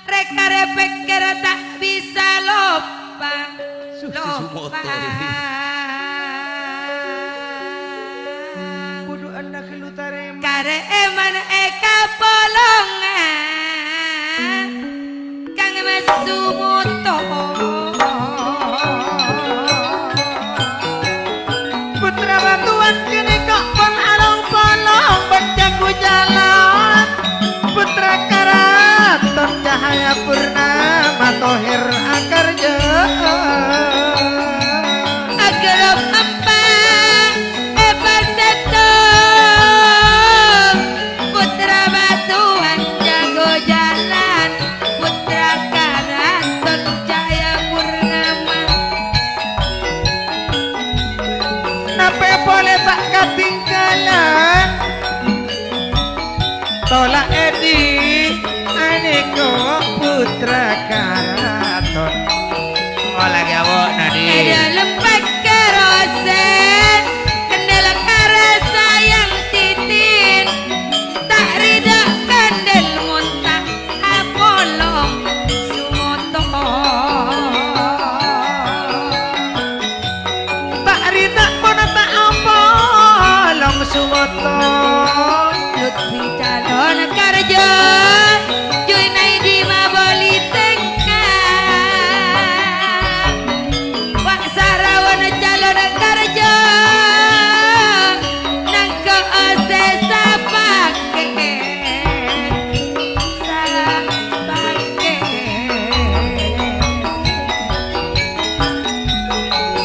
reka-repek kera tak bisa lupa. Susu Lupa. Moto. Budu anak lu tarem. Kare'eman e kapolongan Kang Mas Sumoto. Putra Batuan kene kok pon along-polong bocah ku jalan. Putra Karaton Cahaya Purnama Tohir Akarja. Agerop empa' e pasettong. Putra Batuan jago jalan, Putra Karaton Cahaya Purnama. Nape pole ta' katinggalan? Tola edi aneko Putra Karaton. Ola gawo nadi. Ada lempak kerosen, kendel karasa yang titin. Tak rida kandel mon ta' apolong sumoto. Tak rida mon ta' apolong sumoto. Lutfi calon karja, Junaidi maboli tengka. Wa' sarawan calon karja, nangko' se sapake, sapake.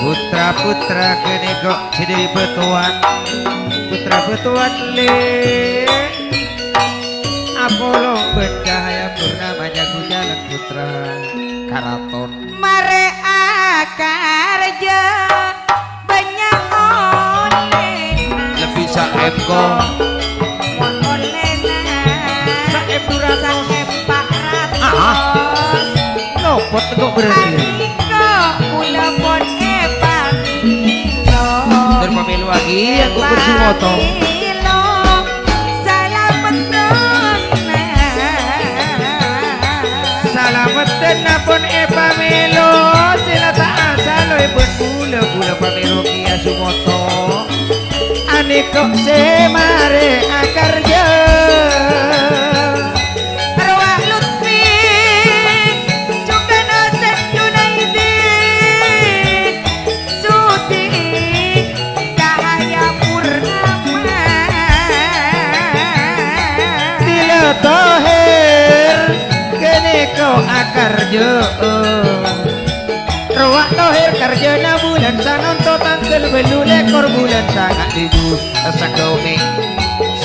Putra-putra kene kok si Dewi Batuan. Putra-putra le. Apolong Bendahaya Purnama jago jalan Putra Karaton. Mare aka Oto. Salameddhân. Salameddhân ampon èpamèlo, sè la ta' asal èbât bulâ, bulâ pamèlo kèya sumoto. Anèko' sè marè akarjâ. Rowa Lutfi, jhughân Asep Junaidi, Sudi Cahaya Purnama. Tila Tohir, ghânèko akarjâ. Rowa Tohir karjâna bulân sanonto tangghâl bâllu lèkor bulân sanga' dhibu. Sakaume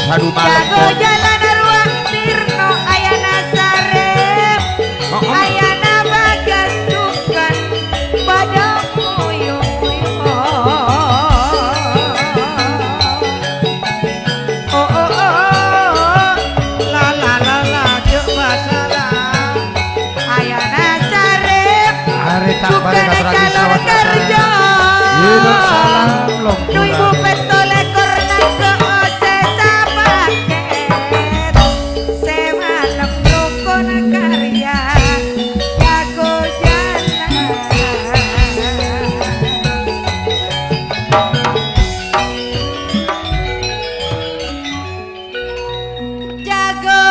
sadu malem. Jago jalan Arwah Tirno Ayana Sarep. Oh, oh. Ayana Bagas Dukan padha moyo-moyo. Oh, oh, oh, oh. La, la, la, la, jhâ' masalah. Ayana Sarep. Arè ta' parè katorraghi salawat karjâ. Yèn salam longguran. Nu ibu petto lèkor nangka' sè sapakèt. Sè malem rokon karya. Jago jalan. Jago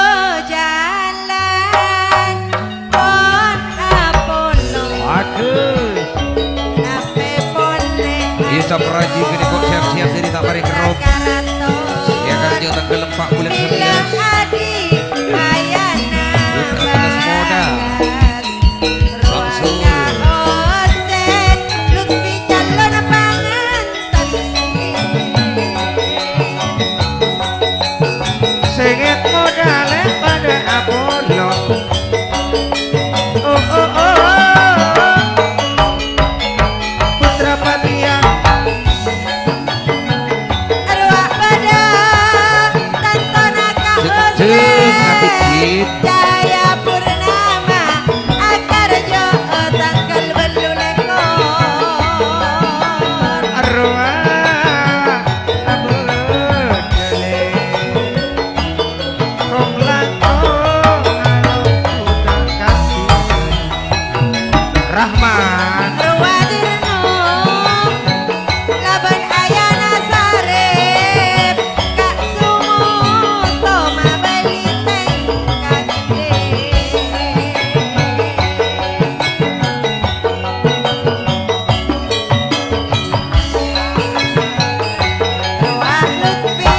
jalan pon apolong. Waduh. Nape pon le. Iya, sapraji kene kok siap-siap diri tak pare kerop. Karato. Ya, kan, jeng tanggal empat bulan sebelas. Adi ayana. Bukan atas modal. Samsul. Royal Osen, Lutfi calon pangan. Sengit modale padha apolong. Oh, oh, oh, oh. Putra Patia. Arwah padha tantona ka Jejeg Osen. Ati Cahya Purnama. Akarjo tanggal bellu lèkor. Arwah abot jale. Kong langkong anu udah kasih. Rahman. Arwah Dirno. Laban ayana Sarep. Ka' sumoto mabali tèngkadhi. Rowa Lutfi,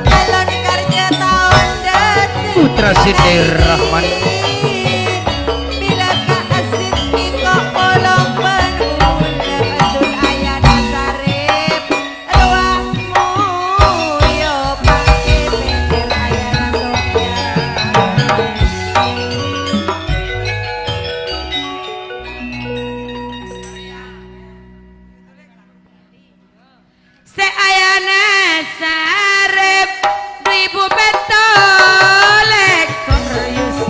calon karja taon dâteng. Putra Sindir Rahman. Bila ka' asin miko polong bân unda atul ayana Sarep. Rowa moyo pake pèkkèr ayana Sofyan. Sè ayana Sarep dhu èbu pètto lèkor.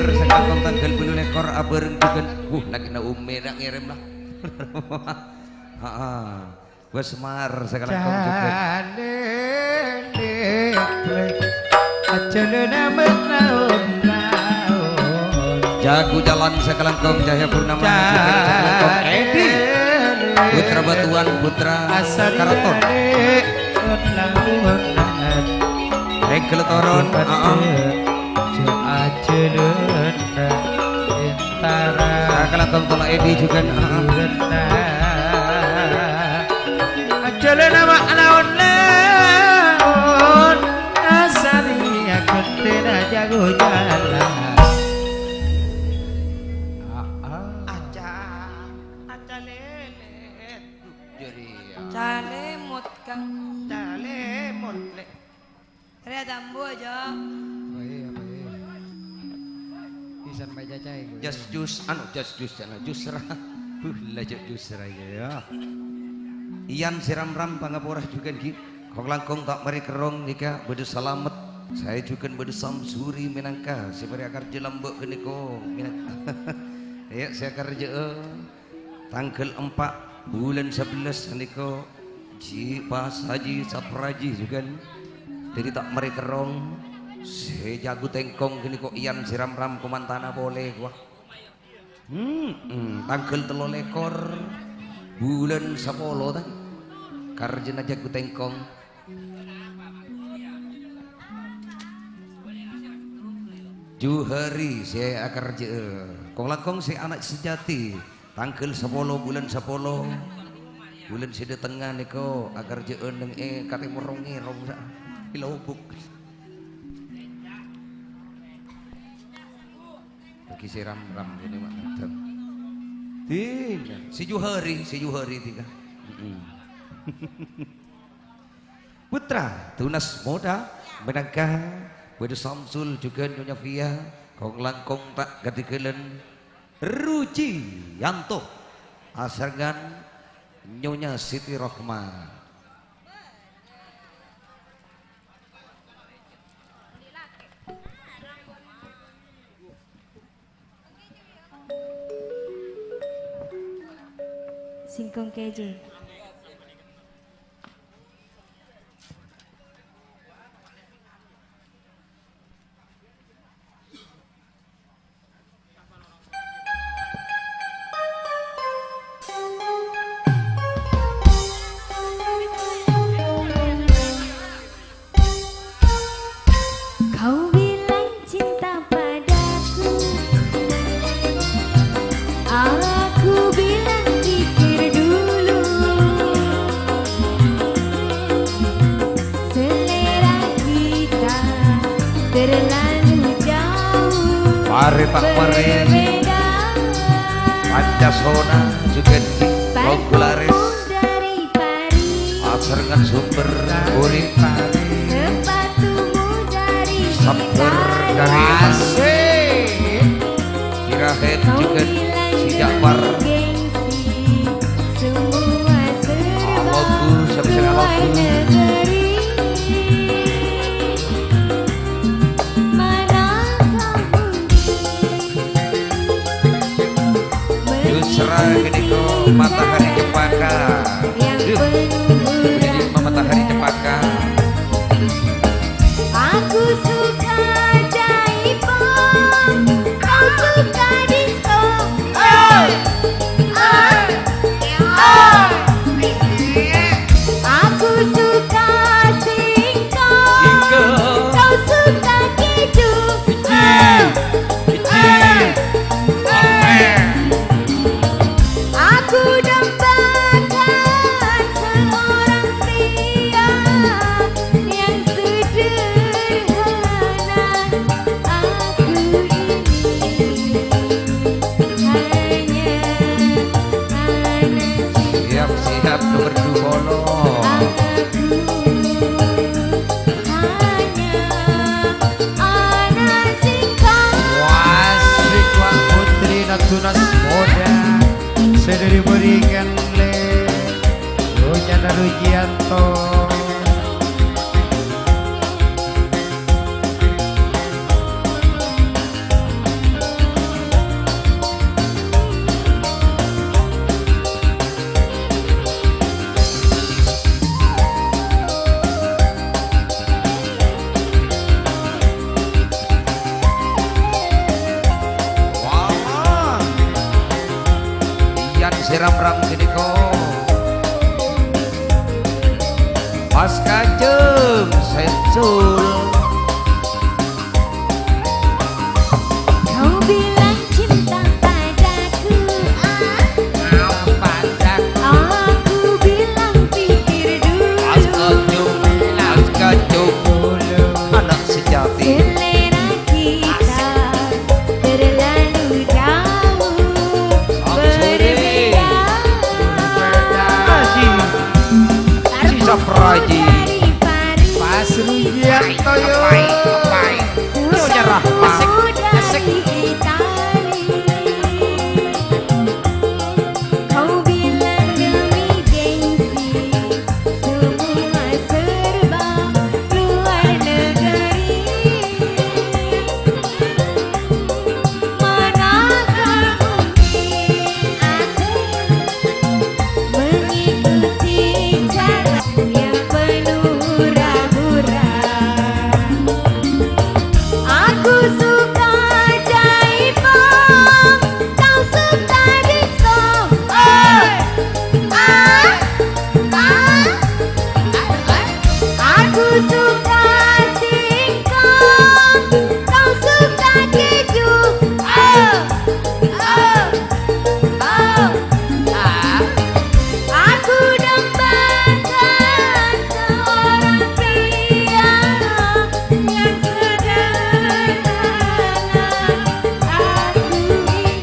Sakalangkong tangghâl bâllu lèkor abhâreng jhughân. Wuh, lakèna Ummi nak ngèrèm la. Heeh. Bos Semar sakalangkong jhughân. Jhâ' ghulâ jhâlân sakalangkong Cahya Purnama jhughân sakalangkong Edi. Putra Batuan, putra Karaton. Èngghi toron, heeh. Sakalangkong Tola Edi jhughân, heeh. Aca, aca lele. Jârèya. Calemot, Kang. Calemot, Lè'. Rèya tambu aja. Baik, baik. Pisan baca cai, gue. Jas jus, anu, jas jus, anu, jus ra. Buh, la jus ra, ya. Iyan Siramram pangapora jhughân, ghi. Kong-langkong ta' marè kerrong, nèka, bâdâ Salamet. Saè jhughân bâdâ Samsuri mènangka, sè marè akarjâ lambâ' ghânèka, mènang-, ya, sè akarjâ'â. Tangghâl empa' bulân sabellâs ghânèka, ji' pas Haji Sapraji jhughân. Dâri ta' marè kerrong, sè jhâghu tèngkong ghânèka Iyan Siramram komantana polè, wah. Hmm, hmm, tangghâl tello lèkor bulân sapolo, ta. Karjâna jhâghu tèngkong. Johari sè akarjâ'â. Kong-langkong sè ana' sajâti. Tangghâl sapolo bulân sapolo. Bulân sè dâtengnga nèko akarjâ'â neng è katèmor rong-ngèrong sa-, è Lobuk. Bagi sè ram-ram ini mak ngadhep. Dina, sè Johari, sè Johari tiga. Mm-mm. Putra tunas moda mènangka bâdâ Samsul jhughân Nyonya Fia, kong-langkong ta' kadhighâlân Rujianto asarengan Nyonya Siti Rohma. Singkong keju. Kau bilang cinta padaku, aku bilang pikir dulu. Selera kita terlalu jauh. Parè ta' parè. Berbeda. Pancasona jhughân Kong Gularis. Asarengan sumber urip. Sepatumu dari Sabar dari Asih. Kirahen jhughân si Ja'far. Aloku, siapa sing aloku? Yusra ghâniko Matahari Cempaka. Yuh, ghâniko Matahari Cempaka. Aku suka jaipong, kau suka disko. Aku suka singkong, kau suka keju. Aku dambakan seorang pria yang sederhana. Aku ini hanya anak singkong. Siap, siap, nomor dua puluh. Aku hanya ana' singkong. Wah, asik, Wak Putri, natunas moda. Sè dâri Boringgan, lè. Rujana Rujianto. Ram-ram ghânèka. Mas Kanjeng Sensul. Kau bilang cinta padaku, ah. Padaku. Aku bilang pikir dulu. Mas Kanjeng, Mas Kanjeng. Anak sejati. Selera kita terlalu jauh berbeda. Masih sisa peraji. Pas Rudianto, yo. Yo, nyerah, Pak. Asik, asik. Kau bilang demi gengsi, semua serba luar negeri. Mana kamu asing mengikuti cara yang penuh hura-hura? Aku suka jaipong, kau suka disco. Oh, ah, ah, ah, ah. Aku suka singkong, kau suka keju. Oh, oh, oh, ah. Aku dambakan seorang pria yang sederhana. Aku ini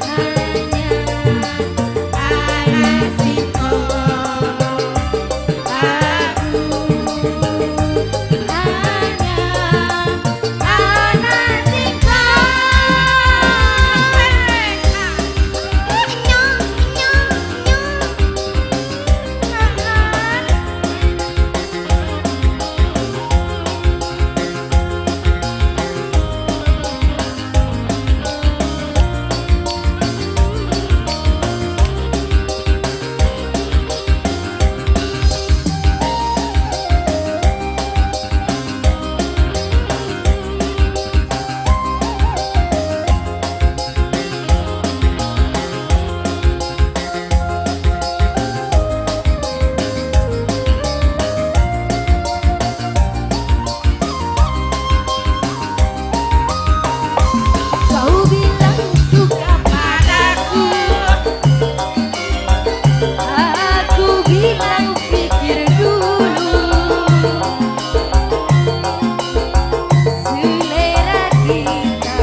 hanya anak singkong. Aku hanya anak singkong. Kau bilang suka padaku, aku bilang pikir dulu. Selera kita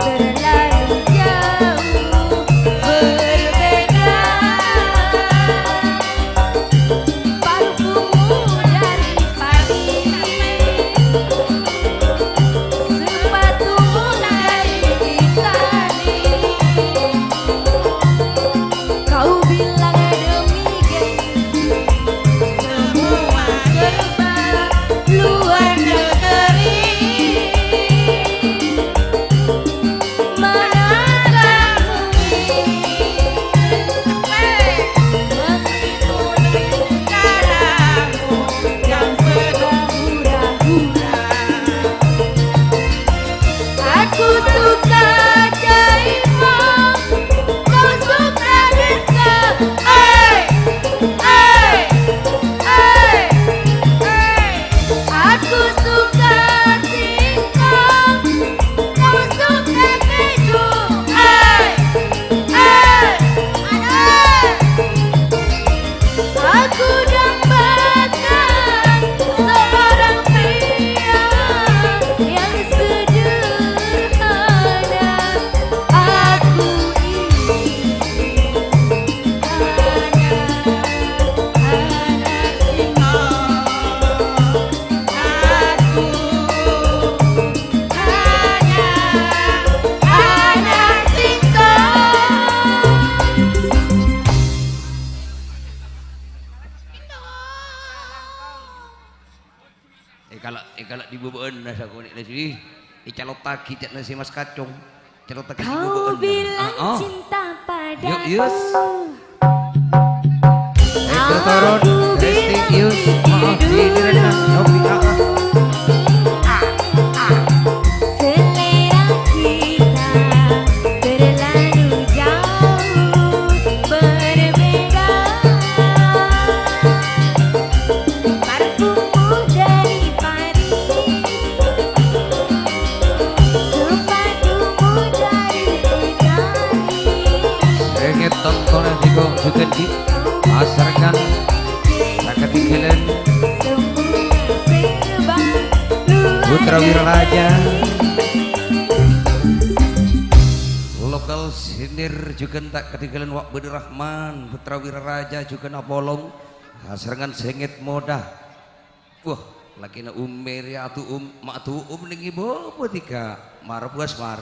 terlalu jauh berbeda. Parfummu dari Paris, sepatumu dari Itali. Kau bilang demi gengsi, semua serba luar negeri. Mana kamu ini mengikuti caramu yang sedang hura-hura? Aku suka jaipong, kau suka disco. Oi, oi, oi, oi. Aku suka singkong, kau suka keju. Oi, oi, oi. Aku dambakan seorang pria yang sederhana. Aku ini hanya anak singkong. Aku hanya anak singkong. Èkala', èkala' è bâbâ'ânna sakonè' la, jhi. Ècalottaghi ca'na sè Mas Kacong. Calottaghi è bâbâ'ânna. Kau bilang cinta padaku. Yuk, Yus. Èkatorot, Resti, Yus. Maaf, giliranna Novi, ah, ah. Selera kita terlalu jauh Putra Wiraraja. Lokal Sindir jhughân ta' katinggalan Wa' Bhâdhi Rahman, Putra Wiraraja jhughân apolong, kasarengngan Sèngèt Moda. Wah, lakèna Ummi rèya atu um, ma' atu um nèng è bâbâ dhika, mara buas mar.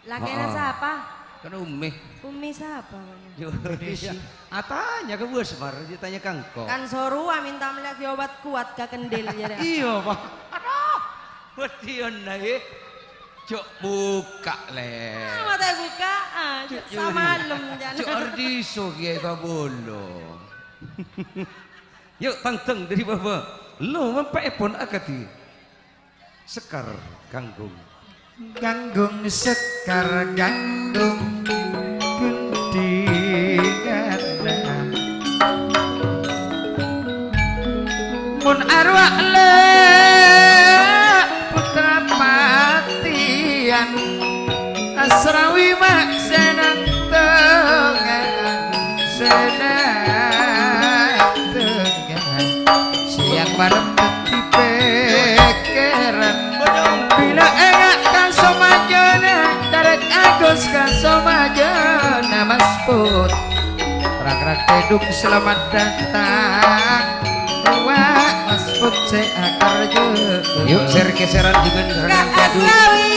Lakèna sapa? Kan Ummi. Ummi sapa, Bang? Yo, iya. Atanya ka buas mar, ya tanya ka engko'. Kan so rowa minta mellèaghi obat kuat ka kendil, ya, dah. Iya, Pak. Aduh, wedi on, eh. Jhâ' buka, Lè'. Ah, mata buka, ah, jhâ' samalem, jhâ' jhâ' ardiso, Kiai Kabolo. Yu', tangteng dhâri bâbâ. Lo, mampa'èpon akadhi. Sekar Ganggung. Ganggung Sekar Ganggung ghundhinganna. Mon arowa lè' putra patèyan, asrawi ma' sè nantongan, sè nantongan. Sèyang malem dhâddhi pèkkèran. Bilâ enga' ka somajâna, dârâ Agus ka somajâna Mas Put. Rak-rak tèdung selamat datang. Wa' Mas Put sè akarjâ. Yu', sèr-kèsèran jhughân Ka Asrawi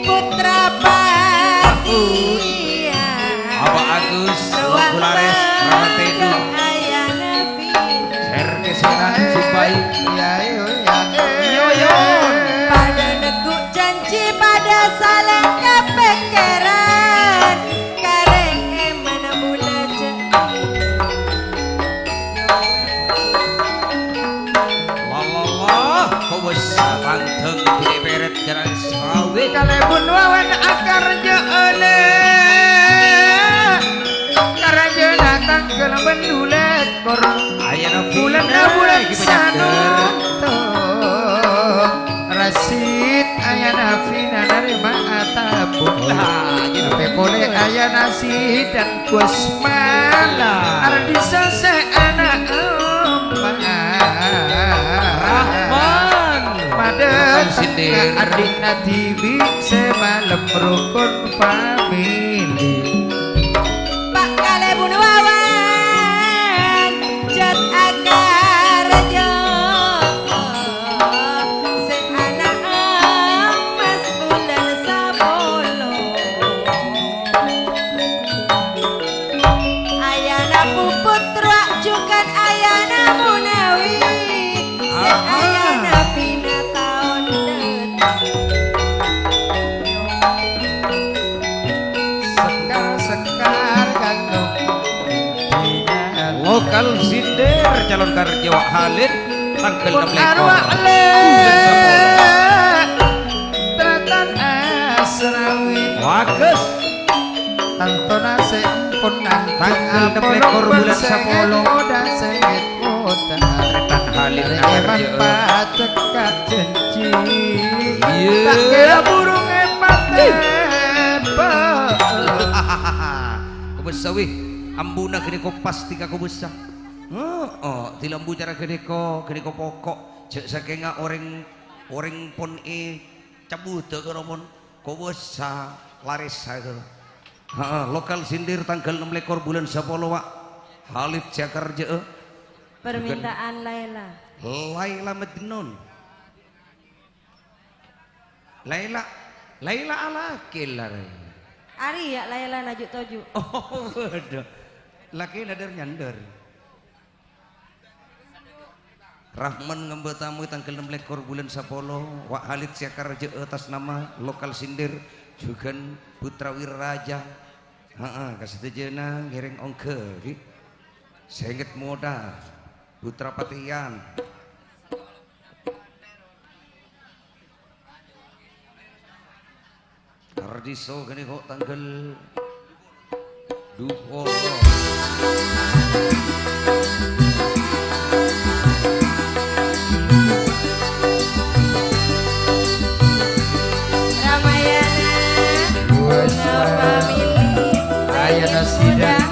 putra Pak Patèyan. Apa Agus, Tuan Gulares, Pak Ratedu. Ayana Pina. Sèr-kèsèran jumpai. Iya, iya, iya. Iya, iya. Padâ neggu' janji, padâ salèng kapèkkèran. Karè èmana bulâ jhâ' La la la, kobâsa tangteng bini pèrèt jhârâng sawi. Kalèbun wawan akarjâ olè. Karajâna tangghâl bân dhu lèkor. Ayana bulân Pina, bulân iki penyakit. Sanonto. Rasid ayana Pina narèma atabung. Lah, gitu. Tapè polè ayana sidang Bos Mala. Ardi sasè ana' emma. Rahman. Padâ Rahman Sindir. Tengka adina dhibi' sè malem rokon famili. Pak Kalèbun wawan jhât akarjâ. Sè ana' emma bulân sapolo. Ayana Puput rowa jhughân ayana Munawi. Sè ayana Pina taon dâteng. Sekar-sekar gandum. Lokal Sindir calon karjâ Wa' Halid. Tangghâl ennem lèkor. Pon arwah lè', tratan asrawi. Bagus. Tantona sè empon nangkèng. Tangghâl ennem lèkor bulân sapolo. Sèngèt koda, sèngèt koda. Tratan Halid. Arè emang nangkèng. Pajhâk ka janji. Iyâ. Ta' kèra burung èpatèpo. Kobâsa, wih. Ambuna ghânèka pastè ka kobâsa. Heeh, dilambu cara ghânèka, ghânèka poko'. Jhâ' sakènga orèng, orèng pon ècabbhudhâ karo pon kobâsa laressa karo. Heeh, lokal Sindir tangghâl ennem lèkor bulân sapolo, Wa'. Halid Jakarjâ'â. Permintaan Laila. Laila Majnun. Laila, Laila alakè la rè. Arèya Laila naju' toju'. Oh, bâdâ. Lakèna dâr-nyandâr. Rahman ngembâ tamoy tangghâl ennem lèkor bulân sapolo, Wa' Halid sè akarjâ'â atas nama lokal Sindir, jhughân Putra Wiraraja. Heeh, kasadhâjâna ngèrèng ongghâ, ghi. Sèngèt moda, Putra Patèyan. Kardhiso ghânèka tangghâl dupolo. Ramayana. Wes, Bunga Family. Ayana sidang.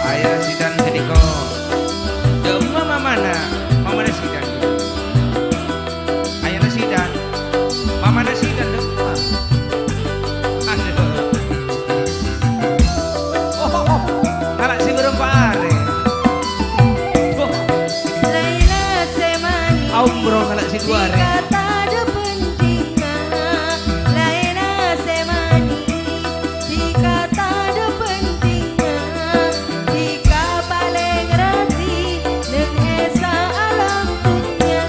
Ayana sidang ghânèka. Dâ' mamana, mamana sidang. Dika tadâ' pentingnga, Laila sè manis. Dika tadâ' pentingnga, dika palèng rati, neng è saalam dhunnya.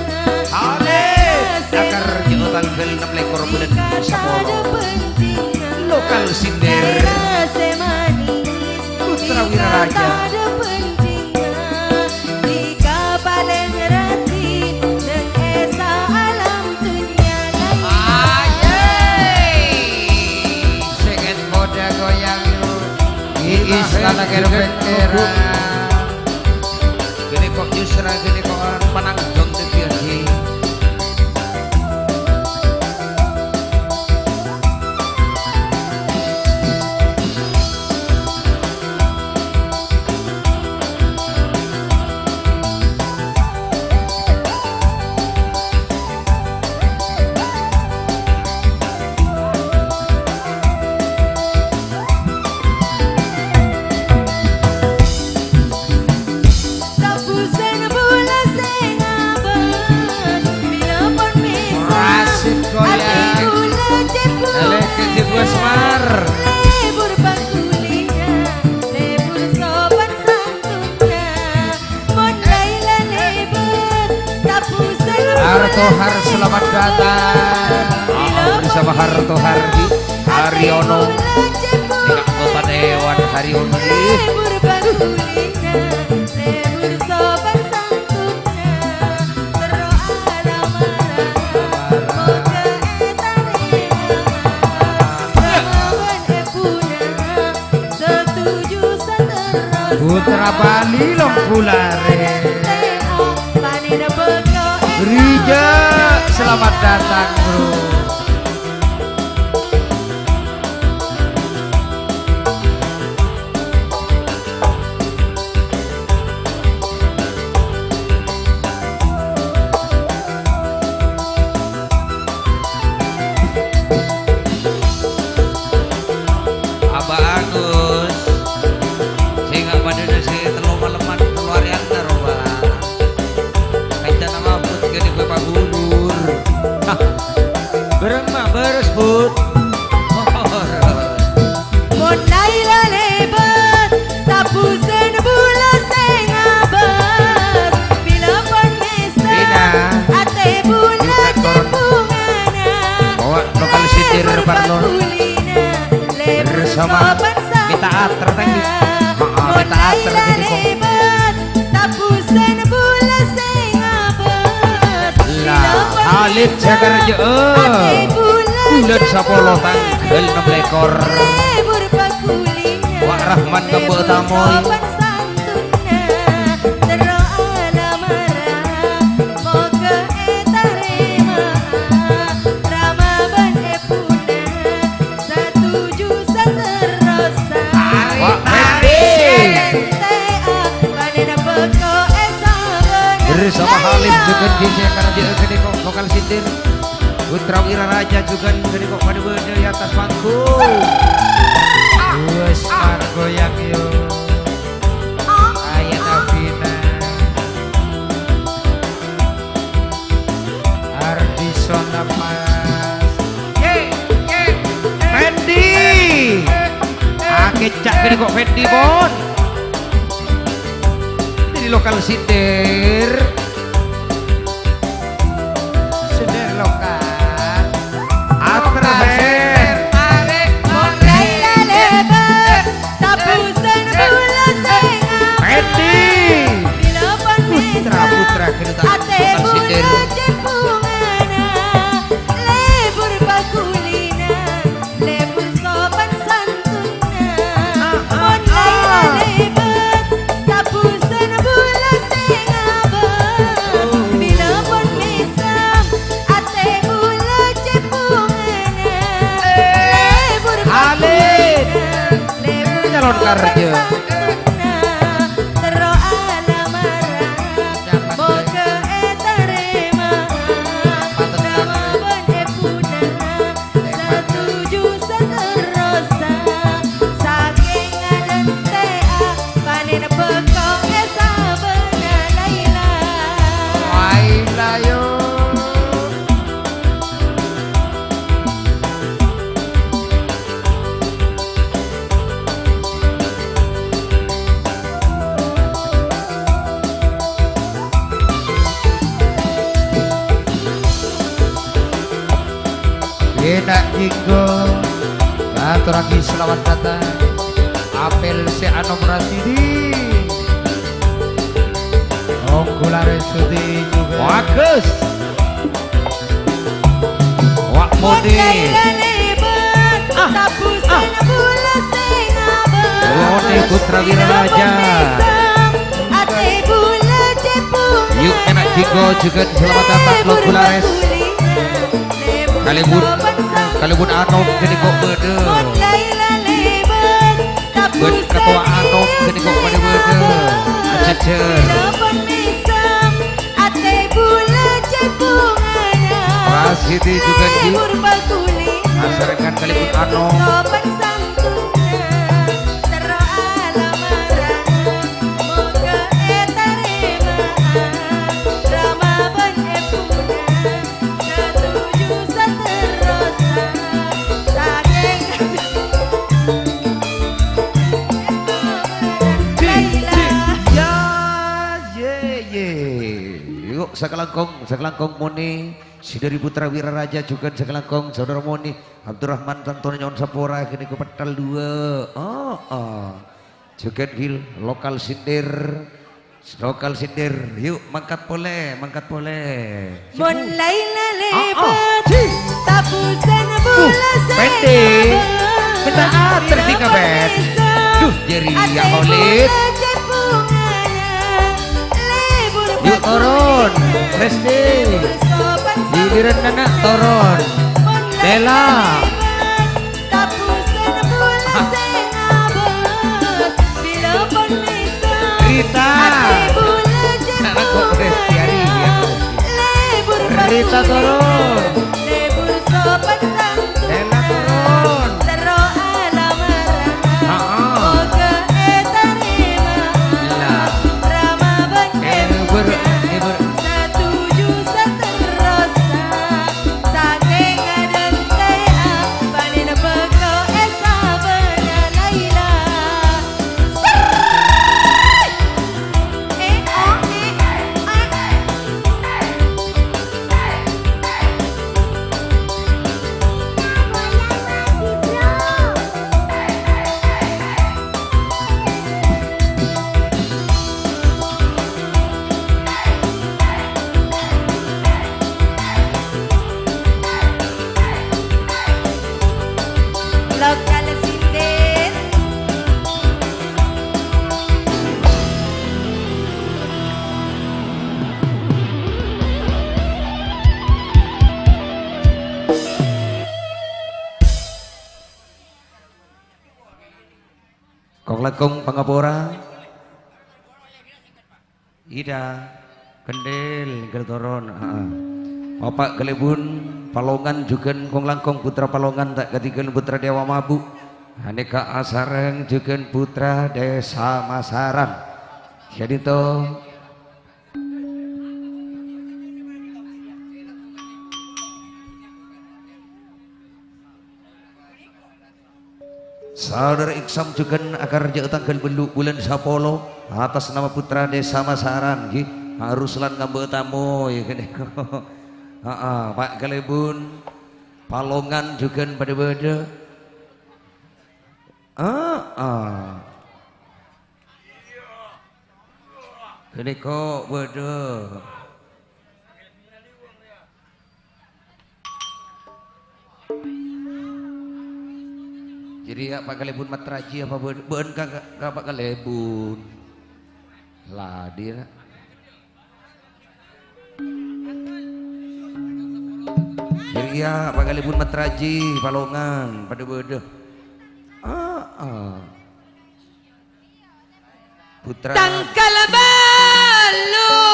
Halè, Laila sè akar jâ' manis, tangghâl ennem lèkor bulân dika sapolo. Tadâ' pentingnga, lokal sinder. Laila sè manis. Putra dika Wiraraja. Tadâ' pentingnga. Dika palèng rati neng è saalam dhunnya laèn. Aye. Seket poda goyang, yo. Iis lalakè rembek tera. Kènè kok justru kènè kok pananggung dhebbiyân, Ji. Tabusen bula sè ngabâs, bilâ pon mèsa. Asik goyang. Ati bula cèt bunga. Elek kè Jebus Mar. Lebur pakulina, lebur sopan santunna. Mon Laila lebur, tabusen bula sè ngabâs. Hartohar, selamat datang. Bilâ pon mèsa. Bersama Hartohar di Haryono. Ati bula cèt bunga. Dengan anggota Dewan Haryono. Lebur pakulina. Lebur sopan santunna, terro alamara, moghâ ètarèma. Rama bân èbhuna, satuju saterrossa. Putra Bali Longgularè. Panèna bhâko è Rija, selamat datang, Bro. Abah Agus, sènga' padâna sè tello malemman, tello arèyanna rowa. Kancana mabut ghânèka pagurur. Hah. Bârâmma bârâs, Bud? Mon Laila lebur, tabusen bula sè ngabâs. Bilâ pon mèsa, atè bula cèt bungana. Bawa lokal sidir lebur parlo. Pakulina, lebur sopan santunna. Bersama. Mènta ater, thank you. Heeh, mon mènta ater, Laila thank you, kok. Lebur, tabusen bula sè ngabâs. Lah, Halid Jakarjo. Bulân sapolo tangghâl ennem lèkor. Lebur pakulina. Wa' Rahman Kembo Tamoy. Lebur sopan santunna. Terro alamara. Moghâ ètarèma. Rama bân èbhuna. Satuju saterrossa. Wa' Fendi. Bersama Halim jhughân Gisi Karajaan ghânèka lokal sidir. Putra Wiraraja jhughân ghânèka padâ bâdâ è attas panggung. Wes, margoyang, yo. Ayo, Nabina. Ardi Sona Mas. Ye, ye, ye. Fendi. Akècak ghânèka Fendi, pon. Dâri lokal sidir. Sidir lokal. Ater, Fer. Mon Laila lebur. Tabusen bula sè ngabâs. Edi. Bilâ pon mèsa. Putra, putra, kita atè bula cèt bungana. Lebur pakulina, lebur sopan santunna. Mon Laila lebur, tabusen bula sè ngabâs. Bilâ pon mèsa, atè bula cèt bungana. Lebur pakulina. Calon Karjo. Terro alamara, moghâ ètarèma. Rama bân èbhuna, satuju saterrossa. Sakèng adântè'a, panèna bhâko è sabâna Laila. Laila, yo. Èna' Jinggo, ngatorraghi salawat dâteng Apel sè anom Rasidi. Ongghu larè sudi juga. Bagus. Wak Muni. Ah, ah. Roni Putra Wiraraja. Yuk, èna' Jinggo juga selamat datang, Lo Gulares. Kalèbun, kalèbun anom ghânèka bâdâ. Bân katowa anom ghânèka bâdâ. Ajhâjhâr. Rasidi juga di. Asarèngan kalèbun anom. Terro alamaran, moghâ ètarèma'a rama bân èbhuna, satuju saterrossa sakèng. Cik, cik, ya, ye, ye. Yuk, sakalangkong, sakalangkong Muni, sè dâri Putra Wiraraja jhughân sakalangkong, Saudara Muni, Abdurrahman tantona nyo'on sapora, ghânèka pèttel duwâ'. Oh, oh. Jhughân Gil, lokal sindir. Lokal sindir. Yuk, mangkat polè, mangkat polè. Mon laènna lèbât, tabusan bulâ sè pènte. Mènta ater di kabèt. Duh, jârèya Khalid. Yuk, toron. Resti. Giliran anak toron. Bella. Tabusan bulâ sè ngabâs, bilâ pon mèsem. Rita. Atè bulâ jembungan. Lebur Rita, toron. Lebur sopan santun. Ella, toron. Terro alamaran. Heeh. Moghâ ètarèma'a. Lah. Rama bân èbhuna. Satuju saterrossa. Sakèng adântè'a, panèna bâko è sabâna Laila. Serrè! Eh, oh, eh, ah. Lokal sindir. Kong-langkong pangapora. Ida, kendel, enggal toron, aa. Bapa' Kalèbun, Palongan jhughân kong-langkong putra Palongan ta' kadhinggâl putra Dewa Mabuk. Anèka asareng jhughân putra Desa Masaran. Ka'dinto. Saudara Iksam jhughân akarjâ'â tangghâl bâllu' bulân sapolo, atas nama putra Desa Masaran, ghi, harus lan ngambâ' tamoy, ghânèka. Aa, Pa' Kalèbun, Palongan jhughân padâ bâdâ. Aa. Ghânèka bâdâ. Jârèya Pa' Kalèbun matraji apa bâ-, bâ'ân ka, ka, ka Pa' Kalèbun? Ladina. Jârèya Pa' Kalèbun matraji, Palongan, padâ bâdâ. Aa. Putra. Tangghâl bâllu'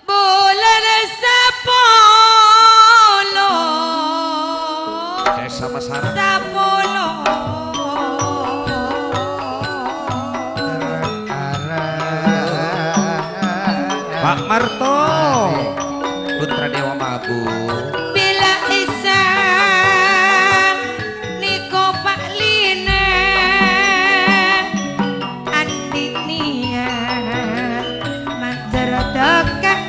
bulân sapolo. Desa Masaran. Sapolo. Pak Marto. Putra Dewa Mabuk. Bilâ Isa nèko Pa' Lina, andi' niyat mandhâr dâka'an.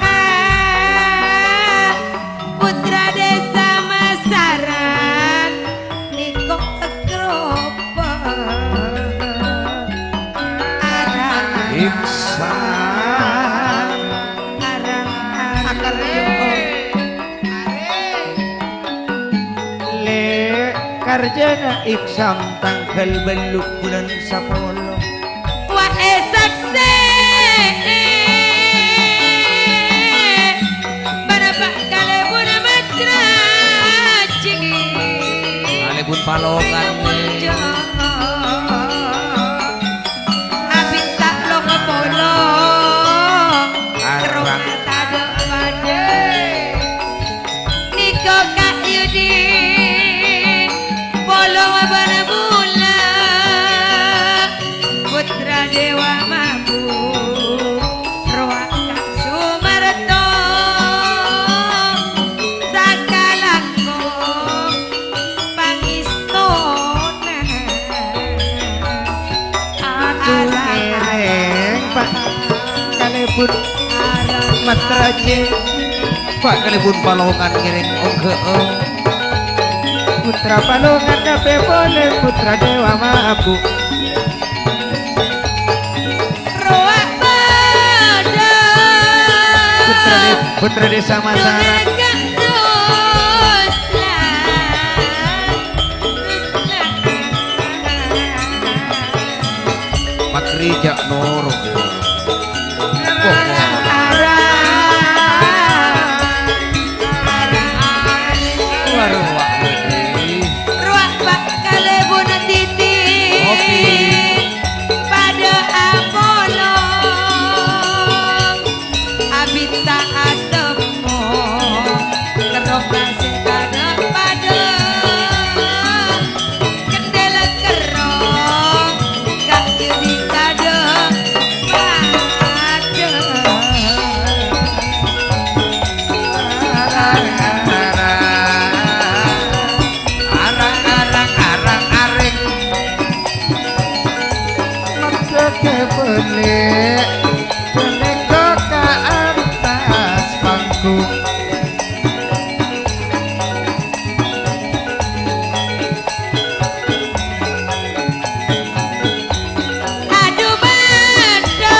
Karjana Iksam tangghâl bâllu' bulân sapolo. Wa' èsaksè'è bârâmpa kalèbun madrajing. Kalèbun palongan. Abit ta' long polo. Arang. Roma tadâ' padâ. Nèko Ka' Yudi, polo bân bulâ, putra Dewa Mabu, rowa Ka' Sumarto, sakalangkong pangèstona. Adu ngèrèng, Pa', kalèbun madrajing. Pa' kalèbun palongan ngèrèng ongghâ'â. Putra palongan kabbhi polè, putra Dewa Mabu. Rowa padâ. Putra De-, putra Desa Masaran. Dongèng Ka' Ruslan. Patri Jak Nur. Wah, wah. Wah, wah, wah. Rowa Pa' kalèbun Titi. Kopi. Padâ apolong. Abit ta' atemmo, kerrong sè tadâ' padâ. Kendel kerrong, Ka' Yudi tadâ' padâ. Arang, arang, arang, areng. Ngadhebbhi bâli', ghânèka ka attas panggung. Adu bâdâ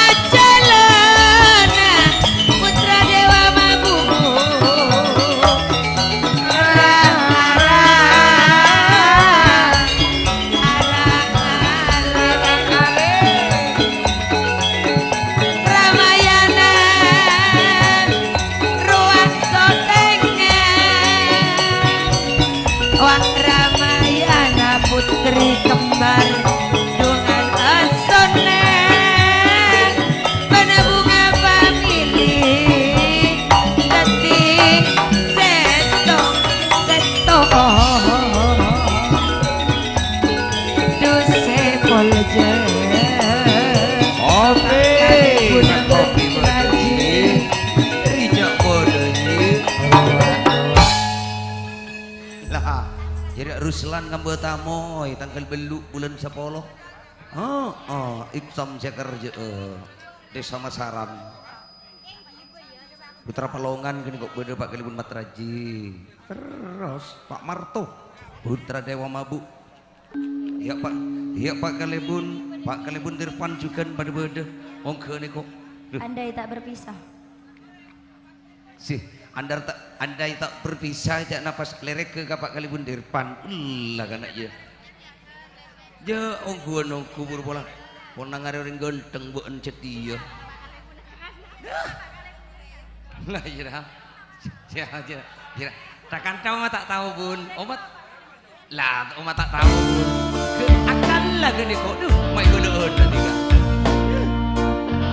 ajâlâna putra Dewa Mabu. Arang-arang, arang-arang, Ramayana, rowa sotengan. Wa' Ramayana putri kembar, dungan asona. Bân bhunga pamili, dhâddhi sèttong-sèttong. Dusè polja. Oke, Pak Kalèbun Kopi Bhâjhi. Rijâ polja. Lah, jârèya Ruslan ngambâ tamoy, tangghâl bâllu' bulân sapolo. Heeh, Iksam sè kerjâ'â. Desa Masaran. Putra Palongan kènè' ko' bâdâ Pa' Kalèbun Matraji. Terros Pa' Marto, putra Dewa Mabu. Iyâ, Pa', iyâ, Pa' Kalèbun, Pa' Kalèbun Tirpan jhughân padâ bâdâ. Mongghâ nèko. Duh. Andai tak berpisah. Sih, andar ta-, andai tak berpisah, jâ' napas lèrèk ka Pa' Kalèbun Tirpan. Ella kana' iyâ. Jâ', ongghuwân ongghu pur pola. Pon nang arè orèng ghântheng bâ'en satèya. Lah, iyâ, dah. Iyâ, iyâ, iyâ. Takanta ma' ta' tao, Bun. Ommat. Lah, ommat ta' tao, Bun. Ke akal la ghânèko. Duh, ma' èghâlâ'ân tadi, Kak.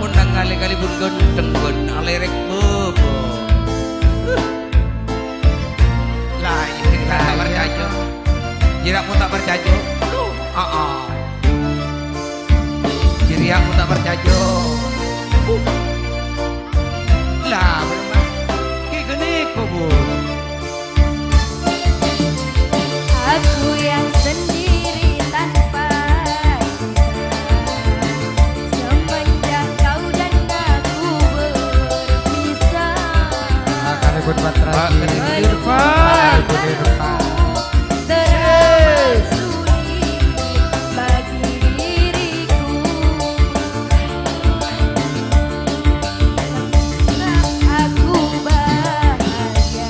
Pon nang alè-kalèbun ghântheng bâ'en alèrèk bâbâ. Lah, iyâ, ta' parcajâ. Jârèya mon ta' parcajâ. Duh, aa. Jârèya mon ta' parcajâ. Lah, bârâmma? Ghi' ghânèko, Bu. Aku yang sendiri tanpa insan, semenjak kau dan aku berpisah. Nah, kalèbun Pak Raji. Pak Raji. Berjuang Irfan. Terlalu sulit bagi diriku. Aku bahagia.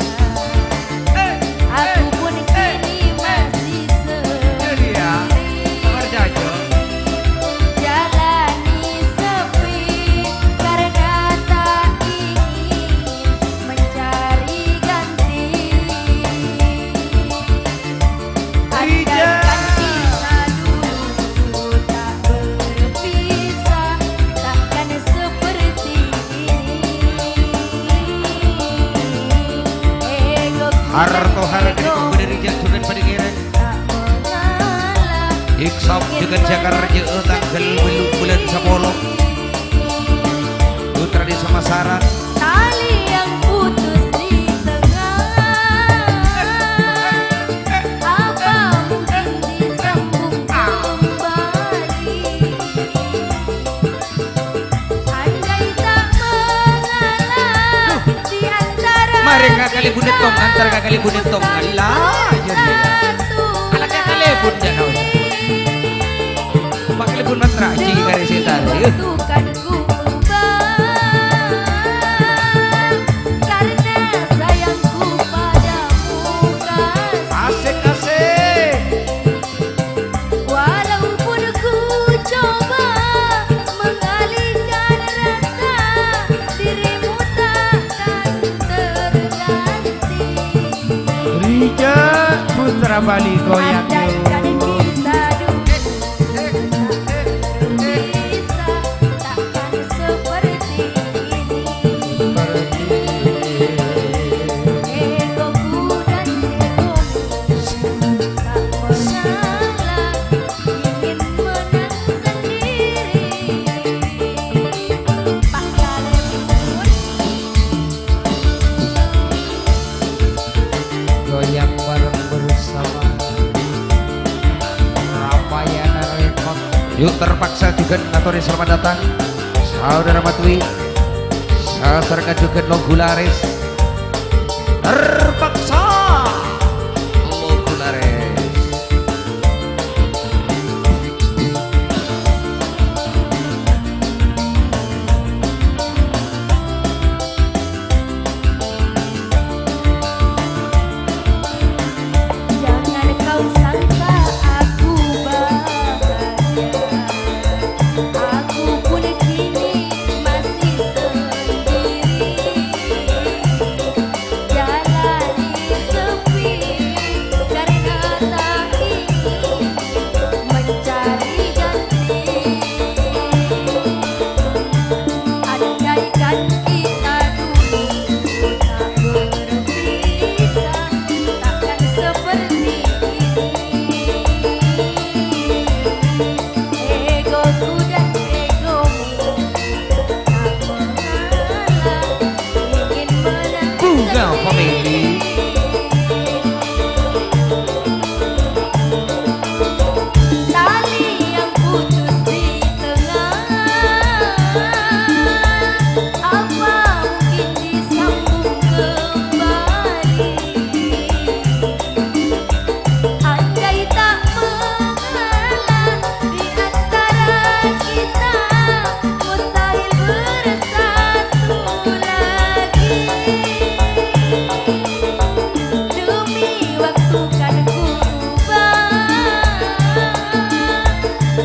Artohar kadi pemberi rijak jugan panèkèrè. Iksop jugan jakar jâ' tangghâl bâllu' bulân sapolo. Putra Desa Masaran. Tali yang putus di tengah, apa mungkin disambung kembali? Andai tak mengalah di antara Marè ka Kali Bunetong, antar ka Kali Bunetong. Alah, iyâ, iyâ. Alah, ka Kali Bunetong. Pak Kali Bunetong, Ji, karè sètan, yuk. Butuhkan ku ubah karena sayangku padamu, kasih. Asik, asik. Walaupun ku coba mengalihkan rasa, dirimu takkan terganti. Rijak Putra Bali goyang, andaikan yuk. Kita dulu tak berpisah, takkan seperti ini. Egoku dan egomu tak mengalah, ingin menang sendiri. Pak Kaleb. Goyang bareng bersama Ramayana Record. Yuk, terpaksa juga ngatori selamat datang Saudara Matwi. Sasarengan juga Logularis. Terpaksa Logularis. Jangan kau sangka aku bahagia, aku pun kini masih sendiri. Jalani sepi karena tak ingin mencari ganti. Andaikan kita dulu tak berpisah, takkan seperti ini. Egoku dan egomu tak mengalah, ingin menang Bunga sendiri. Family. Tali yang putus di tengah, apa mungkin disambung kembali? Andai tak mengalah di antara kita, mustahil bersatu lagi. Demi waktu kan ku ubah,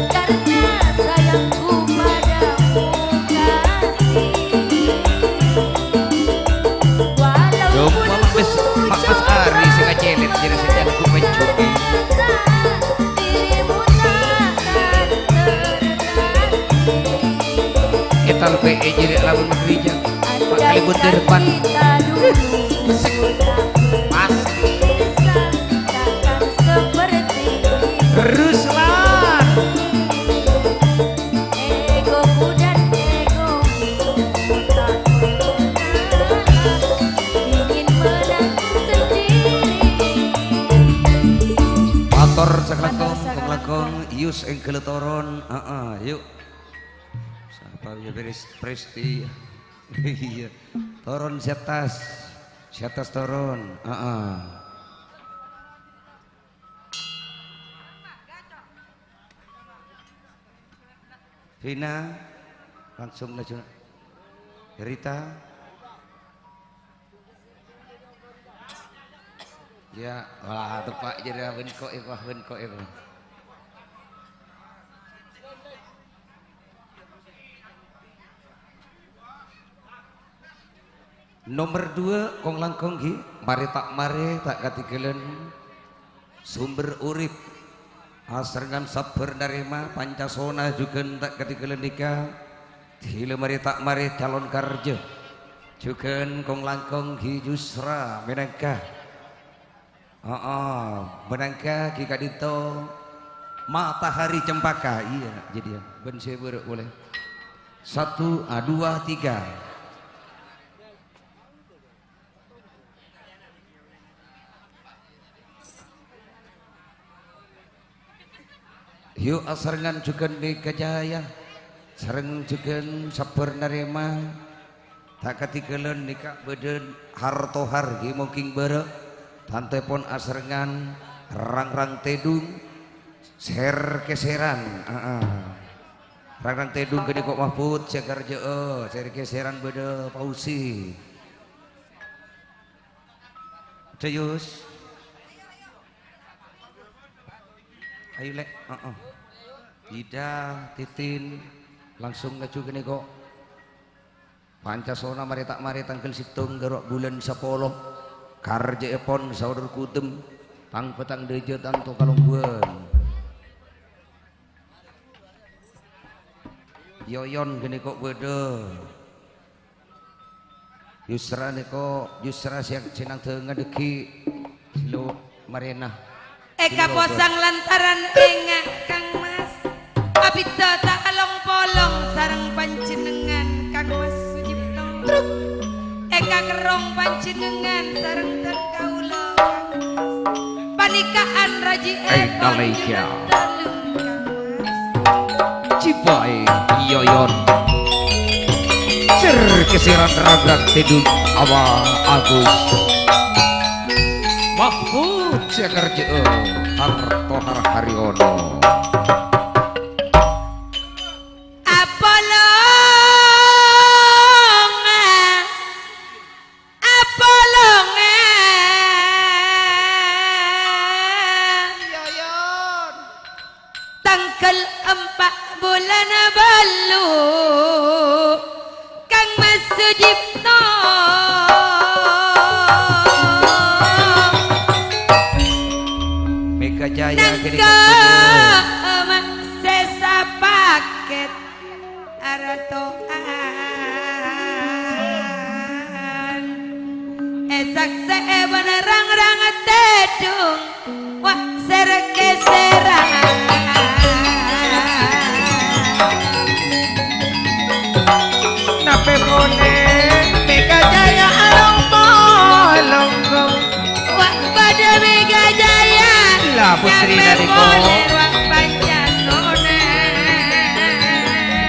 karena sayangku padamu, kasih. Yo, Walaupun Mak Bes, ku Mak Bes Ari sing coba acèlèt, jârèya sing nyanggup mencubi. Dirimu takkan terganti. Ètalpè'è jârèya lamun negeri jang. Pak Kalibun Derpan. Andaikan kita dulu tak Pas. Berpisah, takkan seperti ini. Ruslan. Egoku dan egomu tak mengalah, ingin menang sendiri. Mator sakalangkong, Mator sakalangkong. Sakalangkong, Yus èngghâl toron. Heeh, yuk. Sapa ya, Pres-, Presti? Iya. Toron si atas. Si atas toron. Heeh. Vina, langsung laju. Rita. Ya, wah, tepa' jârèya, bân kok, wah, bân kok, wah. Nomer dua, kong-langkong ghi, marè ta' marè ta' katèngghâlân sumber urip. Asarengan sabbhâr narèma Pancasona jhughân ta' katèngghâlân nèka. Dhilâ marè ta' marè calon karjâ. Jhughân kong-langkong ghi Yusra mènangka Heeh, bân engghâ ghi' ka'dinto Matahari Cempaka. Iyâ, jâdiyâ bân sè bârâ' polè. Satu, ah, dua, tiga. Yu, asarengngan jhughân Mega Jaya, sareng jhughân sabbhâr narèma. Ta' katinggalan nèka bâdâ Har-Tohar, ghi' mongking bârâ'. Tantèpon asarengngan Rang-Rang Tèdung, sèr-kèsèran. Aa. Rang-Rang Tèdung ghânèka Mahfud sè èkarjâ'â, sèr-kèsèran bâdâ Fauzi. Dayus. Ayo, Lè'. Heeh. Ida, Titin, langsung laju ghânèka. Pancasona marè ta' marè tangghâl sèttong ghâruwa bulân sapolo. Karjâèpon saodor Kudem, tang-bhâtang dâjâ tanto kalongghuwân. Yoyon ghânèka bâdâ. Yusra nèko, Yusra sè, sè nang dâ-, ngadheggi lo marèna. Èkaposang lantaran ènga' kangmas. Abidhâ ta' along-polong sareng panjhennengngan, kangmas Sujipto. Èkakerrong panjhennengngan sareng dhân kaulâ, kangmas. Panèka'an raji'èpon Indonesia. Jhubâ' è Yoyon. Sèr-kèsèran Rang-Rang Tèdung, Awa Agus. Mahfud sè èkarjâ'â Har-Tohar Haryono. Apolonga. Apolonga. Tangghâl empa' bulân bâllu', kangmas Sujipto. Mega Jaya ghânèka. Nangka ma' sè sapakèt. Arto'an èsaksè'è bân rang-rang tèdung, wa' sèr-kèsèran. Napè polè Mega Jaya along-polong. Wa' padâ Mega Jaya. La, putri napè narèko. Polè wa' Pancasona.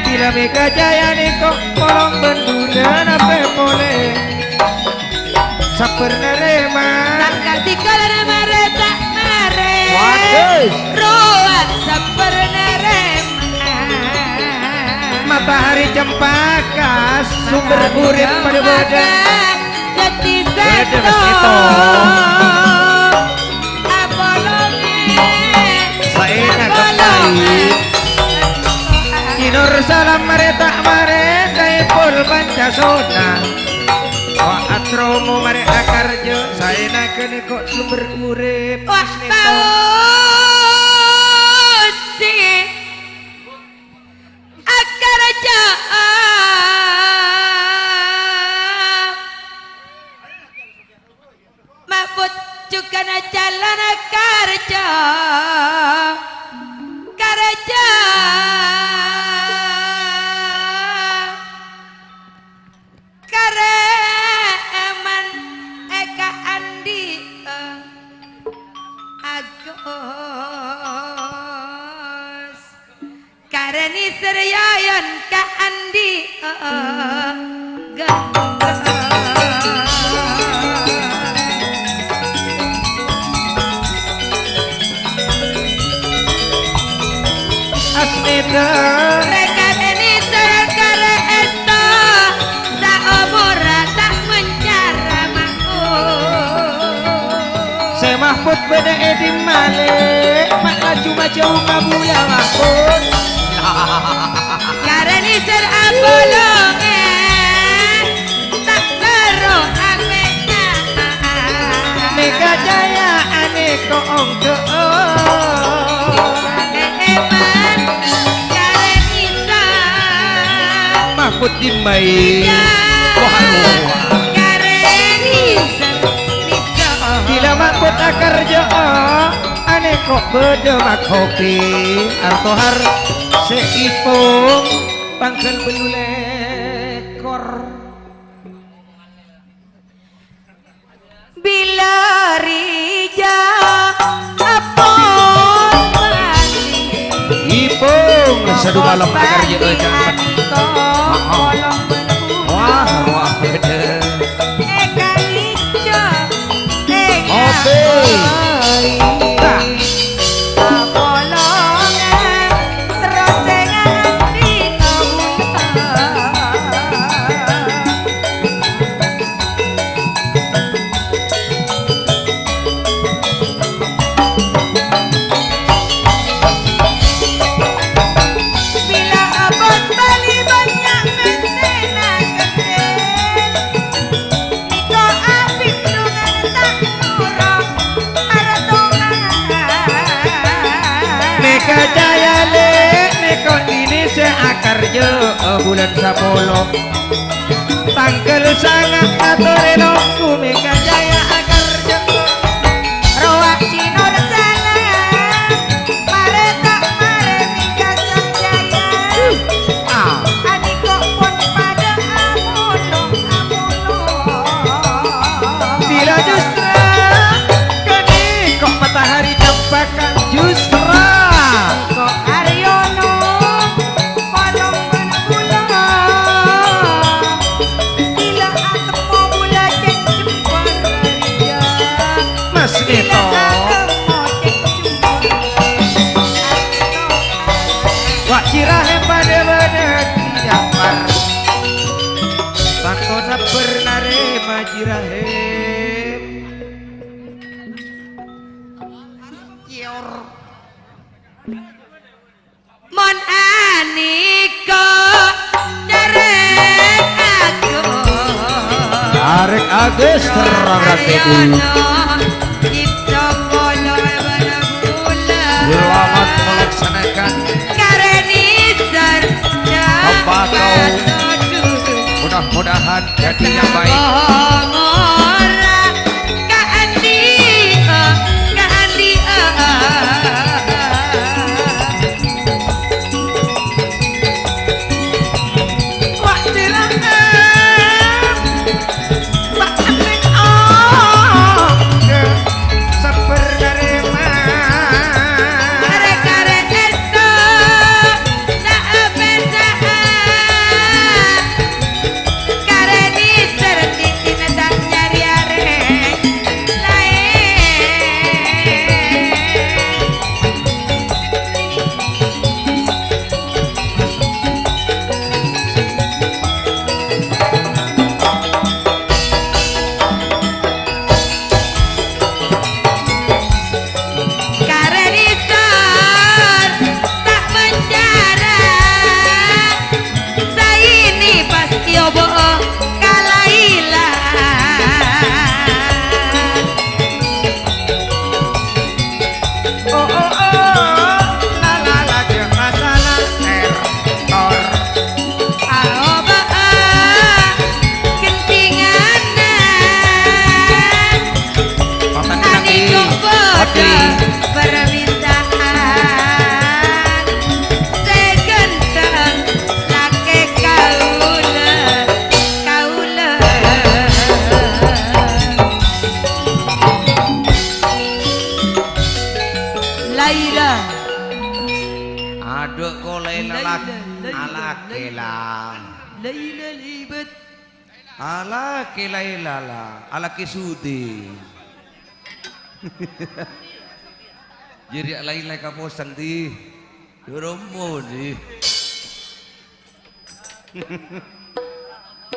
Bilâ Mega Jaya nèko polong bân bulân napè polè. Sabbhâr narèma. Tang katinggalan marè ta' marè. Waduh. Rowa sabbhâr narèma. Matahari Cempaka, sumber urip padâ bâdâ. Dhâddhi sèttong. Apolonga. Saèna kembali. Ki Nur Salam marè ta' marè, Saiful Pancasona. Wa' Atromo marè akarjâ, saèna ghânèka sumber urip. Wa' Fauzi. Akarjâ. Mahfud jhughân ajhâlân karjâ. Karjâ. Karèman èkaandi'â Agus. Karè nèser Yoyon kaandi'â Gengges. Asmita. Rèkarè nèser karè èsto. Saomorra ta' mencara ma'un. Sè Mahfud bâdâ è dimma, Lè'? Ma' laju majâu ka bulâ, Mahfud. Karè nèser apolonga, ta' terro apèsa. Mega Jaya anèko ongghâ'â. Èman, karè nèser. Mahfud dimma è? Wah, wah. Karè nèser, nèser. Bilâ Mahfud akarjâ. Ko' bâdâ makopi, artohar sè ipong, tangghâl bâllu lèkor. Bilâ rèya apos bâli. Ipong, sadhu malem akarja, eh, jangan. Wah, wah, bâdâ. Ngopi. Nah. Bilâ abâs bâli bânnya' mèssèna ghândhèl, nèko apindhungan ta' noro' artohar. Mèka caya, Lè', nèko dinèh sè akarja bulân sapolo. Tangghâl sanga' atorè nongghu mèka caya akarja. Rowa Cinor salam, marè ta' marè mèka sanjaya. Ah. Anèko pon padâ amolong-amolong. Bilâ Justra, kènè ko' matahari campaka Justra. Ko' Aryono, polong bân bulâ. Bilâ atemmo bulâ cèng jembhâr rèya. Mas Bilâ Eto. Atemmo cèng jembhâr. Wa' Jirahèm padâ-padâ diampar. Tanto sabbhâr narèma Jirahèm. Cior. Mon anèko carèk agung. Carèk agus terang rakebu. Aryono, cipta polo bân bulâ. Selamat melaksanakan. Kareni sarta Tembakau. Batu. Mudah-mudahan jadi yang baik. Ngora. Ka andi, oh, ka andi, oh, oh, oh. Wa' dirang, eh, wa' andi, oh, ke sabar narèma. Kare-kare esto, tak bisa. Kareni sareng Titina ta' nyarè arè laèn. Kareni sar ta' mancara. Saini pas iobo'o ka Laila. Oh, oh, oh, la, la, la, jhâ' masalah error. Aoba'a ghântinganna. Anèko padâ parmènta'an sè ghânteng lakè kaulâ, kaulâ. Laila. Adhu, ko' Laila, Laila, Laila, alakè, Laila. La. Laila, Laila. Alakè Laila la, alakè sudhi. Jârèya Laila kaposang, di. Doromo, di.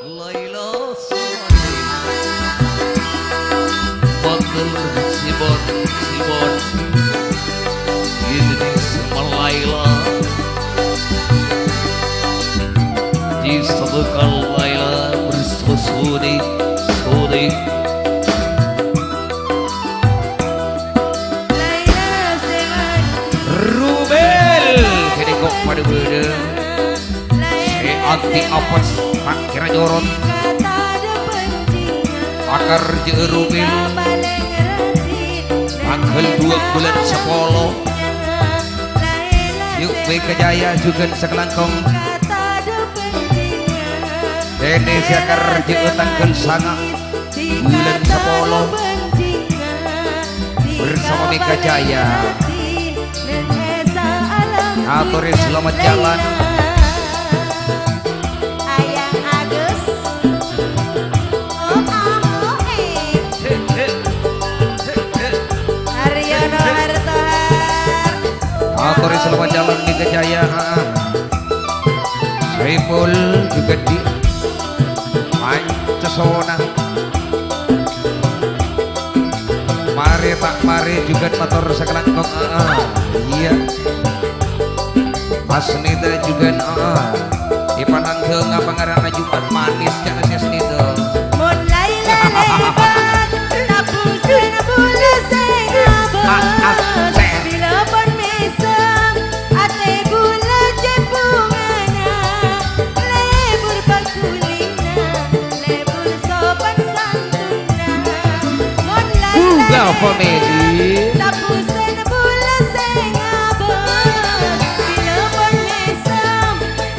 Laila Sibon. Bakal Sibon, Sibon. Ini sama Laila. Di satu kal Laila bersusuni, suni. Rubel, kene kok pada beda. Sè ati apes, tak kira jorot. Akar je Rubel. Tangghâl dua bulân sapolo. Yuk, Mega Jaya jhughân sakalangkong. Dene Siakar jhughân tangghâl sanga' bulân sapolo. Bersama Mega Jaya. Atorè selamat jalan. Ayang Agus. Oh, ah, oh, eh. Haryono Hartohar. Atorè selamat jalan Mega Jaya. Ah, ah. Saiful jhughân di Pancasona. Marè ta' marè jhughân mator sakalangkong. Ah, ah. Iyâ. Asnida jhughân, ah, ah. Èpanangghâ pangaranna Jumat Manis, ca'na si Asnida. Mon la-, la-, lèbât, tabusen bulâ sè ngabâs. Ah, ah, sè. Bilâ pon mèsem, atè bulâ cè' bhungana. Lebur pakulina, lebur sopan santunna. Mon la-, Uga la-, family. Tabusen bulâ sè ngabâs, bilâ pon mèsem,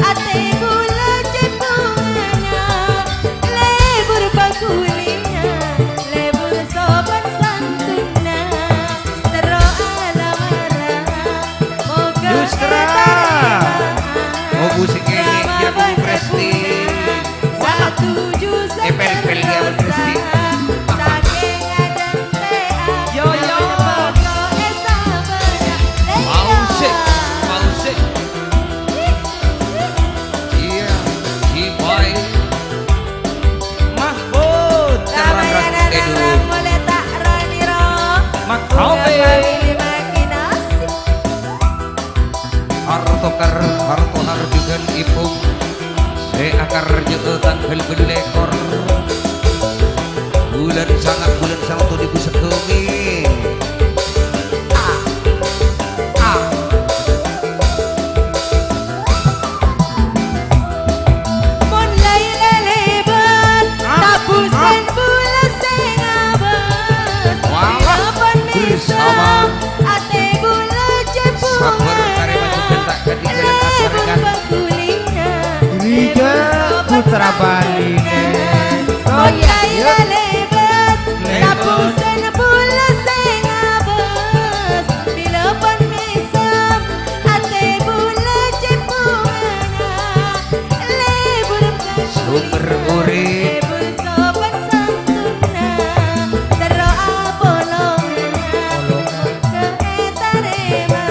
atè bulâ cè' bhungana, lebur pakulina, lebur sopan santunna, terro alamara, moghâ Yusra. Ètarèma. Oh, musik ini, Rama ya, Bu Presti. Bendepuna. Wah. Satuju. Eh, pel-pel, ya, saterrossa. Saking adhânte'an. Yo, yo. Mau sik, mau sik. Iya, si Boy. Mahfud. Ramayana Edu. Rara mulai tak roni ro. Mak Obe. Family makin asik. Har tokar, har tohar jhughân ipung. Sè akar jâ' tangghâl bâllu lèkor. Bulân sanga', bulân sanga' todhi bu sagâmè. Ah. Ah. Mon la-, la-, lèbât, ah, tabusen ah. Bulâ sè ngabâs. Wah. Bilâ pon mèsem. Bersama. Atè bulâ cè' bhungana. Sabar, karè maju gentak, ganti jalan, lebur asarengan. Pakulina. Rija Putra Baline. Oh, iya, iya. Lebur. Tabusen bulâ sè ngabâs. Bilâ pon mèsem, atè bulâ cè' bhungana. Lebur pakulina. Sumber urip. Lebur sopan santunna, terro apolongan, polongan. Kè ètarèma,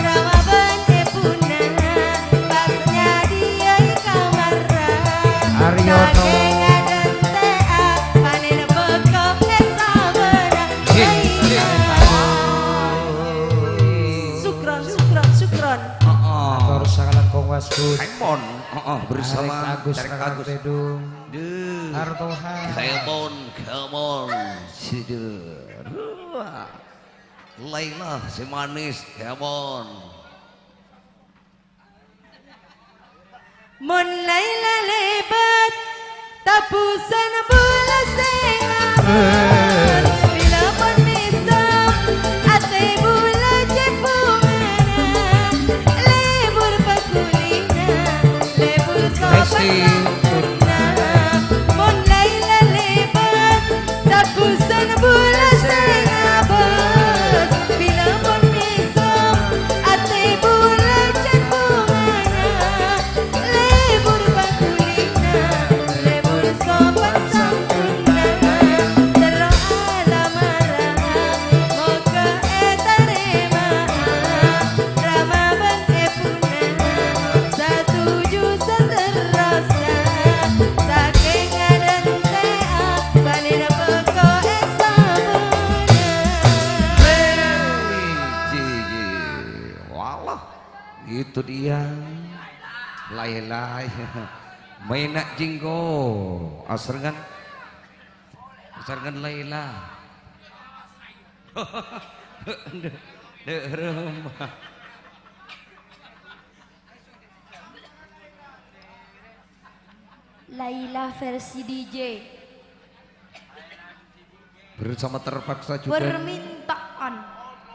rama bân èbhuna, pas nyadhiyâi kamarra. Aryono. Sakèng adhânte'an, panèn bhâko è sabâna. Hei. Sukron, sukron, sukron. Heeh. Ator sakalangkong wasbud. Kemon. Heeh, bersama Arek Agus Arek Kakang Agus. Tedung. Duh. Artoha. Kemon, kemon. Sidur. Laila si manis, kemon. Mon Laila lèbât, tabusen bulâ sè ngabâs. Bilâ pon mèsem, atè bulâ cè' bhungana. Lebur pakulina, lebur sopan Resti. Santunna. Mon Laila lèbât, tabusen bulâ sè ngabâs. Bilâ pon mèsem, atè bulâ cè' bhungana. Lebur pakulina, lebur sopan santunna. Terro alamara, moghâ ètarèma. Rama bân èbhuna, satuju saterrossa. Sakèng adhânte'an, panèn bhâko è sabâna. Hei, ji, ji. Walah, itu dia. Laila. Maèna jinggo. Asarengan. Asarengan Laila. Dek, dek, Roma. Laila versi D J. Bersama terpaksa juga. Permintaan. An.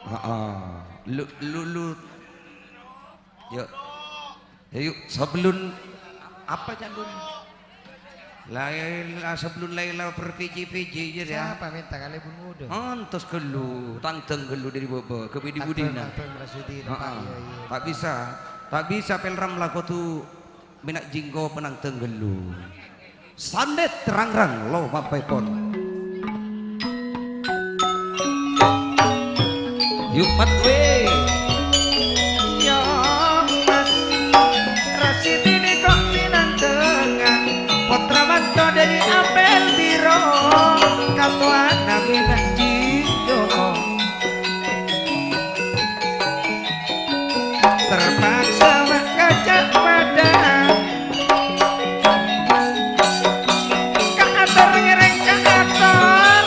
Heeh. Lu, lu, lu. Yuk. Ayo, sebelum apa, Cak Gun? Laila, sebelum Laila berpiji-piji, ya, ya. Siapa minta kali pun muda? Antos ghâllu, tangdâng ghâllu dâri bâbâ, kè budi-budina. Abang, Abang Rasudi, Pak. Heeh. Iya, iya. Tak bisa, tak bisa, Pel Ramla kodhu mèna' jingko panangdâng ghâllu. Sanèt rang-rang lo mampèpon. Yuk, Mat, wè. Yo, Mas. Rasidi nèko pinantengan. Pottra manto dâri Apel Biro. Katowana mèna' jingko. Terpaksa ma' kacamada. Kaator ngèrèng kaator,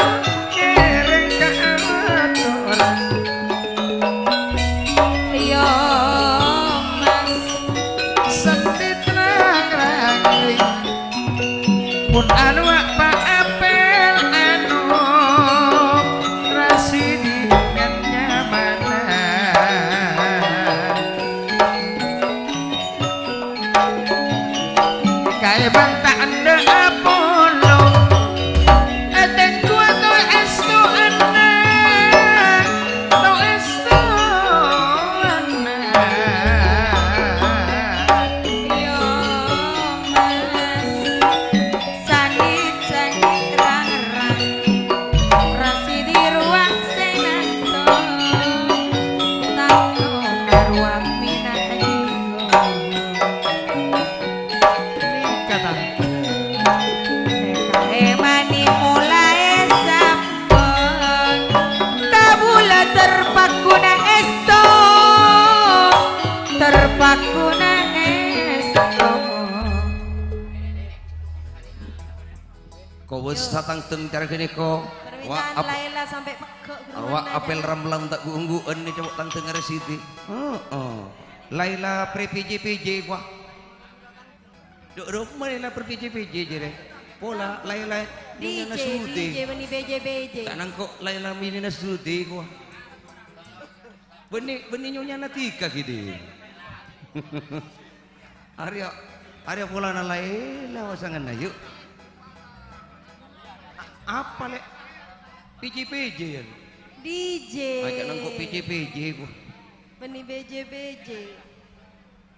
ngèrèng kaator. Yo, Mas. Sèntit rang-rang. Pon anu apa apel anu rasidi ngan nyamana. Kaè bang ta' endâ' apolong. Atèngku ator èsto ana', to èsto ana'. Yo, Mas, sanit-sanit rang-rang, rasidi rowa sè nanto, tanto karowa mèna' jingko. Nèka, ta? Nèka, è, mani molaè sampon, kabulâ terpakkuna èsto, terpakkuna èsto. Kobâsa tangdâng cara ghânèka. Permintaan wa' ap-, Laila sampè' pegghâ', wa' Guru Apel Ramla ta' gu-onggu'ân nè cowok tangdâng arè siti. Heeh. Laila pre-P J-P J, wah. Dhu' roma Laila pre-P J-P J, jârèya. Pola Laila nyonyana D J, Sudi. D J, bânnè P J-P J. Ta' nangko' Laila nyonyana Sudi, wah. Bânnè, bânnè nyonyana Tika ghi' dhi. Arèya, arèya polana Laila pasanganna, yu. A-, apa, Lè'? P J-P J, ya? D J. Ajâ' nangko' P J-P J, bu. Bânnè P J-P J.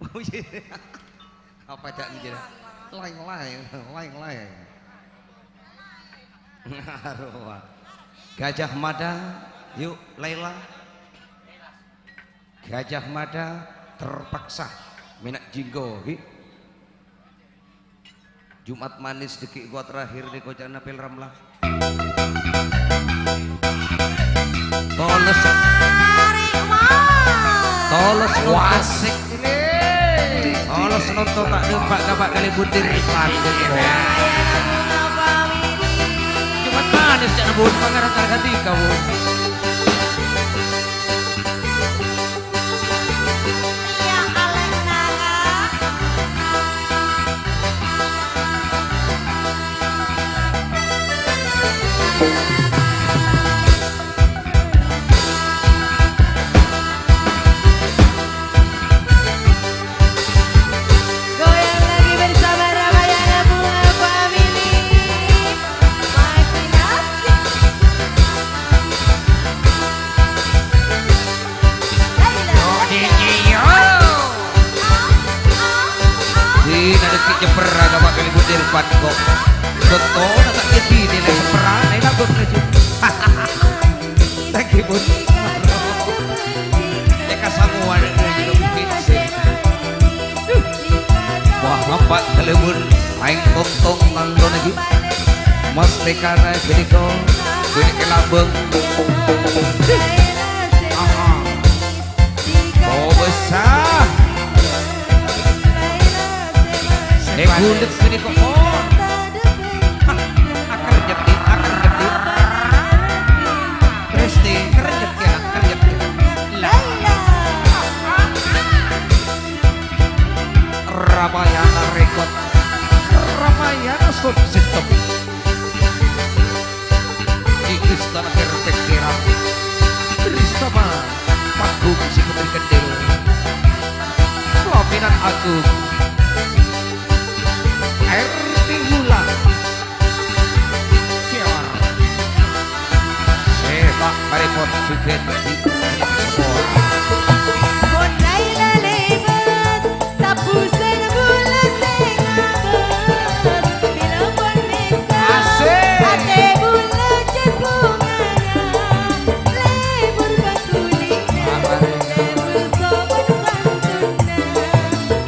Oh, iya. Apa ca'na jârèya? Laèng-laèng, laèng-laèng. Arowa. Gajah Mada, yu, Laila. Gajah Mada terpaksa mèna' jingko, ghi. Jumat manis dhâggi' gua terakhir nè koca'na Pel Ramla. Tolos. Tarik, Mas. Tolos nonton. Wasik. Tolos nonton ta' dâpa' ka Pak Kali Butir. Jumat manis ca'na bun pangaran targa tiga, bun. Iya, Alek Nara. Goyang lagi bersama Ramayana Bunga Family. Makin asik. Laila, Laila. Dina dhâggi' jemperra ka Pak Kali Butir Irfan kok. Bettona ta' jadi nilai jemperra, nilai bagus. Thank you, Bun. Eka samuwa dhâggi' Wah, ngapa' kalebur aeng tongtong tanggon lagi. Mas Lekana ghânèka, ghânèka lambâng. Aha. Oh, besar. Eh, bulet ghânèka, oh. Akar jepit, akar jepit. Resti, kerjep kera, kerjep kera. Lah. Ramayana Record, Ramayana Sound System. Di Istana Herpek Kera. R T Wulan. Siar. Sèta' marèpot jhughân di Sempor. Mon laè lalèbât, tabusan bulâ sè ngabâs, bilâ pon mèsa, asik, atè bulâ jhât bhungana, lebur paghulina, lebur sopan santunna.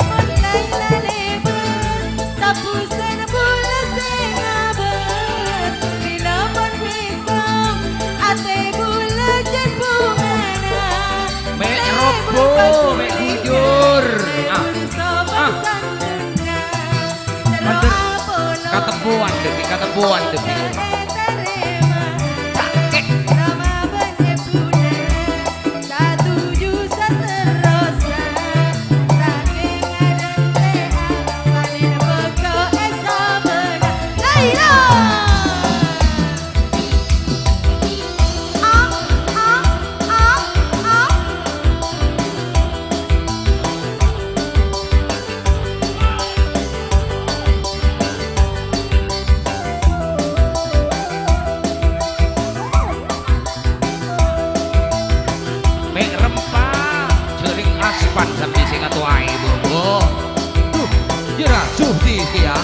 Mon laè lalèbât, tabusan bulâ sè ngabâs, bilâ pon mèsa, atè bulâ jhât bhungana. Mè' robbhu, mè' bujur. Ah. Lebur sopan santunna. Terro apolong. Katebbuwân, Debbi, katebbuwân, Debbi. Ètarèma. Cakep. Rama bân èbhuna. Satuju saterrossa, sakèng adhânte'a, palèn bâkto èsabâna. Laila! Ah, ah, ah, ah. Mè' rempa, jhâring aspan sambi sè ngatowaè, Bongko. Duh, jârâ Suhdi kèya.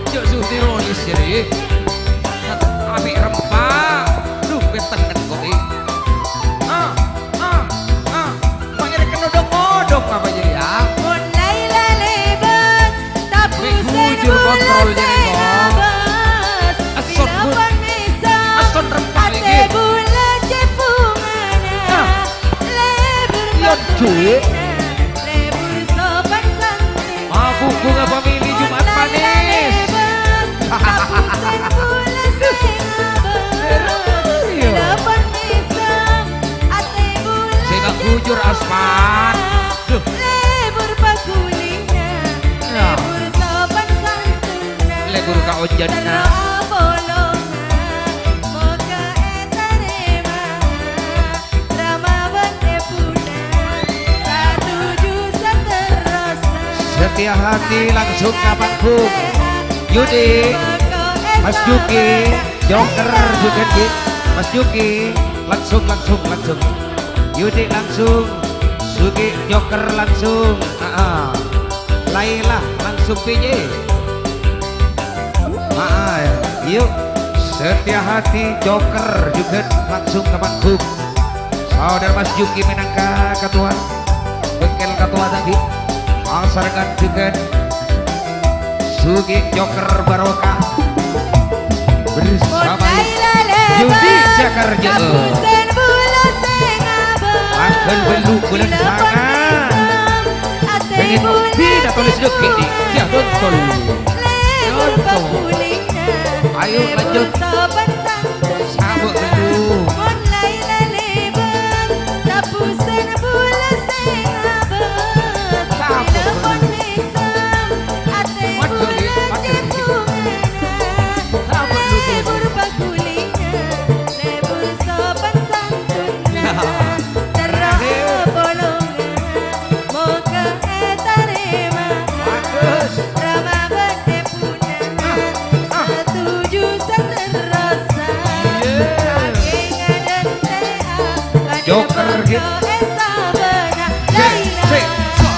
Jhâ' Suhdi rolis jârèya. Amè' rempa. Duh, pèteng nengko', è. Ah, ah, ah. Pangeran kan odong-odong apa jadi, ya? Mon laè lalèbât, tabusan bujur bulâ kontrol sè jadi, kok. Ngabâs. Eson bilâ bul-, pon mèsa, eson rempang atè iki. Bulâ jhât bhungana. Nah. Lebur iyon, Jul. Paghulina, lebur sopan santun. Mabuk bunga family Jumat manis. Sè gak bujur aspan. Duh. Ya. Lebur ka ojanna. Rama bân èbhuna satuju saterrossa. Setia Hati langsung ka panggung. Yudi, Mas Juki, Joker juga, Ki. Mas Juki, langsung, langsung, langsung. Yudi langsung, Sugi, Joker langsung. Aa. Laila langsung P J. Aa, yuk. Setia Hati Joker juga langsung ke panggung. Saudara Mas Juki minangka ketua, bengkel ketua tadi. Asarengan juga Sugi Joker Barokah bersama Yudi Jakarta. Angkel belu bulan sanga. Pengen ngopi, dah tulis deket nih. Ya, betul. Betul. Ayo, lanjut. Sabuk dulu. Sabuk dulu. Waduh, waduh. Sabuk dulu. Nah. Terro apolongan, moga ètarèma. Bagus. Rama bân èbhuna, ah, ah, satuju saterrossa. Iya. Sakèng adhânte'a, Joker, bâdâ gitu. Èsabâna. Sik, Laila. Sik, sok.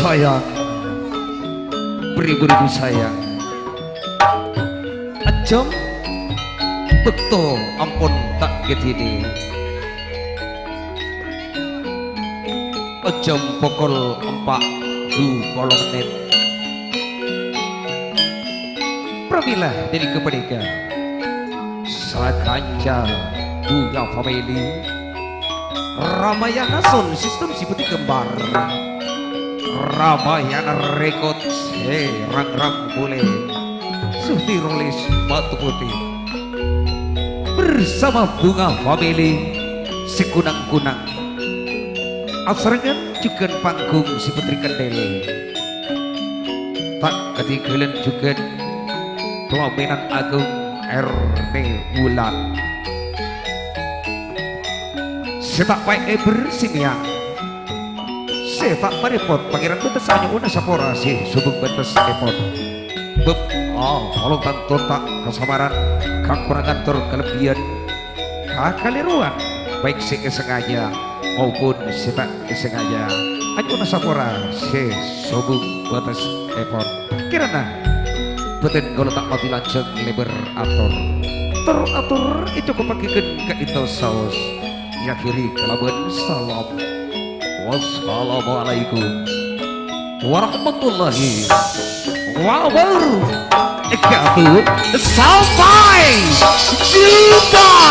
Sayang, beribu-ribu sayang. Ajâm bâkto ampon ta' kadhinè. Ajâm pokol empa' dhu polo mennit. Pramila dâri kapanèka, sakanca Bunga Family, Ramayana Sound System sè bhâdhi kembar, Ramayana Record sè rang-rang polè, Suhdi Rolis Batu Putih, bersama Bunga Family sè kunang-kunang, asarengan jhughân panggung sè bhâdhi kendel. Ta' kadhinggâlân jhughân Pèlaminan Agung Erni Wulan. Sè ta' paè èbher sè mèyang. Sè ta' marèpot Pangèran Bâtes anyo'ona sapora sè sobung bâtessèpon. Bâb, ah, polong tanto ta' kasamaran, kakorangan tor kalebbiyan, kakalèrowan, baik sè èsengaja maupun sè ta' èsengaja. Anyo'ona sapora sè sobung bâtessèpon. Kèrana bâdân kaulâ ta' mabi lanjhâng lèbâr ator. Tor ator ècokoppaghi ghân ka'dinto saos. Èakhèrè kalabân salam. Wassalamualaikum warahmatullahi wabarakatuh. Sampai jumpa.